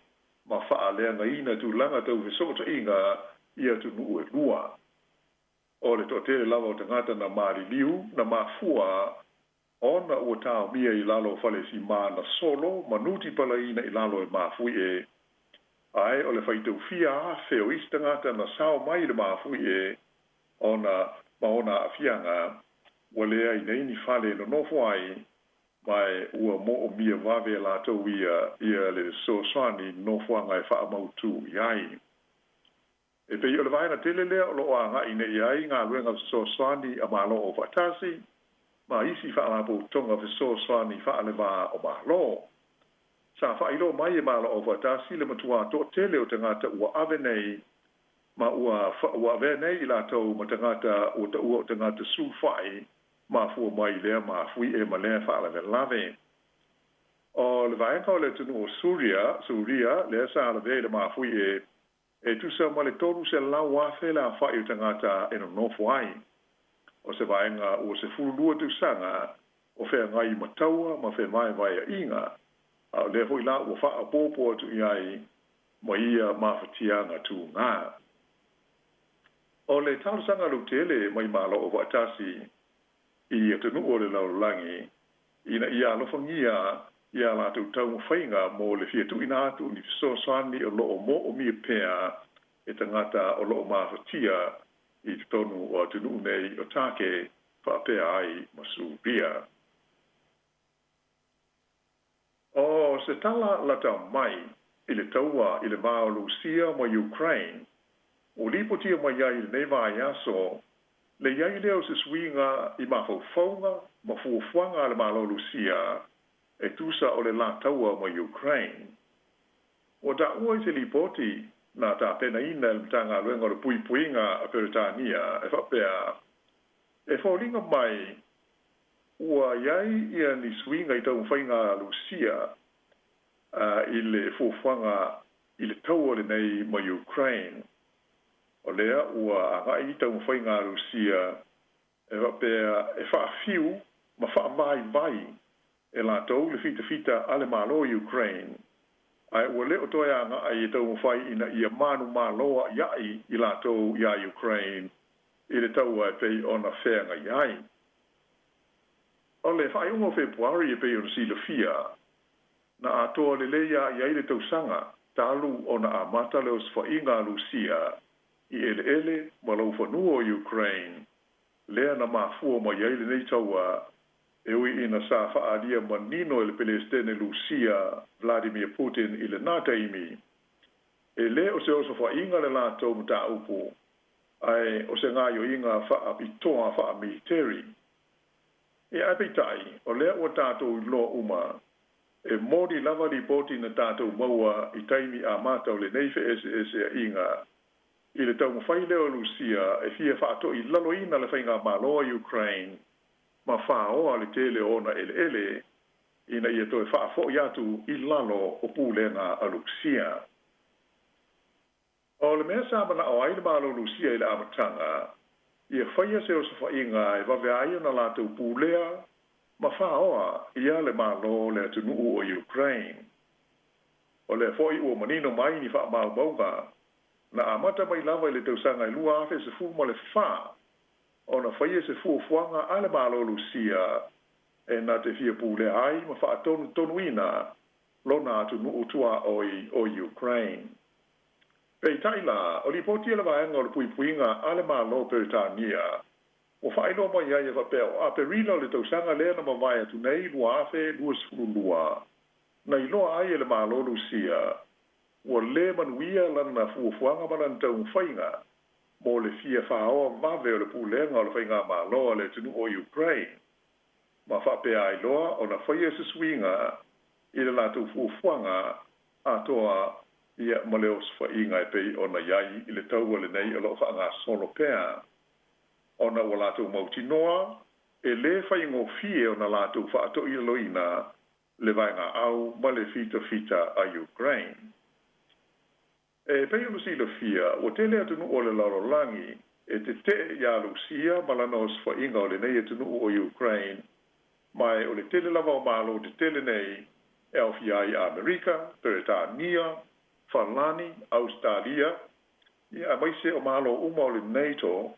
ma faaleagaina tulaga tau fesootaiga i atunuu e lua. O le toatele lava o tagata na maliliu na mafua ona ua taomia i lalo o fale simā na solo ma nuti palaina i lalo e mafuie, ae o le faitaufia afe o isi tagata na sao mai le mafuie ona ma ona aafiaga ua leai nei ni fale e nonofo ai, ma e ua moomia vave e latou ia ia le fesoasoani nofoaga e faamautū i ai. E pei o le vaega tele lea o loo agai nei ai galuega fesoasoani a Malo Aufaatasi ma isi faalapotopotoga fesoasoani faalevā o Malo. Sa faailoa mai e Malo Aufaatasi le matuā toatele o tagata ua ave nei ma ua ua avea nei i latou ma tagata ua taua o tagata sulufai mafua mai i lea mafuie ma lea faalavelave. O le vaega o le atunuu o Suria, Suria, lea sa lavea i le mafuie, e tusa ma le 300,000 le aofa'i o tagata e nonofo ai. O se vaega ua 12 tausaga o feagai ma taua ma fevaevaea'iga, a o lea foi la ua faaopoopo atu i ai ma ia mafatiaga tugā. O le talosaga lautele mai Malo Aufaatasi i atunuu o le lalolagi ina ia alofagia ia latou taumafaiga mo le fia tuuina atu ni fesoasoani o loo moomia pea e tagata o loo mafatia i totonu o atunuu nei o Take faapea ai ma Suria. O se tala lata mai i le taua i le va o Lusia ma Ukraine, ua lipotia mai ai i lenei vaiaso le i ai lea o se suiga i mafaufauga ma fuafuaga a le Malo o Lusia e tusa o le la taua ma Ukraine. Ua taua i se lipoti na tapenaina e le Matagaluega o le Puipuiga a Peretania e faapea, e foliga mai ua i ai ia ni suiga i taumafaiga a Lusia i le fuafuaga i le taua lenei ma Ukraine. O lea ua agai taumafaiga a Lusia e faapea e faafiu ma faavaivai e latou le fitafita a le Malo o Ukraine, ae ua le o toe agai e taumafai ina ia manumalo a'ia'i i latou iā Ukraine i le taua e pei ona feagai ai. O le faaiuga o Fepuari e pei ona silafia, na atoa lelei a'i ai le tausaga talu ona amata le osofaiga a Lusia i eleele ma laufanua o Ukraine, lea na mafua mai ai lenei taua e ui ina sa faaalia manino e le Pelesitene Lusia Vladimir Putin i lenā taimi, e lē o se osofaiga le latou mataupu, ae o se gaoioiga faapitoa faamiliteri. Ia ae peitai, o lea ua tatou iloa uma, e moni lava lipoti na tatou maua i taimi amata o lenei feeseeseaiga i le taumafai lea o Lusia e fia faatoilaloina le faigamalo a Ukraine ma faoa le tele o ona eleele ina ia toe faafo'i atu i lalo o pulega a Lusia. O le mea sa manao ai le Malo o Lusia i le amataga, ia faia se osofaiga e vave ai ona latou pulea ma faoa ia le Malo o le atunuu o Ukraine. O lea foi ua manino mai ni faamaumauga na amata mai lava i le tausaga e 2014 ona faia se fuafuaga a le Malo o Lusia e na te fia pulea ai ma faatonutonuina lona atunuu tuaoi o Ukraine. Peitai la, o lipoti a le Vaega o le Puipuiga a le Malo o Peretania ua faailoa mai ai e faapea o Aperila o le tausaga lea na mavae atu nei 2022, na iloa ai e le Malo o Lusia ua lē manuia lana fuafuaga ma lana taumafaiga mo le fia faoa vave o le pulega o le faigamalo a le atunuu o Ukraine, ma faapea ai loa ona faia se suiga i le latou fuafuaga atoa ia ma le osofaiga e pei ona i ai i le taua lenei o loo faagasolo pea, ona ua latou mautinoa e lē faigofie ona latou faatoilaloina le vaegaau ma le fitafita a Ukraine. E pei ona silafia, ua tele atunuu o le lalolagi e tetee iā Lusia ma lana osofaiga o lenei atunuu o Ukraine, ma o le tele lava o malo tetele nei e aofia ai Amerika, Peretania, Falani, Ausetalia, ia aemaise o malo uma o le NATO,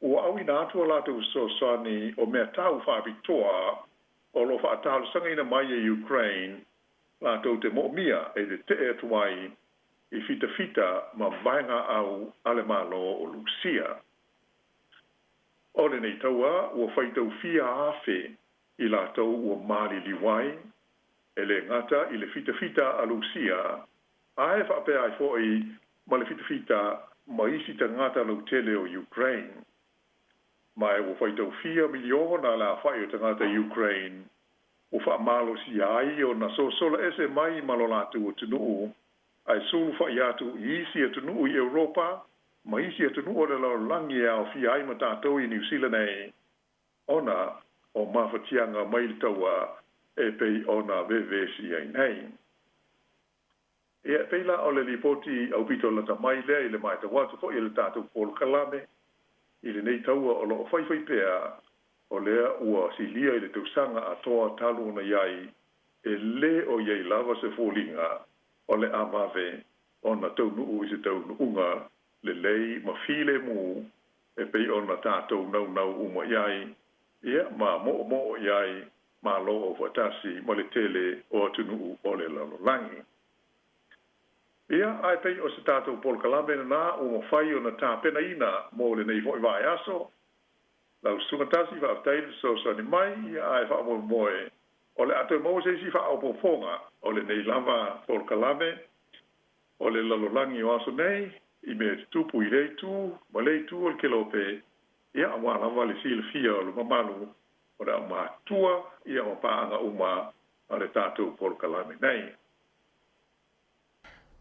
ua auina atu a latou fesoasoani o mea tau faapitoa o loo faatalosagaina mai e Ukraine latou te moomia e tetee atu ai i fitafita ma vaegaau a le Malo o Lusia. O lenei taua ua faitaufia afe i latou ua maliliu ai, e lē gata i le fitafita a Lusia, ae faapea ai fo'i ma le fitafita ma isi tagata lautele o Ukraine. Ma e ua faitaufia miliona le afa'i o tagata Ukraine ua faamalosia ai ona sosola ese mai ma lo latou atunuu ae sulufa'i atu i isi atunuu i Europa ma isi atunuu o le lalolagi e aofia ai ma tatou i Niu Sila nei, ona o mafatiaga mai le taua e pei ona vevesi ai nei. Ia, e pei la o le lipoti aupito lata mai lea i le matau atu foi e le tatou polokalame i lenei taua o loo faifai pea, o lea ua silia i le tausaga atoa talu ona i ai, e lē o i ai lava se foliga o le a vave ona taunuu i se taunuuga lelei ma filemu e pei ona tatou naunau uma i ai, ia, ma moomoo i ai Malo Aufaatasi ma le tele o atunuu o le lalolagi. Ia, ae pei o se tatou polokalame lena ua mafai ona tapenaina mo lenei foi vaiaso. Lau Susuga Tasi, faafetai le fesoasoani mai, ia, ae faamoemoe o le a toe maua se isi faaopoopoga o lenei lava polokalame o le lalolagi o aso nei i mea e tutupu i lea itu ma le itu o le kelope, ia, aua lava le silafia o le mamalu o le aumātua, ia, ma paaga uma a le tatou polokalame nei.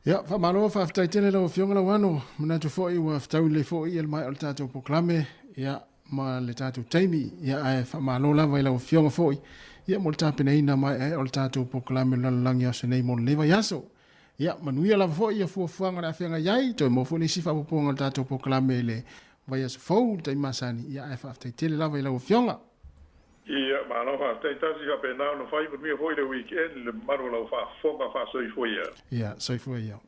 Ia, faamalo faafetai tele lau Afioga Lauano. Manatu foi ua fetaui lelei foi le maea o le tatou polokalame, ia, ma le tatou taimi. Ia, ae faamalo lava i lau Afioga foi, ia, mo le tapenaina maeaea o le tatou polokalame o le lalolagi aso nei mo lenei vaiaso. Ia, manuia lava foi ia fuafuaga o le a feagai ai, toe maua foi le isi faaopoopoga o le tatou polokalame i le vaiaso fou i le taimi masani. Ia, ae faafetai tele lava i lau Afioga. Ia, malo faafetai Tasi, faapena ona fai, manuia foi le weekend i le mamalu o lau faafofoga, faasoifua ia. Ia, soifua ia.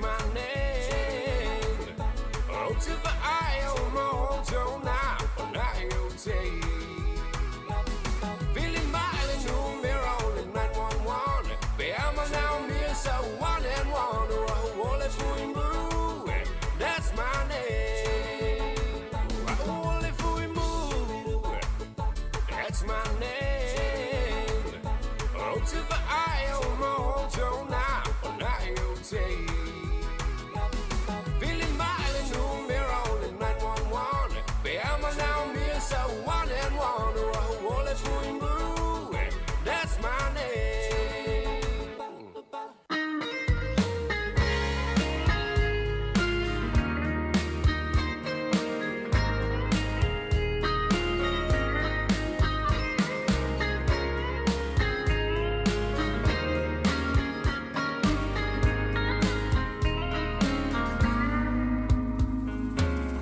my name. Oh, to the I O mo to na na o te. Feeling my numero 911. Be I'm now me so one and one. Oh, all if we move. That's my name. Oh, if we move. That's my name. Oh, to the I O mo to na na o te. Feeling my numero 911. Be I'm now me so one and one. Oh, all if we move. That's my name.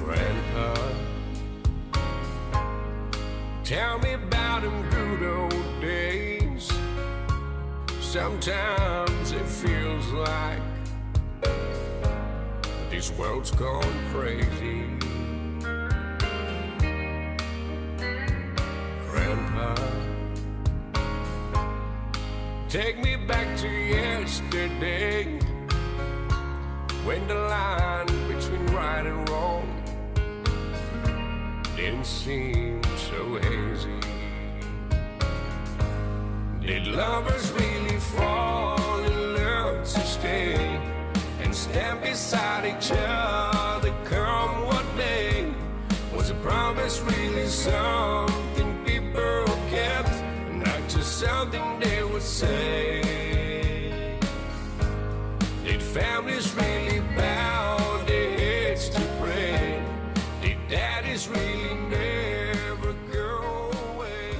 Grandpa, tell me about them good old days. Sometimes it feels like this world's gone crazy. Grandpa, take me back to yesterday when the line between right and wrong didn't seem so hazy. Did lovers really fall in love to stay and stand beside each other come what may? Was a promise really something people kept, not just something they would say? Did families really bow their heads to pray? Did daddies really never go away?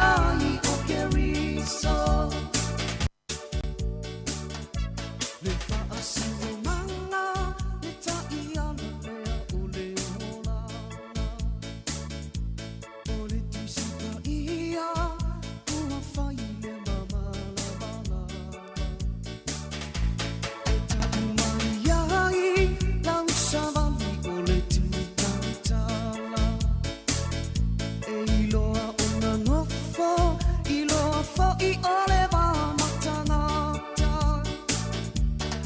ai o Keriso. Le faasinomaga le taʻiala lea o le ola. O le Tusi Paia ua fai le mamalamalama. E taʻu mai ai lau savali o le Tūtautala. E iloa ona nofo, iloa foʻi o le va ma tagata.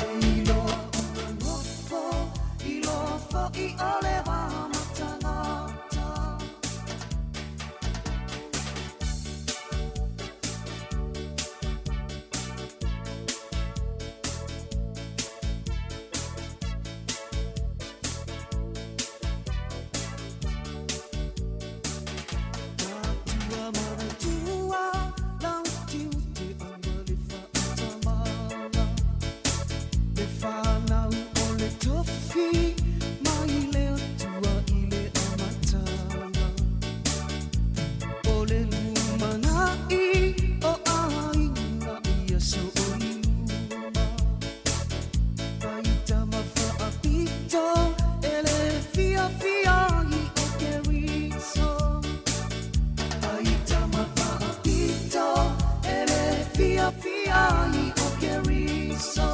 E iloa ona nofo, iloa foʻi o le va ma tagata. Matua manatua lau tiute aua le faatamala. Le fanau o le tofi mai le Atua i le amataga. O le lumanai o aiga i aso o i luma. Mai tama faapito e le fiafia ai o Keriso. Mai tama faapito e le fiafia ai o Keriso.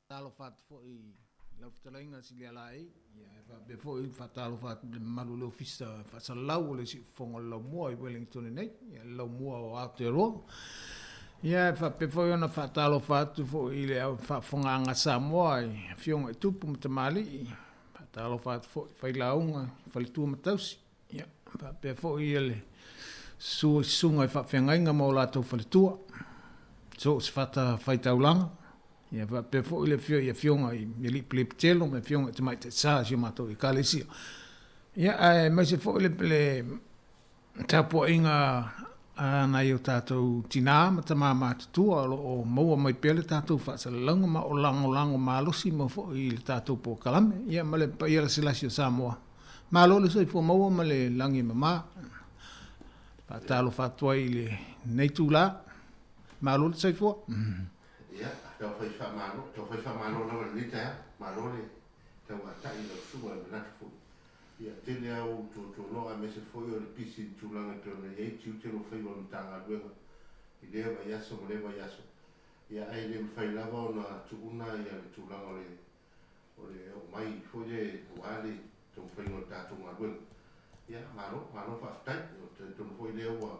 Talofa atu foi i lau fetalaiga Silialaei, ia e faapea foi ona faatalofa atu i le mamalu o le Ofisa Faasalalau o le Siufofoga o le Laumua i Wellington nei, ia le Laumua o Aotearoa. Ia e faapea foi ona faatalofa atu foi i le au faafofogaaga a Samoa i Afioga i Tupu ma Tamalii, faatalofa atu foi i failauga, faletua ma tausi, ia faapea foi ia le susu i susuga i faafeagaiga ma o latou faletua, so o se fatafaitaulaga, ia faapea foi le afio i afioga i Alii Pelepitelo ma afioga i Tamaitai Sa o si o matou Ekalesia. Ia aemaise foi le, le tapuaiga a nai o tatou tinā ma tamā matutua o lo o maua mai pea le tatou faasalalauga ma o lagolago malosi mau foi i le tatou polokalame, ia ma le paia lasilasi o Samoa. Malo le soifua maua ma le lagi e mama. Faatalofa atu ai i lenei itula. Malo le soifua. Ia, tau fai faamalo, tau fai faamalo lava i lenei taeao. Malo le tauatai i lau susuga e manatu foi. Ia, tele lava ou tuatuanoa aemaise foi o le pisi i le tulaga e pei ona i ai tiute o lou faiva o le Matagaluega i lea vaiaso ma lea vaiaso. Ia, ae le mafai lava ona tuuna ia le tulaga o le o le oo mai foi lea aua le taumafaiga o le tatou galuega. Ia, malo, malo faafetai. Ou te talitonu foi lea ua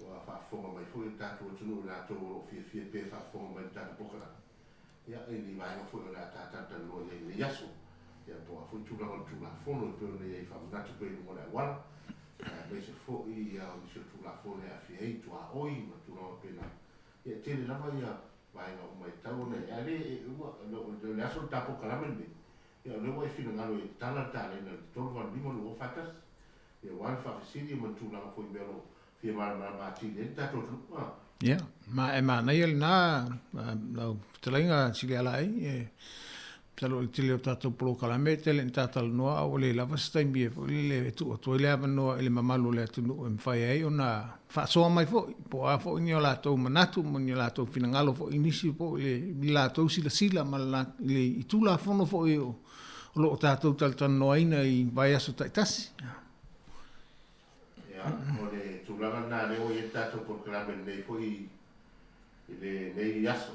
ua faafofoga mai foi le tatou atunuu i latou o lo o fiafia pea e faafofoga mai i le tatou polokalame. Ia, i ni vaega foi o le a ta talatalanoa i ai i lenei aso. Ia, po o a foi tulaga o le Tulafono e pei ona i ai faamanatu pea i luga o le auala, aemaise foi ia o nisi o Tulafono e aafia ai tuaoi ma tulaga faapena. Ia, e tele lava ia vaega uma e tatau ona e, a le, e, ua, o le aso o le ta polokalame lenei, ia, o lea ua e finagalo e tatala le talena i le 385 2041, ia, aua le faafesili ma le tulaga foi i mea o lo o fia malamalama atili ai le tatou atunuu. A. Ia, ma e manaia lena, lau fetalaiga Silialaei, e masalo o le tele o tatou polokalame e tele ina ta talanoa a ua le lava se taimi e foi lele e tuu atu ai le avanoa i le mamalu o le atunuu e mafai ai ona faasoa mai foi, po o a foi ni o latou manatu ma ni o latou finagalo foi i nisi po o le latou silasila ma le i Tulafono foi o lo o tatou talatalanoaina i vaiaso taitasi. Ia, o polokalame lenei foi i lenei aso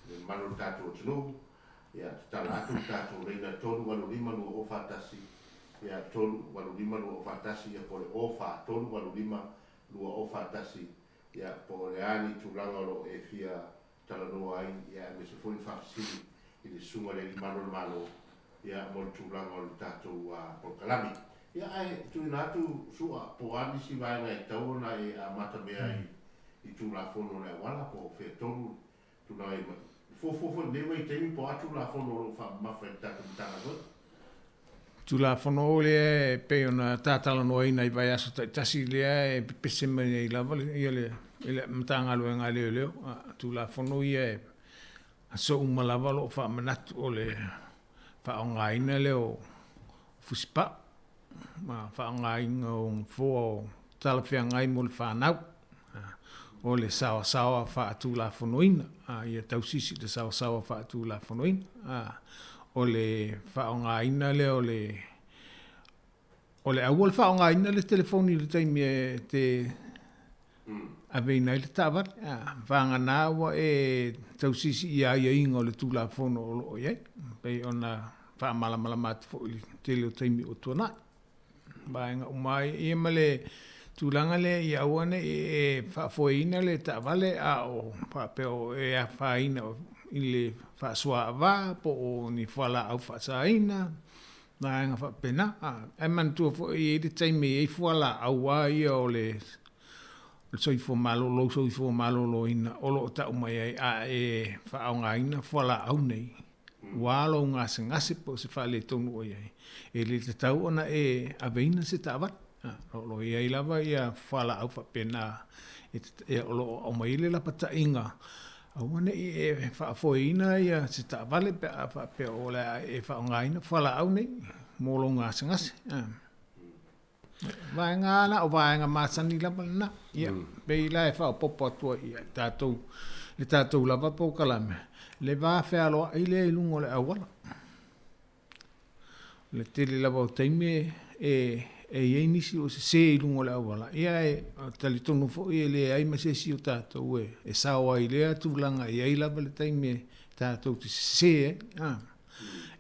i le mamalu o le tatou atunuu. Ia, tatala atu le tatou laina 385 2041, ia, 385 2041, ia, po o le 04 385 2041, ia, po o le a ni tulaga o lo o e fia talanoa ai, ia, aemaise foi ni faafesili i le Susuga i le Alii Malu o le Malo, ia, mo le tulaga o le tatou polokalame. Ia, ae tuuina atu, Su'a, po o a nisi vaega e tatau ona e amatamea ai i Tulafono o le auala, po o fea tonu le tulaga i fuafua foi i lenei vaitaimi, po o a Tulafono o lo o faamamafa e le tatou Matagaluega. Tulafono lea e pei ona ta talanoaina i vaiaso taitasi lea e pepese mai ai lava ia le Matagaluega a Leoleo. Tulafono ia e aso uma lava o lo o faamanatu o le faaaogaina lea o fusipau ma faaaogaina o nofoa o talafeagai mo le fanau, o le saoasaoa faatulafonoina, ia tausisi i le saoasaoa faatulafonoina, o le faaaogaina lea o le o le aua le faaaogaina le telefoni i le taimi e te aveina ai le taavale, vagana ua e tausisi i aiaiga o le Tulafono o lo o i ai, pei ona faamalamalama atu foi i le tele o taimi ua tuanai. Vaega uma ai ia ma le tulaga lea ia aua ne i e faafoeina le taavale a o faapea o e afaina i le faasoaava po o ni fualaau faasaina, vaega faapena. Ae manatua foi e i ai le taimi e i ai fualaau lava ia o le soifua malolo, lou soifua maloloina o lo o tau mai ai a e faaaogaina fualaau nei, ua lou gasegase po o se faaletonu o i ai, e le tatau ona e aveina se taavale. O lo o i ai lava ia fualaau faapena o lo o aumai ai le lapataiga, aua ne i e faafoeina ia se taavale pe a faapea o le a e faaaogaina fualaau nei mo lou gasegase. Vaega na o vaega masani lava lena. Ia, pei la e faaopoopo atu ai ia tatou, le tatou lava polokalame, le va fealoai lea i luga o le auala. O le tele lava o taimi e e i ai nisi o sese i luga o le auala, ia e talitonu foi e leai ma se isi o tatou e sao ai i lea tulaga, e i ai lava le taimi e tatou te sese ai.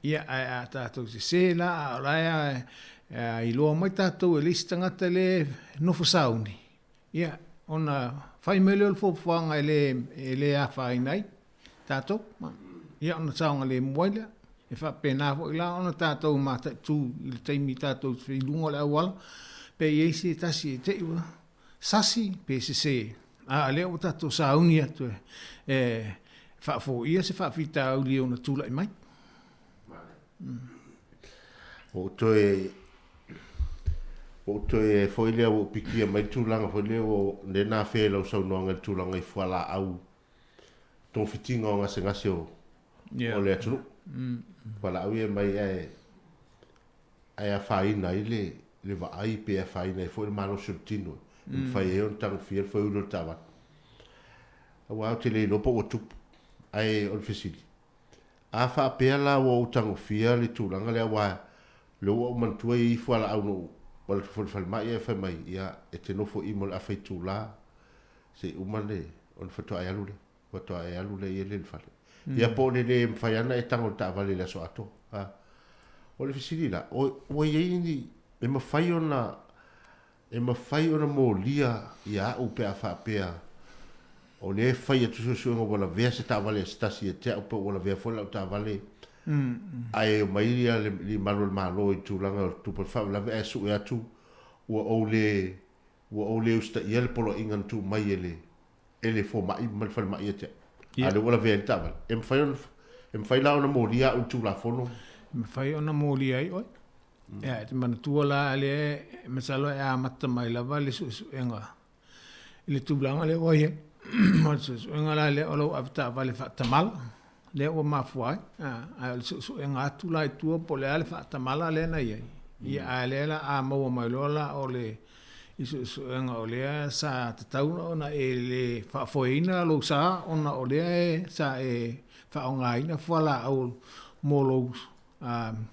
Ia, ae a tatou sese la, a o la e iloa mai tatou e le isi tagata lea e nofo sauni, ia, ona fai mai lea o le fuafuaga e le afaina ai tatou, ia ona saogalemu ai lea. E faapena foi la ona tatou mataitu i le taimi tatou te i luga o le auala, pe i ai se tasi e te i ua sasi pe sese, a o lea ua tatou sauni atu e faafoia se faafitauli e ono tulai mai. Ua ou toe ua ou toe foi lea ua ou pikia mai le tulaga foi lea ua lea na afea i lau saunoaga i le tulaga i fualaau togafitiga o gasegase o o le atunuu. Fualaau ia e aumai ae ae afaina ai le le vaai pe afaina ai foi le malosi o le tino e mafai ai ona tagofia le foeuli o le taavale. Aua ou te le iloa po ua tupu. Ae o le fesili, a faapea la ua ou tagofia le tulaga lea aua o lea ua ou manatua e i ai fualaau na ou alu atu foi i le falemai ae fai mai, ia, e te nofo i i mo le afa itula se i uma le ona faatoa e alu lea, faatoa e alu lea i le fale. Ia po o le le mafai lava ona e tago i le taavale i le aso atoa. A o le fesili la, ua i ai ni, e mafai ona E mafai ona molia ia a'u pe a faapea o lea e fai atu suesuega ua lavea se taavale a se tasi ia te a'u pe ua lavea foi la'u taavale ae omai ia le malu o le Malo i tulaga o le tupu o le faalavelave ae sue atu ua ou le ua ou le usitaia le poloaiga na tuu mai e le e le fomai ma le falemai ia te a'u a o lea ua lavea ai le taavale. E mafai ona e mafai la ona molia a'u i le Tulafono? E mafai ona molia ai oe. Ia, e te manatua la lea e masalo e amata mai lava le suesuega i le tulaga lea ua i ai. O le suesuega la lea o lou avetaavale faatamala lea ua mafua ai, ae o le suesuega atu la i tua po o le a le faatamala lea na i ai. Ia, ae lea la a maua mai loa la o le i suesuega o lea sa tatau ona e le faafoeina lou sa ona o lea sa e faaaogaina fualaau mo lou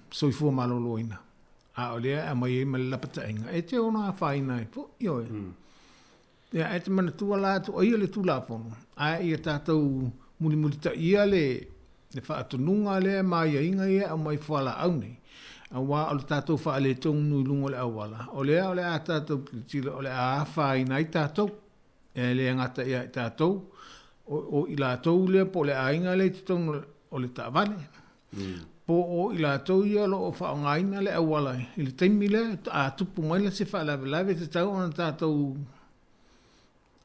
soifua maloloina, a o lea e aumai ai ma le lapataiga, e te ono afaina ai foi oe. Ia, ae e te manatua la tuuaia le Tulafono, ae ia tatou mulimulitaia le le faatonuga lea ma aiaiga ia e aumai fualaau nei, aua o le tatou faaletonu i luga o le auala, o lea o le a tatou tilotilo o le a afaina ai tatou. E le gata ia i tatou, o i latou lea po o le aiga lea i totonu o le taavale, po o i latou ia o lo o faaaogaina le auala i le taimi lea, a tupu mai la se faalavelave, e tatau ona tatou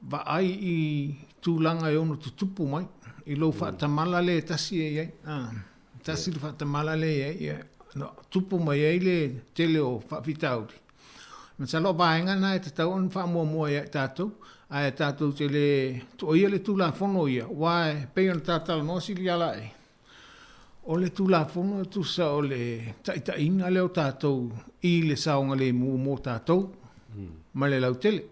vaai i tulaga e ono tutupu mai i lou faatamala lea e tasi e i ai. Tasi le faatamala lea e i ai, ia, tupu mai ai le tele o faafitauli. Masalo o vaega na e tatau ona faamuamua ia i tatou, ae tatou te le tuuaia le Tulafono ia, aua e pei ona ta talanoa Siliala e, o le Tulafono e tusa o le taitaiga lea o tatou i le saogalemu mo tatou ma le lautele.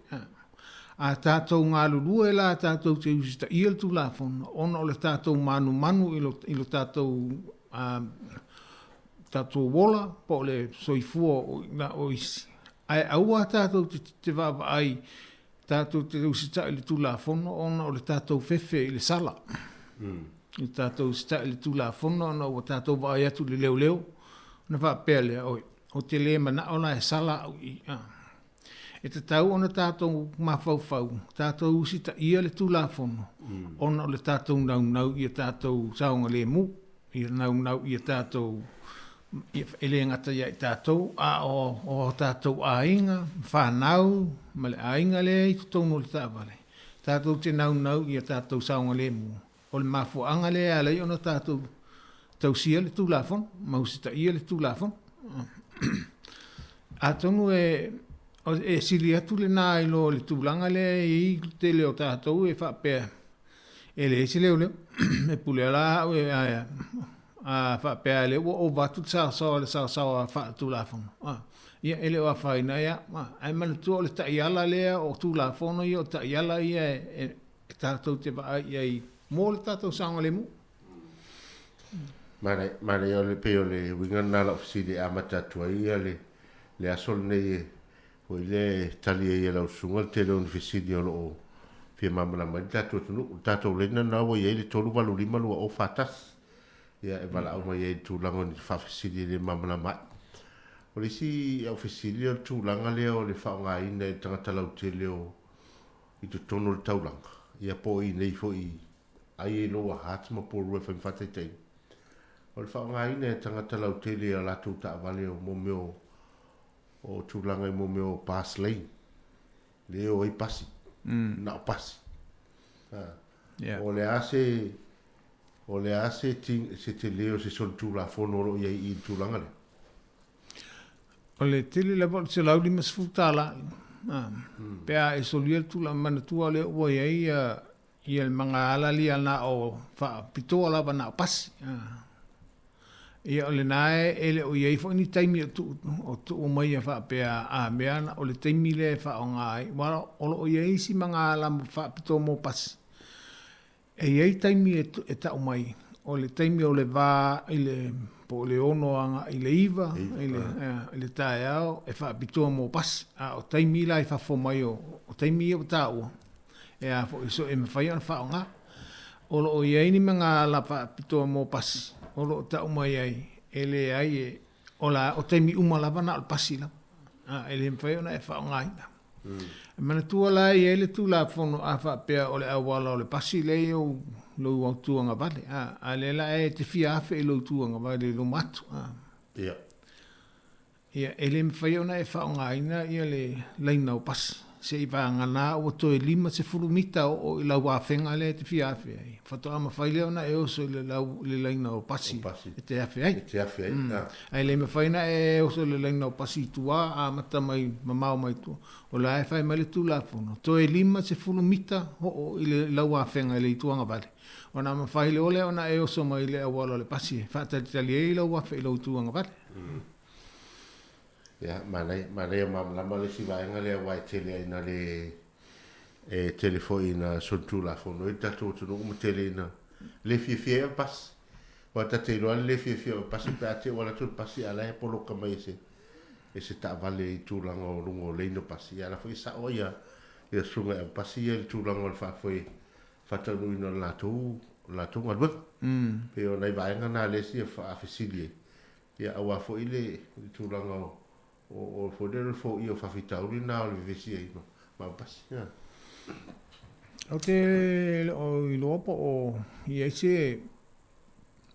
A tatou galulue la tatou te usitaia le Tulafono ona o le tatou manumanu i lo tatou tatou ola po o le soifua o isi, ae aua tatou te vaavaai tatou te usitai i le Tulafono ona o le tatou fefe i le sala. I le tatou usitai i le Tulafono ona ua tatou vaai atu i le leoleo ona faapea lea, oi, ou te le manao la e sala au i i. E tatau ona tatou mafaufau, tatou usitaia le Tulafono ona o le tatou naunau ia tatou saogalemu, ia naunau ia tatou, e le gata ia i tatou, a o tatou aiga, fanau ma le aiga lea i totonu o le taavale, tatou te naunau ia tatou saogalemu. O le mafuaaga lea e ala ai ona tatou tausia le Tulafono ma usitaia le Tulafono. Atonu e e sili atu lena i lo le tulaga lea e i ai le tele o tatou e faapea e leai se leoleo. E pule la au e a a faapea lea ua ova atu le saosaoa le saosaoa faaletulafono. Ia e le o afaina ai au. Ae manatua o le taiala lea o Tulafono ia o taiala ia e tatou te vaai i ai mo le tatou saogalemu. Manaia o le pei o le uiga lena o lau fesili e amata atu ai ia le le aso lenei e foi lea e tali ai e lau susuga le tele o ni fesili o lo o fia malamalama ai le tatou atunuu. O le tatou laina lena ua i ai le 385 2041 ia e valaau mai ai i le tulaga o ni faafesili e le malamalama ai. O le isi au fesili o le tulaga lea o le faaaogaina e le tagata lautele o i totonu o le taulaga, ia po o i nei foi ai e Lower Hutt ma Porirua e fai ma faataitaiga. O le faaaogaina e tagata lautele i a latou taavale o mo mea o, o tulaga i mo mea o bus lane, le o ai pasi, na o pasi. Ha. Yeah. O le a se, o le a se, se tele o se solitulafono o lo o i ai i le tulaga lea? O le tele lava o le $150. Pe a e solia le tulaga, manatua lea ua i ai ia le magaala lia na o faapitoa lava na o pasi. Ia o lena e le o i ai foi ni taimi o tuu, o tuu mai ia faapea a mea na o le taimi lea e faaaoga ai. Aua o lo o i ai isi magaala faapitoa mo pasi. E i ai taimi e tau mai, o le taimi o le va i le, po o le 6 agai i le 9 i le, i le taeao e faapitoa mo pasi. A o taimi la i fafo mai o, o taimi ia ua taua, e a foi, so e mafai ona faaaoga. O lo o i ai ni magaala faapitoa mo pasi, o lo o tau mai ai, e leai e, o la, o taimi uma lava na o le pasi lava. A, e le mafai ona e faaaogaina. E manatua la e i ai le Tulafono a faapea o le auala o le pasi lea i ou lou tuagavale, a, a lea la e te fia afe i lou tuagavale i luma atu, a. Ia. Ia, e le mafai ona e faaaogaina ia le laina o pasi se i vagana ua toe 50 mita oo i lau afega lea e te fia afe ai, faatoa mafai lea ona e oso i le lau i le laina o pasi e te afe ai. E te afe ai, a. Ae le mafai ona e oso i le laina o pasi i tua, amata mai mamao mai tua. O la e fai mai le Tulafono, toe 50 mita oo i le lau afega i le itu agavale, ona mafai loa lea ona e oso mai i le auala o le pasi e faatalitali ai lau afe i lou itu agavale. Ia, manaia, manaia malamalama le isi vaega lea aua e tele ai ina le, e tele foi ina solitulafono ai le tatou atunuu ma tele ina le fiafia ai o le pasi. Aua ta te iloa le le fiafia o le pasi pe a te i ua alu atu le pasi a o la e poloka mai e se, e se taavale i tulaga o luga o lane o pasi. Ia a o la foi e sao ia ia susuga i aupasi ia i le tulaga o le faafoe faataunuuina o le latou o le latou galuega. Pei o nai vaega na lea e fia faafesili ai, ia aua foi le le tulaga o o o foi lea o le foia o faafitauli na o le vevesi ai ma ma aupasi. Ou te le o iloa po o i ai se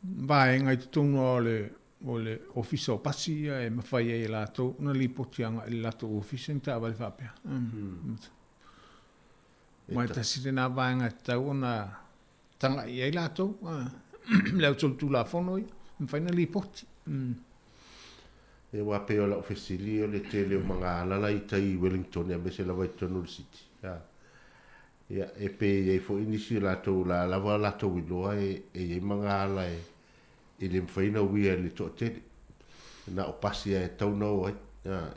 vaega i totonu o le o le Ofisa o Pasi ia e mafai ai e latou ona lipoti agai i le latou ofisa ni taavale faapea. Aua e tasi lena vaega e tatau ona tagai i ai latou, le au solitulafono ia, e mafai ona lipoti. Ia aua pei o lau fesili o le tele o magaala la i tai i Wellington aemaise lava i totonu o le city. Ia e pei e i ai foi nisi o latou o la lava latou iloa e i ai magaala e e le mafai ona uia e le toatele. Na o pasi lava e tatau ona o ai.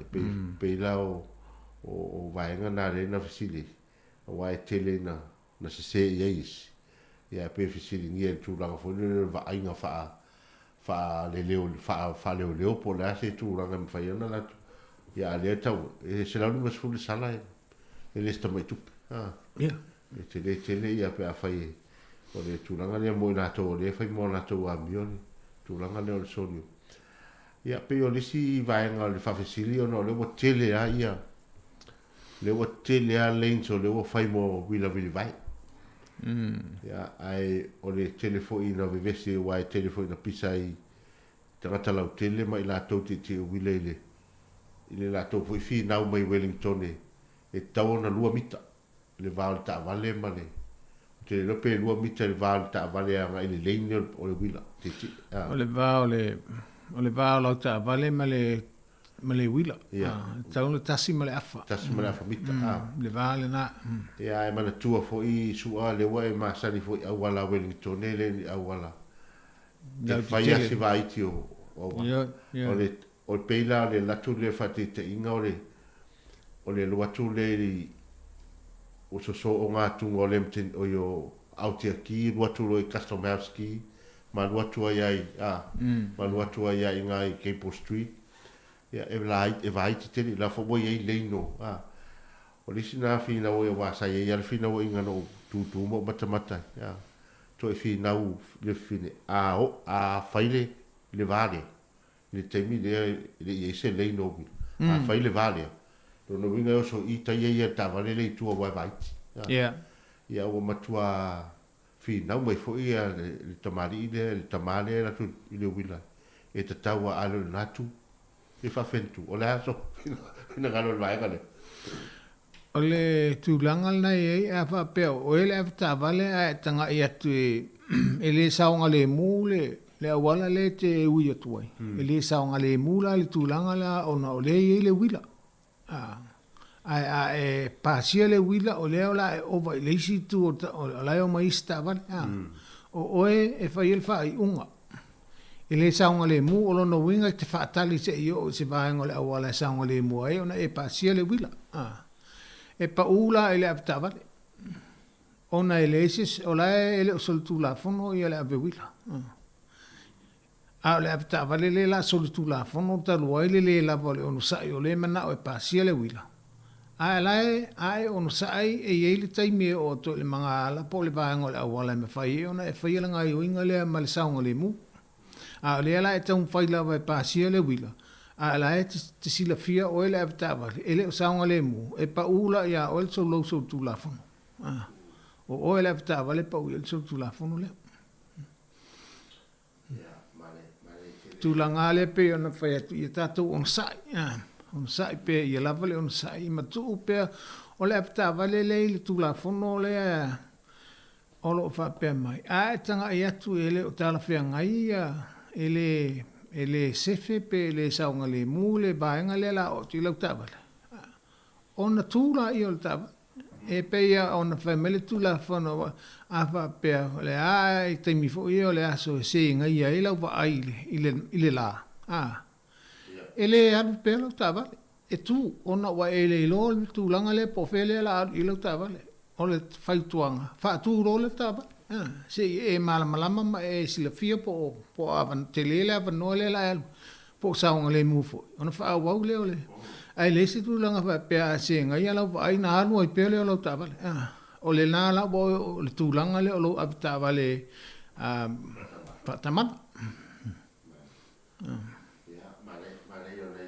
E pei, mm. pei la o, o, o vaega na lea na fesili ai, aua e tele na, na sese i ai isi. Ia, e pei e fesiligia i le tulaga foi lele o le vaaiga faa, faaleleo, faa, faaleoleo po o le a se tulaga e mafai ai ona latou. Ia, a lea tau, e 150 le sala e, e le se tamai tupe. Ha. Yeah. E tele tele ia pe afai e, o le tulaga lea mo i latou o lea e fai mo latou amio le tulaga lea o le soli. Ia, pei o le isi vaega o le faafesili ona o lea ua tele lava ia, lea ua tele lava lanes o lea ua fai mo uila vilivae. Ia, ae o le tele foi ina vevesi aua e tele foi ina pisa ai tagata lautele ma i latou tietie uila i le i le latou foi finau mai Wellington e e tatau ona 2 mita le va o le taavale ma le, ou te le iloa pe 2 mita le va o le taavale agai i le lane o le uila, tietie. O le va o le, o le va o lau taavale ma le, ma le uila. Ia. E tatau ona tasi ma le afa. Tasi ma le afa mita. Le va lena. Ia, ae manatua foi Su'a lea ua e masani foi i auala a Wellington e le o ni auala e fai lava si vaiti o auala. O le O le pei la o le alu atu lea faataitaiga o le o le alu atu lea i o sosooga atuga o Lambton oi o Aotea Ki alu atu loa i Custom House Ki ma alu atu ai ai a ma alu atu ai a i ina i Cable Street ia e la e vaiti tele la foi ua i ai lane o a o le isi na finau ai aua sa i ai a le finauaiga na ou tutu ma ou matamata ai a toe finau le fine a o a fai le le va lea I le taimi lea e le i ai se lane o uila. A fai le va lea, lona uiga e oso i tai ai le taavale lea i tua aua e vaiti. Ia ua matua finau mai foi le tamalii lea, le tama lea e alu atu i le uila e tatau lava a le o lena tu. E faafentu, o le a sou finagalo i le vaega lea? O le tulaga lena e i ai, a faapea o oe le avetaavale ae e tagai atu e le saogalemu le auala lea e te ui atu ai, e le saogalemu la le tulaga la ona o lea e i ai le uila. Ae a e pasia le uila, o lea o le a e ova i le isi itu o la e omai isi taavale. O oe e fai ai le faaiuga. E le saogalemu, o lona uiga e te faatali seia oo i se vaega o le auala e saogalemu ai ona e pasia le uila. E pau la i le avetaavale, ona e leai se, o la e le o solitulafono ia le ave uila. A o le avetaavale lea la solitulafono talu ai le le lava o le onosai o lea e manao e pasia le uila, a la e, a e onosai e i ai le taimi e oo atu ai i le magaala po o le vaega o le auala e mafai ai ona e faia le gaoioiga lea ma le saogalemu. A o lea la e taumafai lava e pasia le uila, a o la e te silafia oe le avetaavale, e le o saogalemu, e pau la iā oe le lou solitulafono. O oe le avetaavale e pau i ai le solitulafono lea. Tulaga lava lea pei ona fai atu, ia tatou onosai, onosai pea ia lava le onosai, matuu pea o le avetaavale lea i le Tulafono lea o lo o faapea mai, a e tagai atu e le o talafeagai ia, e le, e le sefe pe le saogalemu le vaega lea o le a oo atu i ai lau taavale, Ona tu laia o le taavale. E pei lava ona fai mai le Tulafono, a faapea, o le a i taimi foi ia o le aso e segaia ai lau vaai i le, i le la, a, e le alu pea lau taavale, e tu, ona ua e le iloa le tulaga lea po o fea lea o le a alu i ai lau taavale. O le fautuaga, faatu loa le taavale, a, se i e malamalama ma e silafia po o, po o tele le avanoa lea o le a e alu, po o saogalemu foi, ona faaauau lea o le... Ae leai se tulaga faapea a segai lau vaai na alu ai pea lea o lau taavale. O lena la ua o le tulaga lea o lou avetaavale faatamala.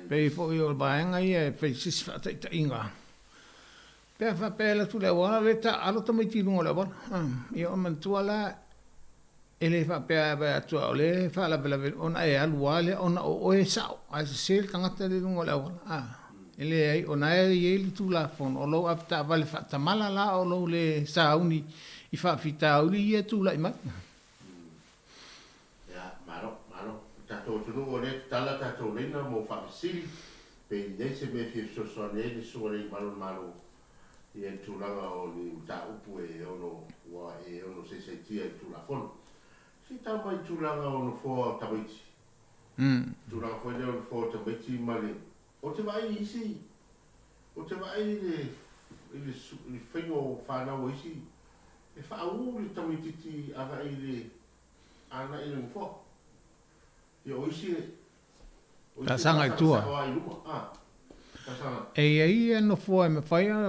Pei foi o vaega ia e fai se isi faataitaiga, pe a faapea e alu atu i le auala o lea e taaalo tamaiti i luga o le auala. Ia ona manatua la, e le faapea a vaai atu lava o lea e faalavelave ona e alu lava lea ona o oe e sao ae sese le tagata lea i luga o le auala. E leai, o na e i ai le Tulafono, o lou avetaavale faatamala la o lou le sauni i faafitauli ia e tulai mai. Ia, malo, malo. Le tatou atunuu o lea e tatala tatou laina mo faafesili, pe i ai se mea e fia fesoasoani ai le Susuga i le Malo o le Malo i le tulaga o ni mataupu e ono ua e ono saisaitia i le Tulafono. Se i tau mai i tulaga o nofoa o tamaiti. Tulaga foi lea o nofoa o tamaiti ma le Ou te vaai i isi, ou te vaai i le i le i le faiga o fanau a isi e faaū le tamaitiiti agai i le agai i le nofoa. Ia o isi e o isi e Taasaga i tua. taasaga i luma, a, taasaga. E i ai ia nofoa e mafai ona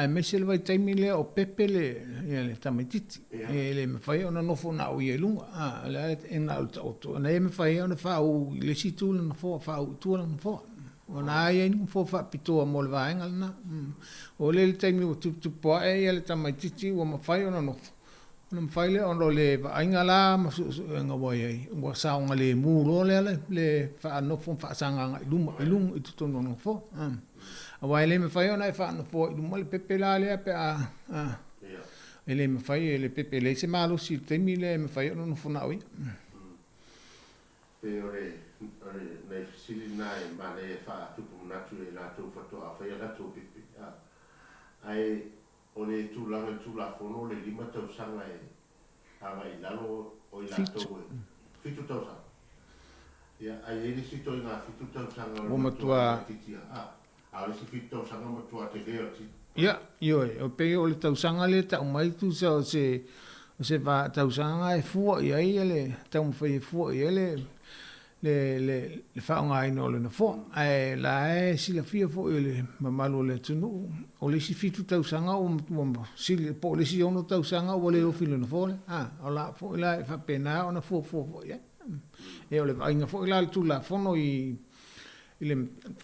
aemaise le vaitaimi lea o pepe le ia le tamaitiiti. E le mafai ona nofo na o ia i luga, a, o le a na o le taoto, ina ia mafai ai ona faauu i le isi itu le nofoa, faauu i tua le nofoa. Ona e i ai ni nofoa faapitoa mo le vaega lena. O lea i le taimi ua tuputupu ae ia le tamaitiiti ua mafai ona nofo, ona mafai lea ona o le vaaiga la ma suesuega ua i ai, ua saogalemu loa lea le faanofo ma faasaga agai i luma, i luga i totonu o le nofoa. Aua e le mafai ona e faanofoa i luma le pepe la lea pe a, E le mafai e le pepe, e leai se malosi i le taimi lea e mafai ai ona nofo na o ia. Pei o le nai fesili na e manaia e faatupu manatu ia i latou faatoa fai a latou pepe. Ae o le tulaga i le Tulafono o le 5 tausaga e agai i lalo o i latou e 7 tausaga. Ia, ae i ai le isi ituaiga 7 tausaga o le matua laitiiti lava. A o le isi 7 tausaga matua tele o le tino. Ia, ioe, e pei o le tausaga lea e tau mai tusa o se, o se va, tausaga e fua i ai le taumafai e fua i ai le, le, le, le faaaogaina o le nofoa. Ae la e silafia foi e le mamalu o le atunuu, o le isi 7 tausaga ua, ua sili, po o le isi 6 tausaga ua le ofi i le nofoa lea. A, o la foi la e faapena ona fuafua foi i ai. E o le vaaiga foi la a le Tulafono i i le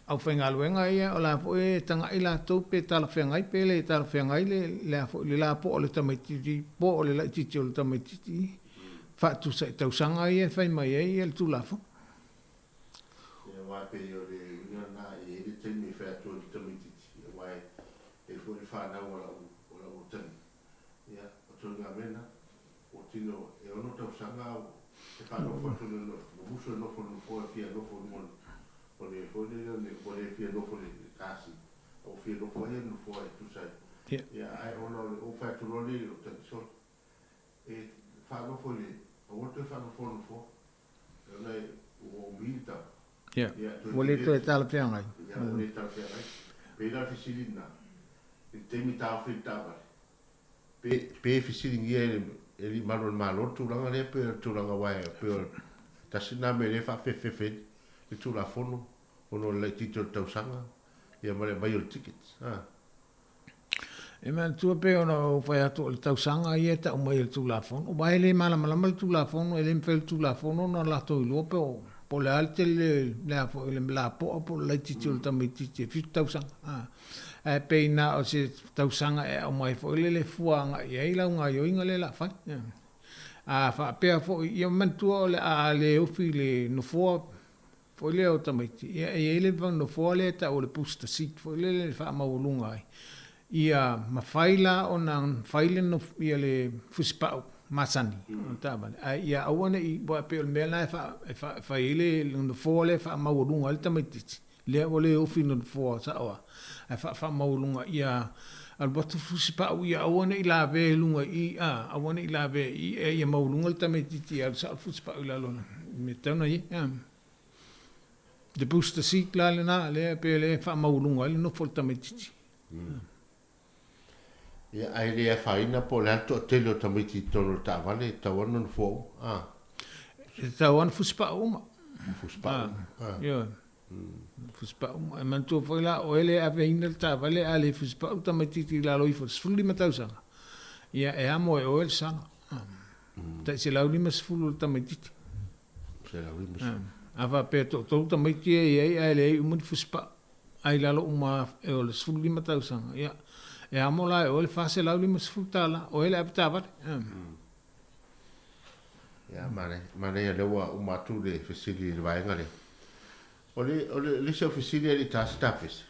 aufaigaluega ia, o la foi e tagai latou pe talafeagai pe le talafeagai le le a foi le lapoa o le tamaitiiti po o le laitiiti o le tamaitiiti faatusa i tausaga ia e fai mai ai le Tulafono. Ia aua e pei o le uiga lena e i ai le taimi e fai atu ai le tamaitiiti aua e i ai foi le fanau a lau a lau ata Ia, o ituaiga mea na, ua tino e ono tausaga au e faanofo atu i le musu e nofo i le nofoa e fia nofo i luga o le foi lele o le ua le fia nofo i le kasi, a ua fia nofo ai le nofoa e tusa ai. Ia, ae ona o le ou fai atu loa lea i lou tagi, sole, e faanofo i le, aua le toe faanofo i le nofoa, ona ua umi le tau. Ia, ua le toe talafeagai. Ia, ua le talafeagai. Pei la o le fesili lena, i le taimi taofi ai le taavale, pe, pe fesiligia e le, e le Malu o le Malo le tulaga lea, pe o le tulaga aua e pei o le tasi lena mea lea e faafefefefe ai le Tulafono ona o le laitiiti o le tausaga, ia ma le aumai o le ticket. A. E manatua pei ona ou fai atu o le tausaga ia e tau mai e le Tulafono, aua e le malamalama le Tulafono, e le mafai e le Tulafono ona latou iloa po o, po o le a le tele, le a foi, le lapoa po o le laitiiti o le tamaitiiti e 7 tausaga. A, ae pei na o se tausaga e aumai foi lele e fua agai i ai lau gaoioiga lea o le a fai. A faapea foi, ia manatua o le a le ofi i le nofoa foi lea o tamaiti, ia e i ai le nofoa lea e tau o le booster seat foi lele e faamaualuga ai, ia mafai la ona fai le ia le fusipau masani o le taavale, ae ia aua ne i, aua e pei o le mea lena e faa, e faa, fai ai le nofoa lea e faamaualuga ai le tamaitiiti, lea ua le ofi i le nofoa sao lava, ae faa-faamaualuga ia alu atu fusipau ia aua ne i lavea i luga i i, a, aua ne i lavea i i, ia maualuga le tamaitiiti ia alu sao le fusipau i lalo o le mea e tatau ona i ai. The booster seat la lena, lea pei o lea e faamaualuga ai le nofo o le tamaitiiti. Ia, ae le afaina po o le a le toatele o tamaiti i totonu o le taavale, e tatau lava ona nofoa uma, a. E tatau lava ona fusipau uma. Fusipau uma, a. Ioe. Fusipau uma. E manatua foi la o oe lea e aveina le taavale a le fusipau le tamaitiiti i lalo ifo o le 15 tausaga, ia e amo e oe le sala. Tai $150 le tamaitiiti. $150. A faapea e toatolu tamaiti ia e i ai ae leai uma ni fusipau, ae i lalo uma o le 15 tausaga, ia e amo la e oe le $450, oe le avetaavale. Ia, manaia, manaia lea ua uma atu le fesili i le vaega lea. O le, o le, le isi au fesili e le i ta se tapese,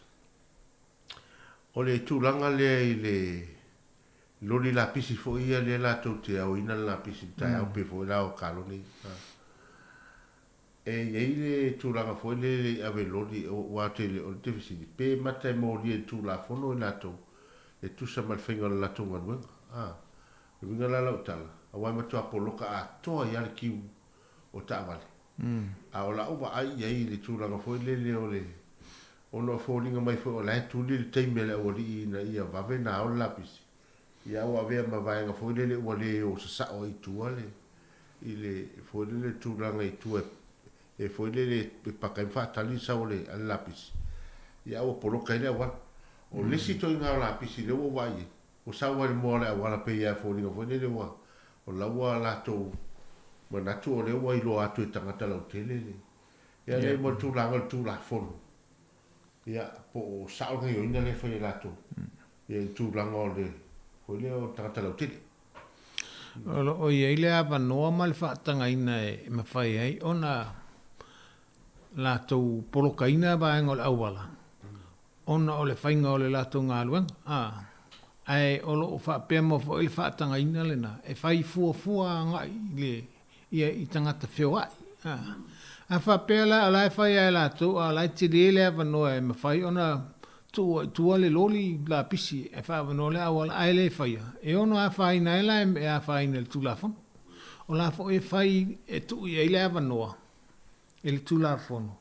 o le tulaga lea i le loli lapisi foi ia lea latou te aoina le lapisi i le taeao pe foi la o kalone. E i ai le tulaga foi lele i ave loli, aua ou te le, o le te fesili, pe mata e molia i le Tulafono i latou e tusa ma le faiga o le latou galuega. A, le uiga la lau tala, aua e matua poloka atoa ai lava le kiu o taavale. A o lau vaai i ai i le tulaga foi lele o le, ona o foliga mai foi o la e tuli le taimi a le aualii ina ia vave ona ao le lapisi, Ia ua avea ma vaega foi lele ua le o sasao ai i tua le, i le foi lele tulaga i tua e foi lele e paka ai ma faatali le sau a le, a le lapisi, ia a ua poloka ai le auala. O le isi ituaiga o lapisi lea ua ou vaai i ai, ua sau lava i le moa o le auala pei lava e foliga foi lele ua, o la ua latou manatu o lea ua iloa atu e tagata lautele le, ia lea mo le tulaga o le Tulafono. Ia, po o sao le gaioiga lea e fai e latou, ia i le tulaga o le, foi lea o le tagata lautele. O lo o i ai le avanoa ma le faatagaina e mafai ai ona latou polokaina vaega o le auala ona o le faiga o le latou galuega, a, ae o lo o faapea mau foi le faatagaina lena e fai fuafua agai i le ia i tagata feoai. A faapea la o la e fai lava e latou a o la e tele le avanoa e mafai ona tuua i tua le loli lapisi e faaavanoa le auala ae le faia, e ono afaina ai la e afaina i le Tulafono. O la foi e fai e tuu i ai le avanoa e le Tulafono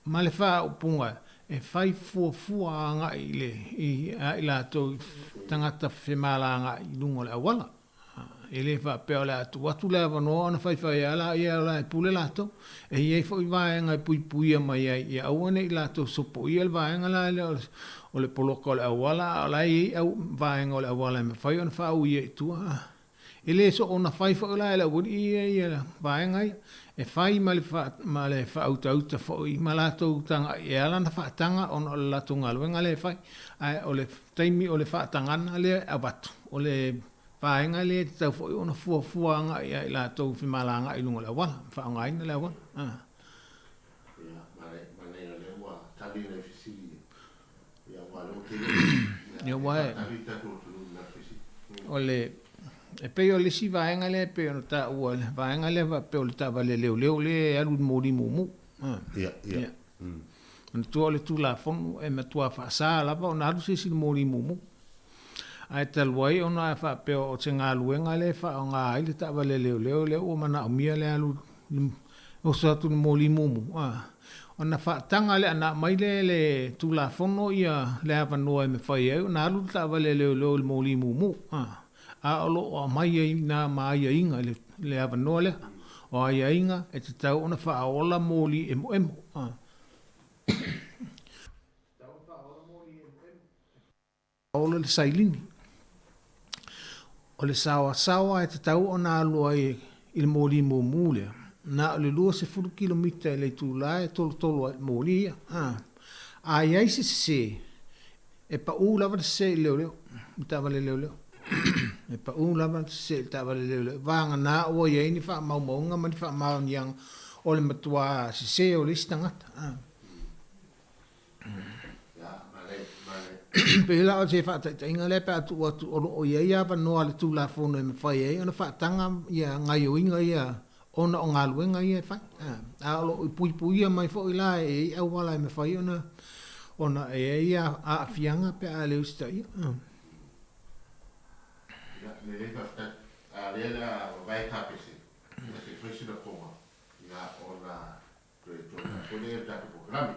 ma le faaupuga e fai fuafua agai i le ia i latou tagata femalagaai i luga o le auala. E le faapea o le a tuu atu le avanoa ona faifai lava laia o la e pule latou. E i ai foi vaega e puipuia mai ai ia aua ne i latou sopoia le vaega la lea o le poloka o le auala a o la e i ai vaega o le auala e mafai ona faauia i tua. E le soona fai foi la e le aualii ia ia vaega ia. E fai ma le ma le faautauta foi ma latou tagai e ala ona faataga ona o le latou galuega lea e fai. Ae o le taimi o le faatagana lea e avatu, o le vaega lea e tatau foi ona fuafua agai ia i latou femalagaai i luga o le auala, ma faaaogaina le auala. Ia, manaia o lea ua tali nai fesili ia, aua o lea ua tele ia, e faatali le tatou atunuu i nai fesili. O le, e pei o le isi vaega lea e pei ona taua, le vaega lea faapea o le taavale leoleo lea e alu i le moli mumu. Ia, ia. Manatua o le Tulafono e matua faasa lava ona alu se isi i le moli mumu. Ae talu ai ona a faapea o se galuega lea e faaaoga ai le taavale leoleo lea ua manaomia le alu oso atu i le moli mumu, a, ona faataga lea ana aumai lea e le Tulafono ia le avanoa e mafai ai ona alu le taavale leoleo i le moli mumu, a, a o lo o aumai ai i ina ma aiaiga i le avanoa lea. O aiaiga e tatau ona faaola moli emoemo, a. Ola le sailini. O le saoasaoa e tatau ona alu ai i le moli mumu lea, na o le 20 kilomita i le itula e tolotolo ai i le moli ia. A i ai se sese, e pau lava le sese i le leoleo, i le taavale leoleo. E pau lava le sese i le taavale leoleo, vagana ua i ai ni faamaumauga ma ni faamaoniaga o le matua sese o le isi tagata. Pei la o se faataitaiga lea pe a tuu atu o lo o i ai avanoa a le Tulafono e mafai ai ona faataga ia gaioiga ia ona o galuega ia e fai. A o lo o puipuia mai foi la e i ai auala e mafai ona ona e i ai aafiaga pe a le usitaia. Ia, lelei faafetai. A lea o le a vavae tapese, ia se i fai sina koma, ia ona Toe tonu foi lea i le tatou polokalame.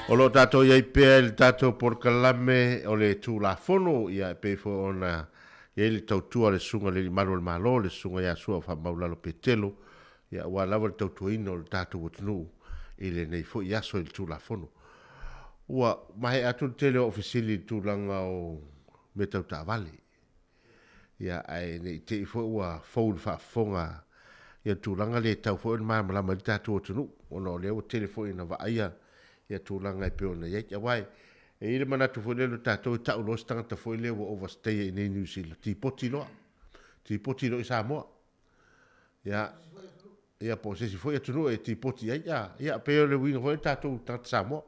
O lo o tatou i ai pea i le tatou polokalame o le Tulafono, ia e pei foi ona i ai le tautua a le Susuga i le Alii Malu o le Malo, le Susuga ia Sua Faamaulalo Petelo, ia aua lava le tautuaina o le tatou atunuu i lenei foi aso i le Tulafono. Ua maea atu le tele o au fesili i le tulaga o mea tau taavale. Ia, ae ne i te i foi ua fou i le faafofoga ia le tulaga lea e tatau foi ona malamalama ai le tatou atunuu, ona o lea ua tele foi ina vaaia ia tulaga e pei ona i ai. Aua e i ai le manatu foi lele o tatou e tau loa se tagata foi lea ua overstay i inei i Niu Sila, tipoti loa, tipoti loa i Samoa. Ia, ia po o se isi foi atunuu e tipoti ai, a, ia pei o le uiga foi o tatou tagata Samoa.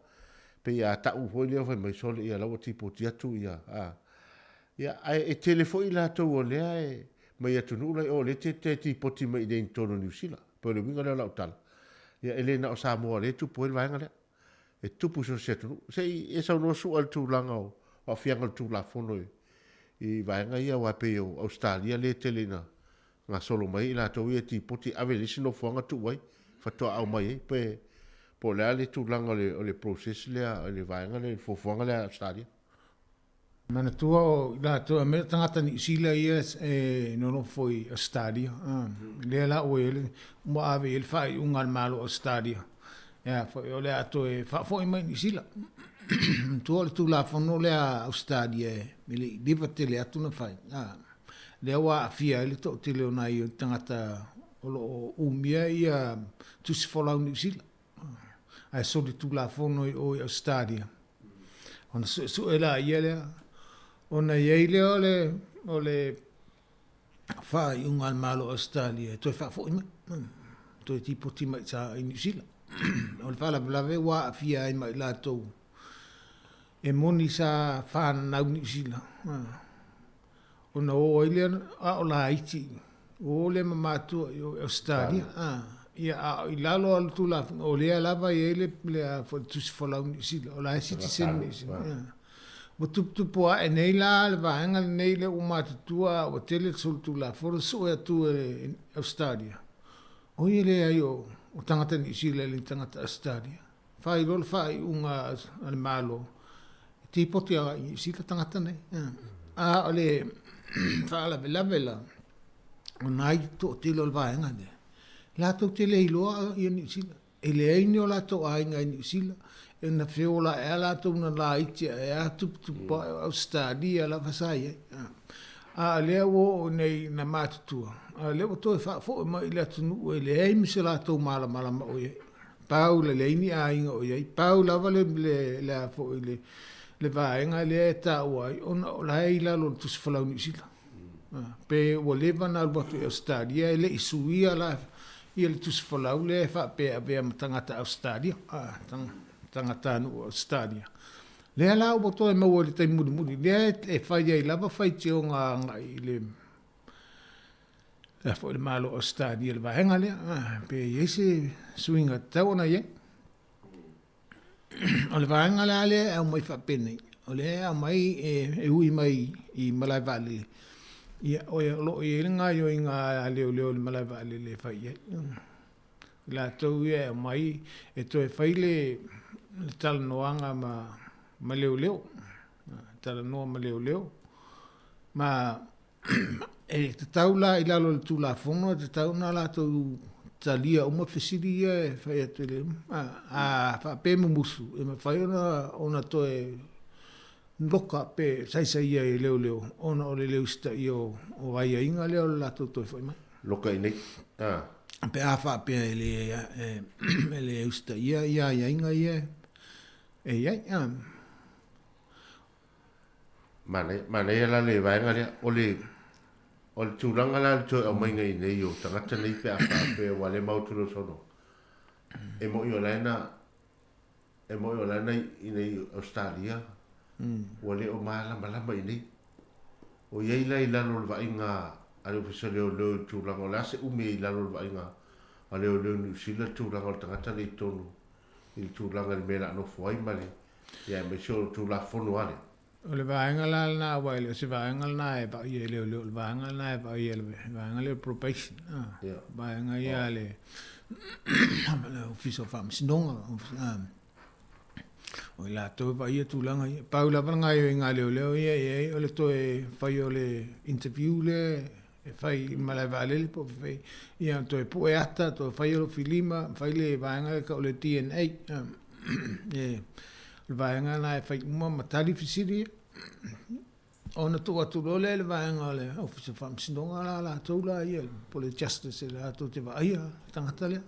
Pei a tau foi lea fai mai sole ia la ua tipoti atu ia, a. Ia, ae e tele foi i latou o lea e mai atunuu la i o lea e te tipoti mai i inei i totonu o Niu Sila. Pei o le uiga lea o lau tala. Ia e le na o Samoa o lea e tupu ai le vaega lea. E tupu i so o se atunuu. Se i e saunoa sua i le tulaga o aafiaga o le Tulafono i vaega ia aua e pei o Ausetalia lea e tele ina gasolo mai ai i latou ia e tipoti ave i le isi nofoaga tuu ai faatoa aumai ai pe po o le a le tulaga o le process lea o le vaega lea i le fuafuaga lea a Ausetalia. Manatua o i latou e aumai tagata Niu Sila ia e nonofo i Ausetalia lea la ua i ai le ua ave i ai le faaiuga a le Malo o Ausetalia e foi o le a toe faafoi mai i Niu Sila. Manatua o le Tulafono lea a Ausetalia e le i leva tele atu na fai. Lea ua aafia ai le toatele o nai tagata o lo o umia ia tusi folau Niu Sila, ae solitulafono i o i Ausetalia. Ona suesue laia lea, ona i ai lea o le, o le faaiuga a le Malo o Ausetalia e toe faafoi mai, toe tipoti mai i Niu Sila. O le faalavelave ua aafia ai ma i latou e moni sa fananau Niu Sila, ona o ai lea a o laiti, o lea ma matua i o i Ausetalia. Ia, a o i lalo o le Tulafono, o lea lava e i ai le, le, a foi, le tusi folau Niu Sila, o la e sitiseni Niu Sila. Ua tuputupu ae nei la le vaega lenei lea ua matutua a ua tele le solitulafono sue atu e Ausetalia, oi e leai o tagata Niu Sila e le ni tagata Ausetalia. Fai loa le faaiuga a le Malo, e tipoti agai i Niu Sila tagata nei. A o le faalavelave la, o nai toatele o le vaega lea, latou te le iloa ia Niu Sila. E leai ni o latou aiga i Niu Sila, e na feola ae a latou na laiti ae a tuputupu ae o Ausetalia lava sa i ai. A o lea ua oo nei ina matutua, a o lea ua toe faafoi mai i le atunuu e leai ma se latou malamalama o i ai. Pau le leai ni aiga o i ai, pau lava le, le, le a foi le, le vaega lea e taua ai, ona o la e i lalo o le Tusi Folau Niu Sila. Pe ua leva ona alu atu i Ausetalia, e le i suia la ia le Tusi Folau lea e faapea e avea ma tagata Ausetalia, tagatanuu o Ausetalia. Lea la ua toe maua i le taimi mulimuli, lea e fai ai lava faitioga agai i le le foi le Malo o Ausetalia i le vaega lea, pe i ai se suiga tatau ona i ai. O le vaega la lea e aumai faapenei, o lea e aumai e ui mai i malae vaalele, ia, o lo o i ai le gaoioiga a leoleo i le malae vaalele e fai i ai. I latou ia e aumai e toe fai le talanoaga ma leoleo, talanoa ma leoleo, ma E tatau la i lalo o le Tulafono, e tatau ona latou talia uma fesili ia e fai atu e le a faapea e mumusu, e mafai ona toe loka pe saisaia e leoleo ona o le le usitaia o aiaiga lea o le latou toe foi mai. Loka i nei. A. Pe a faapea e le usitaia ia aiaiga ia e i ai. Manaia, manaia la le vaega lea. O le, o le tulaga la le toe aumaiga i nei o tagata nei pe a faapea ua le mau atu lou saunoaga. E moi o la e na, e moi o la e na i nei Ausetalia, ua le o malamalama i nei. O i ai la i lalo o le vaaiga a le Ofisa o Leoleo i le tulaga, o le a se umi i lalo o le vaaiga a Leoleo Niu Sila le tulaga o le tagata lea i totonu i le tulaga i le mea o le a nofo ai ma le, ia aemaise o le Tulafono a le. O le vaega la lena aua e le o se vaega lena e vaaia e leoleo, o le vaega lena e vaaia e le vaega lea o le probation, vaega ia a le Ofisa o Faamasinoga. O i latou e vaaia tulaga ia. Pau lava le gaoioiga a leoleo ia e i ai o le toe fai o le interview lea e fai i le malae vaalele po o fai, ia toe pue ata, toe fai o lou filima, fai le vaega lea e tau o le DNA. E, o le vaega lena e fai uma ma tali fesili ia. Ona tuu atu loa lea i le vaega o le Ofisa o Faamasinoga la latou la ia, po o le Justice latou te vaaia le tagata lea.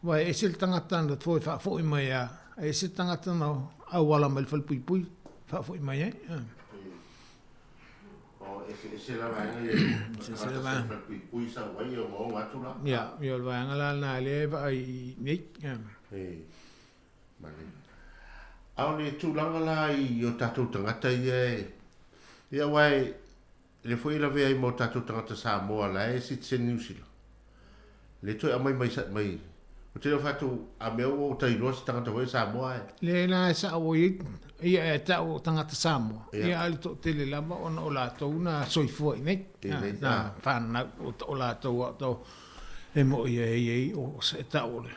Aua e ese le tagata na toe faafoi mai a, e ese le tagata na auala mai le falepuipui faafoi mai ai. O, eseese la vaega ia. Eseese la vaega. Falepuipui sau ai e ogaoga atu la. Ia, ia o le vaega la lena lea e vaai nei. E. Manaia. A o le tulaga la i o tatou tagata ia e, ia aua e, lea foi e lavea ai ma o tatou tagata Samoa la e citizen Niu Sila. Le toe aumai mai, mai, ou te le o fai atu, a mea ua ou tailoa se tagata foi Samoa e. Le la e sao ai, ia e tau o tagata Samoa, ia a o le toatele lava ona o latou na soifua i nei, na whanau o latou a o e mo ia e i ai o se tau o le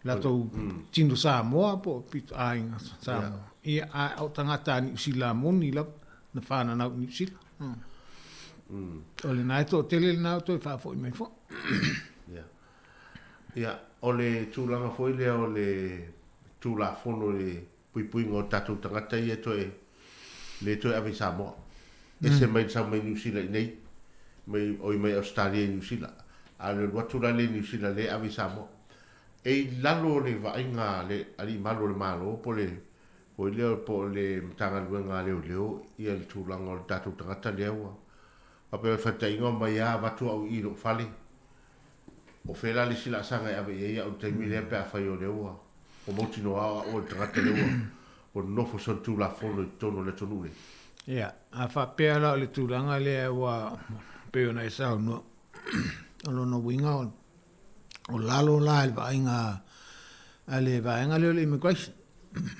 latou tino Samoa po o pito aiga Samoa. Ia, a o tagata a Niu Sila moni lava, na whananau i Niu Sila. O lena e toatele lena o toe faafoi mai foi. Ia. Ia, o le tulaga foi lea o le Tulafono i le puipuiga o tatou tagata ia toe le toe ave i Samoa. Ese mai le sau mai Niu Sila i nei, mai oi mai Ausetalia i Niu Sila. A o le alu atu la lea i Niu Sila lea e ave i Samoa. E i lalo o le vaaiga a le Alii Malu o le Malo po o le foi lea po o le Matagaluega a Leoleo ia le tulaga o le tatou tagata lea ua faapea o le faitaiga omai a avatu au i i lou fale. O fea la le isi laasaga e ave i ai au i le taimi lea pe afai o lea ua mautinoa o au o le tagata lea ua nofo solitulafono i totonu o le atunuu nei? Ia, a faapea la o le tulaga lea ua pei ona e saunoa, o lona uiga o lalo la i le vaaiga a le vaega lea o le immigration,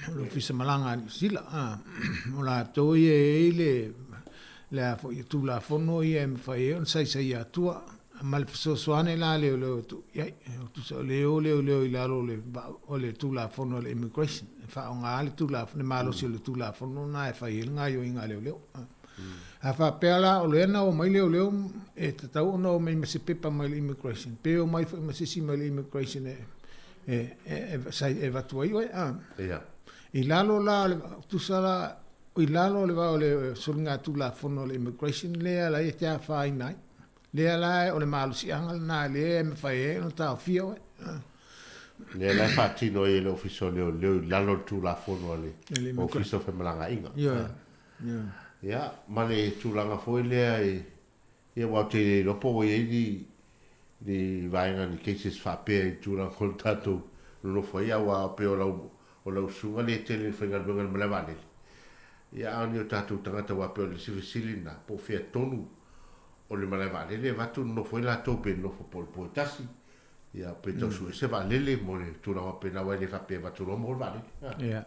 o le Ofisa Malaga a Niu Sila, o latou ia e i ai le, le a foi, Tulafono ia e mafai ai ona saisaia atua, ma le fesoasoani la a leoleo e tuu i ai. Tusa o lea e o leoleo i lalo o le, o le Tulafono a le Immigration, e faaaoga le Tulafono, le malosi o le Tulafono lena e fai ai le gaoioiga a leoleo. A faapea la o lea na omai leoleo, e tatau ona omai ma se pepa mai le Immigration, pe omai foi ma se isi mai le Immigration e, e, e, e, e avatu ai oe. A. Ia. I lalo la o le, tusa la, i lalo o le va o le soligatulafono a le Immigration lea la e te afaina ai. Lea la o le malosiaga lena lea e mafai ai ona taofia oe. Lea la e faatino ai e le Ofisa o Leoleo i lalo o le Tulafono a le Ofisa o Femalagaaiga. Ioe. Ioe. Ia, ma le tulaga foi lea i, ia aua ou te le iloa po ua i ai ni, ni vaega, ni cases faapea i tulaga o le tatou nonofo ai, aua pei o lau, o lau susuga lea e tele i le faigaluega i le malae vaalele. Ia, a o ni o tatou tagata aua pei o le isi fesili lena, po o fea tonu o le malae vaalele e avatu nonofo ai latou pe nonofo po o le po e tasi, ia pe tau sue se vaalele mo le tulaga faapena aua e le faapea e avatu loa mo le vaalele. Ia.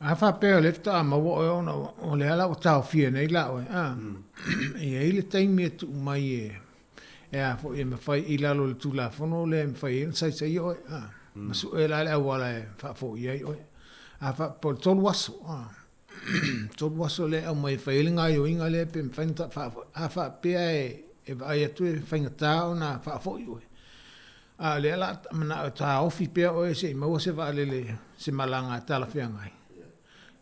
A faapea o lea faatoa maua oe ona o lea la ua taofia nei la oe, a, e i ai le taimi e tuu mai e, e a foi e mafai i lalo o le Tulafono lea e mafai ai ona saisaia oe, a, ma sue la le auala e faafoia ai oe. A faapea o le 3 aso, a, 3 aso lea e aumai e fai ai le gaoioiga lea pe mafai ona faafoi. A faapea e vaai atu e faigata ona faafoi oe, a o lea o le a manao e taofi pea oe se i maua se vaalele, se malaga talafeagai,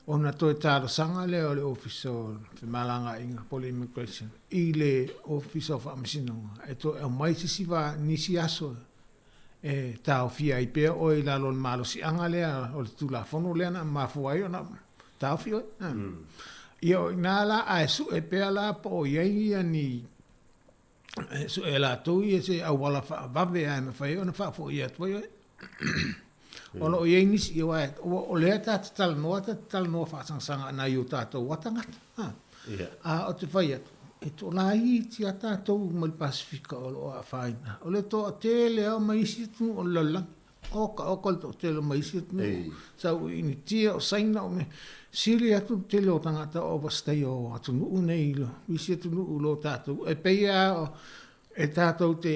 ona toe talosaga lea o le Ofisa o Femalagaaiga po o le Immigration i le Ofisa o Faamasinoga e toe aumai se isi nisi aso e taofia ai pea oe i lalo o le malosiaga lea o le Tulafono lea na mafua ai ona taofi oe. Ia o i ina la, a e sue pea la po o i ai ia ni, e sue e latou ia se auala faavave lava e mafai ai ona faafoia atu ai oe. O lo o i ai nisi, aua o lea ta te talanoa, ta te talanoa faasagasagaga nai o tatou lava tagata. A ou te fai atu, e toalaiti lava tatou mai le Pasefika o lo o afaina. O le toatele lava mai isi atunuu o le lalolagi. Oka oka le toatele mai isi atunuu. Sau i Initia, o Saina, o mea. Sili atu le tele o tagata o overstay o atunuu nei, isi atunuu i lo tatou. E pei lava e tatou te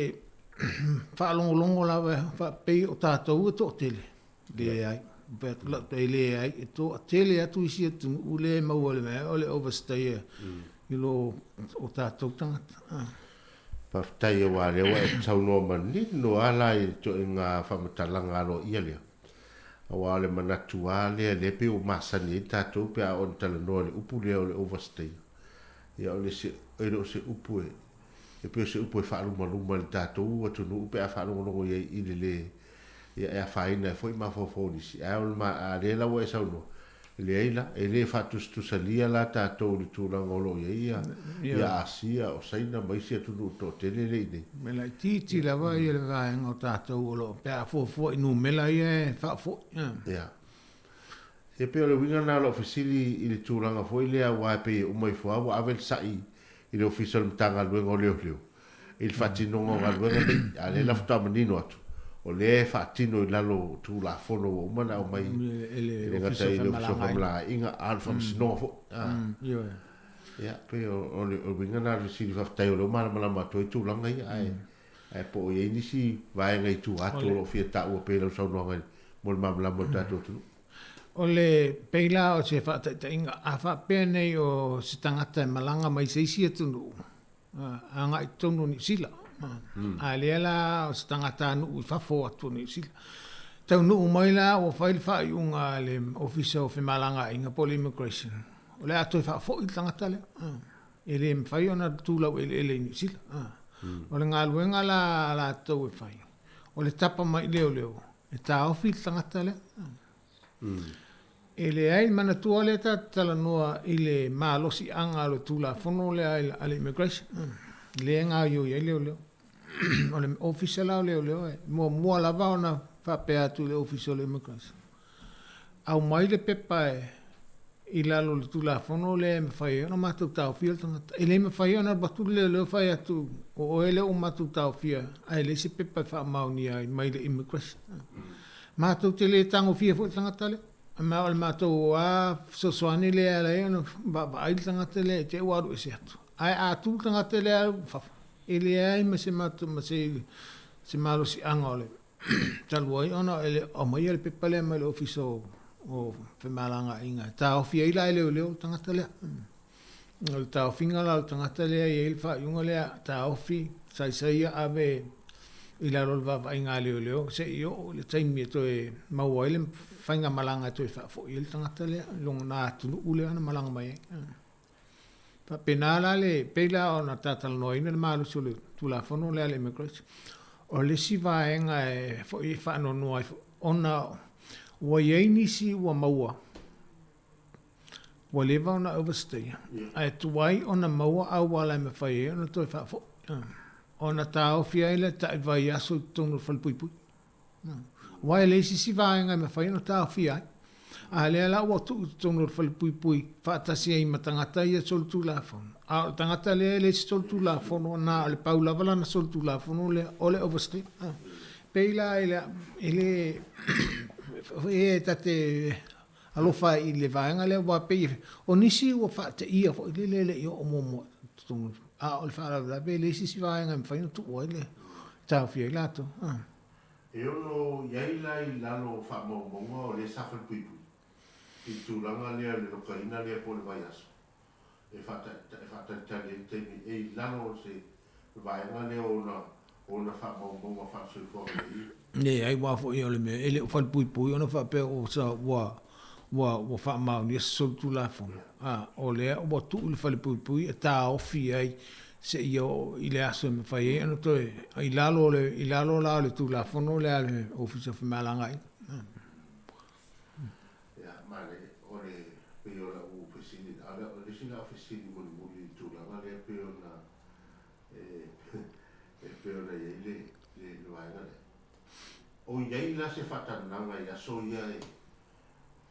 faalogologo lava faapei o tatou e toatele. Leai. Fai atu lau e leai, e toatele atu isi atunuu lea e maua i le mea o le overstay i lo o tatou tagata. Faafetai aua o lea ua e saunoa manino lava la i le ituaiga faamatalaga aloaia lea. Aua o le manatu lava lea, lea pei ua masani ai tatou pe a oo ina talanoa i le upu lea o le overstay. Ia o le se, e le o se upu e, e pei o se upu e faalumaluma i le tatou atunuu pe a faalogologo i ai i le le, ia e afaina ai foi mafaufau o nisi. Ae o le ma, a lea la ua e saunoa, leai la, e le faatusatusalia la tatou i le tulaga o lo o i ai ia, ia Asia, o Saina ma isi atunuu toatele lea i inei. E laitiiti lava ia le vaega o tatou o lo o, pe a fuafua i numera ia e faafoi. Ia. E pei o le uiga lena o lau fesili i le tulaga foi lea aua e pei e uma ifo lava ua ave le sa'i i le Ofisa o le Matagaluega o Leoleo i le faatinoga o galuega nei, a o lea la faatoa manino atu, o lea e faatino i lalo o Tulafono ua uma ona aumai e le gata i le Ofisa o Femalagaaiga a o le Faamasinoga foi. Ia, pei o le uiga lena o le fesili, faafetai o lea ua malamalama atu ai tulaga ia, ae ae po o i ai nisi vaega i tua atu o lo o fia taua pea i lau saunoaga mo le malamalama o le tatou atunuu. O le pei la o se faataitaiga, a faapea nei o se tagata e malaga mai se isi atunuu, agai i totonu o Niu Sila, a lea la o se tagatanuu i fafo atu o Niu Sila. Taunuu mai la ua fai le faaiuga a le Ofisa o Femalagaaiga po o le Immigration, o le a toe faafoi le tagata lea. E le mafai ona tu laueleele i Niu Sila. O le galuega la a latou e fai, o le tapa mai i leoleo e taofi le tagata lea. E leai, manatua lea tatou te talanoa i le malosiaga o le Tulafono lea a le Immigration, lea e gaoioi ai leoleo. O le Ofisa la o Leoleo e muamua lava ona faapea atu i le Ofisa o le Immigration, aumai le pepa e i lalo o le Tulafono lea e mafai ai ona matou taofia le tagata. E le mafai ona alu atu le leoleo fai atu, o oe lea ua matou taofia ae leai se pepa e faamaonia ai mai le Immigration. Matou te le tagofia foi le tagata lea. Ma o le matou lava fesoasoani lea e ala ai ona vaavaai le tagata lea i te i ua alu ese atu. Ae a tu le tagata lea alu i fafo, e leai ma se matou, ma se, se malosiaga o le talu ai ona e le o aumaia le pepa lea mai le Ofisa o, o Femalagaaiga e taofi ai la e leoleo le tagata lea. O le taofiga la o le tagata lea e i ai le faaiuga lea, taofi, saisai ave i lalo o le vaavaaiga a leoleo seia oo i le taimi e toe maua ai le faigamalaga e toe faafoi ai le tagata lea i lona atunuu lea na malaga mai ai. Faapena la le, pei la ona ta talanoaina le malosi o le Tulafono lea a le Immigration. O le isi vaega e foi e faanoanoa ai foi, ona ua i ai nisi ua maua Ua leva ona overstay, ae tuai ona maua auala e mafai ai ona toe faafoi, ona taofi ai lea tai vaiaso i totonu o le falepuipui. Aua e leai se isi vaega e mafai ona taofia ai. A lea la ua tuu i totonu o le falepuipui faatasi ai ma tagata ia solitulafono. A o le tagata lea e leai se solitulafono, na o le pau lava lana solitulafono lea o le overstay. Pei la e le, e ta te Alofa i le vaega lea aua pei o nisi ua faateia foi lele e le i oo muamua i totonu, a o le faalavelave e leai se isi vaega e mafai ona tuu ai le taofia ai latou. E ono i ai la i lalo o faamaumauga o lea sa falepuipui i le tulaga lea o le lokaina lea po o le vaiaso e faatalitali ai le taimi e i lalo o se vaega lea o ona faamaumauga faale-soifuaga lelei. Leai, aua foi o le mea, e le o falepuipui ona faapea ua ua ua ua faamaonia se solitulafono, a o lea ua tuu i le falepuipui e taofi ai seia oo i le aso e mafai ai ona toe, i lalo o le, i lalo la o le Tulafono lea a le Ofisa o Femalagaaiga. Ia, manaia. O le, pei o lau fesili, a o le isi lau fesili mulimuli i le tulaga lea pei ona, e, e pei ona i ai le, le, le vaega lea. O i ai la se faatalanaga i aso ia e,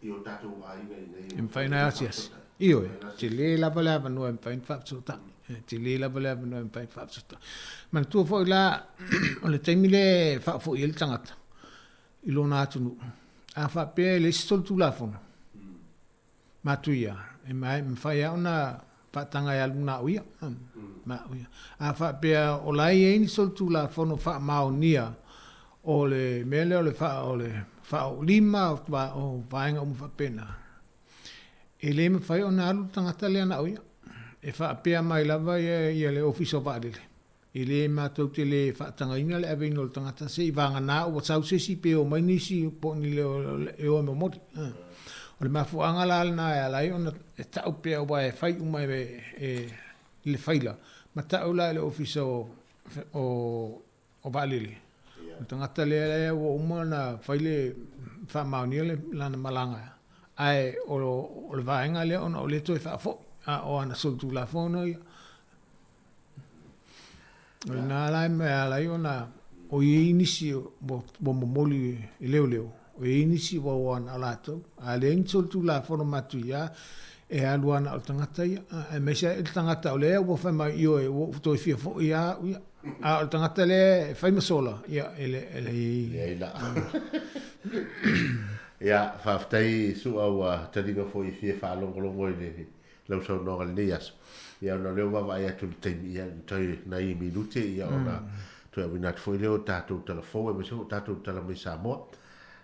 i o tatou aiga i inei e mafai ona asiasi. Ioe, tele lava le avanoa e mafai ona faafesootai. E tele lava le avanoa e mafai ona faafesootai. Manatua foi la, o le taimi lea e faafoi ai le tagata, i lona atunuu. A faapea e leai se solitulafono, matuia, e mafai lava ona faataga e alu na o ia. Na o ia. A faapea o la e i ai ni solitulafono faamaonia O le mea lea o le faa, o le faaoolima o vaega uma faapena, e le mafai ona alu le tagata lea na o ia. E faapea mai lava ia le Ofisa o Vaalele, e le matou te le faatagaina le aveina o le tagata se i vagana ua sau se isi pe omai nisi po o ni leo e o e momoli. O le mafuaaga la lena e ala ai ona e tau pea aua e fai uma e le faila ma tau la e le Ofisa o o vaalele. O le tagata lea lea ua uma ona fai le faamaonia le lana malaga, ae o, o le vaega lea ona o lea toe faafoi, a o ana solitulafono ia. O lena la e ala ai ona o i ai nisi ua, ua momoli e leoleo, o i ai nisi ua o ana o latou, a leai ni solitulafono matuia, e alu ana o le tagata ia, aemaise ai le tagata o lea ua fai mai, ioe, ua ou toe fia foi lava au ia. A o le tagata lea e fai ma sola, ia, e le, e le... Leai la. Ia, faafetai Su'a ua taliga foi e fia faalogologo i le lau saunoaga i lenei aso. Ia, ona o lea ua vaavaai atu i le taimi, ia, toe nai minute, ia, ona toe auina atu foi lea o tatou tala fou, aemaise foi o tatou tala mai Samoa.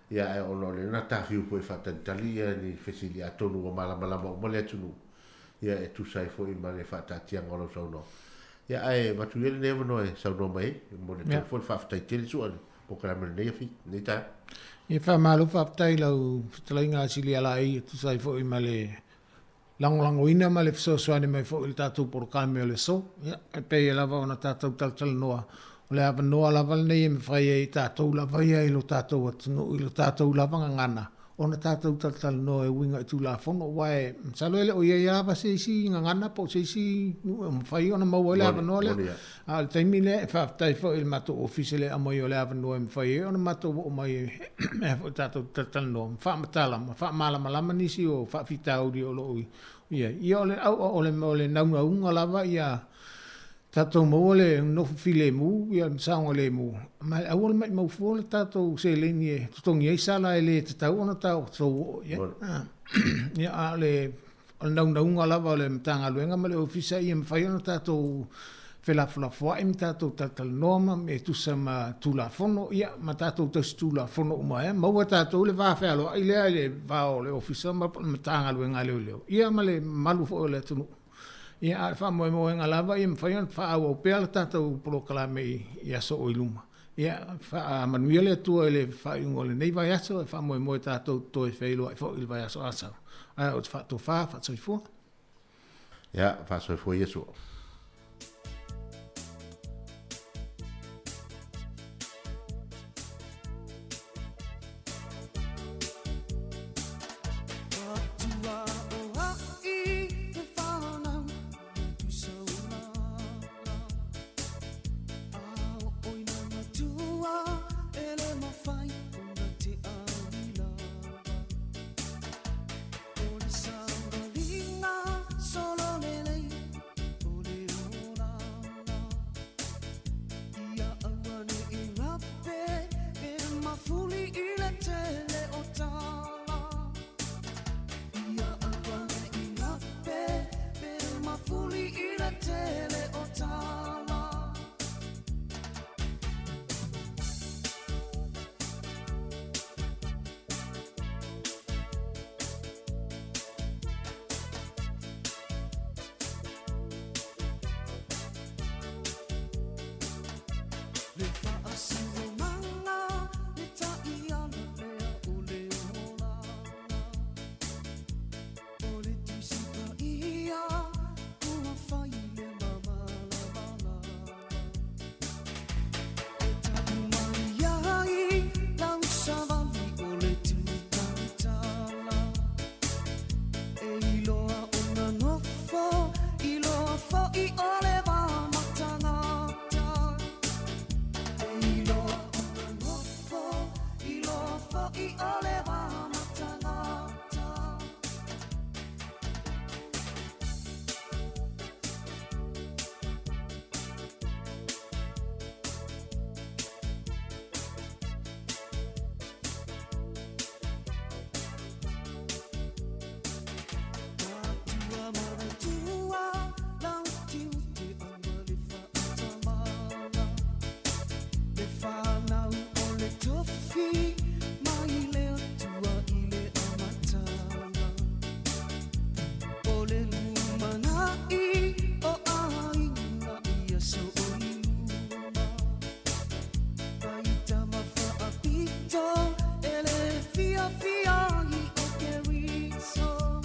Ia, ae ona o lea na tafiu foi e faatalitali ia ni fesili, atonu ua malamalama uma le atunuu, ia, e tusa ai foi ma le faataatiaga o lau saunoaga. Ia, ae avatu ia lenei avanoa e saunoa mai ai, e momoli atu ai foi le faafetai tele Su'a i le polokalame o lenei afi, lenei taeao. Ia, faamalo faafetai i lau fetalaiga a Silialaei e tusa ai foi ma le lagolagoina ma le fesoasoani mai foi i le tatou polokalame o le aso. Ia, e pei lava ona tatou talatalanoa, o le avanoa lava lenei e mafai ai e tatou lava ia i lo tatou atunuu, i lo tatou lava gagana, ona tatou talatalanoa e uiga i Tulafono, aua e masalo e le o i ai lava se isi gagana po o se isi nuu e mafai ona maua ai le avanoa lea. A o le taimi lea, e faafetai foi i le matou ofisa i le aumai o le avanoa e mafai ai ona matou oo mai e foi tatou talatalanoa ma faamatala ma faamalamalama nisi o faafitauli o lo o i ai. Ia, o le o le, o le naunauga lava ia tatou maua le nofo filemu, ia le saogalemu, ma aua le maimau fua le tatou seleni e totogi ai sala e le tatau ona tatou oo i ai. Ia, a o le O le naunauga lava o le Matagaluega ma le Ofisa ia mafai ona tatou felafolafoai ma tatou talatalanoa ma e tusa ma Tulafono, ia, ma tatou tausi Tulafono uma ai, maua e tatou le va fealoai lea i le va o le Ofisa ma le Matagaluega a Leoleo, ia ma le mamalu foi o le atunuu. Ia, a o le faamoemoega lava ia mafai ona faaauau pea le tatou polokalame i aso o i luma. Ia, faamanuia le Atua i le faaiuga o lenei vaiaso, e faamoemoe tatou te toe feiloai foi i le vaiaso a sau. Ae ou te faatofa, faasoifua. Ia, faasoifua Iesu. silafia i o Keriso.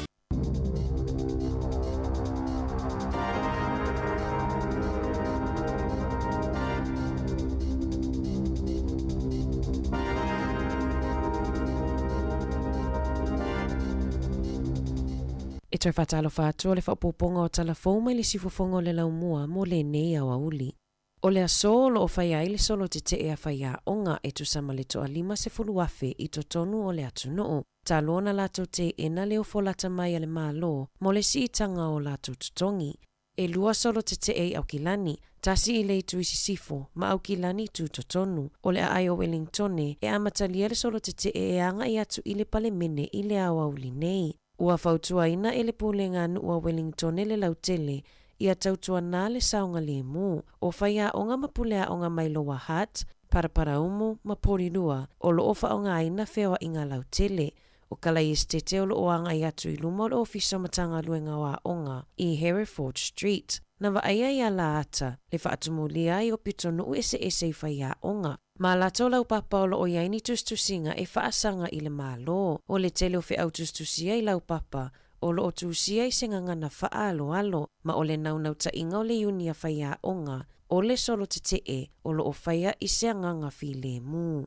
E toe faatalofa atu o le faaopoopoga o tala fou mai le siufofoga o le laumua mo lenei aoauli. O le aso o lo o faia ai le solo tetee a faiaoga e tusa ma le toa-50,000 i totonu o le atunuu, talu ona latou teena le ofo lata mai a le Malo mo le siitaga o latou totogi. E lua solo tetee i Aukilani, tasi i le itu i sisifo ma Aukilani tutotonu. O le aai o Welingtone e amatalia le solo tetee e agai atu i le Palemene i le aoauli nei. Ua fautuaina e le Pulega a Nuu a Welingtone le lautele ia tautuanā le saogalemu o faiaoga ma puleaoga mai Lower Hutt, Paraparaumu ma Porirua o lo o faaaogaina feoaiga lautele. O Kalaiesetete o lo o agai atu i luma o le Ofisa o Matagaluega o Aoga i Hereford Street, na vaaia i Alaata le faatumulia ai o pitonuu eseese i faiaoga ma latou laupapa o lo o i ai ni tusitusiga e faasaga i le Malo. O le tele o feau tusitusia i laupapa o lo o tusia i se gagana faaaloalo ma o le naunautaiga o le iuni a faiaoga o le solo tetee o lo o faia i se agaga filemu.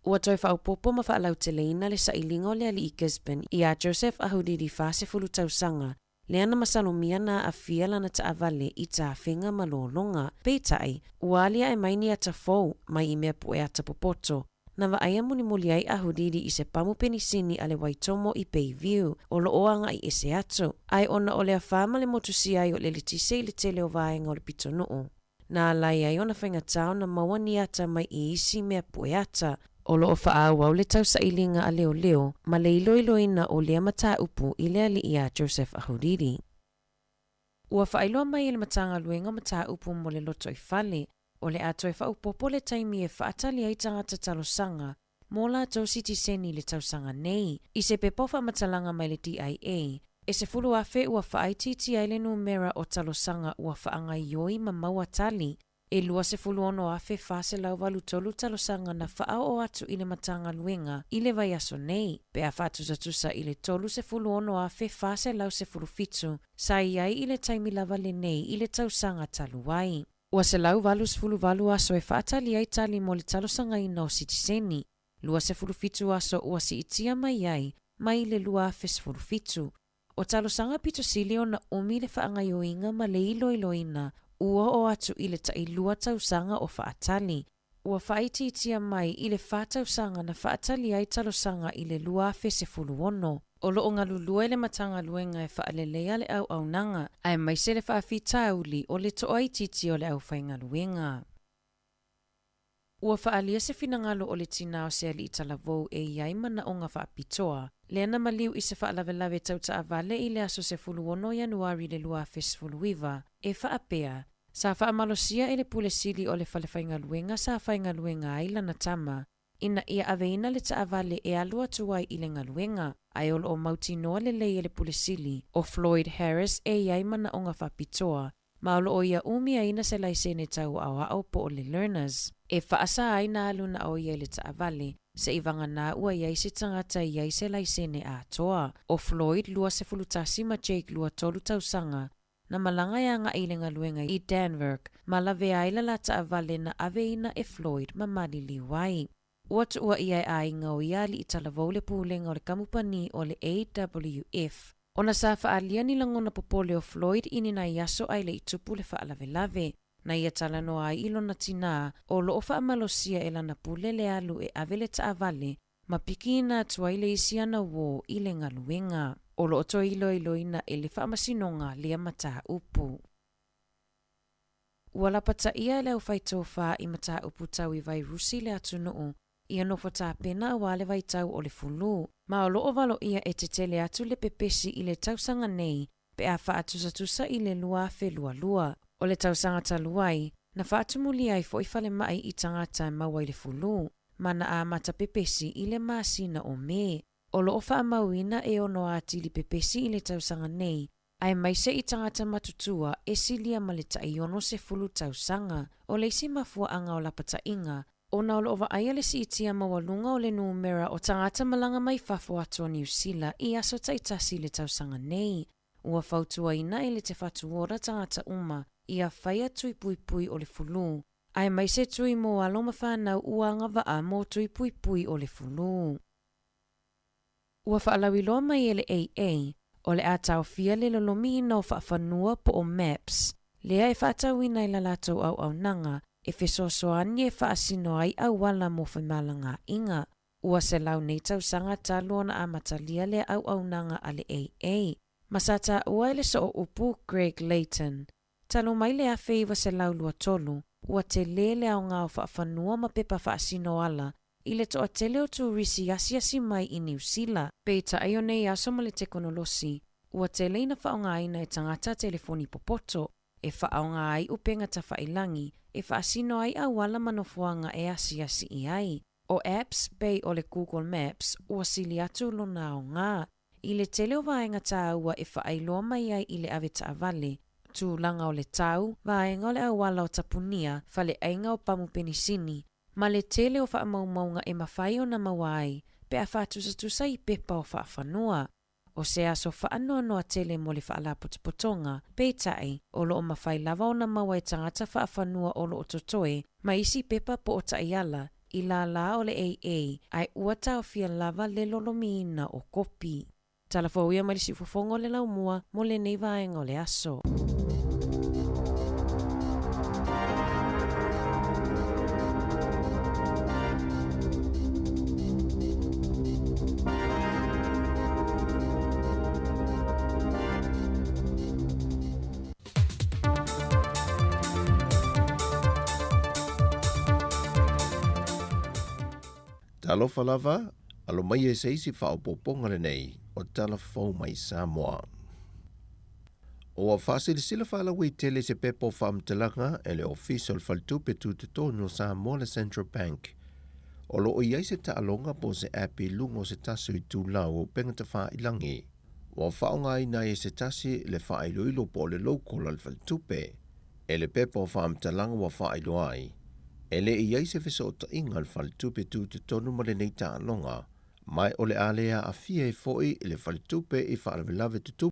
Ua toe faaopoopo ma faalauteleina le sailiga o le alii Gisborne iā Joseph Ahuriri 40 tausaga, lea na masalomia na aafia lana taavale i tafega ma lologa. Peitai, ua aliae mai ni ata fou mai i mea pue ata popoto, na vaaia mulimuli ai Ahuriri i se pamu penisini a le Waitomo i Bayview o lo o agai ese atu, ae ona o le afā ma le motusia ai o le eletise i le tele o vaega o le pitonuu. Na alai ai ona faigatā ona maua ni ata mai i isi mea pue ata. O lo o faaauau le tausailiga a leoleo ma le iloiloina o lea mataupu i le alii iā Joseph Ahuriri. Ua faailoa mai e le Matagaluega o Mataupu mo le Lotoifale, o le a toe faaopoopo le taimi e faatali ai tagata talosaga mo latou sitiseni i le tausaga nei. I se pepa o faamatalaga mai le DIA, e 10,000 ua faaitiitia ai le numera o talosaga ua faagaoioi ma maua tali. E 26,483 talosaga na faaoo atu i le Matagaluega i le vaiaso nei, pe a faatusatusa i le 36,417 sa i ai i le taimi lava lenei i le tausaga talu ai. Ua 188 aso e faatali ai tali mo le talosagaina o sitiseni, 27 aso ua siitia mai ai mai le 2017. O talosaga pito sili ona umi le faagaoioiga ma le iloiloina ua oo atu i le tailua tausaga o faatali. Ua faaitiitia mai i le fa tausaga na faatali ai talosaga i le 2016. O lo o galulue le Matagaluega e faaleleia le auaunaga, aemaise le faafitauli o le toaitiiti o le aufaigaluega. Ua faaalia se finagalo o le tinā o se alii talavou e i ai manaoga faapitoa, lea na maliu i se faalavelave tau taavale i le aso 16 Ianuari le 2019, e faapea, sa faamalosia e le Pule Sili o le fale faigaluega sa faigaluega ai lana tama, ina ia aveina le taavale e alu atu ai i le galuega, ae o lo o mautinoa lelei e le Pule Sili o Floyd Harris e i ai manaoga faapitoa, ma o lo o ia umiaina se laisene tau aoao po o le learners. E faasa ai na alu na o ia i le taavale, seivagana ua i ai se tagata e i ai se laisene atoa. O Floyd 21 ma Jake 23 tausaga, na malaga e agai i le galuega i Danverk ma lavea ai le la taavale na aveina e Floyd ma maliliu ai. Ua tuua ʻia e aiga o ia alii talavou le pulega o le kamupani o le AWF, ona sa faaalia ni lagona popole o Floyd i ni nai aso ae le i tupu le faalavelave. Na ia talanoa ai i lona tinā o lo o faamalosia e lana pule le alu e ave le taavale ma pikiina atu ai le isi ana uō i le galuega. O lo o toe iloiloina e le Faamasinoga lea mataupu. Ua lapataia e le aufaitofā i mataupu tau i vairusi le atunuu ia nofo tapena auā le vaitau o le fulu, ma o lo o valoia e tetele atu le pepesi i le tausaga nei pe a faatusatusa i le 2022. O le tausaga talu ai, na faatumulia ai foi falemai i tagata e maua i le fulu, ma na amata pepesi i le masina o Me. O lo o faamauina e ono atili pepesi i le tausaga nei, aemaise i tagata matutua e silia ma le tai 60 tausaga. O le isi mafuaaga o lapataiga, Ona o loo vaaia le siitia maualuga o le numera o tagata malaga mai fafo atu o Niu Sila i aso taitasi i le tausaga nei, ua fautuaina e le Te Whatu Ora tagata uma ia faia tui puipui o le fulu, aemaise tui mo alo ma fanau ua agavaa mo tui puipui o le fulu. Ua faalauiloa mai e le AA, o le a taofia le lolomiina o faafanua po o maps, lea e faatauina i la latou auaunaga e fesoasoani e faasino ai auala mo femalagaaiga. Ua 100 nei tausaga talu ona amatalia lea auaunaga a le AA, ma sa taua e le sooupu Greg Layton. Talu mai le 1923, ua telē le aoga o faafanua ma pepa faasino ala i le toatele o turisi asiasi mai i Niu Sila. Peitai o nei aso ma le tekonolosi, ua tele ina faaaogaina e tagata telefoni popoto e faaaoga ai upega tafailagi e faasino ai auala ma nofoaga e asiasi i ai. O apps pei o le Google Maps ua sili atu lona aoga i le tele o vaega taua e faailoa mai ai i le avetaavale, tulaga o le tau, vaega o le auala o tapunia, faleaiga o pamu penisini, ma le tele o faamaumauga e mafai ona maua ai pe a faatusatusa i pepa o faafanua. O se aso faanoanoa tele mo le faalapotopotoga, peitai, o loo mafai lava ona maua e tagata faafanua o loo totoe ma isi pepa po o taiala i lālā o le AA, ae ua taofia lava le lolomiina o kopi. Tala fou ia mai le siufofoga o le laumua mo lenei vaega o le aso. Talofa lava, alo maia i se isi faaopoopoga lenei o Tala Fou mai Samoa. Ua faasilasila faalauaitele i se pepa o faamatalaga e le Ofisa o le Faletupe Tutotonu o Samoa le Central Bank. O lo o i ai se taaloga po o se app i luga o se tasi o itulau o upega tafailagi. Ua faaaogaina ai e se tasi le faailoilo po o le local a le faletupe. E le pepa o faamatalaga ua faailoa ai, e le i ai se fesootaiga a le faletupe tutotonu ma lenei taaloga, ma o le a le aafia ai foi le faletupe i faalavelave tutupu.